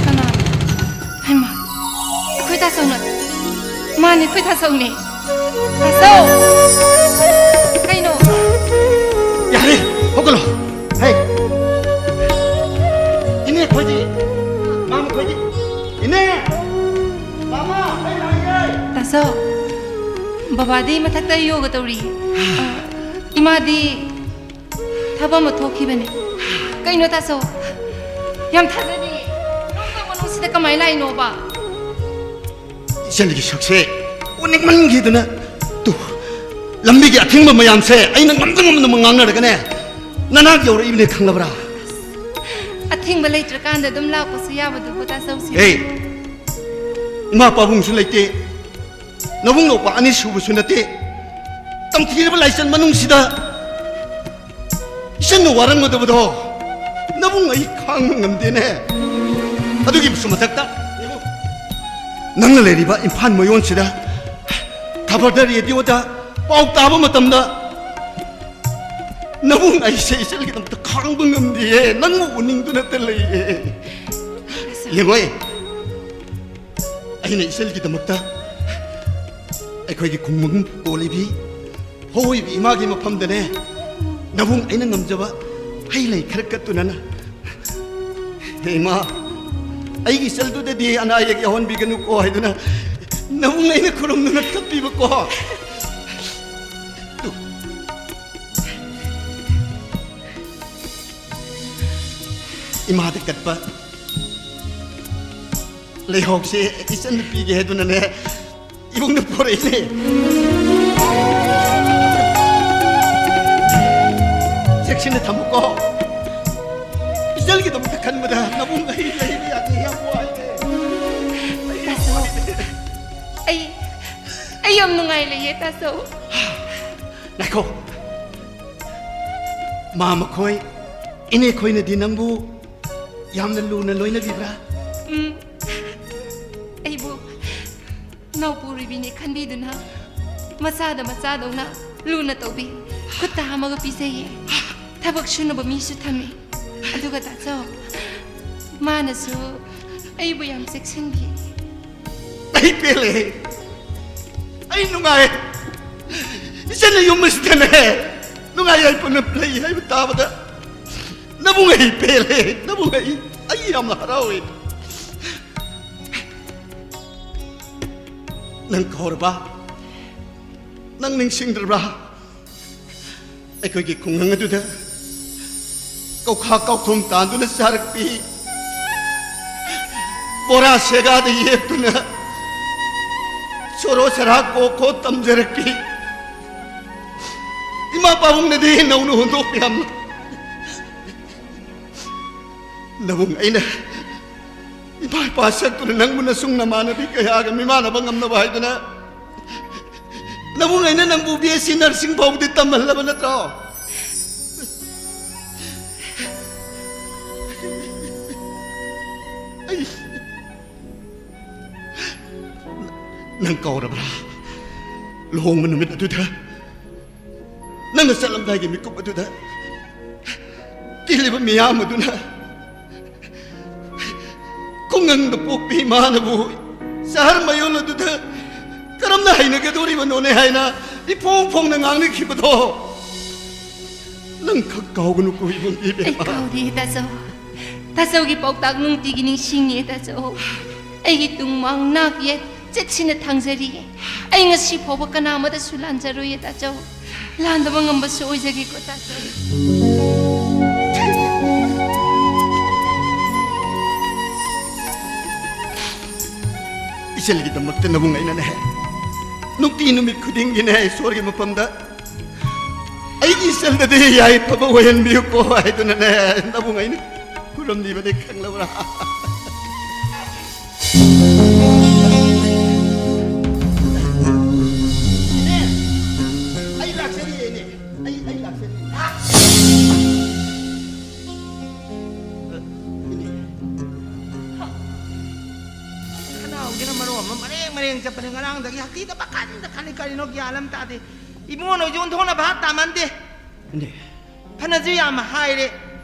ꯀꯅꯥ? ꯍꯩꯃꯥ, ꯑꯩꯈꯣꯏ ꯇꯥꯆꯧꯅ꯫ ꯃꯥꯅꯦ, ꯑꯩꯈꯣꯏ ꯇꯥꯆꯧꯅꯦ꯫ ꯇꯥꯆꯧ! ꯀꯩꯅꯣ? ꯌꯥꯔꯦ, ꯍꯧꯒꯠꯂꯣ꯫ ꯍꯦ꯫ ꯏꯅꯦ ꯈꯣꯏꯗꯤ꯫ ꯃꯥꯃ ꯈꯣꯏꯗꯤ꯫ ꯏꯅꯦ! ꯃꯥꯃ, ꯑꯩ ꯂꯥꯛꯑꯦ꯫ ꯇꯥꯆꯧ, ꯕꯕꯥꯗꯤ ꯃꯊꯛꯇ ꯌꯣꯒ ꯇꯧꯔꯤ꯫ ꯑ, ꯏꯃꯥꯗꯤ ꯊꯕꯛ ꯑꯃ ꯊꯣꯛꯈꯤꯕꯅꯦ꯫ ꯀꯩꯅꯣ ꯇꯥꯆꯧ? ꯌꯥꯝ ꯊꯥꯖꯗꯦ꯫ ꯅꯪ ꯃꯅꯨꯡꯁꯤꯗ ꯀꯃꯥꯏꯅ ꯂꯥꯛꯏꯅꯣꯕ? ꯏꯆꯟꯒꯤ ꯁꯛꯁꯦ ꯎꯅꯤꯡꯃꯟꯈꯤꯗꯅ, ꯇꯨ, ꯂꯝꯕꯤꯒꯤ ꯑꯊꯤꯡꯕ ꯃꯌꯥꯝꯁꯦ ꯑꯩꯅ ꯉꯝꯗ ꯉꯝꯗꯅ ꯉꯥꯡꯅꯔꯒꯅꯦ, ꯅꯅꯥꯛ ꯌꯧꯔꯛꯏꯕꯅꯦ, ꯈꯪꯂꯕ꯭ꯔꯥ? ꯑꯊꯤꯡꯕ ꯂꯩꯇ꯭ꯔꯀꯥꯟꯗ ꯑꯗꯨꯝ ꯂꯥꯛꯄꯁꯨ ꯌꯥꯕꯗꯨꯕꯨ, ꯇꯥꯆꯧꯁꯦ꯫ ꯑꯦ, ꯏꯃꯥ ꯄꯥꯕꯨꯡꯁꯨ ꯂꯩꯇꯦ, ꯅꯕꯨꯡ ꯅꯧꯄꯥ ꯑꯅꯤ ꯁꯨꯕꯁꯨ ꯅꯠꯇꯦ꯫ ꯇꯝꯊꯤꯔꯕ ꯂꯥꯏꯆꯠ ꯃꯅꯨꯡꯁꯤꯗ ꯏꯆꯟꯅ ꯋꯥꯔꯝꯒꯗꯕꯗꯣ ꯅꯕꯨꯡ ꯑꯩ ꯈꯥꯡꯕ ꯉꯝꯗꯦꯅꯦ꯫ ꯑꯗꯨꯒꯤꯁꯨ ꯃꯊꯛꯇ ꯌꯦꯡꯉꯨ, ꯅꯪꯅ ꯂꯩꯔꯤꯕ ꯏꯝꯐꯥꯜ ꯃꯌꯣꯟꯁꯤꯗ ꯈꯕꯔꯗ, ꯔꯦꯗꯤꯑꯣꯗ ꯄꯥꯎ ꯇꯥꯕ ꯃꯇꯝꯗ ꯅꯕꯨꯡ ꯑꯩꯁꯦ ꯏꯆꯟꯒꯤꯗꯃꯛꯇ ꯈꯥꯡꯕ ꯉꯝꯗꯦ, ꯅꯪꯕꯨ ꯎꯅꯤꯡꯗꯨꯅꯇ ꯂꯩꯌꯦ꯫ ꯌꯦꯡꯉꯣ, ꯑꯩꯅ ꯏꯆꯟꯒꯤꯗꯃꯛꯇ ꯑꯩꯈꯣꯏꯒꯤ ꯈꯨꯡꯒꯪ ꯀꯣꯜꯂꯤꯕꯤ ꯍꯧꯏꯕꯤ ꯏꯃꯥꯒꯤ ꯃꯐꯝꯗꯅꯦ, ꯅꯕꯨꯡ ꯑꯩꯅ ꯉꯝꯖꯕ ꯍꯩ ꯂꯩ ꯈꯔ ꯀꯠꯇꯨꯅ, "ꯍꯦ ꯏꯃꯥ, ꯑꯩꯒꯤ ꯏꯆꯜꯗꯨꯗꯗꯤ ꯑꯅꯥ ꯑꯌꯦꯛ ꯌꯥꯎꯍꯟꯕꯤꯒꯅꯨꯀꯣ" ꯍꯥꯏꯗꯨꯅ ꯅꯕꯨꯡ ꯑꯩꯅ ꯈꯨꯔꯨꯝꯗꯨꯅ ꯀꯠꯄꯤꯕꯀꯣ꯫ ꯇꯨ, ꯏꯃꯥꯗ ꯀꯠꯄ ꯂꯩꯍꯥꯎꯁꯦ ꯏꯆꯟꯅ ꯄꯤꯒꯦ ꯍꯥꯏꯗꯨꯅꯅꯦ, ꯏꯕꯨꯡꯅ ꯄꯣꯔꯛꯏꯅꯦ꯫ ꯆꯦꯛꯁꯤꯟꯅ ꯊꯝꯃꯨꯀꯣ꯫ ꯏꯆꯟꯒꯤꯗꯃꯛꯇ ꯈꯟꯕꯗ ꯅꯕꯨꯡ ꯑꯩ ꯂꯩꯕ ꯌꯥꯗꯦ, ꯌꯥꯝ ꯋꯥꯏꯅꯦ꯫ ꯑꯩ ꯌꯥꯝ ꯋꯥꯏꯅꯦ꯫ ꯑꯩ, ꯑꯩ ꯌꯥꯝ ꯅꯨꯡꯉꯥꯏ ꯂꯩꯌꯦ, ꯇꯥꯆꯧ꯫ ꯉꯥꯏꯈꯣ꯫ ꯃꯥ ꯃꯈꯣꯏ, ꯏꯅꯦ ꯈꯣꯏꯅꯗꯤ ꯅꯪꯕꯨ ꯌꯥꯝꯅ ꯂꯨꯅ ꯂꯣꯏꯅꯕꯤꯕ꯭ꯔꯥ? ꯎꯝ, ꯑꯩꯕꯨ ꯅꯥꯎꯄꯨꯔꯤꯕꯤꯅꯦ ꯈꯟꯕꯤꯗꯨꯅ ꯃꯆꯥꯗ ꯃꯆꯥꯗꯧꯅ ꯂꯨꯅ ꯇꯧꯕꯤ꯫ ꯈꯨꯠꯇ ꯍꯥꯝꯃꯒ ꯄꯤꯖꯩꯌꯦ꯫ ꯊꯕꯛ ꯁꯨꯅꯕ ꯃꯤꯁꯨ ꯊꯝꯃꯤ꯫ ꯑꯗꯨꯒ ꯇꯥꯆꯧ, ꯃꯥꯅꯁꯨ ꯑꯩꯕꯨ ꯌꯥꯝ ꯆꯦꯛꯁꯤꯟꯕꯤ꯫ ꯑꯩ ꯄꯦꯜꯂꯦ꯫ ꯑꯩ ꯅꯨꯡꯉꯥꯏ꯫ ꯏꯆꯟꯅ ꯌꯨꯝ ꯑꯁꯤꯗꯅꯦ ꯅꯨꯡꯉꯥꯏ ꯌꯥꯏꯐꯅ ꯂꯩ ꯍꯥꯏꯕ ꯇꯥꯕꯗ ꯅꯕꯨꯡ ꯑꯩ ꯄꯦꯜꯂꯦ꯫ ꯅꯕꯨꯡ ꯑꯩ, ꯑꯩ ꯌꯥꯝꯅ ꯍꯔꯥꯎꯏ꯫ ꯅꯪ ꯀꯥꯎꯔꯕ? ꯅꯪ ꯅꯤꯡꯁꯤꯡꯗ꯭ꯔꯕ꯭ꯔꯥ? ꯑꯩꯈꯣꯏꯒꯤ ꯈꯨꯡꯒꯪ ꯑꯗꯨꯗ ꯀꯧꯈꯥ ꯀꯧꯊꯨꯝ ꯇꯥꯟꯗꯨꯅ ꯆꯥꯔꯛꯄꯤ, ꯕꯣꯔꯥ ꯁꯦꯒꯥꯗ ꯌꯦꯞꯇꯨꯅ ꯁꯣꯔꯣ ꯁꯔꯥ ꯀꯣꯛ ꯈꯣꯠ ꯇꯝꯖꯔꯛꯄꯤ, ꯏꯃꯥ ꯄꯥꯕꯨꯡꯅꯗꯤ ꯅꯧꯅ ꯍꯨꯟꯗꯣꯛꯄꯤꯔꯝꯃꯤ꯫ ꯅꯕꯨꯡ ꯑꯩꯅ ꯏꯃꯥ ꯏꯄꯥ ꯁꯛꯇꯨꯅ ꯅꯪꯕꯨ ꯅꯁꯨꯡ ꯅꯃꯥꯟꯅꯕꯤ ꯀꯌꯥꯒ ꯃꯤꯃꯥꯟꯅꯕ ꯉꯝꯅꯕ ꯍꯥꯏꯗꯨꯅ, ꯅꯕꯨꯡ ꯑꯩꯅ ꯅꯪꯕꯨ ꯕꯤ ꯑꯦꯁ ꯁꯤ ꯅꯔꯁꯤꯡ ꯐꯥꯎꯕꯗꯤ ꯇꯝꯍꯜꯂꯕ ꯅꯠꯇ꯭ꯔꯣ? ꯑꯩ, ꯅꯪ ꯀꯥꯎꯔꯕ꯭ꯔꯥ? ꯂꯨꯍꯣꯡꯕ ꯅꯨꯃꯤꯠ ꯑꯗꯨꯗ, ꯅꯪꯅ ꯆꯠꯂꯝꯗꯥꯏꯒꯤ ꯃꯤꯀꯨꯞ ꯑꯗꯨꯗ ꯇꯤꯜꯂꯤꯕ ꯃꯤꯌꯥꯝ ꯑꯗꯨꯅ ꯈꯨꯡꯒꯪꯗ ꯄꯣꯛꯄꯤ ꯏꯃꯥꯅꯕꯨ ꯁꯍꯔ ꯃꯌꯣꯜ ꯑꯗꯨꯗ ꯀꯔꯝꯅ ꯍꯩꯅꯒꯗꯣꯔꯤꯕꯅꯣꯅꯦ ꯍꯥꯏꯅ ꯏꯐꯣꯡ ꯐꯣꯡꯅ ꯉꯥꯡꯅꯈꯤꯕꯗꯣ ꯅꯪ ꯈꯛ ꯀꯥꯎꯒꯅꯨꯀꯣ, ꯏꯕꯨꯡ ꯑꯩ ꯏꯕꯦꯝꯃ꯫ ꯀꯥꯎꯗꯦ, ꯇꯥꯆꯧ꯫ ꯇꯥꯆꯧꯒꯤ ꯄꯥꯎꯇꯥꯛ ꯅꯨꯡꯇꯤꯒꯤ ꯅꯤꯡꯁꯤꯡꯉꯦ, ꯇꯥꯆꯧ꯫ ꯑꯩꯒꯤ ꯇꯨꯡ ꯃꯥꯡ ꯅꯥꯛ ꯌꯦꯠ ꯆꯤꯠꯁꯤꯟꯅ ꯊꯥꯡꯖꯔꯤꯌꯦ꯫ ꯑꯩ ꯉꯁꯤ ꯐꯥꯎꯕ ꯀꯅꯥꯃꯗꯁꯨ ꯂꯥꯟꯖꯔꯣꯏꯌꯦ, ꯇꯥꯆꯧ꯫ ꯂꯥꯟꯗꯕ ꯉꯝꯕꯁꯨ ꯑꯣꯏꯖꯒꯦꯀꯣ, ꯇꯥꯆꯧ꯫ ꯏꯆꯜꯒꯤꯗꯃꯛꯇ ꯅꯕꯨꯡ ꯑꯩꯅꯅꯦ, ꯅꯨꯡꯇꯤ ꯅꯨꯃꯤꯠ ꯈꯨꯗꯤꯡꯒꯤꯅꯦ, ꯏꯁꯣꯔꯒꯤ ꯃꯐꯝꯗ ꯑꯩꯒꯤ ꯏꯆꯜꯗꯗꯤ ꯌꯥꯏꯐꯕ ꯑꯣꯏꯍꯟꯕꯤꯌꯨꯀꯣ ꯍꯥꯏꯗꯨꯅꯅꯦ, ꯅꯕꯨꯡ ꯑꯩꯅ ꯈꯨꯔꯨꯝꯂꯤꯕꯅꯤ, ꯈꯪꯂꯕ꯭ꯔꯥ? ꯏꯅꯦ, ꯑꯩ ꯂꯥꯛꯆꯔꯤꯌꯦ, ꯏꯅꯦ꯫ ꯑꯩ, ꯑꯩ ꯂꯥꯛꯆꯔꯤꯌꯦ꯫ ꯏꯅꯦ꯫ ꯈꯅꯥꯎꯁꯤꯅ ꯃꯔꯣꯟ ꯑꯃ ꯃꯔꯦꯡ ꯃꯔꯦꯡ ꯆꯠꯄꯅꯦ꯫ ꯉꯔꯥꯡꯗꯒꯤ ꯍꯥꯛꯊꯤꯗ ꯄꯪꯈꯟꯗ ꯈꯜꯂꯤ꯫ ꯀꯔꯤꯅꯣ ꯒ꯭ꯌꯥꯟ ꯑꯃ ꯇꯥꯗꯦ꯫ ꯏꯕꯨꯡꯉꯣ ꯅꯣꯏꯁꯨ ꯑꯣꯟꯊꯣꯛꯅ ꯚꯥꯞ ꯇꯥꯃꯟꯗꯦ꯫ ꯏꯅꯦ꯫ ꯐꯅꯁꯨ ꯌꯥꯝ ꯍꯥꯏꯔꯦ꯫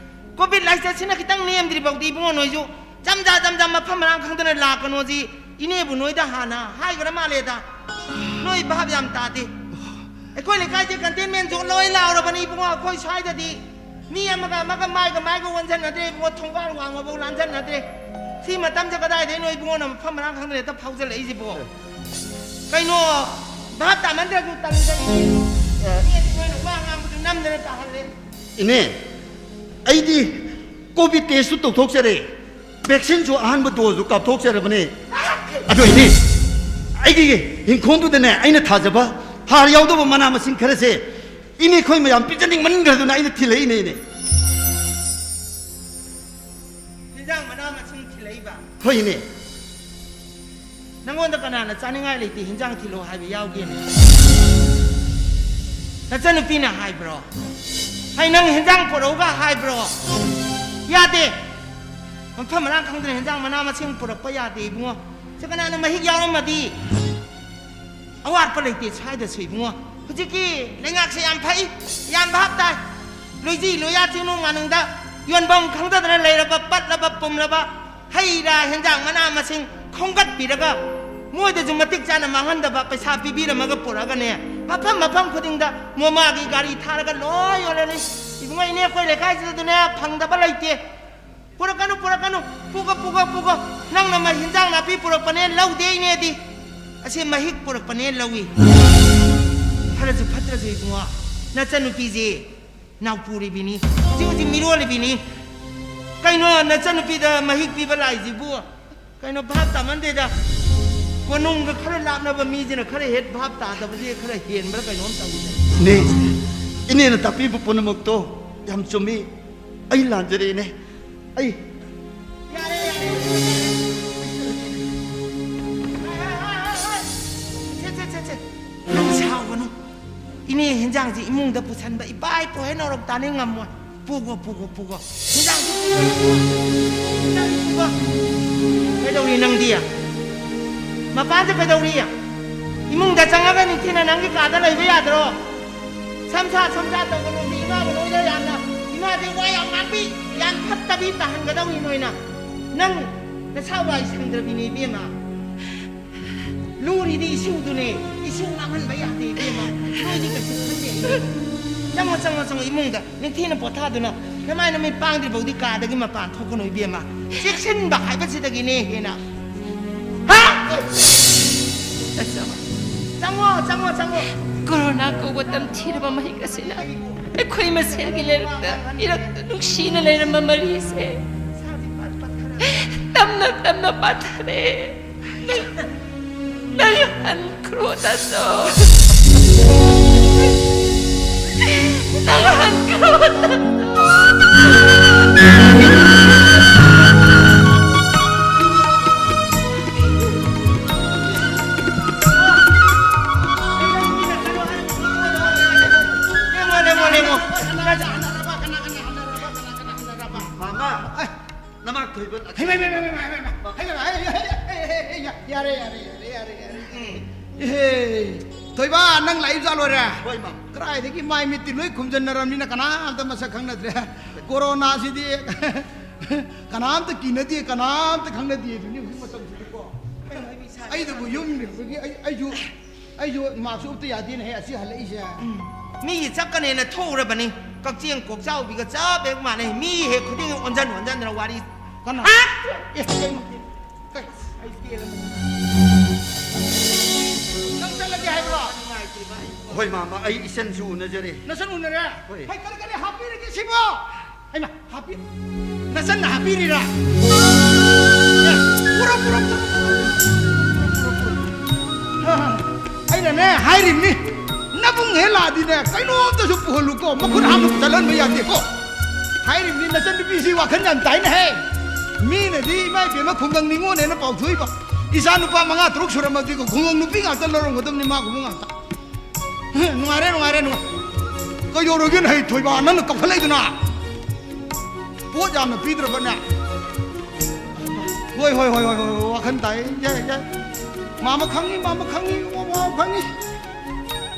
ꯀꯣꯚꯤꯗ ꯂꯥꯏꯆꯠꯁꯤꯅ ꯈꯤꯇꯪ ꯅꯦꯝꯗ꯭ꯔꯤ ꯐꯥꯎꯗꯤ ꯏꯕꯨꯡꯉꯣ ꯅꯣꯏꯁꯨ ꯖꯝ ꯖꯥ ꯖꯝ ꯖꯥ ꯃꯐꯝ ꯃꯔꯥꯡ ꯈꯪꯗꯅ ꯂꯥꯛꯀꯅꯣꯁꯤ ꯏꯅꯦꯕꯨ ꯅꯣꯏꯗ ꯍꯥꯟꯅ ꯍꯥꯏꯈ꯭ꯔ ꯃꯥꯜꯂꯦꯗ꯫ ꯅꯣꯏ ꯚꯥꯞ ꯌꯥꯝ ꯇꯥꯗꯦ꯫ ꯑꯩꯈꯣꯏ ꯂꯩꯀꯥꯏꯁꯦ ꯀꯟꯇꯦꯟꯃꯦꯟ ꯖꯣꯟ ꯂꯣꯏ ꯂꯥꯎꯔꯕꯅꯤ ꯏꯕꯨꯡꯉꯣ꯫ ꯑꯩꯈꯣꯏ ꯁ꯭ꯋꯥꯏꯗꯗꯤ ꯃꯤ ꯑꯃꯒ ꯑꯃꯒ ꯃꯥꯏꯒ ꯃꯥꯏꯒ ꯑꯣꯟꯁꯤꯟꯅꯗ꯭ꯔꯦ ꯏꯕꯨꯡꯉꯣ꯫ ꯊꯣꯡꯒꯥꯜ ꯋꯥꯡꯃꯐꯥꯎ ꯂꯥꯟꯁꯤꯟꯅꯗ꯭ꯔꯦ꯫ ꯁꯤ ꯃꯇꯝꯁꯦ ꯀꯗꯥꯏꯗꯩꯅꯣ ꯏꯕꯨꯡꯉꯣꯅ ꯃꯐꯝ ꯃꯔꯥꯡ ꯈꯪꯗꯅ ꯍꯦꯛꯇ ꯐꯥꯎꯖꯜꯂꯛꯏꯁꯤꯕꯣ? ꯀꯩꯅꯣ, ꯚꯥꯞ ꯇꯥꯃꯟꯗ꯭ꯔꯁꯨ ꯇꯜꯂꯤꯗ ꯏꯅꯦ꯫ ꯏꯅꯦꯗꯤ ꯅꯣꯏꯅ ꯋꯥ ꯉꯥꯡꯕꯗꯨ ꯅꯝꯗꯅ ꯇꯥꯍꯜꯂꯦ꯫ ꯏꯅꯦ, ꯑꯩꯗꯤ ꯀꯣꯚꯤꯗ ꯇꯦꯁꯁꯨ ꯇꯧꯊꯣꯛꯆꯔꯦ, ꯚꯦꯛꯁꯤꯟꯁꯨ ꯑꯍꯥꯟꯕ ꯗꯣꯁꯁꯨ ꯀꯥꯞꯊꯣꯛꯆꯔꯕꯅꯦ꯫ ꯑꯗꯣ ꯏꯅꯦ, ꯑꯩꯒꯤ ꯏꯪꯈꯣꯜꯗꯨꯗꯅꯦ, ꯑꯩꯅ ꯊꯥꯖꯕ ꯍꯥꯔ ꯌꯥꯎꯗꯕ ꯃꯅꯥ ꯃꯁꯤꯡ ꯈꯔꯁꯦ ꯏꯅꯦ, ꯑꯩꯈꯣꯏ ꯃꯌꯥꯝ ꯄꯤꯖꯅꯤꯡꯃꯟꯈ꯭ꯔꯗꯨꯅ ꯑꯩꯅ ꯊꯤꯜꯂꯛꯏꯅꯦ, ꯏꯅꯦ꯫ ꯍꯤꯟꯖꯥꯡ ꯃꯅꯥ ꯃꯁꯤꯡ ꯊꯤꯜꯂꯛꯏꯕ? ꯍꯣꯏ, ꯏꯅꯦ꯫ ꯅꯪꯉꯣꯟꯗ ꯀꯅꯥꯅ ꯆꯥꯅꯤꯡꯉꯥꯏ ꯂꯩꯇꯦ, ꯍꯤꯟꯖꯥꯡ ꯊꯤꯜꯂꯛꯑꯣ ꯍꯥꯏꯕ ꯌꯥꯎꯒꯦꯅꯦ? ꯅꯆꯟꯅꯨꯄꯤꯅ ꯍꯥꯏꯕ꯭ꯔꯣ? ꯍꯩ, ꯅꯪ ꯍꯤꯟꯖꯥꯡ ꯄꯨꯔꯛꯎꯒ ꯍꯥꯏꯕ꯭ꯔꯣ? ꯌꯥꯗꯦ꯫ ꯃꯐꯝ ꯃꯔꯥꯡ ꯈꯪꯗꯅ ꯍꯤꯟꯖꯥꯡ ꯃꯅꯥ ꯃꯁꯤꯡ ꯄꯨꯔꯛꯄ ꯌꯥꯗꯦ, ꯏꯕꯨꯡꯉꯣ꯫ ꯁꯤ ꯀꯅꯥꯅ ꯃꯍꯤꯛ ꯌꯥꯎꯔꯝꯃꯗꯤ? ꯑꯋꯥꯠꯄ ꯂꯩꯇꯦ ꯁ꯭ꯋꯥꯏꯗꯁꯨ, ꯏꯕꯨꯡꯉꯣ꯫ ꯍꯧꯖꯤꯛꯀꯤ ꯂꯩꯉꯥꯛꯁꯦ ꯌꯥꯝ ꯐꯩ, ꯌꯥꯝ ꯚꯥꯞ ꯇꯥꯏ꯫ ꯂꯣꯏꯖꯤ ꯂꯣꯏꯌꯥ ꯆꯤꯡꯅꯨꯡ ꯃꯥꯅꯨꯡꯗ ꯌꯣꯟꯐꯝ ꯈꯪꯗꯗꯅ ꯂꯩꯔꯕ ꯄꯠꯂꯕ ꯄꯨꯝꯂꯕ ꯍꯩ ꯔꯥ, ꯍꯦꯟꯖꯥꯡ ꯃꯅꯥ ꯃꯁꯤꯡ ꯈꯣꯝꯒꯠꯄꯤꯔꯒ, ꯃꯣꯏꯗꯁꯨ ꯃꯇꯤꯛ ꯆꯥꯅ ꯃꯥꯡꯍꯟꯗꯕ, ꯄꯩꯁꯥ ꯄꯤꯕꯤꯔꯝꯃꯒ ꯄꯨꯔꯛꯑꯒꯅꯦ, ꯃꯐꯝ ꯃꯐꯝ ꯈꯨꯗꯤꯡꯗ ꯃꯣꯃꯥꯒꯤ ꯒꯥꯔꯤ ꯊꯥꯔꯒ ꯂꯣꯏ ꯌꯣꯜꯂꯅꯤ꯫ ꯏꯕꯨꯡꯉꯣ, ꯏꯅꯦ, ꯑꯩꯈꯣꯏ ꯂꯩꯀꯥꯏꯁꯤꯗꯅꯦ ꯐꯪꯗꯕ ꯂꯩꯇꯦ꯫ ꯄꯨꯔꯛꯀꯅꯨ, ꯄꯨꯔꯛꯀꯅꯨ꯫ ꯄꯨꯒꯣ, ꯄꯨꯒꯣ, ꯄꯨꯒꯣ꯫ ꯅꯪꯅ ꯃ-, ꯍꯤꯟꯖꯥꯡ ꯅꯥꯄꯤ ꯄꯨꯔꯛꯄꯅꯦ ꯂꯧꯗꯦ, ꯏꯅꯦꯗꯤ꯫ ꯑꯁꯤ ꯃꯍꯤꯛ ꯄꯨꯔꯛꯄꯅꯦ ꯂꯧꯏ꯫ ꯐꯔꯁꯨ ꯐꯠꯇ꯭ꯔꯁꯨ, ꯏꯕꯨꯡꯉꯣ, ꯅꯆꯟꯅꯨꯄꯤꯁꯦ ꯅꯥꯎꯄꯨꯔꯤꯕꯤꯅꯤ, ꯍꯧꯖꯤꯛ ꯍꯧꯖꯤꯛ ꯃꯤꯔꯣꯜꯂꯤꯕꯤꯅꯤ꯫ ꯀꯩꯅꯣ, ꯅꯆꯟꯅꯨꯄꯤꯗ ꯃꯍꯤꯛ ꯄꯤꯕ ꯂꯥꯛꯏꯁꯤꯕꯨ? ꯀꯩꯅꯣ, ꯚꯥꯞ ꯇꯥꯃꯟꯗꯦꯗ꯫ ꯀꯣꯅꯨꯡꯒ ꯈꯔ ꯂꯥꯞꯅꯕ ꯃꯤꯁꯤꯅ ꯈꯔ ꯍꯦꯛ ꯚꯥꯞ ꯇꯥꯗꯕꯁꯦ ꯈꯔ ꯍꯦꯟꯕ꯭ꯔꯥ ꯀꯩꯅꯣꯝ ꯇꯧꯏꯗ꯫ ꯏꯅꯦ, ꯏꯅꯦꯅ ꯇꯥꯛꯄꯤꯕ ꯄꯨꯝꯅꯃꯛꯇꯣ ꯌꯥꯝ ꯆꯨꯝꯃꯤ꯫ ꯑꯩ ꯂꯥꯟꯖꯔꯦ, ꯏꯅꯦ꯫ ꯑꯩ ꯌꯥꯔꯦ, ꯌꯥꯔꯦ꯫ ꯁꯦ, ꯁꯦ, ꯁꯦ, ꯁꯦ꯫ ꯅꯪ ꯁꯥꯎꯒꯅꯨ꯫ ꯏꯅꯦ ꯍꯦꯟꯖꯥꯡꯁꯤ ꯏꯃꯨꯡꯗ ꯄꯨꯁꯟꯕ ꯏꯄꯥ ꯏꯄꯨ ꯍꯦꯛ ꯅꯧꯔꯛ ꯇꯥꯅꯤ ꯉꯝꯃꯣꯏ꯫ ꯄꯨꯒꯣ, ꯄꯨꯒꯣ, ꯄꯨꯒꯣ꯫ ꯍꯦꯟꯖꯥꯡꯁꯤ ꯄꯨꯒꯣ, ꯄꯨꯒꯣ꯫ ꯍꯦꯟꯖꯥꯡꯁꯤ ꯄꯨꯒꯣ꯫ ꯀꯩꯗꯧꯔꯤ ꯅꯪꯗꯤ? ꯃꯄꯥꯟꯗ ꯀꯩꯗꯧꯔꯤ? ꯏꯃꯨꯡꯗ ꯆꯪꯉꯒ ꯅꯤꯡꯊꯤꯅ ꯅꯪꯒꯤ ꯀꯥꯗ ꯂꯩꯕ ꯌꯥꯗ꯭ꯔꯣ? ꯁꯝꯁꯥ ꯁꯝꯁꯥ ꯇꯧꯒꯅꯨꯗꯤ ꯏꯃꯥꯕꯨ ꯅꯣꯏꯗ ꯌꯥꯝꯅ, ꯏꯃꯥꯁꯦ ꯋꯥ ꯌꯥꯝ ꯉꯥꯡꯕꯤ, ꯌꯥꯝ ꯐꯠꯇꯕꯤ ꯇꯥꯍꯟꯒꯗꯧꯔꯤ ꯅꯣꯏꯅ꯫ ꯅꯪ ꯅꯁꯥ ꯋꯥꯏ ꯁꯪꯗ꯭ꯔꯕꯤꯅꯦ ꯏꯕꯦꯝꯃ꯫ ꯂꯨꯔꯤꯗꯤ ꯏꯁꯨꯗꯨꯅꯦ, ꯏꯁꯨ ꯉꯥꯡꯍꯟꯕ ꯌꯥꯗꯦ ꯏꯕꯦꯝꯃ꯫ ꯅꯣꯏꯗꯤ ꯀꯩꯁꯨ ꯈꯟꯗꯦ꯫ ꯆꯪꯉꯣ, ꯆꯪꯉꯣ, ꯆꯪꯉꯣ ꯏꯃꯨꯡꯗ꯫ ꯅꯤꯡꯊꯤꯅ ꯄꯣꯊꯥꯗꯨꯅ ꯅꯃꯥꯏ ꯅꯃꯤꯠ ꯄꯥꯡꯗ꯭ꯔꯤꯐꯥꯎꯗꯤ ꯀꯥꯗꯒꯤ ꯃꯄꯥꯟ ꯊꯣꯛꯀꯅꯨ ꯏꯕꯦꯝꯃ꯫ ꯆꯦꯛꯁꯤꯟꯕ ꯍꯥꯏꯕꯁꯤꯗꯒꯤꯅꯦ ꯍꯦꯟꯅ꯫ ꯍꯥ? ꯆꯪꯉꯣ, ꯆꯪꯉꯣ, ꯆꯪꯉꯣ꯫ ꯀꯣꯔꯣꯅꯥ ꯀꯧꯕ ꯇꯝꯊꯤꯔꯕ ꯃꯍꯤꯛ ꯑꯁꯤꯅ ꯑꯩꯈꯣꯏ ꯃꯁꯦꯜꯒꯤ ꯂꯩꯔꯛꯇ ꯏꯔꯛꯇ ꯅꯨꯡꯁꯤꯅ ꯂꯩꯔꯝꯕ ꯃꯔꯤꯁꯦ ꯇꯞꯅ ꯇꯞꯅ ꯄꯥꯊꯔꯦ꯫ ꯅꯪ, ꯅꯪ ꯍꯟꯈ꯭ꯔꯣ, ꯇꯥꯆꯧ꯫ ꯅꯪ ꯍꯟꯈ꯭ꯔꯣ, ꯇꯥꯆꯧ꯫ ꯃꯥꯃ, ꯅꯃꯥ ꯊꯣꯏꯕ꯫ ꯍꯩꯃꯥ, ꯍꯩꯃꯥ, ꯍꯩꯃꯥ, ꯍꯩꯃꯥ, ꯍꯩꯃꯥ, ꯍꯩꯃꯥ, ꯍꯩꯃꯥ, ꯍꯩꯃꯥ, ꯍꯩꯃꯥ, ꯍꯩꯃꯥ, ꯍꯩꯃꯥ, ꯍꯩꯃꯥ, ꯍꯩꯃꯥ, ꯍꯩꯃꯥ, ꯌꯥꯔꯦ, ꯌꯥꯔꯦ, ꯌꯥꯔꯦ, ꯌꯥꯔꯦ, ꯌꯥꯔꯦ꯫ ꯎꯝ꯫ ꯏꯍꯦ, ꯊꯣꯏꯕ, ꯅꯪ ꯂꯥꯛꯏꯕ ꯖꯥꯠ ꯂꯣꯏꯔꯦ? ꯍꯣꯏ, ꯃꯥ꯫ ꯀꯗꯥꯏꯗꯒꯤ ꯃꯥꯏ ꯃꯤꯠꯇꯤ ꯂꯣꯏ ꯈꯨꯝꯖꯟꯅꯔꯕꯅꯤꯅ ꯀꯅꯥꯝꯇ ꯃꯁꯛ ꯈꯪꯅꯗ꯭ꯔꯦ꯫ ꯀꯣꯔꯣꯅꯥꯁꯤꯗꯤ ꯀꯅꯥꯝꯇ ꯀꯤꯅꯗꯦ, ꯀꯅꯥꯝꯇ ꯈꯪꯅꯗꯦ ꯑꯗꯨꯅꯤ ꯍꯧꯖꯤꯛ ꯃꯇꯝꯁꯤꯗꯤꯀꯣ꯫ ꯑꯩꯗꯕꯨ ꯌꯨꯝ ꯂꯩꯕꯒꯤ ꯑꯩ, ꯑꯩꯁꯨ ꯑꯩꯁꯨ ꯃꯥꯛꯁ ꯎꯞꯇ ꯌꯥꯗꯦꯅꯦꯍꯦ, ꯑꯁꯤ ꯍꯜꯂꯛꯏꯁꯦ꯫ ꯎꯝ꯫ ꯃꯤꯒꯤ ꯆꯠꯀꯅꯦꯅ ꯊꯣꯛꯎꯔꯕꯅꯤ꯫ ꯀꯛꯆꯦꯡ ꯀꯣꯛꯆꯥꯎꯕꯤꯒ ꯆꯞ ꯍꯦꯛ ꯃꯥꯟꯅꯩ꯫ ꯃꯤ ꯍꯦꯛ ꯈꯨꯗꯤꯡꯒꯤ ꯑꯣꯟꯖꯟ ꯑꯣꯟꯖꯟꯗꯅ ꯋꯥꯔꯤ꯫ ꯀꯅꯥ? ꯍꯥ? ꯑꯦ, ꯀꯩꯅꯣ? ꯀꯩ? ꯑꯩ ꯄꯦꯜꯂꯕꯅꯤ꯫ ꯅꯪ ꯆꯠꯂꯒꯦ ꯍꯥꯏꯕ꯭ꯔꯣ? ꯍꯣꯏ, ꯃꯥꯃ, ꯑꯩ ꯏꯆꯟꯁꯨ ꯎꯅꯖꯔꯦ꯫ ꯅꯆꯟ ꯎꯅꯔꯦ? ꯍꯣꯏ꯫ ꯍꯩ, ꯀꯔꯤ, ꯀꯔꯤ ꯍꯥꯞꯄꯤꯔꯒꯦ ꯁꯤꯕꯣ? ꯍꯩꯃꯥ, ꯍꯥꯞꯄꯤ-, ꯅꯆꯟꯅ ꯍꯥꯞꯄꯤꯔꯤꯔꯥ? ꯑꯦ, ꯄꯨꯔꯛ, ꯄꯨꯔꯛ, ꯄꯨꯔꯛ, ꯄꯨꯔꯛ, ꯄꯨꯔꯛ, ꯄꯨꯔꯛ, ꯄꯨꯔꯛ꯫ ꯍꯥ, ꯍꯥ꯫ ꯑꯩꯅꯅꯦ ꯍꯥꯏꯔꯤꯕꯅꯤ, ꯅꯕꯨꯡ ꯍꯦꯛ ꯂꯥꯛꯑꯗꯤꯅꯦ, ꯀꯩꯅꯣꯝꯇꯁꯨ ꯄꯨꯍꯜꯂꯨꯀꯣ, ꯃꯈꯨꯠ ꯍꯥꯝꯅ ꯆꯠꯍꯟꯕ ꯌꯥꯗꯦꯀꯣ꯫ ꯍꯥꯏꯔꯤꯕꯅꯤ, ꯅꯆꯟꯅꯨꯄꯤꯁꯤ ꯋꯥꯈꯜ ꯌꯥꯝ ꯇꯥꯏꯅꯦꯍꯦ꯫ ꯃꯤꯅꯗꯤ ꯏꯃꯥ ꯏꯕꯦꯝꯃ ꯈꯨꯡꯒꯪ ꯅꯤꯉꯣꯜꯅꯦꯅ ꯄꯥꯎꯊꯣꯛꯏꯕ꯫ ꯏꯆꯥ ꯅꯨꯄꯥ ꯃꯉꯥ ꯇꯔꯨꯛ ꯁꯨꯔꯝꯃꯗꯤꯀꯣ, ꯈꯨꯡꯒꯪ ꯅꯨꯄꯤ ꯉꯥꯛꯇ ꯂꯧꯔꯝꯒꯗꯕꯅꯤ, ꯃꯥꯒꯨꯝꯕ ꯉꯥꯛꯇ꯫ ꯅꯨꯡꯉꯥꯏꯔꯦ, ꯅꯨꯡꯉꯥꯏꯔꯦ, ꯅꯨꯡꯉꯥꯏ-, ꯀꯩꯗꯧꯔꯒꯦꯅꯦ, ꯍꯩ ꯊꯣꯏꯕ, ꯅꯪꯅ ꯀꯞꯈꯠꯂꯛꯏꯗꯨꯅ? ꯄꯣꯠ ꯌꯥꯝꯅ ꯄꯤꯗ꯭ꯔꯕꯅꯦ? ꯍꯣꯏ, ꯍꯣꯏ, ꯍꯣꯏ, ꯍꯣꯏ, ꯍꯣꯏ, ꯋꯥꯈꯜ ꯇꯥꯏ, ꯌꯥꯏ, ꯌꯥꯏ꯫ ꯃꯥꯃ ꯈꯪꯉꯤ, ꯃꯥꯃ ꯈꯪꯉꯤ, ꯃꯥꯃ ꯈꯪꯉꯤ꯫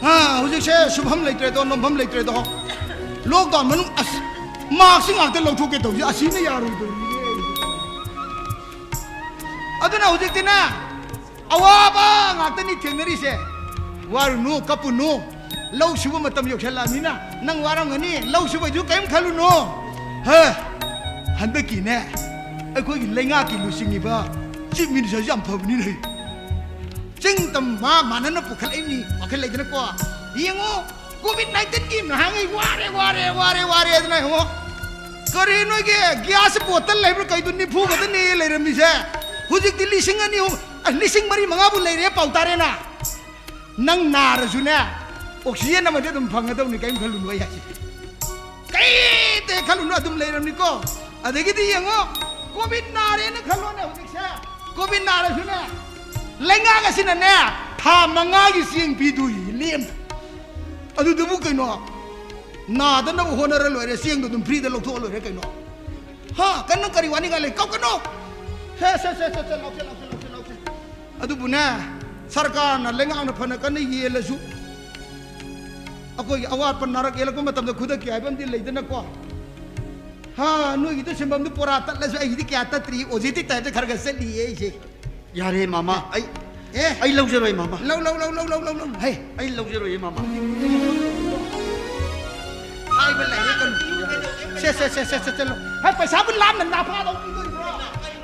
ꯑꯥ, ꯍꯧꯖꯤꯛꯁꯦ ꯁꯨꯐꯝ ꯂꯩꯇ꯭ꯔꯦꯗꯣ, ꯅꯣꯝꯐꯝ ꯂꯩꯇ꯭ꯔꯦꯗꯣ꯫ ꯂꯣꯛꯗꯥꯎꯟ ꯃꯅꯨꯡ, ꯑꯁ, ꯃꯥꯛꯁꯤ ꯉꯥꯛꯇ ꯂꯧꯊꯣꯛꯀꯦ ꯇꯧꯁꯤ, ꯑꯁꯤꯅ ꯌꯥꯔꯣꯏꯗꯧꯔꯤꯅꯦ꯫ ꯑꯗꯨꯅ ꯍꯧꯖꯤꯛꯇꯤꯅꯦ, ꯑꯋꯥꯕ ꯉꯥꯛꯇꯅꯤ ꯊꯦꯡꯅꯔꯤꯁꯦ꯫ ꯋꯥꯔꯨꯅꯨ, ꯀꯞꯄꯨꯅꯨ꯫ ꯂꯧ ꯁꯨꯕ ꯃꯇꯝ ꯌꯧꯁꯜꯂꯛꯑꯕꯅꯤꯅ ꯅꯪ ꯋꯥꯔꯝꯒꯅꯤ꯫ ꯂꯧ ꯁꯨꯕꯩꯁꯨ ꯀꯔꯤꯝ ꯈꯜꯂꯨꯅꯨ꯫ ꯍꯦ, ꯍꯟꯗꯛꯀꯤꯅꯦ, ꯑꯩꯈꯣꯏꯒꯤ ꯂꯩꯉꯥꯛꯀꯤ ꯂꯨꯆꯤꯡꯉꯤꯕ ꯆꯤꯐ ꯃꯤꯅꯤꯁꯇꯔꯁꯨ ꯌꯥꯝ ꯐꯕꯅꯤꯅꯦ꯫ ꯆꯤꯡ ꯇꯝ ꯃꯥ ꯃꯥꯟꯅꯅ ꯄꯨꯈꯠꯂꯛꯏꯅꯤ, ꯋꯥꯈꯜ ꯂꯩꯗꯅꯀꯣ꯫ ꯌꯦꯡꯉꯨ, ꯀꯣꯚꯤꯗ ꯅꯥꯏꯟꯇꯤꯟꯒꯤ ꯅꯍꯥꯟꯉꯩ ꯋꯥꯔꯦ, ꯋꯥꯔꯦ, ꯋꯥꯔꯦ, ꯋꯥꯔꯦ ꯑꯗꯨꯅ ꯌꯦꯡꯉꯣ꯫ ꯀꯔꯤ ꯅꯣꯏꯒꯤ ꯒ꯭ꯌꯥꯁ ꯕꯣꯇꯜ ꯂꯩꯕ꯭ꯔꯥ ꯀꯩꯗꯣ ꯅꯤꯐꯨ ꯈꯛꯇꯅꯦ ꯂꯩꯔꯝꯃꯤꯁꯦ꯫ ꯍꯧꯖꯤꯛꯇꯤ ꯂꯤꯁꯤꯡ ꯑꯅꯤ, ꯑꯍꯨꯝ, ꯑ, ꯂꯤꯁꯤꯡ ꯃꯔꯤ ꯃꯉꯥꯕꯨ ꯂꯩꯔꯦ ꯄꯥꯎ ꯇꯥꯔꯦꯅ꯫ ꯅꯪ ꯅꯥꯔꯁꯨꯅꯦ, ꯑꯣꯛꯁꯤꯖꯦꯟ ꯑꯃꯗꯤ ꯑꯗꯨꯝ ꯐꯪꯒꯗꯧꯅꯤ, ꯀꯔꯤꯝ ꯈꯜꯂꯨꯅꯨ ꯑꯩ ꯍꯥꯏꯁꯦ꯫ ꯀꯩꯝꯇ ꯈꯜꯂꯨꯅꯨ, ꯑꯗꯨꯝ ꯂꯩꯔꯝꯅꯤꯀꯣ꯫ ꯑꯗꯒꯤꯗꯤ ꯌꯦꯡꯉꯣ, ꯀꯣꯚꯤꯗ ꯅꯥꯔꯦꯅ ꯈꯜꯂꯣꯅꯦ ꯍꯧꯖꯤꯛꯁꯦ꯫ ꯀꯣꯚꯤꯗ ꯅꯥꯔꯁꯨꯅꯦ, ꯂꯩꯉꯥꯛ ꯑꯁꯤꯅꯅꯦ, ꯊꯥ ꯃꯉꯥꯒꯤ ꯆꯦꯡ ꯄꯤꯗꯣꯏ ꯂꯦꯝꯅ꯫ ꯑꯗꯨꯗꯨꯕꯨ ꯀꯩꯅꯣ, ꯅꯥꯗꯅꯕ ꯍꯣꯠꯅꯔ ꯂꯣꯏꯔꯦ, ꯆꯦꯡꯗꯣ ꯑꯗꯨꯝ ꯐ꯭ꯔꯤꯗ ꯂꯧꯊꯣꯛꯑ ꯂꯣꯏꯔꯦ ꯀꯩꯅꯣ꯫ ꯍꯥ? ꯀꯟꯅ ꯀꯔꯤ ꯋꯥꯅꯤꯡꯉꯥꯏ ꯂꯩ? ꯀꯧꯀꯅꯨ! ꯁꯦ, ꯁꯦ, ꯁꯦ, ꯁꯦ, ꯁꯦ, ꯂꯥꯎꯁꯦ, ꯂꯥꯎꯁꯦ, ꯂꯥꯎꯁꯦ, ꯂꯥꯎꯁꯦ꯫ ꯑꯗꯨꯕꯨꯅꯦ, ꯁꯔꯀꯥꯔꯅ, ꯂꯩꯉꯥꯛꯅ ꯐꯅ ꯀꯟꯅ ꯌꯦꯜꯂꯁꯨ, ꯑꯩꯈꯣꯏꯒꯤ ꯑꯋꯥꯠꯄ ꯅꯥꯔꯛ ꯌꯦꯜꯂꯛꯄ ꯃꯇꯝꯗ ꯈꯨꯗꯛꯀꯤ ꯍꯥꯏꯕ ꯑꯃꯗꯤ ꯂꯩꯗꯅꯀꯣ꯫ ꯍꯥ, ꯅꯣꯏꯒꯤꯗꯨ ꯁꯤꯟꯐꯝꯗꯨ ꯄꯣꯔꯥ ꯇꯠꯂꯁꯨ ꯑꯩꯒꯤꯗꯤ ꯀꯌꯥ ꯇꯠꯇ꯭ꯔꯤ, ꯑꯣꯖꯦꯇꯤ ꯇꯥꯏꯞꯇ ꯈꯔ ꯈꯔ ꯆꯠꯂꯤꯌꯦ ꯑꯩꯁꯦ꯫ ꯌꯥꯔꯦ ꯃꯥꯃ, ꯑꯩ, ꯑꯦ꯫ ꯑꯩ ꯂꯧꯖꯔꯣꯏ ꯃꯥꯃ꯫ ꯂꯧ, ꯂꯧ, ꯂꯧ, ꯂꯧ, ꯂꯧ, ꯂꯧ, ꯂꯧ꯫ ꯍꯩ꯫ ꯑꯩ ꯂꯧꯖꯔꯣꯏꯌꯦ ꯃꯥꯃ꯫ ꯍꯥꯏꯕ ꯂꯩꯔꯦ ꯀꯩꯅꯣ꯫ ꯁꯦ, ꯁꯦ, ꯁꯦ, ꯁꯦ, ꯁꯦ, ꯆꯠꯂꯣ꯫ ꯍꯩ, ꯄꯩꯁꯥꯕꯨ ꯂꯥꯝꯅ ꯅꯥꯄꯥꯗꯧ ꯄꯤꯗꯣꯔꯤꯕ꯭ꯔꯣ?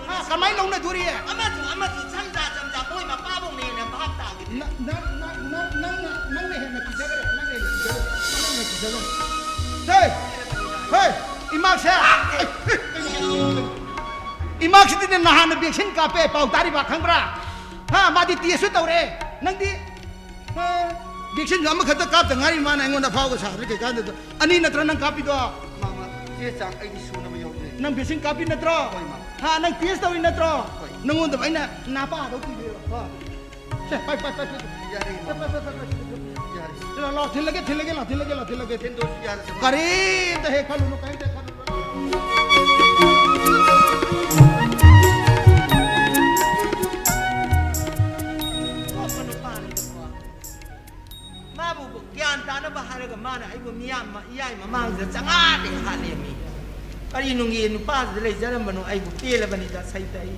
ꯍꯥ, ꯀꯃꯥꯏꯅ ꯂꯧꯅꯗꯣꯔꯤ? ꯑꯃꯁꯨ, ꯑꯃꯁꯨ ꯁꯝꯖꯥ ꯆꯝꯖꯥ ꯃꯣꯏ ꯃꯄꯥꯕꯨꯡꯅ ꯍꯦꯟꯅ ꯚꯥꯞ ꯇꯥꯈꯤꯗꯦ꯫ ꯅ-, ꯅ-, ꯅ-, ꯅ-, ꯅꯪꯅ, ꯅꯪꯅ ꯍꯦꯟꯅ ꯀꯤꯖꯈ꯭ꯔꯦ, ꯅꯪꯅ ꯍꯦꯟꯅ ꯀꯤꯖꯈ꯭ꯔꯦ, ꯅꯪꯅ ꯍꯦꯟꯅ ꯀꯤꯖꯈ꯭ꯔꯦ꯫ ꯍꯦ! ꯍꯦ! ꯏꯃꯥꯁꯦ! ꯏꯃꯥꯁꯤꯗꯤꯅꯦ ꯅꯍꯥꯟꯅ vaccine ꯀꯥꯞꯄꯦ, ꯄꯥꯎ ꯇꯥꯔꯤꯕ ꯈꯪꯕ꯭ꯔꯥ? ꯍꯥ, ꯃꯥꯗꯤ test ꯁꯨ ꯇꯧꯔꯦ꯫ ꯅꯪꯗꯤ, ꯍꯥ, vaccine ꯁꯨ ꯑꯃꯈꯛꯇ ꯀꯥꯞꯇ ꯉꯥꯏꯔꯤ, ꯃꯥꯅ ꯑꯩꯉꯣꯟꯗ ꯑꯐꯥꯎꯕ ꯁꯥꯗ꯭ꯔꯤ ꯀꯩꯀꯥꯟꯗꯨꯗ꯫ ꯑꯅꯤ ꯅꯠꯇ꯭ꯔꯣ ꯅꯪ ꯀꯥꯞꯄꯤꯗꯣ? ꯃꯥꯃ, ꯆꯦ ꯆꯥꯡ ꯑꯩꯗꯤ ꯁꯨꯅꯕ ꯌꯥꯎꯖꯩ꯫ ꯅꯪ vaccine ꯀꯥꯞꯄꯤ ꯅꯠꯇ꯭ꯔꯣ? ꯍꯣꯏ, ꯃꯥꯃ꯫ ꯍꯥ, ꯅꯪ test ꯇꯧꯔꯤ ꯅꯠꯇ꯭ꯔꯣ? ꯍꯣꯏ꯫ ꯅꯪꯉꯣꯟꯗ ꯑꯩꯅ ꯅꯥꯄꯥꯗꯧ ꯄꯤꯕꯤꯔꯣ꯫ ꯍꯥ꯫ ꯁꯦ, ꯄꯥꯏ, ꯄꯥꯏ, ꯄꯥꯏ, ꯄꯥꯏ꯫ ꯌꯥꯔꯦ, ꯁꯦ, ꯄꯥꯏ, ꯄꯥꯏ, ꯄꯥꯏ, ꯄꯥꯏ, ꯄꯥꯏ꯫ ꯌꯥꯔꯦ꯫ ꯁꯦ, ꯂꯥꯎ, ꯂꯥꯎ, ꯊꯤꯜꯂꯒꯦ, ꯊꯤꯜꯂꯒꯦ, ꯂꯥꯎ, ꯊꯤꯜꯂꯒꯦ, ꯂꯥꯎ, ꯊꯤꯜꯂꯒꯦ꯫ ꯊꯤꯟꯗꯣꯛꯑꯁꯨ ꯌꯥꯔꯦ, ꯁꯦ, ꯃꯥꯃ꯫ ꯀꯔꯤꯝꯇ ꯍꯦꯛ ꯈꯜꯂꯨꯅꯨ, ꯀꯔꯤꯝꯇ ꯈꯜꯂꯨꯅꯨ꯫ ꯃꯥꯕꯨ ꯒ꯭ꯌꯥꯟ ꯇꯥꯅꯕ ꯍꯥꯏꯔꯒ ꯃꯥꯅ ꯑꯩꯕꯨ ꯃꯤꯌꯥꯝ, ꯏꯌꯥꯏ ꯃꯃꯥꯡꯁꯤꯗ ꯆꯪꯉꯥꯗꯤ ꯍꯥꯠꯂꯦꯃꯤ꯫ ꯀꯔꯤ ꯅꯨꯡꯒꯤ ꯅꯨꯄꯥꯁꯤꯗ ꯂꯩꯖꯔꯝꯕꯅꯣ? ꯑꯩꯕꯨ ꯄꯦꯜꯂꯕꯅꯤꯗ ꯁꯩꯇ ꯑꯩ꯫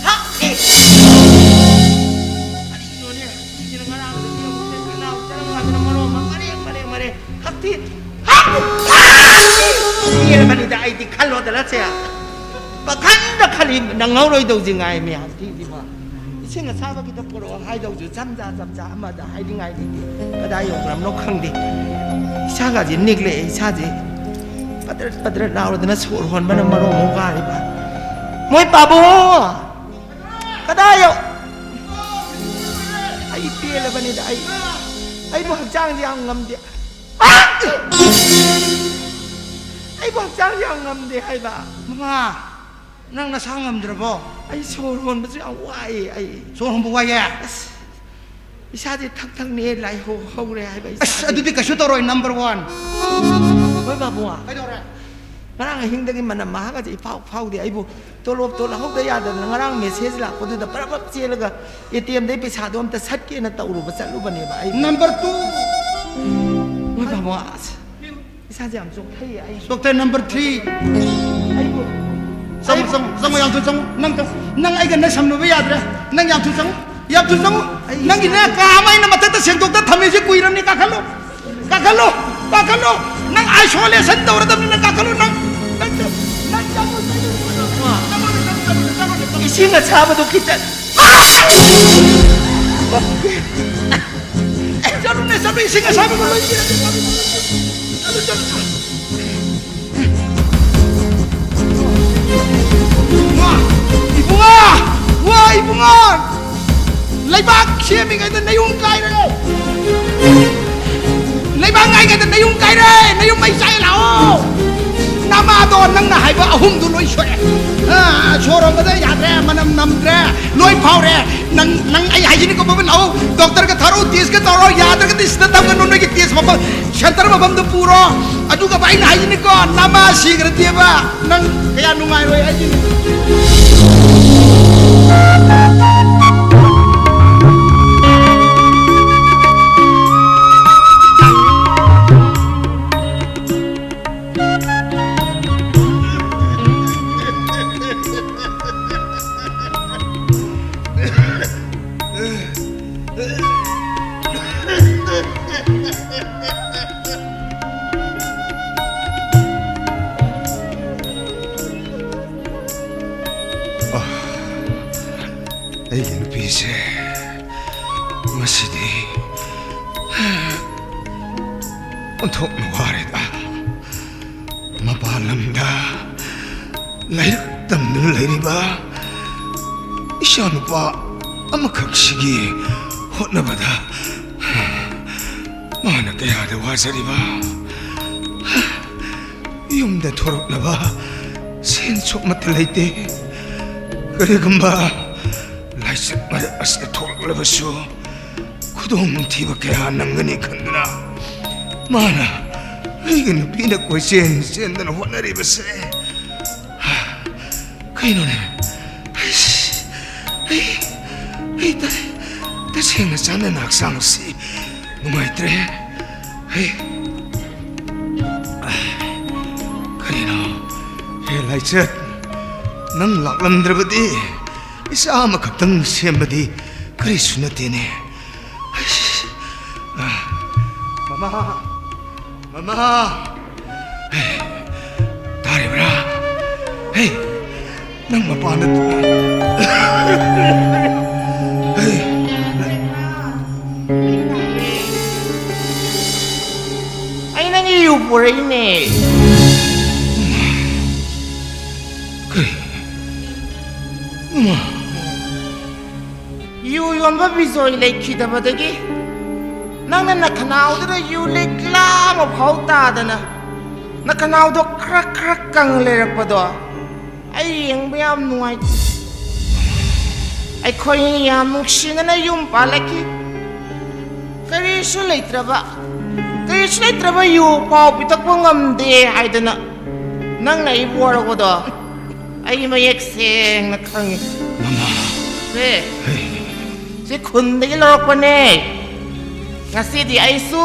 ꯍꯛ! ꯑꯦ! ꯀꯔꯤꯅꯣꯅꯦ? ꯁꯤꯁꯤꯅ ꯉꯔꯥꯡꯗꯒꯤ ꯑꯃꯨꯛ ꯁꯦ ꯈꯅꯥꯎ ꯆꯔꯝ ꯉꯥꯛꯇꯅ ꯃꯔꯣꯟ ꯑꯃ ꯃꯔꯦꯡ, ꯃꯔꯦꯡ, ꯃꯔꯦꯡ꯫ ꯍꯛꯊꯤ! ꯍꯛ! ꯄꯦꯜꯂꯕꯅꯤꯗ ꯑꯩꯗꯤ ꯈꯜꯂꯣꯗꯅ ꯁꯦ꯫ ꯄꯥꯈꯪꯗ ꯈꯜꯂꯤ ꯅꯪꯍꯧꯔꯣꯏꯗꯧꯁꯤ ꯉꯥꯏꯃꯤ ꯍꯛꯊꯤꯁꯤꯃ꯫ ꯏꯁꯤꯡ ꯑꯁꯥꯕ ꯈꯤꯇ ꯄꯨꯔꯛꯑꯣ ꯍꯥꯏꯗꯧꯁꯨ ꯖꯝꯖꯥ ꯖꯝꯖꯥ ꯑꯃꯗ ꯍꯥꯏꯅꯤꯡꯉꯥꯏ ꯂꯩꯇꯦ꯫ ꯀꯗꯥꯏ ꯌꯧꯈ꯭ꯔꯕꯅꯣ ꯈꯪꯗꯦ꯫ ꯏꯁꯥꯒꯁꯦ ꯅꯤꯛꯂꯛꯑꯦ, ꯏꯁꯥꯁꯦ ꯄꯗ꯭ꯔꯠ ꯄꯗ꯭ꯔꯠ ꯂꯥꯎꯔꯗꯅ ꯁꯣꯔ ꯍꯣꯟꯕꯅ ꯃꯔꯣꯟ ꯑꯃ ꯋꯥꯔꯤꯕ꯫ ꯃꯣꯏ ꯄꯥꯕꯨꯡ! ꯀꯗꯥꯏ ꯌꯧ-, ꯑꯩ ꯄꯦꯜꯂꯕꯅꯤꯗ, ꯑꯩ, ꯑꯩꯕꯨ ꯍꯛꯆꯥꯡꯁꯦ ꯌꯥꯝ ꯉꯝꯗꯦ꯫ ꯑꯥ! ꯑꯩꯕꯨ ꯍꯛꯆꯥꯡꯁꯦ ꯌꯥꯝ ꯉꯝꯗꯦ ꯍꯥꯏꯕ꯫ ꯃꯃꯥ, ꯅꯪ ꯅꯁꯥ ꯉꯝꯗ꯭ꯔꯕꯣ? ꯑꯩ ꯁꯣꯔ ꯍꯣꯟꯕꯁꯨ ꯌꯥꯝ ꯋꯥꯏꯌꯦ ꯑꯩ꯫ ꯁꯣꯔ ꯍꯣꯟꯕ ꯋꯥꯏꯌꯦ? ꯑꯁ, ꯏꯁꯥꯁꯦ ꯊꯛ ꯊꯛꯅꯦ ꯂꯥꯏꯍꯧ ꯍꯧꯔꯦ ꯍꯥꯏꯕ ꯑꯁ, ꯏꯁꯥꯁꯦ꯫ ꯑꯗꯨꯗꯤ ꯀꯩꯁꯨ ꯇꯧꯔꯣꯏ, number one꯫ ꯍꯣꯏ ꯕꯥꯕꯨ꯫ ꯀꯩꯗꯧꯔꯦ? ꯉꯔꯥꯡ ꯑꯍꯤꯡꯗꯒꯤ ꯃꯅꯝ ꯃꯍꯥꯒꯁꯦ ꯏꯐꯥꯎ ꯐꯥꯎꯗꯦ꯫ ꯑꯩꯕꯨ ꯇꯣꯂꯣꯞꯇꯣ ꯂꯧꯍꯧꯗ ꯌꯥꯗꯗꯅ ꯉꯔꯥꯡ message ꯂꯥꯛꯄꯗꯨꯗ ꯄꯔꯞ ꯄꯔꯞ ꯆꯦꯜꯂꯒ ATMꯗꯩ ꯄꯩꯁꯥꯗꯣ ꯑꯝꯇ ꯁꯠꯀꯦꯅ ꯇꯧꯔꯨꯕ ꯆꯠꯂꯨꯕꯅꯦꯕ ꯑꯩ꯫ Number two꯫ ꯍꯣꯏ ꯕꯥꯕꯨ, ꯑꯁ, ꯏꯁꯥꯁꯦ ꯌꯥꯝ ꯆꯣꯛꯊꯩꯌꯦ ꯑꯩ꯫ ꯆꯣꯛꯊꯩ, number three꯫ ꯑꯩꯕꯨ ꯆꯪꯉꯣ, ꯆꯪꯉꯣ, ꯆꯪꯉꯣ, ꯌꯥꯝ ꯊꯨꯅ ꯆꯪꯉꯣ꯫ ꯅꯪ, ꯅꯪ ꯑꯩꯒ ꯅꯛꯁꯝꯅꯕ ꯌꯥꯗ꯭ꯔꯦ꯫ ꯅꯪ ꯌꯥꯝ ꯊꯨꯅ ꯆꯪꯉꯣ, ꯌꯥꯝ ꯊꯨꯅ ꯆꯪꯉꯣ꯫ ꯑꯩ ꯅꯪꯒꯤꯅꯦ, ꯏꯁꯥꯁꯦ ꯀꯥ ꯑꯃ ꯑꯩꯅ ꯃꯊꯛꯇ ꯁꯦꯡꯗꯣꯛꯇ ꯊꯝꯃꯤꯁꯦ ꯀꯨꯏꯔꯕꯅꯤ꯫ ꯀꯥꯈꯠꯂꯣ, ꯀꯥꯈꯠꯂꯣ, ꯀꯥꯈꯠꯂꯣ꯫ ꯅꯪ isolation ꯇꯧꯔꯗꯕꯅꯤ, ꯅꯪ ꯀꯥꯈꯠꯂꯣ, ꯅꯪ, ꯅꯪ, ꯅꯪ ꯆꯠꯂꯣ, ꯆꯠꯂꯣ, ꯆꯠꯂꯣ, ꯆꯠꯂꯣ, ꯆꯠꯂꯣ, ꯆꯠꯂꯣ, ꯆꯠꯂꯣ, ꯆꯠꯂꯣ꯫ ꯏꯁꯤꯡ ꯑꯁꯥꯕꯗꯣ ꯈꯤꯇꯪ꯫ ꯆꯠꯂꯨꯅꯦ, ꯆꯠꯂꯨ, ꯏꯁꯤꯡ ꯑꯁꯥꯕꯗꯣ ꯂꯣꯏ ꯄꯤꯔꯛꯀꯦ, ꯆꯠꯂꯨ, ꯆꯠꯂꯨ, ꯆꯠꯂꯨ, ꯆꯠꯂꯨ꯫ ꯋꯥ, ꯏꯕꯨꯡꯉꯣ! ꯋꯥ, ꯏꯕꯨꯡꯉꯣ! ꯂꯩꯕꯥꯛ ꯁꯦꯝꯃꯤꯉꯩꯗ ꯅꯌꯨꯝ ꯀꯥꯏꯔꯦ! ꯂꯩꯕꯥꯛ ꯉꯥꯏꯉꯩꯗ ꯅꯌꯨꯝ ꯀꯥꯏꯔꯦ! ꯅꯌꯨꯝ ꯃꯩ ꯆꯥꯛꯑꯦ ꯂꯥꯛꯑꯣ! ꯅꯃꯥꯗꯣ ꯅꯪꯅ ꯍꯥꯏꯕ ꯑꯍꯨꯝꯗꯨ ꯂꯣꯏ ꯁꯣꯛꯑꯦ꯫ ꯑꯥ, ꯁꯣꯔ ꯍꯣꯟꯕꯗ ꯌꯥꯗ꯭ꯔꯦ, ꯃꯅꯝ ꯅꯝꯗ꯭ꯔꯦ, ꯂꯣꯏ ꯐꯥꯎꯔꯦ꯫ ꯅꯪ, ꯅꯪ ꯑꯩ ꯍꯥꯏꯖꯤꯅꯤꯀꯣ, ꯕꯕꯟ ꯂꯥꯛꯑꯣ, doctorꯒ ꯊꯥꯔꯛꯑꯣ, testꯀ ꯇꯧꯔꯣ, ꯌꯥꯗ꯭ꯔꯒꯗꯤ ꯁꯤꯗ ꯊꯝꯒꯅꯨ, ꯅꯣꯏꯒꯤ test ꯃꯐꯝ, center ꯃꯐꯝꯗ ꯄꯨꯔꯣ꯫ ꯑꯗꯨꯒ ꯑꯩꯅ ꯍꯥꯏꯖꯤꯅꯤꯀꯣ, ꯅꯃꯥ ꯁꯤꯈ꯭ꯔꯗꯤꯕ, ꯅꯪ ꯀꯌꯥ ꯅꯨꯡꯉꯥꯏꯔꯣꯏ ꯍꯥꯏꯁꯤꯅꯤ꯫ ꯑꯩꯒꯤ ꯅꯨꯄꯤ ꯏꯆꯦ, ꯉꯁꯤꯗꯤ ꯑꯣꯟꯊꯣꯛꯅ ꯋꯥꯔꯦꯗ꯫ ꯃꯄꯥꯟ ꯂꯝꯗ ꯂꯥꯏꯔꯤꯛ ꯇꯝꯗꯨꯅ ꯂꯩꯔꯤꯕ ꯏꯆꯥꯅꯨꯄꯥ ꯑꯃꯈꯛꯁꯤꯒꯤ ꯍꯣꯠꯅꯕꯗ ꯃꯥꯅ ꯀꯌꯥꯗ ꯋꯥꯖꯔꯤꯕ꯫ ꯌꯨꯝꯗ ꯊꯣꯔꯛꯅꯕ ꯁꯦꯟ ꯁꯨꯛꯃꯠꯇ ꯂꯩꯇꯦ꯫ ꯀꯔꯤꯒꯨꯝꯕ ꯂꯥꯏꯆꯠ ꯃꯔꯛ ꯑꯁꯤꯗ ꯊꯣꯛꯂꯛꯂꯕꯁꯨ ꯈꯨꯗꯣꯡꯊꯤꯕ ꯀꯌꯥ ꯅꯪꯒꯅꯤ ꯈꯟꯗꯨꯅ ꯃꯥꯅ ꯑꯩꯒꯤ ꯅꯨꯄꯤꯅ ꯀꯣꯏꯆꯦꯟ ꯆꯦꯟꯗꯅ ꯍꯣꯠꯅꯔꯤꯕꯁꯦ꯫ ꯀꯩꯅꯣꯅꯦ? ꯑꯩꯁ, ꯑꯩ, ꯑꯩ ꯇ-, ꯇꯁꯦꯡꯅ ꯆꯥꯟꯅꯅ ꯍꯛꯆꯥꯡꯁꯤ ꯅꯨꯡꯉꯥꯏꯇ꯭ꯔꯦ꯫ ꯑꯩ, ꯀꯔꯤꯅꯣ? ꯍꯦ ꯂꯥꯏꯆꯠ, ꯅꯪ ꯂꯥꯛꯂꯝꯗ꯭ꯔꯕꯗꯤ ꯏꯆꯥ ꯑꯃꯈꯛꯇꯪ ꯁꯦꯝꯕꯗꯤ ꯀꯔꯤꯁꯨ ꯅꯠꯇꯦꯅꯦ꯫ ꯑꯩꯁ, ꯃꯃꯥ, ꯃꯃꯥ! ꯍꯦ, ꯇꯥꯔꯤꯕ꯭ꯔꯥ? ꯍꯦ, ꯅꯪ ꯃꯄꯥꯟꯗ ꯍꯦ, ꯑꯩ ꯅꯪꯒꯤ ꯌꯨ ꯄꯨꯔꯛꯏꯅꯦ꯫ ꯀꯔꯤ? ꯏꯃꯥ! ꯌꯨ ꯌꯣꯟꯕ ꯕꯤꯖꯣꯏ ꯂꯩꯈꯤꯗꯕꯗꯒꯤ ꯅꯪꯅ ꯅꯈꯅꯥꯎꯗꯨꯗ ꯌꯨ ꯂꯤꯛꯂꯥ ꯑꯃ ꯐꯥꯎ ꯇꯥꯗꯅ ꯅꯈꯅꯥꯎꯗꯣ ꯈ꯭ꯔꯛ ꯈ꯭ꯔꯛ ꯀꯪ ꯂꯩꯔꯛꯄꯗꯣ ꯑꯩ ꯌꯦꯡꯕ ꯌꯥꯝ ꯅꯨꯡꯉꯥꯏꯇꯦ꯫ ꯑꯩꯈꯣꯏꯅꯤ ꯌꯥꯝ ꯅꯨꯡꯁꯤꯅꯅ ꯌꯨꯝ ꯄꯥꯜꯂꯛꯈꯤ꯫ ꯀꯔꯤꯁꯨ ꯂꯩꯇ꯭ꯔꯕ, ꯀꯔꯤꯁꯨ ꯂꯩꯇ꯭ꯔꯕ ꯌꯨ ꯐꯥꯎ ꯄꯤꯊꯛꯄ ꯉꯝꯗꯦ ꯍꯥꯏꯗꯅ ꯅꯪꯅ ꯑꯩꯕꯨ ꯋꯥꯔꯧꯕꯗꯣ ꯑꯩ ꯃꯌꯦꯛ ꯁꯦꯡꯅ ꯈꯪꯉꯤ꯫ ꯃꯃꯥ! ꯁꯦ, ꯍꯦ꯫ ꯁꯤ ꯈꯨꯟꯗꯒꯤ ꯂꯧꯔꯛꯄꯅꯦ꯫ ꯉꯁꯤꯗꯤ ꯑꯩꯁꯨ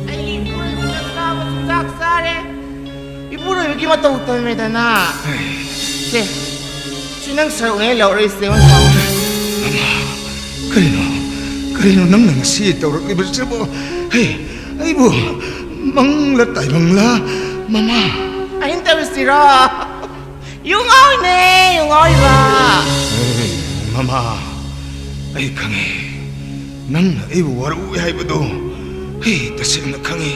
ꯑꯩꯒꯤ ꯏꯄꯨꯔꯣꯏꯕꯅ ꯆꯥꯕ ꯆꯤꯟꯖꯥꯛ ꯆꯥꯔꯦ꯫ ꯏꯄꯨꯔꯣꯏꯕꯒꯤ ꯃꯇꯧ ꯇꯝꯃꯦꯗꯅ꯫ ꯍꯦ꯫ ꯁꯦ, ꯁꯤ ꯅꯪ ꯁꯔꯨꯛꯅꯦ ꯂꯧꯔꯛꯏꯁꯦ, ꯃꯃꯥ꯫ ꯃꯃꯥ, ꯀꯔꯤꯅꯣ? ꯀꯔꯤꯅꯣ ꯅꯪꯅ ꯉꯁꯤ ꯇꯧꯔꯛꯂꯤꯕꯁꯤꯕꯨ? ꯍꯦ, ꯑꯩꯕꯨ ꯃꯪꯂ ꯇꯥꯏꯕꯪꯂ, ꯃꯃꯥ? ꯑꯍꯤꯡ ꯇꯧꯔꯤꯁꯤꯔꯣ? U ꯉꯥꯎꯔꯤꯅꯦ, U ꯉꯥꯎꯔꯤꯕ꯫ ꯍꯦ, ꯃꯃꯥ, ꯑꯩ ꯈꯪꯉꯤ꯫ ꯅꯪꯅ ꯑꯩꯕꯨ ꯋꯥꯔꯧꯏ ꯍꯥꯏꯕꯗꯨ ꯑꯩ ꯇꯁꯦꯡꯅ ꯈꯪꯉꯤ꯫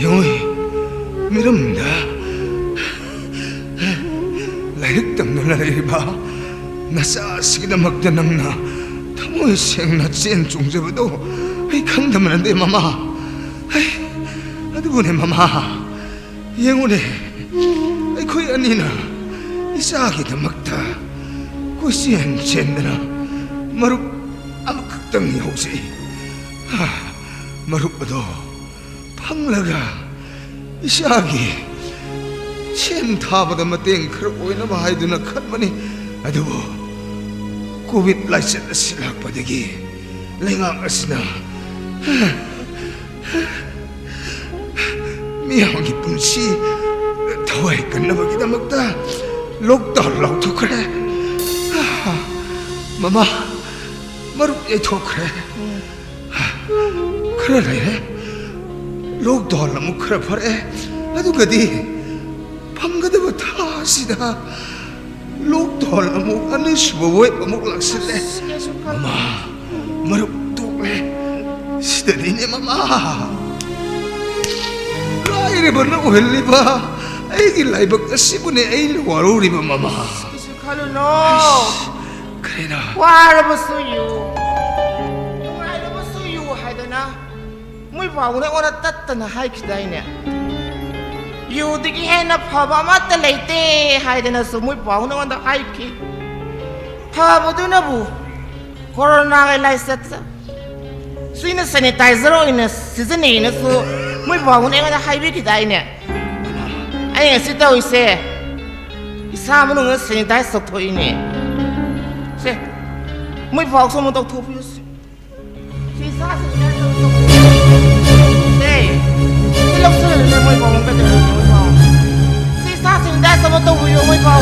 ꯌꯦꯡꯉꯨ, ꯃꯤꯔꯝꯗ ꯂꯥꯏꯔꯤꯛ ꯇꯝꯗꯨꯅ ꯂꯩꯔꯤꯕ ꯅꯆꯥꯁꯤꯒꯤꯗꯃꯛꯇ ꯅꯪꯅ ꯊꯃꯣꯏ ꯁꯦꯡꯅ ꯆꯦꯟ ꯆꯣꯡꯖꯕꯗꯨ ꯑꯩ ꯈꯪꯗꯕ ꯅꯠꯇꯦ, ꯃꯃꯥ꯫ ꯑꯩ, ꯑꯗꯨꯕꯨꯅꯦ, ꯃꯃꯥ, ꯌꯦꯡꯉꯨꯅꯦ, ꯑꯩꯈꯣꯏ ꯑꯅꯤꯅ ꯏꯆꯥꯒꯤꯗꯃꯛꯇ ꯀꯣꯏꯆꯦꯟ ꯆꯦꯟꯗꯅ ꯃꯔꯨꯞ ꯑꯃꯈꯛꯇꯪ ꯌꯥꯎꯖꯩ꯫ ꯍꯥ, ꯃꯔꯨꯞ ꯑꯗꯣ ꯐꯪꯂꯒ ꯏꯆꯥꯒꯤ ꯁꯦꯟ ꯊꯥꯕꯗ ꯃꯇꯦꯡ ꯈꯔ ꯑꯣꯏꯅꯕ ꯍꯥꯏꯗꯨꯅ ꯈꯟꯕꯅꯤ꯫ ꯑꯗꯨꯕꯨ ꯀꯣꯚꯤꯗ ꯂꯥꯏꯆꯠ ꯑꯁꯤ ꯂꯥꯛꯄꯗꯒꯤ ꯂꯩꯉꯥꯛ ꯑꯁꯤꯅ ꯃꯤꯌꯥꯝꯒꯤ ꯄꯨꯟꯁꯤ ꯊꯋꯥꯏ ꯀꯟꯅꯕꯒꯤꯗꯃꯛꯇ ꯂꯣꯛꯗꯥꯎꯟ ꯂꯥꯎꯊꯣꯛꯈ꯭ꯔꯦ꯫ ꯃꯃꯥ, ꯃꯔꯨꯞ ꯌꯩꯊꯣꯛꯈ꯭ꯔꯦ꯫ ꯈꯔ ꯂꯩꯔꯦ, ꯂꯣꯛꯗꯥꯎꯟ ꯑꯃꯨꯛ ꯈꯔ ꯐꯔꯛꯑꯦ, ꯑꯗꯨꯒꯗꯤ ꯐꯪꯒꯗꯕ ꯊꯥ ꯑꯁꯤꯗ ꯂꯣꯛꯗꯥꯎꯟ ꯑꯃꯨꯛ ꯑꯅꯤꯁꯨꯕ ꯋꯦꯕ ꯑꯃꯨꯛ ꯂꯥꯛꯁꯤꯜꯂꯦ꯫ ꯃꯃꯥ, ꯃꯔꯨꯞ ꯇꯣꯛꯂꯦ꯫ ꯁꯤꯗꯅꯤꯅꯦ, ꯃꯃꯥ, ꯂꯥꯏꯔꯕꯅ ꯑꯣꯏꯍꯜꯂꯤꯕ ꯑꯩꯒꯤ ꯂꯥꯏꯕꯛ ꯑꯁꯤꯕꯨꯅꯦ ꯑꯩꯅ ꯋꯥꯔꯧꯔꯤꯕ, ꯃꯃꯥ꯫ ꯀꯩꯁꯨ ꯈꯜꯂꯨꯅꯣ꯫ ꯀꯔꯤꯅꯣ? ꯋꯥꯔꯕꯁꯨ ꯌꯨ, ꯅꯨꯡꯉꯥꯏꯔꯕꯁꯨ ꯌꯨ ꯍꯥꯏꯗꯅ ꯃꯣꯏ ꯄꯥꯎꯅ ꯑꯩꯉꯣꯟꯗ ꯇꯠꯇꯅ ꯍꯥꯏꯈꯤꯗꯥꯏꯅꯦ? ꯌꯨꯗꯒꯤ ꯍꯦꯟꯅ ꯐꯕ ꯑꯃꯠꯇ ꯂꯩꯇꯦ ꯍꯥꯏꯗꯅꯁꯨ ꯃꯣꯏ ꯄꯥꯎꯅ ꯑꯩꯉꯣꯟꯗ ꯍꯥꯏꯈꯤ꯫ ꯐꯕꯗꯨꯅꯕꯨ ꯀꯣꯔꯣꯅꯥꯒꯤ ꯂꯥꯏꯆꯠꯇ ꯁꯤꯅ ꯁꯦꯅꯤꯇꯥꯏꯖꯔ ꯑꯣꯏꯅ ꯁꯤꯖꯤꯟꯅꯩꯅꯁꯨ ꯃꯣꯏ ꯄꯥꯎꯅ ꯑꯩꯉꯣꯟꯗ ꯍꯥꯏꯕꯤꯈꯤꯗꯥꯏꯅꯦ? ꯑꯩ ꯉꯁꯤ ꯇꯧꯔꯤꯁꯦ ꯏꯁꯥ ꯃꯅꯨꯡꯗ ꯁꯦꯅꯤꯇꯥꯏꯖ ꯇꯧꯊꯣꯛꯏꯅꯦ꯫ ꯁꯦ, ꯃꯣꯏ ꯄꯥꯎꯁꯨ ꯑꯃꯨꯛ ꯇꯧꯊꯣꯛꯄꯤꯔꯨꯁꯤ꯫ ꯁꯤ ꯏꯁꯥ ꯁꯦꯅꯤꯇꯥꯏꯖ ꯇꯧꯊꯣꯛꯄꯤꯔꯨꯁꯤ꯫ ꯁꯦ, ꯁꯤ ꯂꯧꯁꯤꯜꯂꯨꯅꯦ ꯃꯣꯏ ꯄꯥꯎ ꯑꯃꯨꯛ ꯀꯩꯗꯧꯔꯒꯦ ꯃꯣꯏ ꯄꯥꯎ? ꯁꯤ ꯏꯁꯥ ꯁꯦꯅꯤꯇꯥꯏꯖ ꯑꯃ ꯇꯧꯕꯤꯌꯣ ꯃꯣꯏ ꯄꯥꯎ꯫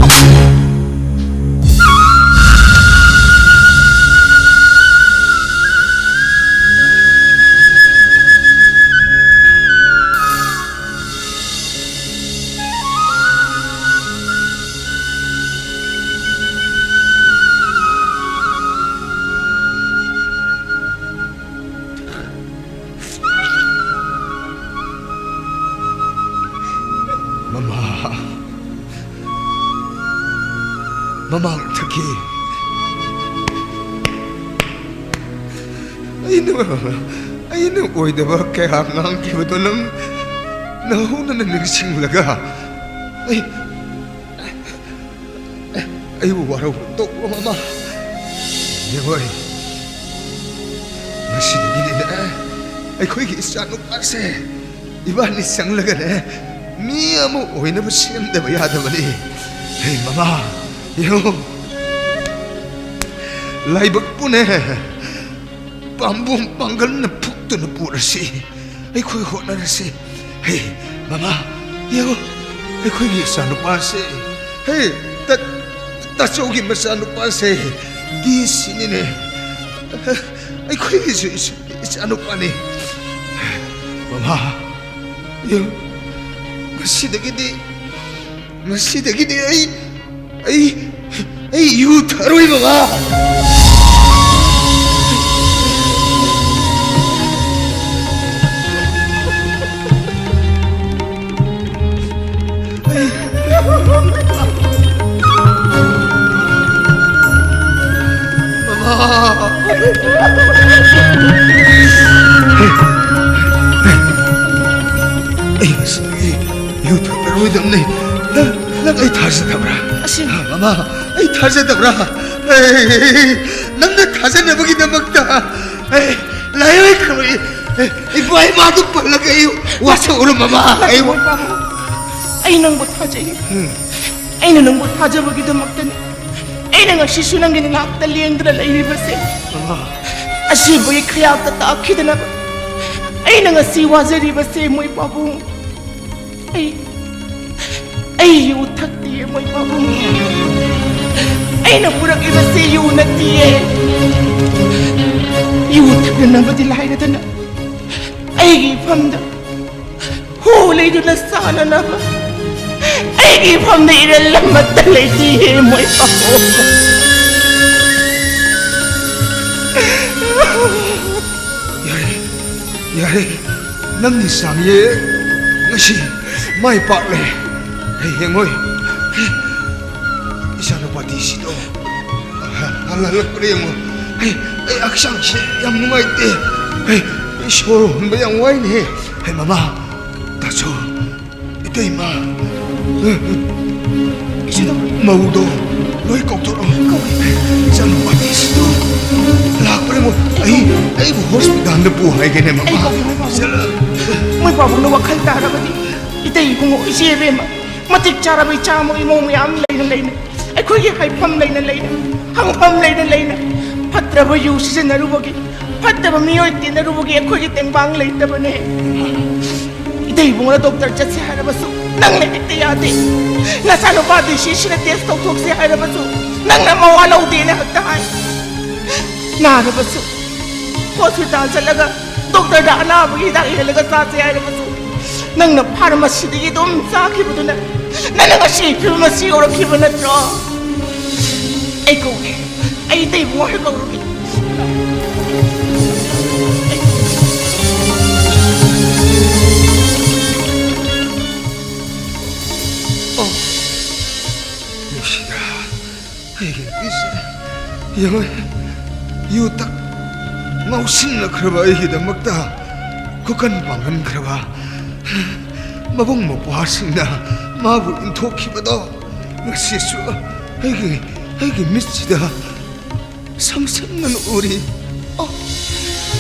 ꯃꯃꯥ, ꯃꯃꯥꯡꯊꯛꯀꯤ ꯑꯩꯅ, ꯑꯩꯅ ꯑꯣꯏꯗꯕ ꯀꯌꯥ ꯉꯥꯡꯈꯤꯕꯗꯣ ꯅꯪ ꯅꯍꯧꯅꯅ ꯅꯤꯡꯁꯤꯡꯂꯒ ꯑꯩ, ꯑꯩꯕꯨ ꯋꯥꯔꯧꯕ ꯇꯣꯛꯂꯣ, ꯃꯃꯥ꯫ ꯌꯦꯡꯉꯣ, ꯑꯩ ꯉꯁꯤꯗꯒꯤꯗꯤꯅꯦ, ꯑꯩꯈꯣꯏꯒꯤ ꯏꯆꯥꯅꯨꯄꯥꯁꯦ ꯏꯕꯥꯅꯤ ꯆꯪꯂꯒꯅꯦ, ꯃꯤ ꯑꯃ ꯑꯣꯏꯅꯕ ꯁꯦꯝꯗꯕ ꯌꯥꯗꯕꯅꯤ꯫ ꯍꯦ ꯃꯃꯥ, ꯌꯦꯡꯉꯣ, ꯂꯥꯏꯕꯛꯄꯨꯅꯦ, ꯄꯥꯝꯕꯣꯝ ꯄꯥꯡꯒꯜꯅ ꯐꯨꯛꯇꯨꯅ ꯄꯨꯔꯁꯤ꯫ ꯑꯩꯈꯣꯏ ꯍꯣꯠꯅꯔꯁꯤ꯫ ꯍꯦ ꯃꯃꯥ, ꯌꯦꯡꯉꯣ, ꯑꯩꯈꯣꯏꯒꯤ ꯏꯆꯥꯅꯨꯄꯥꯁꯦ, ꯍꯦ, ꯇ-, ꯇꯥꯆꯧꯒꯤ ꯃꯆꯥꯅꯨꯄꯥꯁꯦ ꯗꯤ ꯁꯤꯅꯤꯅꯦ꯫ ꯑꯩꯈꯣꯏꯒꯤꯁꯨ ꯏꯆꯥ-, ꯏꯆꯥꯅꯨꯄꯥꯅꯤ꯫ ꯃꯃꯥ, ꯌꯦꯡꯉꯨ, ꯉꯁꯤꯗꯒꯤꯗꯤ, ꯉꯁꯤꯗꯒꯤꯗꯤ ꯑꯩ, ꯑꯩ, ꯑꯩ ꯌꯨ ꯊꯛꯑꯔꯣꯏ, ꯃꯃꯥ꯫ ꯑꯩ ꯉꯁꯤꯗꯒꯤ ꯌꯨ ꯊꯛꯂꯔꯣꯏꯗꯕꯅꯤ꯫ ꯅꯪ, ꯅꯪ ꯑꯩ ꯊꯥꯖꯗꯕ꯭ꯔꯥ? ꯑꯁꯦꯡꯕ꯫ ꯍꯥ, ꯃꯃꯥ, ꯑꯩ ꯊꯥꯖꯗꯕ꯭ꯔꯥ? ꯑꯩ, ꯅꯪꯅ ꯊꯥꯖꯅꯕꯒꯤꯗꯃꯛꯇ ꯑꯩ ꯂꯥꯏꯑꯣꯏ ꯈꯔꯣꯏ, ꯏꯄꯥ ꯏꯃꯥꯗꯨ ꯄꯜꯂꯒ ꯑꯩ ꯋꯥꯁꯛꯎꯔꯣ, ꯃꯃꯥ? ꯑꯩ ꯃꯣꯏ ꯄꯥꯕꯨꯡ, ꯑꯩ ꯅꯪꯕꯨ ꯊꯥꯖꯩ꯫ ꯎꯝ꯫ ꯑꯩꯅ ꯅꯪꯕꯨ ꯊꯥꯖꯕꯒꯤꯗꯃꯛꯇꯅꯤ ꯑꯩꯅ ꯉꯁꯤꯁꯨ ꯅꯪꯒꯤ ꯅꯅꯥꯛꯇ ꯂꯦꯡꯗꯅ ꯂꯩꯔꯤꯕꯁꯦ꯫ ꯃꯃꯥ꯫ ꯑꯁꯤꯕꯒꯤ ꯈꯌꯥꯛꯇ ꯇꯥꯛꯈꯤꯗꯅꯕ ꯑꯩꯅ ꯉꯁꯤ ꯋꯥꯖꯔꯤꯕꯁꯦ, ꯃꯣꯏ ꯄꯥꯕꯨꯡ꯫ ꯑꯩ, ꯑꯩ ꯌꯨ ꯊꯛꯇꯤꯌꯦ, ꯃꯣꯏ ꯄꯥꯕꯨꯡ꯫ ꯑꯩꯅ ꯄꯨꯔꯛꯂꯤꯕꯁꯤ ꯌꯨ ꯅꯠꯇꯤꯌꯦ꯫ ꯌꯨ ꯊꯛꯅꯅꯕꯗꯤ ꯂꯥꯏꯔꯗꯅ, ꯑꯩꯒꯤ ꯏꯐꯝꯗ ꯍꯨ ꯂꯩꯗꯨꯅ ꯆꯥꯅꯅꯕ ꯑꯩꯒꯤ ꯏꯐꯝꯗ ꯏꯔꯜ ꯑꯃꯠꯇ ꯂꯩꯇꯤꯌꯦ, ꯃꯣꯏ ꯄꯥꯕꯨꯡ꯫ ꯌꯥꯔꯦ, ꯌꯥꯔꯦ, ꯅꯪꯗꯤ ꯆꯥꯡꯌꯦ꯫ ꯉꯁꯤ, ꯃꯥꯏ ꯄꯥꯛꯂꯦ꯫ ꯑꯩ ꯌꯦꯡꯉꯣꯏ꯫ ꯏꯆꯥꯅꯨꯄꯥ ꯗꯤ ꯁꯤꯗꯣ ꯍꯜꯂꯛꯄ꯭ꯔꯥ ꯌꯦꯡꯉꯣ꯫ ꯑꯩ, ꯑꯩ ꯍꯛꯆꯥꯡꯁꯦ ꯌꯥꯝ ꯅꯨꯡꯉꯥꯏꯇꯦ꯫ ꯑꯩ, ꯑꯩ ꯁꯣꯔ ꯍꯣꯟꯕ ꯌꯥꯝ ꯋꯥꯏꯅꯦ꯫ ꯑꯩ, ꯃꯃꯥ, ꯇꯥꯆꯧ, ꯏꯇꯩꯃ, ꯏꯆꯦꯗꯣ, ꯃꯧꯗꯣ ꯂꯣꯏ ꯀꯧꯊꯣꯔꯛꯑꯣ꯫ ꯏꯆꯥꯅꯨꯄꯥ ꯗꯤ ꯁꯤꯗꯣ ꯂꯥꯛꯄ꯭ꯔꯥ ꯌꯦꯡꯉꯣ꯫ ꯑꯩ, ꯑꯩꯕꯨ ꯍꯣꯁꯄꯤꯇꯥꯜꯗ ꯄꯨ ꯍꯥꯏꯒꯦꯅꯦ, ꯃꯃꯥ꯫ ꯑꯩ ꯀꯧꯒꯦ, ꯃꯣꯏ ꯄꯥꯕꯨꯡ꯫ ꯆꯠꯂꯣ꯫ ꯃꯣꯏ ꯄꯥꯕꯨꯡꯅ ꯋꯥꯈꯜ ꯇꯥꯔꯕꯗꯤ ꯏꯇꯩ ꯏꯕꯨꯡꯉꯣ, ꯏꯆꯦ ꯏꯕꯦꯝꯃ, ꯃꯇꯤꯛ ꯆꯥꯔꯕ ꯏꯆꯥ ꯑꯃ ꯏꯃꯧ ꯃꯌꯥꯝ ꯂꯩꯅ ꯂꯩꯅ, ꯑꯩꯈꯣꯏꯒꯤ ꯍꯥꯏꯐꯝ ꯂꯩꯅ ꯂꯩꯅ, ꯍꯪꯐꯝ ꯂꯩꯅ ꯂꯩꯅ, ꯐꯠꯇ꯭ꯔꯕ ꯌꯨ ꯁꯤꯖꯤꯟꯅꯔꯨꯕꯒꯤ, ꯐꯠꯇꯕ ꯃꯤꯑꯣꯏ ꯇꯤꯟꯅꯔꯨꯕꯒꯤ ꯑꯩꯈꯣꯏꯒꯤ ꯇꯦꯡꯕꯥꯡ ꯂꯩꯇꯕꯅꯦ꯫ ꯏꯇꯩ ꯏꯕꯨꯡꯉꯣꯅ ꯗꯣꯛꯇꯔ ꯆꯠꯁꯦ ꯍꯥꯏꯔꯕꯁꯨ ꯅꯪꯅ ꯍꯦꯛꯇ ꯌꯥꯗꯦ꯫ ꯅꯆꯥꯅꯨꯄꯥ ꯗꯤ ꯁꯤꯁꯤꯅ ꯇꯦꯁ ꯇꯧꯊꯣꯛꯁꯦ ꯍꯥꯏꯔꯕꯁꯨ ꯅꯪꯅ ꯃꯋꯥ ꯂꯧꯗꯦꯅ ꯍꯦꯛꯇ ꯍꯥꯏ꯫ ꯅꯥꯔꯕꯁꯨ ꯍꯣꯁꯄꯤꯇꯥꯜ ꯆꯠꯂꯒ ꯗꯣꯛꯇꯔꯗ ꯑꯅꯥꯕꯒꯤ ꯍꯤꯗꯥꯛ ꯏꯍꯜꯂꯒ ꯆꯥꯁꯦ ꯍꯥꯏꯔꯕꯁꯨ ꯅꯪꯅ ꯐꯥꯔꯃꯥꯁꯤꯗꯒꯤ ꯑꯗꯨꯝ ꯆꯥꯈꯤꯕꯗꯨꯅ ꯅꯪꯅ ꯉꯁꯤ ꯐꯤꯕꯝ ꯑꯁꯤ ꯌꯧꯔꯛꯈꯤꯕ ꯅꯠꯇ꯭ꯔꯣ? ꯑꯩ ꯀꯧꯒꯦ꯫ ꯑꯩ ꯏꯇꯩꯕꯨ ꯍꯥꯏ ꯀꯧꯔꯨꯒꯦ꯫ ꯑꯣ, ꯅꯨꯡꯁꯤꯗ꯫ ꯑꯩꯒꯤ ꯅꯨꯄꯤꯁꯦ ꯌꯦꯡꯉꯣ, ꯌꯨ ꯊꯛ ꯉꯥꯎꯁꯤꯟꯅꯈ꯭ꯔꯕ ꯑꯩꯒꯤꯗꯃꯛꯇ ꯈꯨꯀꯟ ꯄꯥꯡꯒꯟꯈ꯭ꯔꯕ ꯃꯕꯨꯡ ꯃꯧꯄ꯭ꯋꯥꯁꯤꯡꯅ ꯃꯥꯕꯨ ꯏꯟꯊꯣꯛꯈꯤꯕꯗꯣ ꯉꯁꯤꯁꯨ ꯑꯩꯒꯤ, ꯑꯩꯒꯤ ꯃꯤꯠꯁꯤꯗ ꯁꯪ ꯁꯪꯅ ꯎꯔꯤ꯫ ꯑꯣ,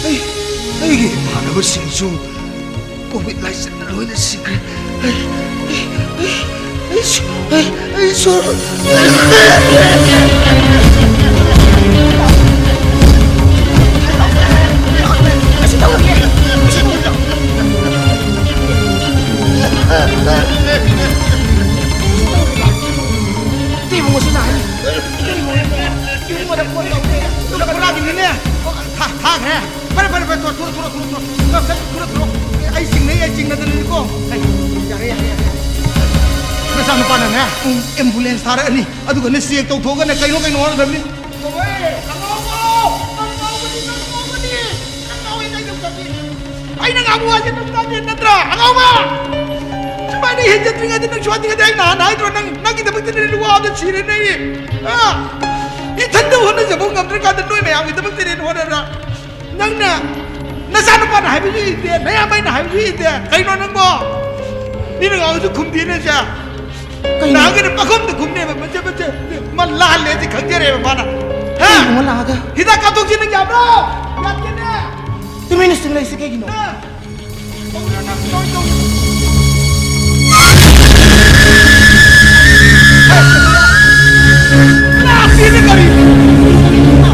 ꯑꯩ, ꯑꯩꯒꯤ ꯏꯃꯥꯟꯅꯕꯁꯤꯡꯁꯨ ꯀꯣꯚꯤꯗ ꯂꯥꯏꯆꯠꯅ ꯂꯣꯏꯅ ꯁꯤꯈ꯭ꯔꯦ꯫ ꯑꯩ, ꯑꯩ, ꯑꯩ, ꯑꯩ, ꯑꯩ ꯁꯣ-, ꯑꯩ, ꯑꯩ ꯁꯣꯔ-, ꯏꯇꯩꯕꯨꯡ ꯑꯁꯤ ꯅꯥꯔꯦ꯫ ꯏꯇꯩꯕꯨꯡ, ꯏꯇꯩꯕꯨꯡ ꯑꯗ ꯐꯣꯟ ꯇꯧꯒꯦ꯫ ꯊꯥ-, ꯊꯥꯈ꯭ꯔꯦ꯫ ꯐꯔꯦ, ꯐꯔꯦ, ꯐꯔꯦ, ꯊꯣꯔꯛ, ꯊꯣꯔꯛ, ꯊꯣꯔꯛ, ꯊꯣꯔꯛ, ꯊꯣꯔꯛ, ꯊꯣꯔꯛ, ꯊꯣꯔꯛ, ꯊꯣꯔꯛ꯫ ꯑꯩ ꯆꯤꯡꯅꯩ, ꯑꯩ ꯆꯤꯡꯅꯗꯅꯅꯤꯀꯣ꯫ ꯑꯩ, ꯌꯥꯔꯦ, ꯌꯥꯔꯦ, ꯌꯥꯔꯦ, ꯌꯥꯔꯦ꯫ ꯅꯆꯥꯅꯨꯄꯥꯅꯅꯦ, ꯎꯝ, ꯑꯦꯝꯕꯨꯂꯦꯟꯁ ꯊꯥꯔꯛꯑꯅꯤ, ꯑꯗꯨꯒꯅꯦ ꯆꯦꯛ ꯇꯧꯊꯣꯛꯑꯒꯅꯦ ꯀꯩꯅꯣ ꯀꯩꯅꯣ ꯍꯥꯏꯔꯛꯀꯗꯕꯅꯤ꯫ ꯇꯧꯋꯦ, ꯑꯉꯥꯎꯕ! ꯅꯪ ꯉꯥꯎꯕꯅꯤ, ꯅꯪ ꯉꯥꯎꯕꯅꯤ, ꯅꯪ ꯉꯥꯎꯕꯅꯤ, ꯅꯪ ꯉꯥꯎꯕꯅꯤ꯫ ꯑꯩꯅ ꯉꯥꯡꯕ ꯋꯥꯁꯦ ꯅꯪ ꯇꯥꯗꯦ ꯅꯠꯇ꯭ꯔꯥ, ꯑꯉꯥꯎꯕ? ꯑꯩ ꯍꯦꯟꯖꯟꯗ꯭ꯔꯤꯉꯩꯗ ꯅꯪ ꯁꯣꯏꯗ꯭ꯔꯤꯉꯩꯗ ꯑꯩ ꯅꯍꯥꯟ ꯍꯥꯏꯗ꯭ꯔꯣ? ꯅꯪ, ꯅꯪꯒꯤꯗꯃꯛꯇꯗꯤ ꯋꯥꯕꯗ ꯁꯤꯔꯦꯅꯦ ꯑꯩ꯫ ꯑ? ꯏꯊꯟꯗ ꯍꯣꯠꯅꯖꯕ ꯉꯝꯗ꯭ꯔꯀꯥꯟꯗ ꯅꯣꯏ ꯃꯌꯥꯝꯒꯤꯗꯃꯛꯇꯗꯤ ꯍꯣꯠꯅꯔ꯫ ꯅꯪꯅ ꯅꯆꯥꯅꯨꯄꯥꯅ ꯍꯥꯏꯕꯁꯨ ꯏꯟꯗꯦ, ꯅꯌꯥꯝꯕꯩꯅ ꯍꯥꯏꯕꯁꯨ ꯏꯟꯗꯦ꯫ ꯀꯩꯅꯣ ꯅꯪꯕꯣ? ꯃꯤꯅ ꯉꯥꯡꯕꯁꯨ ꯈꯨꯝꯗꯦꯅꯦ ꯁꯦ꯫ ꯀꯩꯅꯣ? ꯅꯍꯥꯟꯒꯩꯅ ꯄꯪꯈꯨꯝꯗ ꯈꯨꯝꯅꯦꯕ, ꯃꯆꯦ, ꯃꯆꯦ꯫ ꯃꯥ ꯂꯥꯜꯂꯦ ꯁꯤ ꯈꯪꯖꯔꯦꯕ ꯃꯥꯅ꯫ ꯍꯥ? ꯀꯩꯅꯣ ꯂꯥꯛꯑꯒ? ꯍꯤꯗꯥꯛ ꯀꯥꯞꯊꯣꯛꯁꯤ ꯅꯪ ꯌꯥꯕ꯭ꯔꯣ? ꯌꯥꯗꯦꯅꯦ꯫ ꯇꯨꯃꯤꯟꯅ ꯁꯨꯝ ꯂꯩꯁꯤ ꯀꯩꯒꯤꯅꯣ? ꯅꯪ ꯇꯧꯔꯦ, ꯅꯪ ꯇꯧꯔꯦ, ꯇꯧꯔꯦ꯫ ꯂꯥꯛꯇꯦꯅꯦ ꯀꯔꯤꯅꯣ?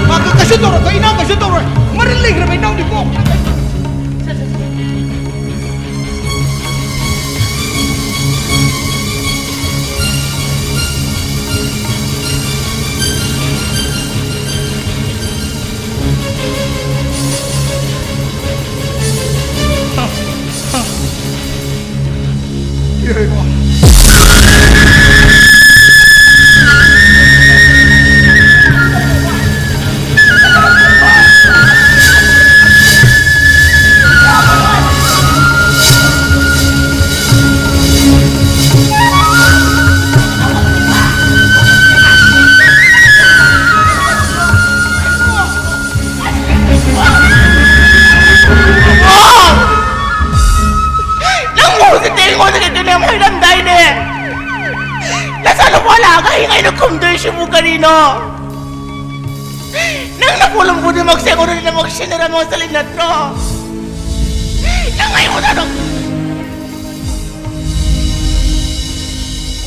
ꯃꯥ ꯀꯩꯁꯨ ꯇꯧꯔꯣꯏ, ꯏꯅꯥꯎ ꯀꯩꯁꯨ ꯇꯧꯔꯣꯏ꯫ ꯃꯔꯤꯜ ꯂꯩꯈ꯭ꯔꯕ ꯏꯅꯥꯎꯅꯤꯀꯣ꯫ ꯅꯪꯕꯨ ꯍꯧꯖꯤꯛꯇꯤ ꯑꯩꯉꯣꯟꯗ ꯀꯩꯅꯣ ꯌꯥꯝ ꯍꯥꯏꯔꯝꯗꯥꯏꯅꯦ? ꯅꯆꯥꯅꯨꯄꯥ ꯂꯥꯛꯑꯒ ꯍꯌꯦꯡ ꯑꯩꯅ ꯈꯨꯝꯗꯣꯏꯁꯤꯕꯨ ꯀꯔꯤꯅꯣ? ꯅꯪꯅ ꯄꯣꯠꯂꯨꯝ ꯈꯨꯗꯤꯡꯃꯛꯁꯦ ꯑꯩꯉꯣꯟꯗ ꯂꯣꯏꯅꯃꯛ ꯁꯤꯟꯅꯔꯝꯃꯒ ꯆꯠꯂꯤ ꯅꯠꯇ꯭ꯔꯣ? ꯅꯪ ꯑꯩꯉꯣꯟꯗ ꯑꯗꯨꯝ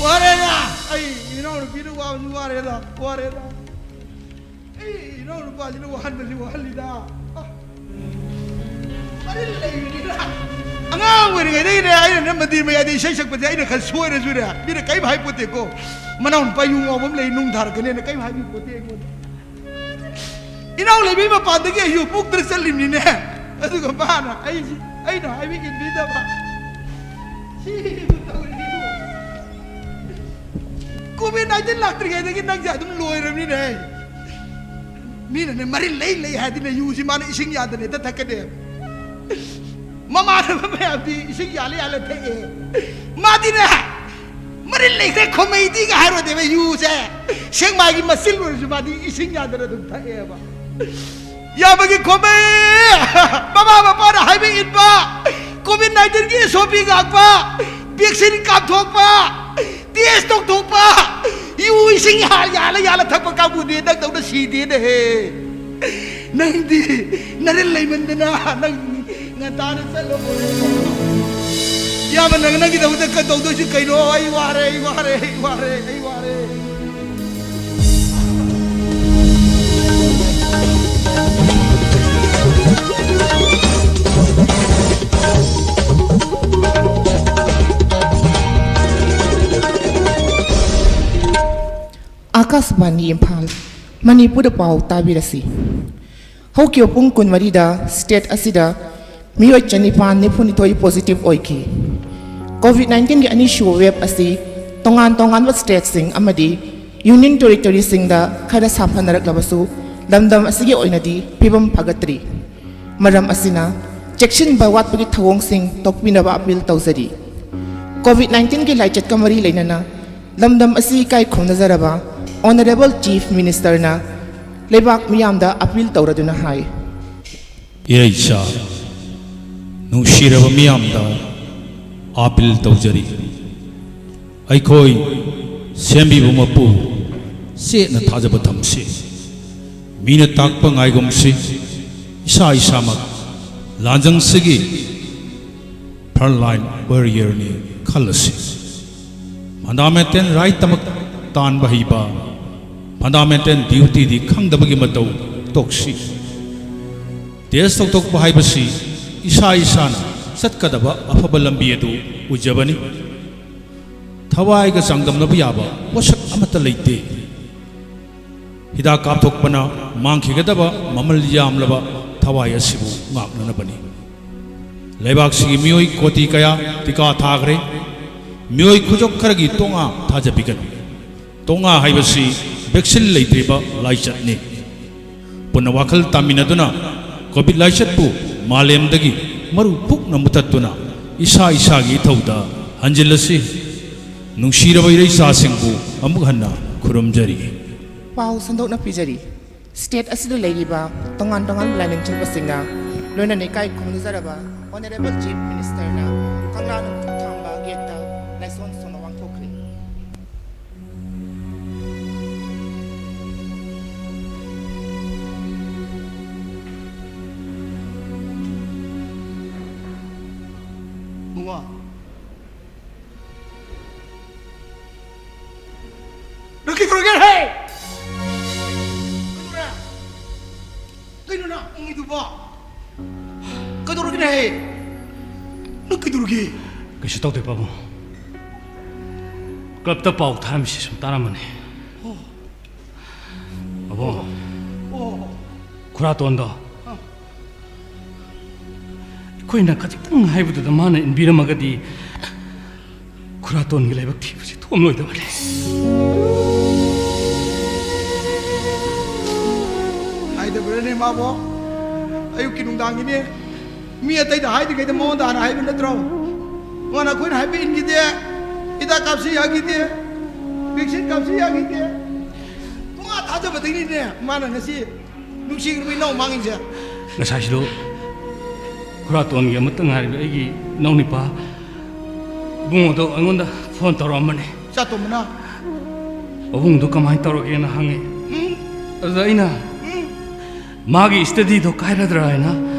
ꯋꯥꯔꯦꯗ! ꯑꯩ ꯏꯅꯥꯎꯅꯨꯄꯤꯗꯨ ꯋꯥꯕꯁꯤ ꯋꯥꯔꯦꯗ, ꯋꯥꯔꯦꯗ꯫ ꯑꯩ ꯏꯅꯥꯎ ꯅꯨꯄꯥꯁꯤꯅ ꯋꯥꯍꯟꯕꯁꯤ ꯋꯥꯍꯜꯂꯤꯗ꯫ ꯑ, ꯃꯔꯤꯜ ꯂꯩꯕꯅꯤꯅ꯫ ꯑꯉꯥꯡ ꯑꯣꯏꯔꯤꯉꯩꯗꯒꯤꯅꯦ ꯑꯩꯅꯅꯦ ꯃꯟꯗꯤꯔ ꯃꯌꯥꯏꯗ ꯏꯁꯩ ꯁꯛꯄꯁꯦ ꯑꯩꯅ ꯈꯔ ꯁꯣꯏꯔꯁꯨꯅꯦ ꯃꯤꯅ ꯀꯔꯤꯝ ꯍꯥꯏꯄꯣꯠꯇꯦꯀꯣ꯫ ꯃꯅꯥꯎ ꯅꯨꯄꯥ ꯌꯨ ꯉꯥꯎꯕ ꯑꯃ ꯂꯩ, ꯅꯨꯡ ꯊꯥꯔꯛꯀꯅꯦꯅ ꯀꯔꯤꯝ ꯍꯥꯏꯕꯤꯄꯣꯠꯇꯦ ꯑꯩꯉꯣꯟꯗ꯫ ꯏꯅꯥꯎ ꯂꯩꯕꯩ ꯃꯄꯥꯟꯗꯒꯤ ꯑꯩꯁꯨ ꯄꯣꯛꯇꯅ ꯆꯠꯂꯤꯕꯅꯤꯅꯦ꯫ ꯑꯗꯨꯒ ꯃꯥꯅ ꯑꯩꯁꯤ, ꯑꯩꯅ ꯍꯥꯏꯕ ꯏꯟꯕꯤꯗꯕ꯫ ꯁꯤꯕꯨ ꯇꯧꯔꯤꯕꯨ꯫ ꯀꯣꯚꯤꯗ ꯅꯥꯏꯟꯇꯤꯟ ꯂꯥꯛꯇ꯭ꯔꯤꯉꯩꯗꯒꯤ ꯅꯪꯁꯦ ꯑꯗꯨꯝ ꯂꯣꯏꯔꯕꯅꯤꯅꯦ꯫ ꯃꯤꯅꯅꯦ ꯃꯔꯤꯜ ꯂꯩ ꯂꯩ ꯍꯥꯏꯗꯤꯅꯦ ꯌꯨꯁꯤ ꯃꯥꯅ ꯏꯁꯤꯡ ꯌꯥꯗꯅ ꯍꯦꯛꯇ ꯊꯛꯀꯅꯦꯕ꯫ ꯃꯃꯥꯟꯅꯕ ꯃꯌꯥꯝꯗꯤ ꯏꯁꯤꯡ ꯌꯥꯜꯂ ꯌꯥꯜꯂ ꯊꯛꯑꯦ꯫ ꯃꯥꯗꯤꯅꯦ ꯃꯔꯤꯜ ꯂꯩꯈ꯭ꯔꯦ ꯈꯣꯃꯩꯗꯤꯒ ꯍꯥꯏꯔꯣꯗꯦꯕ ꯌꯨꯁꯦ꯫ ꯁꯦꯛꯃꯥꯏꯒꯤ ꯃꯆꯤꯜ ꯑꯣꯏꯔꯁꯨ ꯃꯥꯗꯤ ꯏꯁꯤꯡ ꯌꯥꯗꯅ ꯑꯗꯨꯝ ꯊꯛꯑꯦꯕ꯫ ꯌꯥꯕꯒꯤ ꯈꯣꯃꯩ ꯃꯃꯥ ꯃꯄꯥꯅ ꯍꯥꯏꯕ ꯏꯟꯕ, ꯀꯣꯚꯤꯗ ꯅꯥꯏꯟꯇꯤꯟꯒꯤ ꯑꯦꯁ ꯑꯣ ꯄꯤ ꯉꯥꯛꯄ, ꯚꯦꯛꯁꯤꯟ ꯀꯥꯞꯊꯣꯛꯄ, ꯇꯦꯁ ꯇꯧꯊꯣꯛꯄ, ꯌꯨ ꯏꯁꯤꯡ ꯌꯥꯜ-, ꯌꯥꯜꯂ ꯌꯥꯜꯂ ꯊꯛꯄ ꯀꯥꯡꯕꯨꯗꯤ ꯅꯪꯗꯧꯅ ꯁꯤꯗꯦꯅꯦꯍꯦ꯫ ꯅꯪꯗꯤ ꯅꯔꯤꯜ ꯂꯩꯃꯟꯗꯅ ꯅꯪ ꯉꯟꯇꯥꯅ ꯆꯠꯂꯣ꯫ ꯏꯌꯥꯝꯕ, ꯅꯪ ꯅꯪꯒꯤꯗꯃꯛꯇ ꯀꯩꯗꯧꯗꯣꯏꯁꯤ ꯀꯩꯅꯣ? ꯑꯩ ꯋꯥꯔꯦ, ꯑꯩ ꯋꯥꯔꯦ, ꯑꯩ ꯋꯥꯔꯦ, ꯑꯩ ꯋꯥꯔꯦ꯫ ꯑꯥꯀꯥꯁꯕꯥꯅꯤ ꯏꯝꯐꯥꯜ, ꯃꯅꯤꯄꯨꯔꯗ ꯄꯥꯎ ꯇꯥꯕꯤꯔꯁꯤ꯫ ꯍꯧꯈꯤꯕ ꯄꯨꯡ ꯀꯨꯟꯃꯔꯤꯗ state ꯑꯁꯤꯗ ꯃꯤꯑꯣꯏ ꯆꯅꯤꯄꯥꯟ ꯅꯤꯐꯨꯅꯤꯊꯣꯏ positive ꯑꯣꯏꯈꯤ꯫ ꯀꯣꯚꯤꯗ ꯅꯥꯏꯟꯇꯤꯟꯒꯤ ꯑꯅꯤꯁꯨꯕ wave ꯑꯁꯤ ꯇꯣꯉꯥꯟ ꯇꯣꯉꯥꯟꯕ stateꯁꯤꯡ ꯑꯃꯗꯤ Union Territoryꯁꯤꯡꯗ ꯈꯔ ꯁꯥꯐꯅꯔꯛꯂꯕꯁꯨ, ꯂꯝꯗꯝ ꯑꯁꯤꯒꯤ ꯑꯣꯏꯅꯗꯤ ꯐꯤꯕꯝ ꯐꯒꯠꯇ꯭ꯔꯤ꯫ ꯃꯔꯝ ꯑꯁꯤꯅ, ꯆꯦꯛꯁꯤꯟꯕ ꯋꯥꯠꯄꯒꯤ ꯊꯧꯑꯣꯡꯁꯤꯡ ꯇꯣꯛꯄꯤꯅꯕ appeal ꯇꯧꯖꯔꯤ꯫ ꯀꯣꯚꯤꯗ ꯅꯥꯏꯟꯇꯤꯟꯒꯤ ꯂꯥꯏꯆꯠꯀ ꯃꯔꯤ ꯂꯩꯅꯅ ꯂꯝꯗꯝ ꯑꯁꯤ ꯏꯀꯥꯏ ꯈꯨꯝꯅꯖꯔꯕ Honourable Chief Ministerꯅ ꯂꯩꯕꯥꯛ ꯃꯤꯌꯥꯝꯗ appeal ꯇꯧꯔꯗꯨꯅ ꯍꯥꯏ꯫ ꯏꯔꯩꯆꯥ, ꯅꯨꯡꯁꯤꯔꯕ ꯃꯤꯌꯥꯝꯗ appeal ꯇꯧꯖꯔꯤ꯫ ꯑꯩꯈꯣꯏ ꯁꯦꯝꯕꯤꯕ ꯃꯄꯨ ꯆꯦꯠꯅ ꯊꯥꯖꯕ ꯊꯝꯁꯤ꯫ ꯃꯤꯅ ꯇꯥꯛꯄ ꯉꯥꯏꯒꯨꯝꯁꯤ, ꯏꯁꯥ ꯏꯁꯥꯃꯛ ꯂꯥꯟꯖꯪꯁꯤꯒꯤ frontline warriorꯅꯤ ꯈꯜꯂꯁꯤ꯫ Fundamental rightꯇꯃꯛ ꯇꯥꯟꯕ ꯍꯩꯕ, fundamental dutyꯗꯤ ꯈꯪꯗꯕꯒꯤ ꯃꯇꯧ ꯇꯣꯛꯁꯤ꯫ Test ꯇꯧꯊꯣꯛꯄ ꯍꯥꯏꯕꯁꯤ ꯏꯁꯥ ꯏꯁꯥꯅ ꯆꯠꯀꯗꯕ ꯑꯐꯕ ꯂꯝꯕꯤ ꯑꯗꯨ ꯑꯣꯏꯖꯕꯅꯤ꯫ ꯊꯋꯥꯏꯒ ꯆꯥꯡꯗꯝꯅꯕ ꯌꯥꯕ ꯄꯣꯠꯁꯛ ꯑꯃꯠꯇ ꯂꯩꯇꯦ꯫ ꯍꯤꯗꯥꯛ ꯀꯥꯞꯊꯣꯛꯄꯅ ꯃꯥꯡꯈꯤꯒꯗꯕ ꯃꯃꯜ ꯌꯥꯝꯂꯕ ꯊꯋꯥꯏ ꯑꯁꯤꯕꯨ ꯉꯥꯛꯅꯅꯕꯅꯤ꯫ ꯂꯩꯕꯥꯛꯁꯤꯒꯤ ꯃꯤꯑꯣꯏ ꯀꯣꯇꯤ ꯀꯌꯥ ꯇꯤꯀꯥ ꯊꯥꯈ꯭ꯔꯦ꯫ ꯃꯤꯑꯣꯏ ꯈꯨꯖꯣꯞ ꯈꯔꯒꯤ ꯇꯣꯉꯥ ꯊꯥꯖꯕꯤꯒꯅꯨ꯫ ꯇꯣꯉꯥ ꯍꯥꯏꯕꯁꯤ ꯚꯦꯛꯁꯤꯟ ꯂꯩꯇ꯭ꯔꯤꯕ ꯂꯥꯏꯆꯠꯅꯤ꯫ ꯄꯨꯟꯅ ꯋꯥꯈꯜ ꯇꯥꯃꯤꯟꯅꯗꯨꯅ ꯀꯣꯚꯤꯗ ꯂꯥꯏꯆꯠꯄꯨ ꯃꯥꯂꯦꯝꯗꯒꯤ ꯃꯔꯨ ꯄꯨꯛꯅ ꯃꯨꯊꯠꯇꯨꯅ ꯏꯁꯥ ꯏꯁꯥꯒꯤ ꯏꯊꯧꯗ ꯍꯟꯖꯤꯜꯂꯁꯤ꯫ ꯅꯨꯡꯁꯤꯔꯕ ꯏꯔꯩꯆꯥꯁꯤꯡꯕꯨ ꯑꯃꯨꯛ ꯍꯟꯅ ꯈꯨꯔꯨꯝꯖꯔꯤ꯫ ꯄꯥꯎ ꯁꯟꯗꯣꯛꯅ ꯄꯤꯖꯔꯤ꯫ ꯁ꯭ꯇꯦꯠ ꯑꯁꯤꯗ ꯂꯩꯔꯤꯕ ꯇꯣꯉꯥꯟ ꯇꯣꯉꯥꯟꯕ ꯂꯥꯏꯅꯤꯡ ꯆꯠꯄꯁꯤꯡꯅ ꯂꯣꯏꯅꯅ ꯏꯀꯥꯏ ꯈꯨꯝꯅꯖꯔꯕ ꯑꯣꯅꯔꯦꯕꯜ ꯆꯤꯐ ꯃꯤꯅꯤꯁꯇꯔꯅ ꯀꯪꯂꯥ ꯅꯣꯡꯆꯨꯞ ꯊꯪꯕ ꯒꯦꯠꯇ ꯂꯥꯏꯁꯣꯟ ꯁꯣꯟꯅ ꯋꯥꯡꯊꯣꯛꯈ꯭ꯔꯦ꯫ ꯕꯨꯡꯉꯣ, ꯅꯪ ꯀꯩꯗꯧꯔꯒꯦ? ꯍꯦ! ꯀꯩꯗꯧꯔꯦ? ꯀꯩꯅꯣ ꯅꯪ ꯎꯪꯉꯤꯗꯨꯕꯣ? ꯀꯩꯗꯧꯔꯒꯦꯅꯦ? ꯅꯪ ꯀꯩꯗꯧꯔꯒꯦ? ꯀꯩꯁꯨ ꯇꯧꯗꯦ, ꯄꯥꯕꯨꯡ꯫ ꯀ꯭ꯂꯕꯇ ꯄꯥꯎ ꯊꯥꯔꯝꯃꯤꯁꯤ ꯁꯨꯝ ꯇꯥꯔꯝꯕꯅꯤ꯫ ꯑꯣ꯫ ꯄꯥꯕꯨꯡ, ꯑꯣ꯫ ꯈꯨꯔꯥꯇꯣꯟꯗꯣ ꯑꯥ꯫ ꯑꯩꯈꯣꯏꯅ ꯈꯖꯤꯛꯇꯪ ꯍꯥꯏꯕꯗꯨꯗ ꯃꯥꯅ ꯏꯟꯕꯤꯔꯝꯃꯒꯗꯤ ꯈꯨꯔꯥꯇꯣꯟꯒꯤ ꯂꯥꯏꯕꯛ ꯊꯤꯕꯁꯤ ꯊꯣꯛꯑꯝꯂꯣꯏꯗꯕꯅꯤ꯫ ꯍꯥꯏꯗꯕ꯭ꯔꯅꯦ ꯃꯥꯕꯣ? ꯑꯌꯨꯛꯀꯤ ꯅꯨꯡꯗꯥꯡꯒꯤꯅꯦ꯫ ꯃꯤ ꯑꯇꯩꯗ ꯍꯥꯏꯗ꯭ꯔꯤꯉꯩꯗ ꯃꯉꯣꯟꯗ ꯍꯥꯟꯅ ꯍꯥꯏꯕ ꯅꯠꯇ꯭ꯔꯣ? ꯃꯥꯅ ꯑꯩꯈꯣꯏꯅ ꯍꯥꯏꯕ ꯏꯟꯈꯤꯗꯦ, ꯍꯤꯗꯥꯛ ꯀꯥꯞꯁꯤ ꯌꯥꯈꯤꯗꯦ, ꯚꯦꯛꯁꯤꯟ ꯀꯥꯞꯁꯤ ꯌꯥꯈꯤꯗꯦ꯫ ꯄꯨꯡꯊꯥ ꯊꯥꯖꯕꯗꯒꯤꯅꯤꯅꯦ ꯃꯥꯅ ꯉꯁꯤ ꯅꯨꯡꯁꯤꯈ꯭ꯔꯕ ꯏꯅꯥꯎ ꯃꯥꯡꯉꯤꯁꯦ꯫ ꯉꯁꯥꯏꯁꯤꯗꯣ ꯈꯨꯔꯥꯇꯣꯟꯒꯤ ꯑꯃꯠꯇ ꯉꯥꯏꯔꯤꯕ ꯑꯩꯒꯤ ꯏꯅꯥꯎꯅꯨꯄꯥ ꯏꯕꯨꯡꯉꯣꯗꯣ ꯑꯩꯉꯣꯟꯗ ꯐꯣꯟ ꯇꯧꯔꯛꯑꯝꯕꯅꯦ꯫ ꯆꯥꯇꯣꯝꯕꯅ? ꯄꯥꯕꯨꯡꯗꯣ ꯀꯃꯥꯏꯅ ꯇꯧꯔꯒꯦꯅ ꯍꯪꯉꯦ꯫ ꯎꯝ꯫ ꯑꯗꯨꯗ ꯑꯩꯅ ꯎꯝ꯫ ꯃꯥꯒꯤ ꯁ꯭ꯇꯗꯤꯗꯣ ꯀꯥꯏꯔꯗ꯭ꯔꯥ ꯍꯥꯏꯅ꯫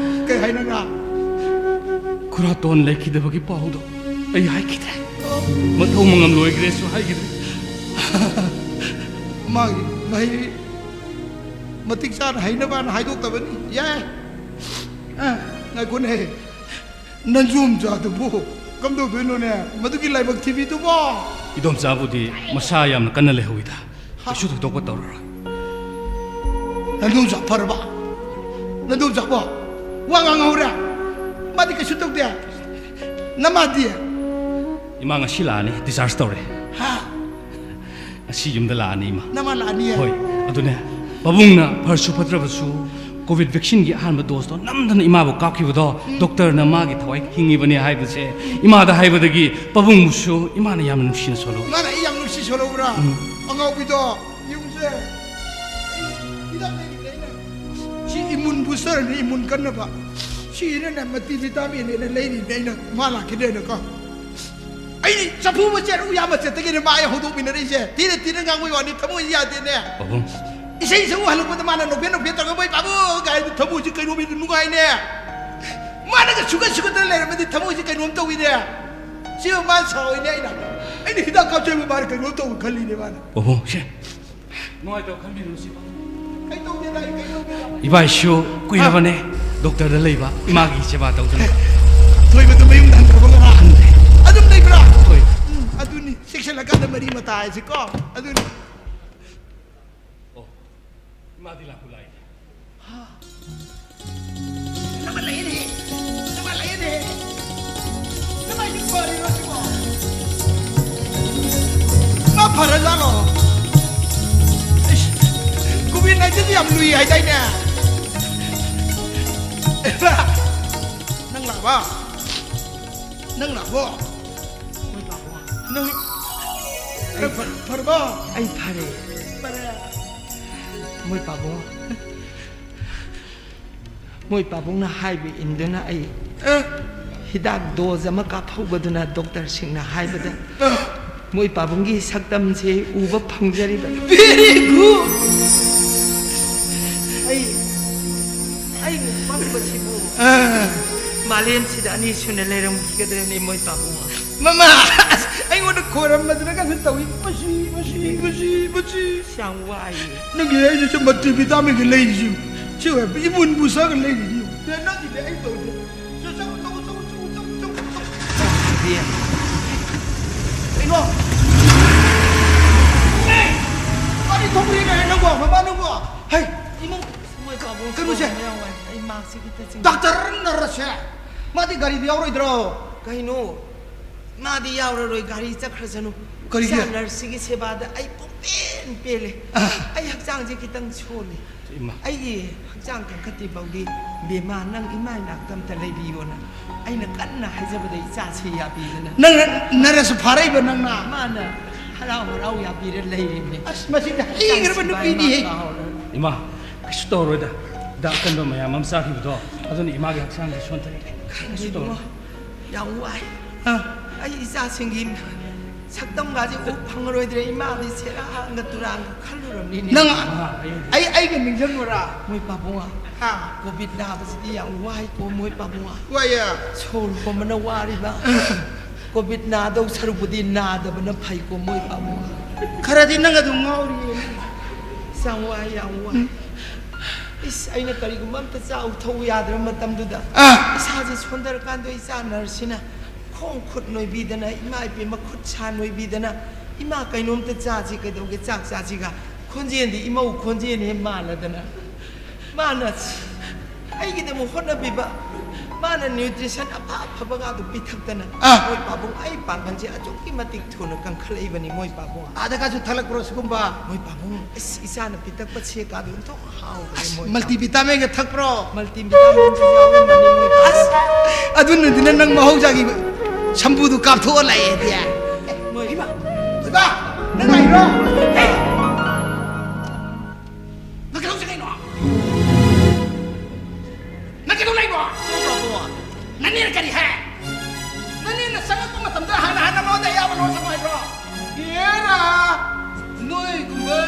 ꯀꯩ ꯍꯥꯏꯅ ꯉꯥ? ꯈꯨꯔꯥꯇꯣꯟ ꯂꯩꯈꯤꯗꯕꯒꯤ ꯄꯥꯎꯗꯣ ꯑꯩ ꯍꯥꯏꯈꯤꯗ꯭ꯔꯦ꯫ ꯑꯣ꯫ ꯃꯊꯧ ꯃꯉꯝ ꯂꯣꯏꯈ꯭ꯔꯦꯁꯨ ꯍꯥꯏꯈꯤꯗ꯭ꯔꯦ꯫ ꯃꯥꯒꯤ ꯃꯍꯩ ꯃꯇꯤꯛ ꯆꯥꯅ ꯍꯩꯅꯕꯅ ꯍꯥꯏꯗꯣꯛꯇꯕꯅꯤ꯫ ꯌꯥꯏ꯫ ꯑ, ꯉꯥꯏꯈꯣꯅꯦ꯫ ꯅꯟꯖꯣꯝꯆꯥꯗꯨꯕꯨ ꯀꯝꯗꯧꯗꯣꯏꯅꯣꯅꯦ? ꯃꯗꯨꯒꯤ ꯂꯥꯏꯕꯛ ꯊꯤꯕꯤꯗꯨꯕꯣ? ꯏꯗꯣꯝꯆꯥꯕꯨꯗꯤ ꯃꯁꯥ ꯌꯥꯝꯅ ꯀꯟꯅ ꯂꯩꯍꯧꯋꯤꯗ꯫ ꯍꯥ? ꯀꯩꯁꯨ ꯊꯣꯏꯗꯣꯛꯄ ꯇꯧꯔꯔꯣꯏ꯫ ꯅꯟꯖꯣꯝꯆꯥ ꯐꯔꯕ? ꯅꯟꯖꯣꯝꯆꯥꯕꯣ? ꯋꯥ ꯉꯥꯡꯍꯧꯔꯦ? ꯃꯥꯗꯤ ꯀꯩꯁꯨ ꯇꯧꯗꯦ? ꯅꯃꯥꯗꯤ? ꯏꯃꯥ ꯉꯁꯤ ꯂꯥꯛꯑꯅꯤ, discharge ꯇꯧꯔꯦ꯫ ꯍꯥ? ꯉꯁꯤ ꯌꯨꯝꯗ ꯂꯥꯛꯑꯅꯤ, ꯏꯃꯥ꯫ ꯅꯃꯥ ꯂꯥꯛꯑꯅꯤꯌꯦ? ꯍꯣꯏ꯫ ꯑꯗꯨꯅꯦ, ꯄꯥꯕꯨꯡꯅ ꯐꯔꯁꯨ ꯐꯠꯇ꯭ꯔꯕꯁꯨ, ꯀꯣꯚꯤꯗ ꯚꯦꯛꯁꯤꯟꯒꯤ ꯑꯍꯥꯟꯕ ꯗꯣꯁꯇꯣ ꯅꯝꯗꯅ ꯏꯃꯥꯕꯨ ꯀꯥꯞꯈꯤꯕꯗꯣ, ꯎꯝ꯫ ꯗꯣꯛꯇꯔꯅ ꯃꯥꯒꯤ ꯊꯋꯥꯏ ꯍꯤꯡꯉꯤꯕꯅꯤ ꯍꯥꯏꯕꯁꯦ ꯏꯃꯥꯗ ꯍꯥꯏꯕꯗꯒꯤ ꯄꯥꯕꯨꯡꯕꯨꯁꯨ ꯏꯃꯥꯅ ꯌꯥꯝꯅ ꯅꯨꯡꯁꯤꯅ ꯁꯣꯜꯍꯧꯏ꯫ ꯏꯃꯥꯅ ꯑꯩ ꯌꯥꯝ ꯅꯨꯡꯁꯤ ꯁꯣꯜꯍꯧꯕ꯭ꯔꯥ? ꯎꯝ꯫ ꯑꯉꯥꯎꯕꯤꯗꯣ, ꯌꯦꯡꯉꯨꯁꯦ꯫ ꯑꯩ ꯍꯤꯗꯥꯛ ꯂꯩꯔꯤꯕꯅꯦ ꯑꯩꯅ꯫ ꯁꯤ ꯏꯃꯨꯟ ꯕꯨꯁꯇꯔꯅꯤ, ꯏꯃꯨꯟ ꯀꯟꯅꯕ꯫ ꯁꯤꯅꯅꯦ ꯃꯜꯇꯤ ꯚꯤꯇꯥꯃꯤꯟꯅꯦꯅ ꯂꯩꯔꯤꯕꯅꯦ ꯑꯩꯅ, ꯃꯥ ꯂꯥꯛꯈꯤꯗ꯭ꯔꯦꯅꯀꯣ꯫ ꯑꯩ ꯆꯐꯨ ꯃꯆꯦꯠ ꯎꯌꯥ ꯃꯆꯦꯠꯇꯒꯤꯅꯦ ꯃꯥ ꯑꯩ ꯍꯧꯗꯣꯛꯃꯤꯟꯅꯔꯛꯏꯁꯦ꯫ ꯊꯤꯅ ꯊꯤꯅ ꯉꯥꯡꯕꯩ ꯋꯥꯅꯤ, ꯊꯃꯣꯏꯁꯤ ꯌꯥꯗꯦꯅꯦ꯫ ꯄꯥꯕꯨꯡ꯫ ꯏꯁꯩ ꯁꯛꯎ ꯍꯜꯂꯛꯄꯗ ꯃꯥꯅ ꯅꯣꯛꯐꯦꯠ ꯅꯣꯛꯐꯦꯠ ꯇꯧꯔꯒ, "ꯃꯣꯏ ꯄꯥꯕꯨꯡ" ꯀꯥꯏꯗꯤ ꯊꯃꯣꯏꯁꯤ ꯀꯩꯅꯣꯝ ꯅꯨꯡꯉꯥꯏꯅꯦ꯫ ꯃꯥꯅꯒ ꯁꯨꯒꯠ ꯁꯨꯒꯠꯇꯅ ꯂꯩꯔꯝꯃꯗꯤ ꯊꯃꯣꯏꯁꯤ ꯀꯩꯅꯣꯝ ꯇꯧꯋꯤꯅꯦ꯫ ꯁꯤꯕꯨ ꯃꯥ ꯁꯥꯎꯏꯅꯦ ꯑꯩꯅ꯫ ꯑꯩꯅ ꯍꯤꯗꯥꯛ ꯀꯥꯞꯆꯕ ꯃꯥꯅ ꯀꯩꯅꯣꯝ ꯇꯧꯕ ꯈꯜꯂꯤꯅꯦ ꯃꯥꯅ꯫ ꯄꯥꯕꯨꯡ, ꯁꯦ꯫ ꯅꯨꯡꯉꯥꯏꯇꯕ ꯈꯟꯕꯤꯔꯨꯅꯨ ꯁꯤꯕꯨ꯫ ꯀꯩ ꯇꯧꯗꯦꯗ ꯑꯩ, ꯀꯩ ꯇꯧꯗꯦꯗ꯫ ꯏꯕꯥꯏꯁꯨ ꯀꯨꯏꯔꯕꯅꯦ ꯗꯣꯛꯇꯔꯗ ꯂꯩꯕ, ꯏꯃꯥꯒꯤ ꯁꯦꯕꯥ ꯇꯧꯗꯅ꯫ ꯊꯣꯏꯕꯗꯨ ꯃꯌꯨꯝꯗ ꯍꯟꯈ꯭ꯔꯕ ꯉꯔꯥꯡ? ꯍꯟꯈ꯭ꯔꯦ꯫ ꯑꯗꯨꯝ ꯂꯩꯕ꯭ꯔꯥ? ꯍꯣꯏ꯫ ꯎꯝ, ꯑꯗꯨꯅꯤ꯫ ꯆꯦꯛꯁꯤꯜꯂꯀꯥꯟꯗ ꯃꯔꯤ ꯃꯇꯥ ꯍꯥꯏꯁꯤꯀꯣ꯫ ꯑꯗꯨꯅꯤ꯫ ꯑꯣ, ꯏꯃꯥꯗꯤ ꯂꯥꯛꯄꯨ ꯂꯥꯛꯏꯅꯦ꯫ ꯍꯥ? ꯅꯃ ꯂꯩꯅꯦ꯫ ꯅꯃ ꯂꯩꯅꯦ꯫ ꯅꯃ ꯍꯥꯏꯁꯤ ꯐꯔꯤꯔꯣ ꯁꯤꯕꯣ? ꯃꯥ ꯐꯔꯖꯥꯠꯂꯣ? ꯏꯁ, ꯀꯣꯚꯤꯗ ꯅꯥꯏꯟꯇꯤꯟꯗꯤ ꯌꯥꯝ ꯂꯨꯏ ꯍꯥꯏꯗꯥꯏꯅꯦ? ꯅꯪ ꯂꯥꯛꯑꯕ? ꯅꯪ ꯂꯥꯛꯑꯕꯣ? ꯃꯣꯏ ꯄꯥꯕꯨꯡ꯫ ꯅꯪ, ꯅꯪ ꯐꯔ-, ꯐꯔꯕꯣ? ꯑꯩ ꯐꯔꯦ꯫ ꯐꯔꯦ꯫ ꯃꯣꯏ ꯄꯥꯕꯨꯡ꯫ ꯃꯣꯏ ꯄꯥꯕꯨꯡꯅ ꯍꯥꯏꯕ ꯏꯟꯗꯨꯅ ꯑꯩ ꯑ? ꯍꯤꯗꯥꯛ ꯗꯣꯁ ꯑꯃ ꯀꯥꯞꯍꯧꯕꯗꯨꯅ ꯗꯣꯛꯇꯔꯁꯤꯡꯅ ꯍꯥꯏꯕꯗ ꯑ? ꯃꯣꯏ ꯄꯥꯕꯨꯡꯒꯤ ꯁꯛꯇꯝꯁꯦ ꯎꯕ ꯐꯪꯖꯔꯤꯕꯅꯤ꯫ Very good! ꯑꯩ, ꯑꯩ ꯄꯪꯕꯁꯤꯕꯨ ꯑ? ꯃꯥꯂꯦꯝꯁꯤꯗ ꯑꯅꯤ ꯁꯨꯅ ꯂꯩꯔꯝꯈꯤꯒꯗ꯭ꯔꯅꯦ ꯃꯣꯏ ꯄꯥꯕꯨꯡ? ꯃꯃꯥ! ꯑꯁ, ꯑꯩꯉꯣꯟꯗ ꯈꯣꯏꯔꯝꯕꯗꯨꯅꯒꯁꯨ ꯇꯧꯏ꯫ ꯃꯁꯤ, ꯃꯁꯤ, ꯃꯁꯤ, ꯃꯁꯤ꯫ ꯑꯁ, ꯌꯥꯝ ꯋꯥꯏꯌꯦ꯫ ꯅꯪꯒꯤ ꯑꯩꯅ ꯁꯤ ꯃꯜꯇꯤ ꯚꯤꯇꯥꯃꯤꯟꯒ ꯂꯩꯔꯤꯁꯤ꯫ ꯁꯤ ꯑꯣꯏꯕ ꯏꯃꯨꯟ ꯕꯨꯁꯇꯔꯒ ꯂꯩꯔꯤꯁꯤ꯫ ꯅꯪꯒꯤꯗꯤ ꯑꯩ ꯇꯧꯗꯦ꯫ ꯆꯧ, ꯆꯧ, ꯆꯧ, ꯆꯧ, ꯆꯧ, ꯆꯧ, ꯆꯧ, ꯆꯧ꯫ ꯀꯩꯅꯣ? ꯑꯦ! ꯀꯔꯤ ꯊꯣꯛꯄꯤꯔꯤꯅꯣ ꯅꯪꯕꯣ, ꯃꯃꯥ ꯅꯪꯕꯣ? ꯍꯩ! ꯏꯃꯨꯡ, ꯃꯣꯏ ꯄꯥꯕꯨꯡ ꯀꯩꯅꯣꯁꯦ? ꯁꯣꯏꯕ ꯌꯥꯎ ꯃꯥꯜꯂꯦ꯫ ꯑꯩ ꯃꯥꯛꯁꯁꯦ ꯈꯤꯇ ꯆꯤꯡ- ꯗꯥꯛꯇꯔ ꯅꯔꯁꯁꯦ? ꯃꯥꯗꯤ ꯒꯥꯔꯤꯗ ꯌꯥꯎꯔꯣꯏꯗ꯭ꯔꯣ? ꯀꯩꯅꯣ? ꯃꯥꯗꯤ ꯌꯥꯎꯔꯔꯣꯏ, ꯒꯥꯔꯤ ꯆꯠꯈ꯭ꯔꯁꯅꯨ꯫ ꯀꯔꯤꯒꯤ? ꯏꯆꯥ ꯅꯔꯁꯁꯤꯒꯤ ꯁꯦꯕꯥꯗ ꯑꯩ ꯄꯨꯡꯄꯦꯟ ꯄꯦꯜꯂꯦ꯫ ꯑꯥ꯫ ꯑꯩ ꯍꯛꯆꯥꯡꯁꯦ ꯈꯤꯇꯪ ꯁꯣꯜꯂꯤ꯫ ꯏꯃꯥ꯫ ꯑꯩꯒꯤ ꯍꯛꯆꯥꯡ ꯀꯟꯈꯠꯇ꯭ꯔꯤ ꯐꯥꯎꯗꯤ ꯕꯦꯝꯃ ꯅꯪ ꯏꯃꯥ ꯏꯅꯥꯛꯇ ꯑꯝꯇ ꯂꯩꯕꯤꯌꯣꯅ ꯑꯩꯅ ꯀꯟꯅ ꯍꯥꯏꯖꯕꯗ ꯏꯆꯥꯁꯤ ꯌꯥꯕꯤꯗꯅ ꯅꯪꯅ ꯅꯔꯁ ꯐꯥꯔꯛꯏꯕ ꯅꯪꯅ? ꯃꯥꯅ ꯍꯔꯥꯎ ꯍꯔꯥꯎ ꯌꯥꯕꯤꯔ ꯂꯩꯔꯤꯕꯅꯤ꯫ ꯑꯁ, ꯃꯁꯤꯗꯤ ꯍꯩꯈ꯭ꯔꯕ ꯅꯨꯄꯤꯅꯤꯍꯦ꯫ ꯏꯃꯥ, ꯀꯩꯁꯨ ꯇꯧꯔꯣꯏꯗ꯫ ꯍꯤꯗꯥꯛ ꯑꯀꯟꯕ ꯃꯌꯥꯝ ꯑꯃ ꯆꯥꯈꯤꯕꯗꯣ ꯑꯗꯨꯅ ꯏꯃꯥꯒꯤ ꯍꯛꯆꯥꯡꯁꯦ ꯁꯣꯟꯊꯔꯛꯑꯦ꯫ ꯀꯩꯁꯨ ꯏꯕꯨꯡꯉꯣ, ꯇꯧꯔꯣꯏ꯫ ꯌꯥꯝ ꯋꯥꯏ꯫ ꯑꯥ꯫ ꯑꯩ ꯏꯆꯥꯁꯤꯡꯒꯤ ꯁꯛꯇꯝꯒꯥꯁꯦ ꯎ ꯐꯪꯉꯔꯣꯏꯗ꯭ꯔꯦ꯫ ꯏꯃꯥꯗꯤ ꯁꯦꯔꯥꯡꯒ ꯇꯨꯔꯥꯡꯒ ꯈꯜꯂꯨꯔꯕꯅꯤꯅꯦ꯫ ꯅꯪ ꯏꯃꯥ, ꯑꯩ ꯑꯩ ꯑꯩꯒ ꯅꯤꯡꯁꯤꯡꯉꯨꯔꯥ? ꯃꯣꯏ ꯄꯥꯕꯨꯡ, ꯍꯥ? ꯀꯣꯚꯤꯗ ꯅꯥꯕꯁꯤꯗꯤ ꯌꯥꯝ ꯋꯥꯏꯀꯣ ꯃꯣꯏ ꯄꯥꯕꯨꯡ꯫ ꯋꯥꯏꯌꯦ꯫ ꯁꯣꯔ ꯍꯣꯟꯕꯅ ꯋꯥꯔꯤꯕ꯫ ꯀꯣꯚꯤꯗ ꯅꯥꯗꯧ ꯁꯔꯨꯛꯄꯨꯗꯤ ꯅꯥꯗꯕꯅ ꯐꯩꯀꯣ ꯃꯣꯏ ꯄꯥꯕꯨꯡ꯫ ꯈꯔꯗꯤ ꯅꯪ ꯑꯗꯨꯝ ꯉꯥꯎꯔꯤꯌꯦ꯫ ꯌꯥꯝ ꯋꯥꯏ, ꯌꯥꯝ ꯋꯥꯏ꯫ ꯏꯁ, ꯑꯩꯅ ꯀꯔꯤꯒꯨꯝꯕ ꯑꯝꯇ ꯆꯥꯎ ꯊꯧ ꯌꯥꯗ꯭ꯔꯕ ꯃꯇꯝꯗꯨꯗ ꯑꯥ꯫ ꯏꯁꯥꯁꯦ ꯁꯣꯟꯊꯔꯀꯥꯟꯗ ꯏꯆꯥ ꯅꯔꯁꯁꯤꯅ ꯈꯣꯡ ꯈꯨꯠ ꯅꯣꯏꯕꯤꯗꯅ, ꯏꯃꯥ ꯏꯕꯦꯝꯃ ꯈꯨꯠ ꯁꯥ ꯅꯣꯏꯕꯤꯗꯅ, "ꯏꯃꯥ, ꯀꯩꯅꯣꯝꯇ ꯆꯥꯁꯤ, ꯀꯩꯗꯧꯒꯦ ꯆꯥꯛ ꯆꯥꯁꯤꯒ?" ꯈꯣꯟꯖꯦꯜꯗꯤ ꯏꯃꯧ ꯈꯣꯟꯖꯦꯜꯅ ꯍꯦꯛ ꯃꯥꯜꯂꯗꯅ, ꯃꯥꯅ ꯑꯩꯒꯤꯗꯃꯛ ꯍꯣꯠꯅꯕꯤꯕ, ꯃꯥꯅ ꯅ꯭ꯌꯨꯇ꯭ꯔꯤꯁꯟ ꯑꯐ ꯑꯐꯕꯒꯗꯣ ꯄꯤꯊꯛꯇꯅ, ꯑꯥ꯫ ꯃꯣꯏ ꯄꯥꯕꯨꯡ, ꯑꯩ ꯄꯥꯡꯒꯜꯁꯦ ꯑꯗꯨꯛꯀꯤ ꯃꯇꯤꯛ ꯊꯨꯅ ꯀꯟꯈꯠꯂꯛꯏꯕꯅꯤ, ꯃꯣꯏ ꯄꯥꯕꯨꯡ꯫ ꯑꯥꯗꯒꯁꯨ ꯊꯛꯂꯛꯄ꯭ꯔꯣ ꯁꯤꯒꯨꯝꯕ? ꯃꯣꯏ ꯄꯥꯕꯨꯡ, ꯑꯁ, ꯏꯆꯥꯅ ꯄꯤꯊꯛꯄ ꯁꯦꯛꯀꯥꯗꯣ ꯑꯣꯟꯊꯣꯛ ꯍꯥꯎꯕꯅꯦ, ꯃꯣꯏ꯫ ꯃꯜꯇꯤ ꯚꯤꯇꯥꯃꯤꯟꯒ ꯊꯛꯄ꯭ꯔꯣ? ꯃꯜꯇꯤ ꯚꯤꯇꯥꯃꯤꯟꯁꯨ ꯌꯥꯎꯔꯝꯃꯅꯤ, ꯃꯣꯏ ꯄꯥꯕꯨꯡ꯫ ꯑꯗꯨꯅꯗꯤꯅ ꯅꯪ ꯃꯍꯧꯁꯥꯒꯤ ꯁꯝꯕꯨꯗꯨ ꯀꯥꯞꯊꯣꯛꯑ ꯂꯥꯛꯑꯦꯗꯤ꯫ ꯃꯣꯏ꯫ ꯊꯣꯏꯕ, ꯅꯪ ꯂꯥꯛꯏꯔꯣ? ꯅꯪ ꯀꯩꯗꯧꯁꯦ ꯀꯩꯅꯣ? ꯅꯪ ꯀꯩꯗꯧ ꯂꯩꯅꯣ? ꯅꯅꯦꯅ ꯀꯔꯤ ꯍꯥꯏ? ꯅꯅꯦꯅ ꯆꯪꯉꯛꯄ ꯃꯇꯝꯗ ꯍꯥꯟꯅ ꯍꯥꯟꯅ ꯃꯉꯣꯟꯗ ꯑꯌꯥꯕ ꯂꯧꯔ ꯆꯪꯉꯣ ꯍꯥꯏꯕ꯭ꯔꯣ? ꯍꯦꯔꯥ! ꯅꯣꯏꯒꯨꯝꯕ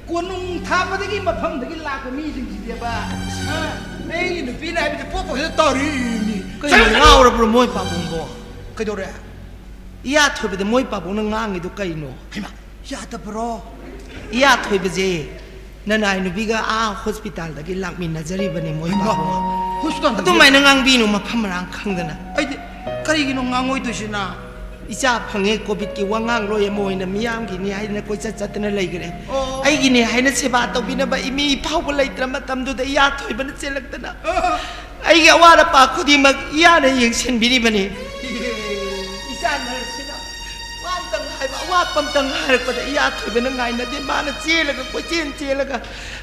ꯀꯣꯅꯨꯡ ꯊꯥꯕꯗꯒꯤ ꯃꯐꯝꯗꯒꯤ ꯂꯥꯛꯄ ꯃꯤꯁꯤꯡꯁꯤꯗꯤꯕ, ꯍꯥ? ꯑꯩꯒꯤ ꯅꯨꯄꯤꯅ ꯍꯥꯏꯕꯁꯦ ꯄꯣꯠ ꯄꯣꯠꯁꯤꯗ ꯇꯧꯔꯤꯅꯤ꯫ ꯀꯩꯅꯣ, ꯉꯥꯎꯔꯕ꯭ꯔꯣ ꯃꯣꯏ ꯄꯥꯕꯨꯡꯕꯣ? ꯀꯩꯗꯧꯔꯦ? ꯏꯌꯥ ꯊꯣꯏꯕꯗ ꯃꯣꯏ ꯄꯥꯕꯨꯡꯅ ꯉꯥꯡꯉꯤꯗꯣ ꯀꯩꯅꯣ? ꯍꯩꯃꯥ, ꯌꯥꯗꯕ꯭ꯔꯣ? ꯏꯌꯥ ꯊꯣꯏꯕꯁꯦ ꯅꯅꯥꯏ ꯅꯨꯄꯤꯒ ꯑꯥ ꯍꯣꯁꯄꯤꯇꯥꯜꯗꯒꯤ ꯂꯥꯛꯃꯤꯟꯅꯖꯔꯤꯕꯅꯤ ꯃꯣꯏ ꯍꯩꯃꯥ, ꯄꯥꯕꯨꯡ꯫ ꯍꯣꯁꯄꯤꯇꯥꯜꯗꯒꯤ? ꯑꯗꯨꯃꯥꯏꯅ ꯉꯥꯡꯕꯤꯅꯨ ꯃꯐꯝ ꯃꯔꯥꯡ ꯈꯪꯗꯅ꯫ ꯑꯩꯗꯤ ꯀꯔꯤꯒꯤꯅꯣ ꯉꯥꯡꯉꯣꯏꯗꯣꯏꯁꯤꯅ? ꯏꯆꯥ ꯐꯪꯉꯦ, ꯀꯣꯚꯤꯗꯀꯤ ꯋꯥꯉꯥꯡꯂꯣꯏ ꯑꯃ ꯑꯣꯏꯅ ꯃꯤꯌꯥꯝꯒꯤꯅꯤ ꯍꯥꯏꯗꯅ ꯀꯣꯏꯆꯠ ꯆꯠꯇꯅ ꯂꯩꯈ꯭ꯔꯦ꯫ ꯑꯣ꯫ ꯑꯩꯒꯤꯅꯤ ꯍꯥꯏꯅ ꯁꯦꯕꯥ ꯇꯧꯕꯤꯅꯕ ꯏꯃꯤ ꯐꯥꯎꯕ ꯂꯩꯇ꯭ꯔ ꯃꯇꯝꯗꯨꯗ ꯏꯌꯥ ꯊꯣꯏꯕꯅ ꯆꯦꯜꯂꯛꯇꯅ ꯑꯩꯒꯤ ꯑꯋꯥꯠ ꯑꯄꯥ ꯈꯨꯗꯤꯡꯃꯛ ꯏꯌꯥꯅ ꯌꯦꯡꯁꯤꯟꯕꯤꯔꯤꯕꯅꯤ꯫ ꯅꯔꯁꯁꯤꯅ ꯋꯥ ꯑꯝꯇꯪ ꯍꯥꯏꯕ, ꯑꯋꯥꯠꯄ ꯑꯝꯇꯪ ꯍꯥꯏꯔꯛꯄꯗ ꯏꯌꯥ ꯊꯣꯏꯕꯅ ꯉꯥꯏꯅꯗꯦ꯫ ꯃꯥꯅ ꯆꯦꯜꯂꯒ, ꯀꯣꯏꯆꯦꯟ ꯆꯦꯜꯂꯒ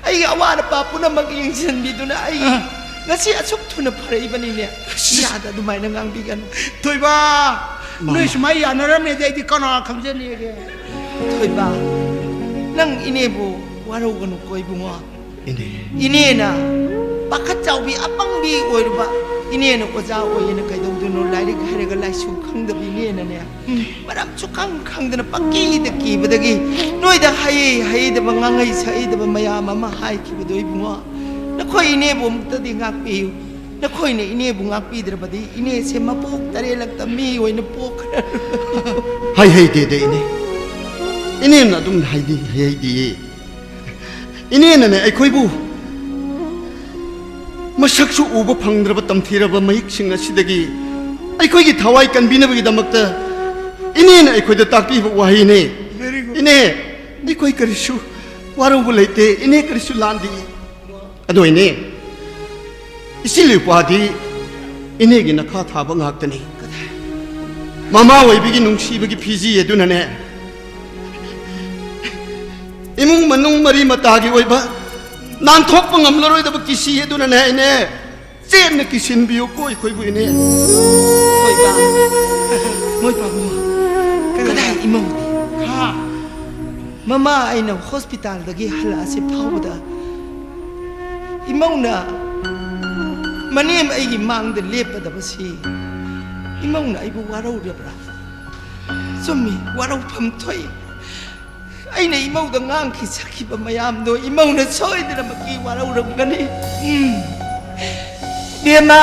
ꯑꯩꯒꯤ ꯑꯋꯥꯠ ꯑꯄꯥ ꯄꯨꯝꯅꯃꯛ ꯌꯦꯡꯁꯤꯟꯕꯤꯗꯨꯅ ꯑꯩ ꯑ꯫ ꯉꯁꯤ ꯑꯁꯨꯛ ꯊꯨꯅ ꯐꯔꯛꯏꯕꯅꯤꯅꯦ꯫ ꯏꯌꯥꯗ ꯑꯗꯨꯃꯥꯏꯅ ꯉꯥꯡꯕꯤꯒꯅꯨ꯫ ꯊꯣꯏꯕ, ꯃꯥꯃ꯫ ꯅꯣꯏ ꯁꯨꯃꯥꯏꯅ ꯌꯥꯅꯔꯝꯃꯦꯗꯤ ꯑꯩꯗꯤ ꯀꯅꯥ ꯈꯪꯖꯅꯤꯒꯦ? ꯊꯣꯏꯕ, ꯅꯪ ꯏꯅꯦꯕꯨ ꯋꯥꯔꯧꯒꯅꯨꯀꯣ ꯏꯕꯨꯡꯉꯣ꯫ ꯏꯅꯦ꯫ ꯏꯅꯦꯅ ꯄꯥꯈꯠ ꯆꯥꯎꯕꯤ ꯑꯄꯪꯕꯤ ꯑꯣꯏꯔꯨꯕ ꯏꯅꯦꯅ ꯑꯣꯖꯥ ꯑꯣꯏꯌꯦꯅ ꯀꯩꯗꯧꯗꯣꯏꯅꯣ? ꯂꯥꯏꯔꯤꯛ ꯍꯩꯔꯒ ꯂꯥꯏꯁꯨ ꯈꯪꯗꯕ ꯏꯅꯦꯅꯅꯦ꯫ ꯎꯝ꯫ ꯃꯔꯝ ꯁꯨꯈꯪ ꯈꯪꯗꯅ ꯄꯪꯀꯤꯗ ꯀꯤꯕꯗꯒꯤ ꯅꯣꯏꯗ ꯍꯩ ꯍꯩꯗꯕ, ꯉꯥꯡꯍꯩ ꯁꯛꯍꯩꯗꯕ ꯃꯌꯥꯝ ꯑꯃ ꯍꯥꯏꯈꯤꯕꯗꯣ ꯏꯕꯨꯡꯉꯣ꯫ ꯅꯈꯣꯏ ꯏꯅꯦꯕꯨ ꯑꯃꯨꯛꯇꯗꯤ ꯉꯥꯛꯄꯤꯌꯨ꯫ ꯅꯈꯣꯏꯅ ꯏꯅꯦꯕꯨ ꯉꯥꯛꯄꯤꯗ꯭ꯔꯕꯗꯤ ꯏꯅꯦꯁꯦ ꯃꯄꯣꯛ ꯇꯔꯦꯠꯂꯛꯇ ꯃꯤ ꯑꯣꯏꯅ ꯄꯣꯛꯈ꯭ꯔꯅꯤ꯫ ꯍꯩ ꯍꯩꯗꯦꯗ ꯏꯅꯦ꯫ ꯏꯅꯦꯅ ꯑꯗꯨꯝ ꯍꯥꯏꯗꯤ ꯍꯩ ꯍꯩꯗꯤꯌꯦ꯫ ꯏꯅꯦꯅꯅꯦ ꯑꯩꯈꯣꯏꯕꯨ ꯃꯁꯛꯁꯨ ꯎꯕ ꯐꯪꯗ꯭ꯔꯕ ꯇꯝꯊꯤꯔꯕ ꯃꯍꯤꯛꯁꯤꯡ ꯑꯁꯤꯗꯒꯤ ꯑꯩꯈꯣꯏꯒꯤ ꯊꯋꯥꯏ ꯀꯟꯕꯤꯅꯕꯒꯤꯗꯃꯛꯇ ꯏꯅꯦꯅ ꯑꯩꯈꯣꯏꯗ ꯇꯥꯛꯄꯤꯕ ꯋꯥꯍꯩꯅꯦ꯫ Very good. ꯏꯅꯦ, ꯑꯩꯈꯣꯏ ꯀꯔꯤꯁꯨ ꯋꯥꯔꯧꯕ ꯂꯩꯇꯦ꯫ ꯏꯅꯦ ꯀꯔꯤꯁꯨ ꯂꯥꯟꯗꯦ꯫ ꯑꯗꯣ ꯏꯅꯦ, ꯏꯆꯤꯜ ꯏꯄ꯭ꯋꯥꯗꯤ ꯏꯅꯦꯒꯤ ꯅꯈꯥ ꯊꯥꯕ ꯉꯥꯛꯇꯅꯤ꯫ ꯃꯃꯥ ꯑꯣꯏꯕꯤꯒꯤ ꯅꯨꯡꯁꯤꯕꯒꯤ ꯐꯤꯖꯤ ꯑꯗꯨꯅꯅꯦ, ꯏꯃꯨꯡ ꯃꯅꯨꯡ ꯃꯔꯤ ꯃꯇꯥꯒꯤ ꯑꯣꯏꯕ ꯅꯥꯟꯊꯣꯛꯄ ꯉꯝꯂꯔꯣꯏꯗꯕ ꯀꯤꯁꯤ ꯑꯗꯨꯅꯅꯦ ꯏꯅꯦ, ꯆꯦꯠꯅ ꯀꯤꯁꯤꯟꯕꯤꯌꯨꯀꯣ ꯑꯩꯈꯣꯏꯕꯨ ꯏꯅꯦ꯫ ꯊꯣꯏꯕ, ꯃꯣꯏ ꯄꯥꯕꯨꯡ, ꯀꯗꯥꯏ ꯏꯃꯧꯗꯤ? ꯍꯥ? ꯃꯃꯥ ꯑꯩꯅ ꯍꯣꯁꯄꯤꯇꯥꯜꯗꯒꯤ ꯍꯜꯂꯛꯑꯁꯤ ꯐꯥꯎꯕꯗ ꯏꯃꯧꯅ ꯃꯅꯦꯝ ꯑꯩꯒꯤ ꯃꯥꯡꯗ ꯂꯦꯞꯄꯗꯕꯁꯤ ꯏꯃꯧꯅ ꯑꯩꯕꯨ ꯋꯥꯔꯧꯔꯕ꯭ꯔꯥ? ꯆꯨꯝꯃꯤ, ꯋꯥꯔꯧꯐꯝ ꯊꯣꯛꯏ꯫ ꯑꯩꯅ ꯏꯃꯧꯗ ꯉꯥꯡꯈꯤ ꯁꯛꯈꯤꯕ ꯃꯌꯥꯝꯗꯣ ꯏꯃꯧꯅ ꯁꯣꯏꯗꯅꯃꯛꯀꯤ ꯋꯥꯔꯧꯔꯝꯒꯅꯤ꯫ ꯎꯝ꯫ ꯕꯦꯝꯃ!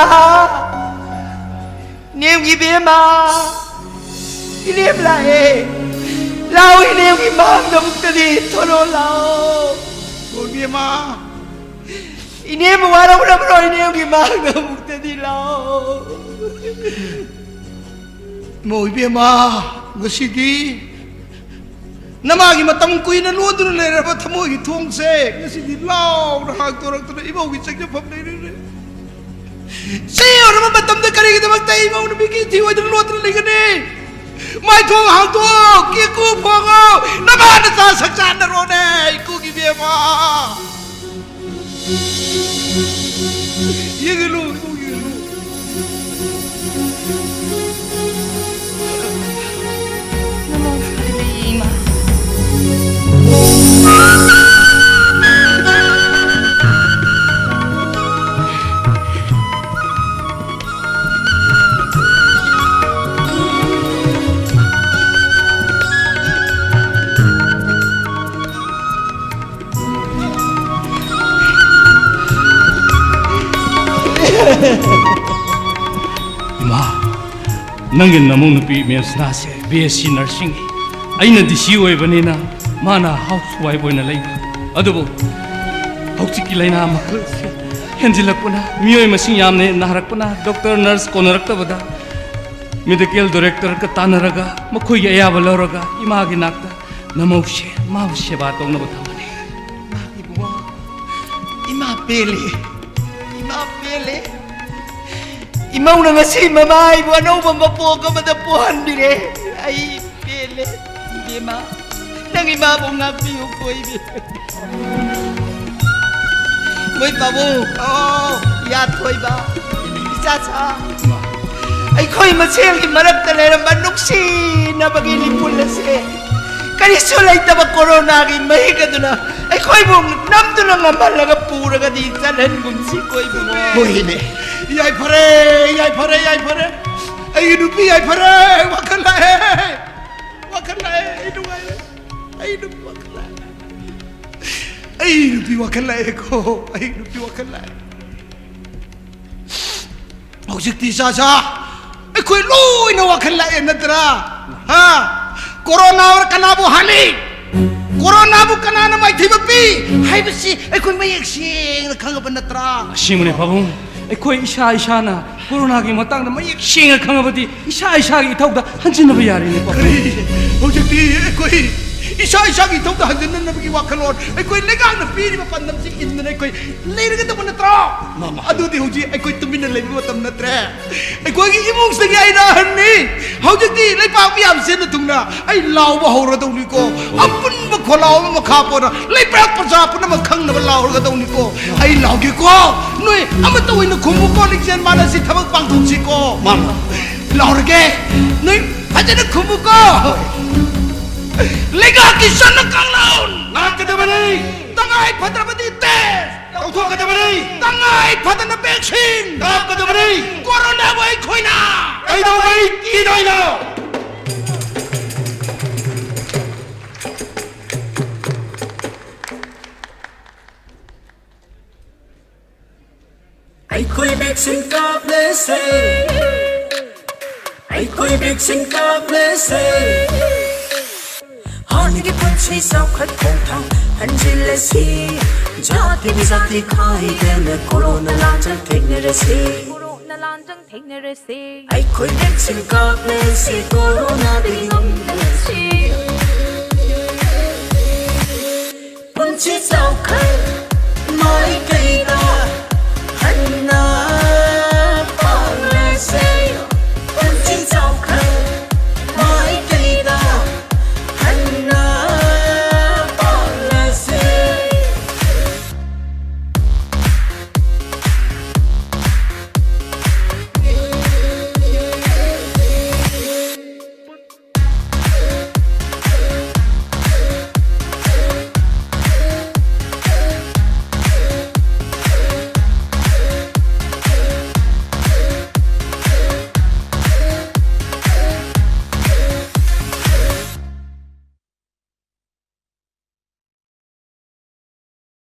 ꯏꯅꯦꯝꯒꯤ ꯕꯦꯝꯃ! ꯏꯅꯦꯝ ꯂꯥꯛꯑꯦ! ꯂꯥꯛꯑꯣ, ꯏꯅꯦꯝꯒꯤ ꯃꯥꯡꯗ ꯑꯃꯨꯛꯇꯗꯤ ꯊꯣꯛꯂꯛꯑꯣ, ꯂꯥꯛꯑꯣ! ꯍꯣ, ꯏꯕꯦꯝꯃ! ꯏꯅꯦꯝꯕꯨ ꯋꯥꯔꯧꯔꯕ꯭ꯔꯣ? ꯏꯅꯦꯝꯒꯤ ꯃꯥꯡꯗ ꯑꯃꯨꯛꯇꯗꯤ ꯂꯥꯛꯑꯣ! ꯏꯃꯧ ꯏꯕꯦꯝꯃ, ꯉꯁꯤꯗꯤ ꯅꯃꯥꯒꯤ ꯃꯇꯝ ꯀꯨꯏꯅ ꯂꯣꯟꯗꯨꯅ ꯂꯩꯔꯕ ꯊꯃꯣꯏꯒꯤ ꯊꯣꯡꯁꯦ ꯉꯁꯤꯗꯤ ꯂꯥꯎꯅ ꯍꯥꯡꯗꯣꯔꯛꯇꯨꯅ ꯏꯃꯧꯒꯤ ꯆꯪꯖꯐꯝ ꯂꯩꯔꯦꯅꯦ꯫ ꯆꯦ ꯑꯣꯏꯔꯕ ꯃꯇꯝꯗ ꯀꯔꯤꯒꯤꯗꯃꯛꯇ ꯏꯃꯧ ꯅꯨꯄꯤꯒꯤ ꯊꯤ ꯑꯣꯏꯗꯨꯅ ꯂꯣꯠꯇꯨꯅ ꯂꯩꯒꯅꯤ? ꯇꯣ, ꯀꯦꯀꯨ ꯐꯣꯡꯉꯣ, ꯅꯃꯥ ꯅꯆꯥ ꯁꯛ ꯆꯥꯟꯅꯔꯣꯅꯦ, ꯏꯀꯨꯒꯤ ꯕꯦꯝꯃ꯫ ꯌꯦꯡꯍꯜꯂꯨ, ꯏꯀꯨ ꯌꯦꯡꯍꯜꯂꯨ꯫ ꯅꯃꯣ ꯁꯥꯕꯤ ꯏꯃꯥ꯫ ꯏꯃꯥ, ꯅꯪꯒꯤ ꯅꯃꯧ ꯅꯨꯄꯤ ꯃꯦꯝꯁꯅꯥꯁꯦ ꯕꯤ ꯑꯦꯁ ꯁꯤ ꯅꯔꯁꯤꯡ, ꯑꯩꯅ ꯗꯤ ꯁꯤ ꯑꯣꯏꯕꯅꯤꯅ ꯃꯥꯅ ꯍꯥꯎꯁ ꯋꯥꯏꯐ ꯑꯣꯏꯅ ꯂꯩꯕ꯫ ꯑꯗꯨꯕꯨ ꯍꯧꯖꯤꯛꯀꯤ ꯂꯥꯏꯅꯥ ꯃꯈꯜꯁꯦ ꯍꯦꯟꯖꯤꯜꯂꯛꯄꯅ, ꯃꯤꯑꯣꯏ ꯃꯁꯤꯡ ꯌꯥꯝꯅ ꯅꯥꯔꯛꯄꯅ, ꯗꯣꯛꯇꯔ ꯅꯔꯁ ꯀꯣꯟꯅꯔꯛꯇꯕꯗ ꯃꯦꯗꯤꯀꯦꯜ ꯗꯥꯏꯔꯦꯛꯇꯔꯒ ꯇꯥꯟꯅꯔꯒ ꯃꯈꯣꯏꯒꯤ ꯑꯌꯥꯕ ꯂꯧꯔꯒ ꯏꯃꯥꯒꯤ ꯅꯥꯛꯇ ꯅꯃꯧꯁꯦ ꯃꯥꯕꯨ ꯁꯦꯕꯥ ꯇꯧꯅꯕ ꯊꯝꯕꯅꯤ꯫ ꯏꯃꯥ ꯏꯕꯨꯡꯉꯣ, ꯏꯃꯥ ꯄꯦꯜꯂꯦ, ꯏꯃꯥ ꯄꯦꯜꯂꯦ꯫ ꯏꯃꯧꯅ ꯉꯁꯤ ꯃꯃꯥ ꯑꯩꯕꯨ ꯑꯅꯧꯕ ꯃꯄꯣꯛ ꯑꯃꯗ ꯄꯣꯛꯍꯟꯕꯤꯔꯦ꯫ ꯑꯩ ꯄꯦꯜꯂꯦ꯫ ꯏꯕꯦꯝꯃ, ꯅꯪ ꯏꯃꯥꯕꯨ ꯉꯥꯛꯄꯤꯌꯨꯀꯣ, ꯏꯕꯦꯝꯃ꯫ ꯃꯣꯏ ꯄꯥꯕꯨꯡ, ꯑꯣ, ꯏꯌꯥꯊꯣꯏꯕ, ꯏꯆꯥꯁꯥ, ꯑꯩꯈꯣꯏ ꯃꯁꯦꯜꯒꯤ ꯃꯔꯛꯇ ꯂꯩꯔꯝꯕ ꯅꯨꯡꯁꯤꯅꯕꯒꯤ ꯂꯤꯄꯨꯟ ꯑꯁꯦ ꯀꯔꯤꯁꯨ ꯂꯩꯇꯕ ꯀꯣꯔꯣꯅꯥꯒꯤ ꯃꯍꯤꯛ ꯑꯗꯨꯅ ꯑꯩꯈꯣꯏꯕꯨ ꯅꯝꯗꯨꯅ ꯉꯝꯍꯜꯂꯒ ꯄꯨꯔꯒꯗꯤ ꯆꯠꯍꯟꯒꯨꯝꯁꯤ, ꯀꯣꯏꯕꯨꯡꯉꯣ꯫ ꯍꯣꯏꯅꯦ, ꯌꯥꯏꯐꯔꯦ, ꯌꯥꯏꯐꯔꯦ, ꯌꯥꯏꯐꯔꯦ꯫ ꯑꯩꯒꯤ ꯅꯨꯄꯤ ꯌꯥꯏꯐꯔꯦ, ꯋꯥꯈꯜ ꯂꯥꯛꯑꯦ, ꯋꯥꯈꯜ ꯂꯥꯛꯑꯦ, ꯑꯩ ꯅꯨꯡꯉꯥꯏꯔꯦ, ꯑꯩ ꯅꯨꯄꯤ ꯋꯥꯈꯜ ꯂꯥꯛꯑꯦ, ꯑꯩ ꯅꯨꯄꯤ ꯋꯥꯈꯜ ꯂꯥꯛꯑꯦꯀꯣ, ꯑꯩ ꯅꯨꯄꯤ ꯋꯥꯈꯜ ꯂꯥꯛꯑꯦ꯫ ꯍꯧꯖꯤꯛꯇꯤ ꯏꯆꯥ ꯁꯥ, ꯑꯩꯈꯣꯏ ꯂꯣꯏꯅ ꯋꯥꯈꯜ ꯂꯥꯛꯑꯦ ꯅꯠꯇ꯭ꯔꯥ? ꯍꯥ? ꯀꯣꯔꯣꯅꯥ ꯀꯅꯥꯕꯨ ꯍꯥꯠꯂꯤ? ꯀꯣꯔꯣꯅꯥꯕꯨ ꯀꯅꯥꯅ ꯃꯥꯏꯊꯤꯕ ꯄꯤ? ꯍꯥꯏꯕꯁꯤ ꯑꯩꯈꯣꯏ ꯃꯌꯦꯛ ꯁꯦꯡꯅ ꯈꯪꯉꯕ ꯅꯠꯇ꯭ꯔꯥ? ꯑꯁꯦꯡꯕꯅꯦ ꯄꯥꯕꯨꯡ, ꯑꯩꯈꯣꯏ ꯏꯁꯥ ꯏꯁꯥꯅ ꯀꯣꯔꯣꯅꯥꯒꯤ ꯃꯇꯥꯡꯗ ꯃꯌꯦꯛ ꯁꯦꯡꯅ ꯈꯪꯉꯕꯗꯤ ꯏꯁꯥ ꯏꯁꯥꯒꯤ ꯏꯊꯧꯗ ꯍꯟꯖꯤꯟꯅꯕ ꯌꯥꯔꯦꯅꯦ ꯄꯥꯕꯨꯡ꯫ ꯀꯔꯤ? ꯍꯧꯖꯤꯛꯇꯤ ꯑꯩꯈꯣꯏ ꯏꯁꯥ ꯏꯁꯥꯒꯤ ꯏꯊꯧꯗ ꯍꯟꯖꯤꯟꯅꯅꯕꯒꯤ ꯋꯥꯈꯜꯂꯣꯟ ꯑꯩꯈꯣꯏ ꯂꯩꯉꯥꯛꯅ ꯄꯤꯔꯤꯕ ꯄꯥꯟꯗꯝꯁꯤ ꯏꯟꯗꯨꯅ ꯑꯩꯈꯣꯏ ꯂꯩꯔꯒꯗꯕ ꯅꯠꯇ꯭ꯔꯣ? ꯃꯥꯅꯤ꯫ ꯑꯗꯨꯗꯤ ꯍꯧꯖꯤꯛ ꯑꯩꯈꯣꯏ ꯇꯨꯃꯤꯟꯅ ꯂꯩꯕ ꯃꯇꯝ ꯅꯠꯇ꯭ꯔꯦ꯫ ꯑꯩꯈꯣꯏꯒꯤ ꯏꯃꯨꯡꯁꯤꯗꯒꯤ ꯑꯩꯅ ꯑꯍꯟꯅꯤ, ꯍꯧꯖꯤꯛꯇꯤ ꯂꯩꯄꯥꯛ ꯃꯤꯌꯥꯝ ꯁꯤꯟꯅ ꯊꯨꯡꯅ ꯑꯩ ꯂꯥꯎꯕ ꯍꯧꯔꯗꯧꯅꯤꯀꯣ꯫ ꯑꯄꯨꯟꯕ ꯈꯣꯜꯂꯥꯎ ꯑꯃ ꯃꯈꯥ ꯄꯣꯟꯅ ꯂꯩꯄꯥꯛ ꯄ꯭ꯔꯖꯥ ꯄꯨꯝꯅꯃꯛ ꯈꯪꯅꯕ ꯂꯥꯎꯔꯒꯗꯧꯅꯤꯀꯣ꯫ ꯑꯩ ꯂꯥꯎꯒꯦꯀꯣ꯫ ꯅꯣꯏ ꯑꯃꯠꯇ ꯑꯣꯏꯅ ꯈꯨꯝꯃꯨꯀꯣ꯫ ꯂꯤꯡꯖꯦꯜ ꯃꯥꯟꯅꯁꯤ ꯊꯕꯛ ꯄꯥꯡꯊꯣꯛꯁꯤꯀꯣ꯫ ꯃꯥꯅꯤ꯫ ꯂꯥꯎꯔꯒꯦ꯫ ꯅꯣꯏ ꯐꯖꯅ ꯈꯨꯝꯃꯨꯀꯣ꯫ ꯂꯩꯉꯥꯛꯀꯤ ꯆꯠꯅ ꯀꯥꯡꯂꯣꯟ ꯉꯥꯛꯀꯗꯕꯅꯤ꯫ ꯇꯉꯥꯏ ꯐꯗ꯭ꯔꯕꯗꯤ ꯇꯦꯁ ꯇꯧꯊꯣꯛꯀꯗꯕꯅꯤ꯫ ꯇꯉꯥꯏ ꯐꯗꯅ ꯚꯦꯛꯁꯤꯟ ꯀꯥꯞꯀꯗꯕꯅꯤ꯫ ꯀꯣꯔꯣꯅꯥꯕꯨ ꯑꯩꯈꯣꯏꯅ ꯀꯩꯗꯧꯉꯩ ꯀꯤꯗꯣꯏꯅꯣ? ꯑꯩꯈꯣꯏ ꯚꯦꯛꯁꯤꯟ ꯀꯥꯞꯂꯁꯦ꯫ ꯑꯩꯈꯣꯏ ꯚꯦꯛꯁꯤꯟ ꯀꯥꯞꯂꯁꯦ꯫ ꯍꯥꯟꯅꯒꯤ ꯄꯨꯟꯁꯤ ꯆꯥꯎꯈꯠ ꯈꯣꯡꯊꯥꯡ ꯍꯟꯖꯤꯜꯂꯁꯤ꯫ ꯖꯥꯇꯤ ꯖꯥꯇꯤ ꯈꯥꯏꯗꯅ ꯀꯣꯔꯣꯅꯥ ꯂꯥꯟꯖꯪ ꯊꯦꯡꯅꯔꯁꯤ꯫ ꯀꯣꯔꯣꯅꯥ ꯂꯥꯟꯖꯪ ꯊꯦꯡꯅꯔꯁꯤ꯫ ꯑꯩꯈꯣꯏ ꯚꯦꯛꯁꯤꯟ ꯀꯥꯞꯂꯁꯤ, ꯀꯣꯔꯣꯅꯥꯗꯒꯤ ꯉꯝꯂꯁꯤ꯫ ꯄꯨꯟꯁꯤ ꯆꯥꯎꯈꯠ ꯃꯥꯏꯀꯩꯗ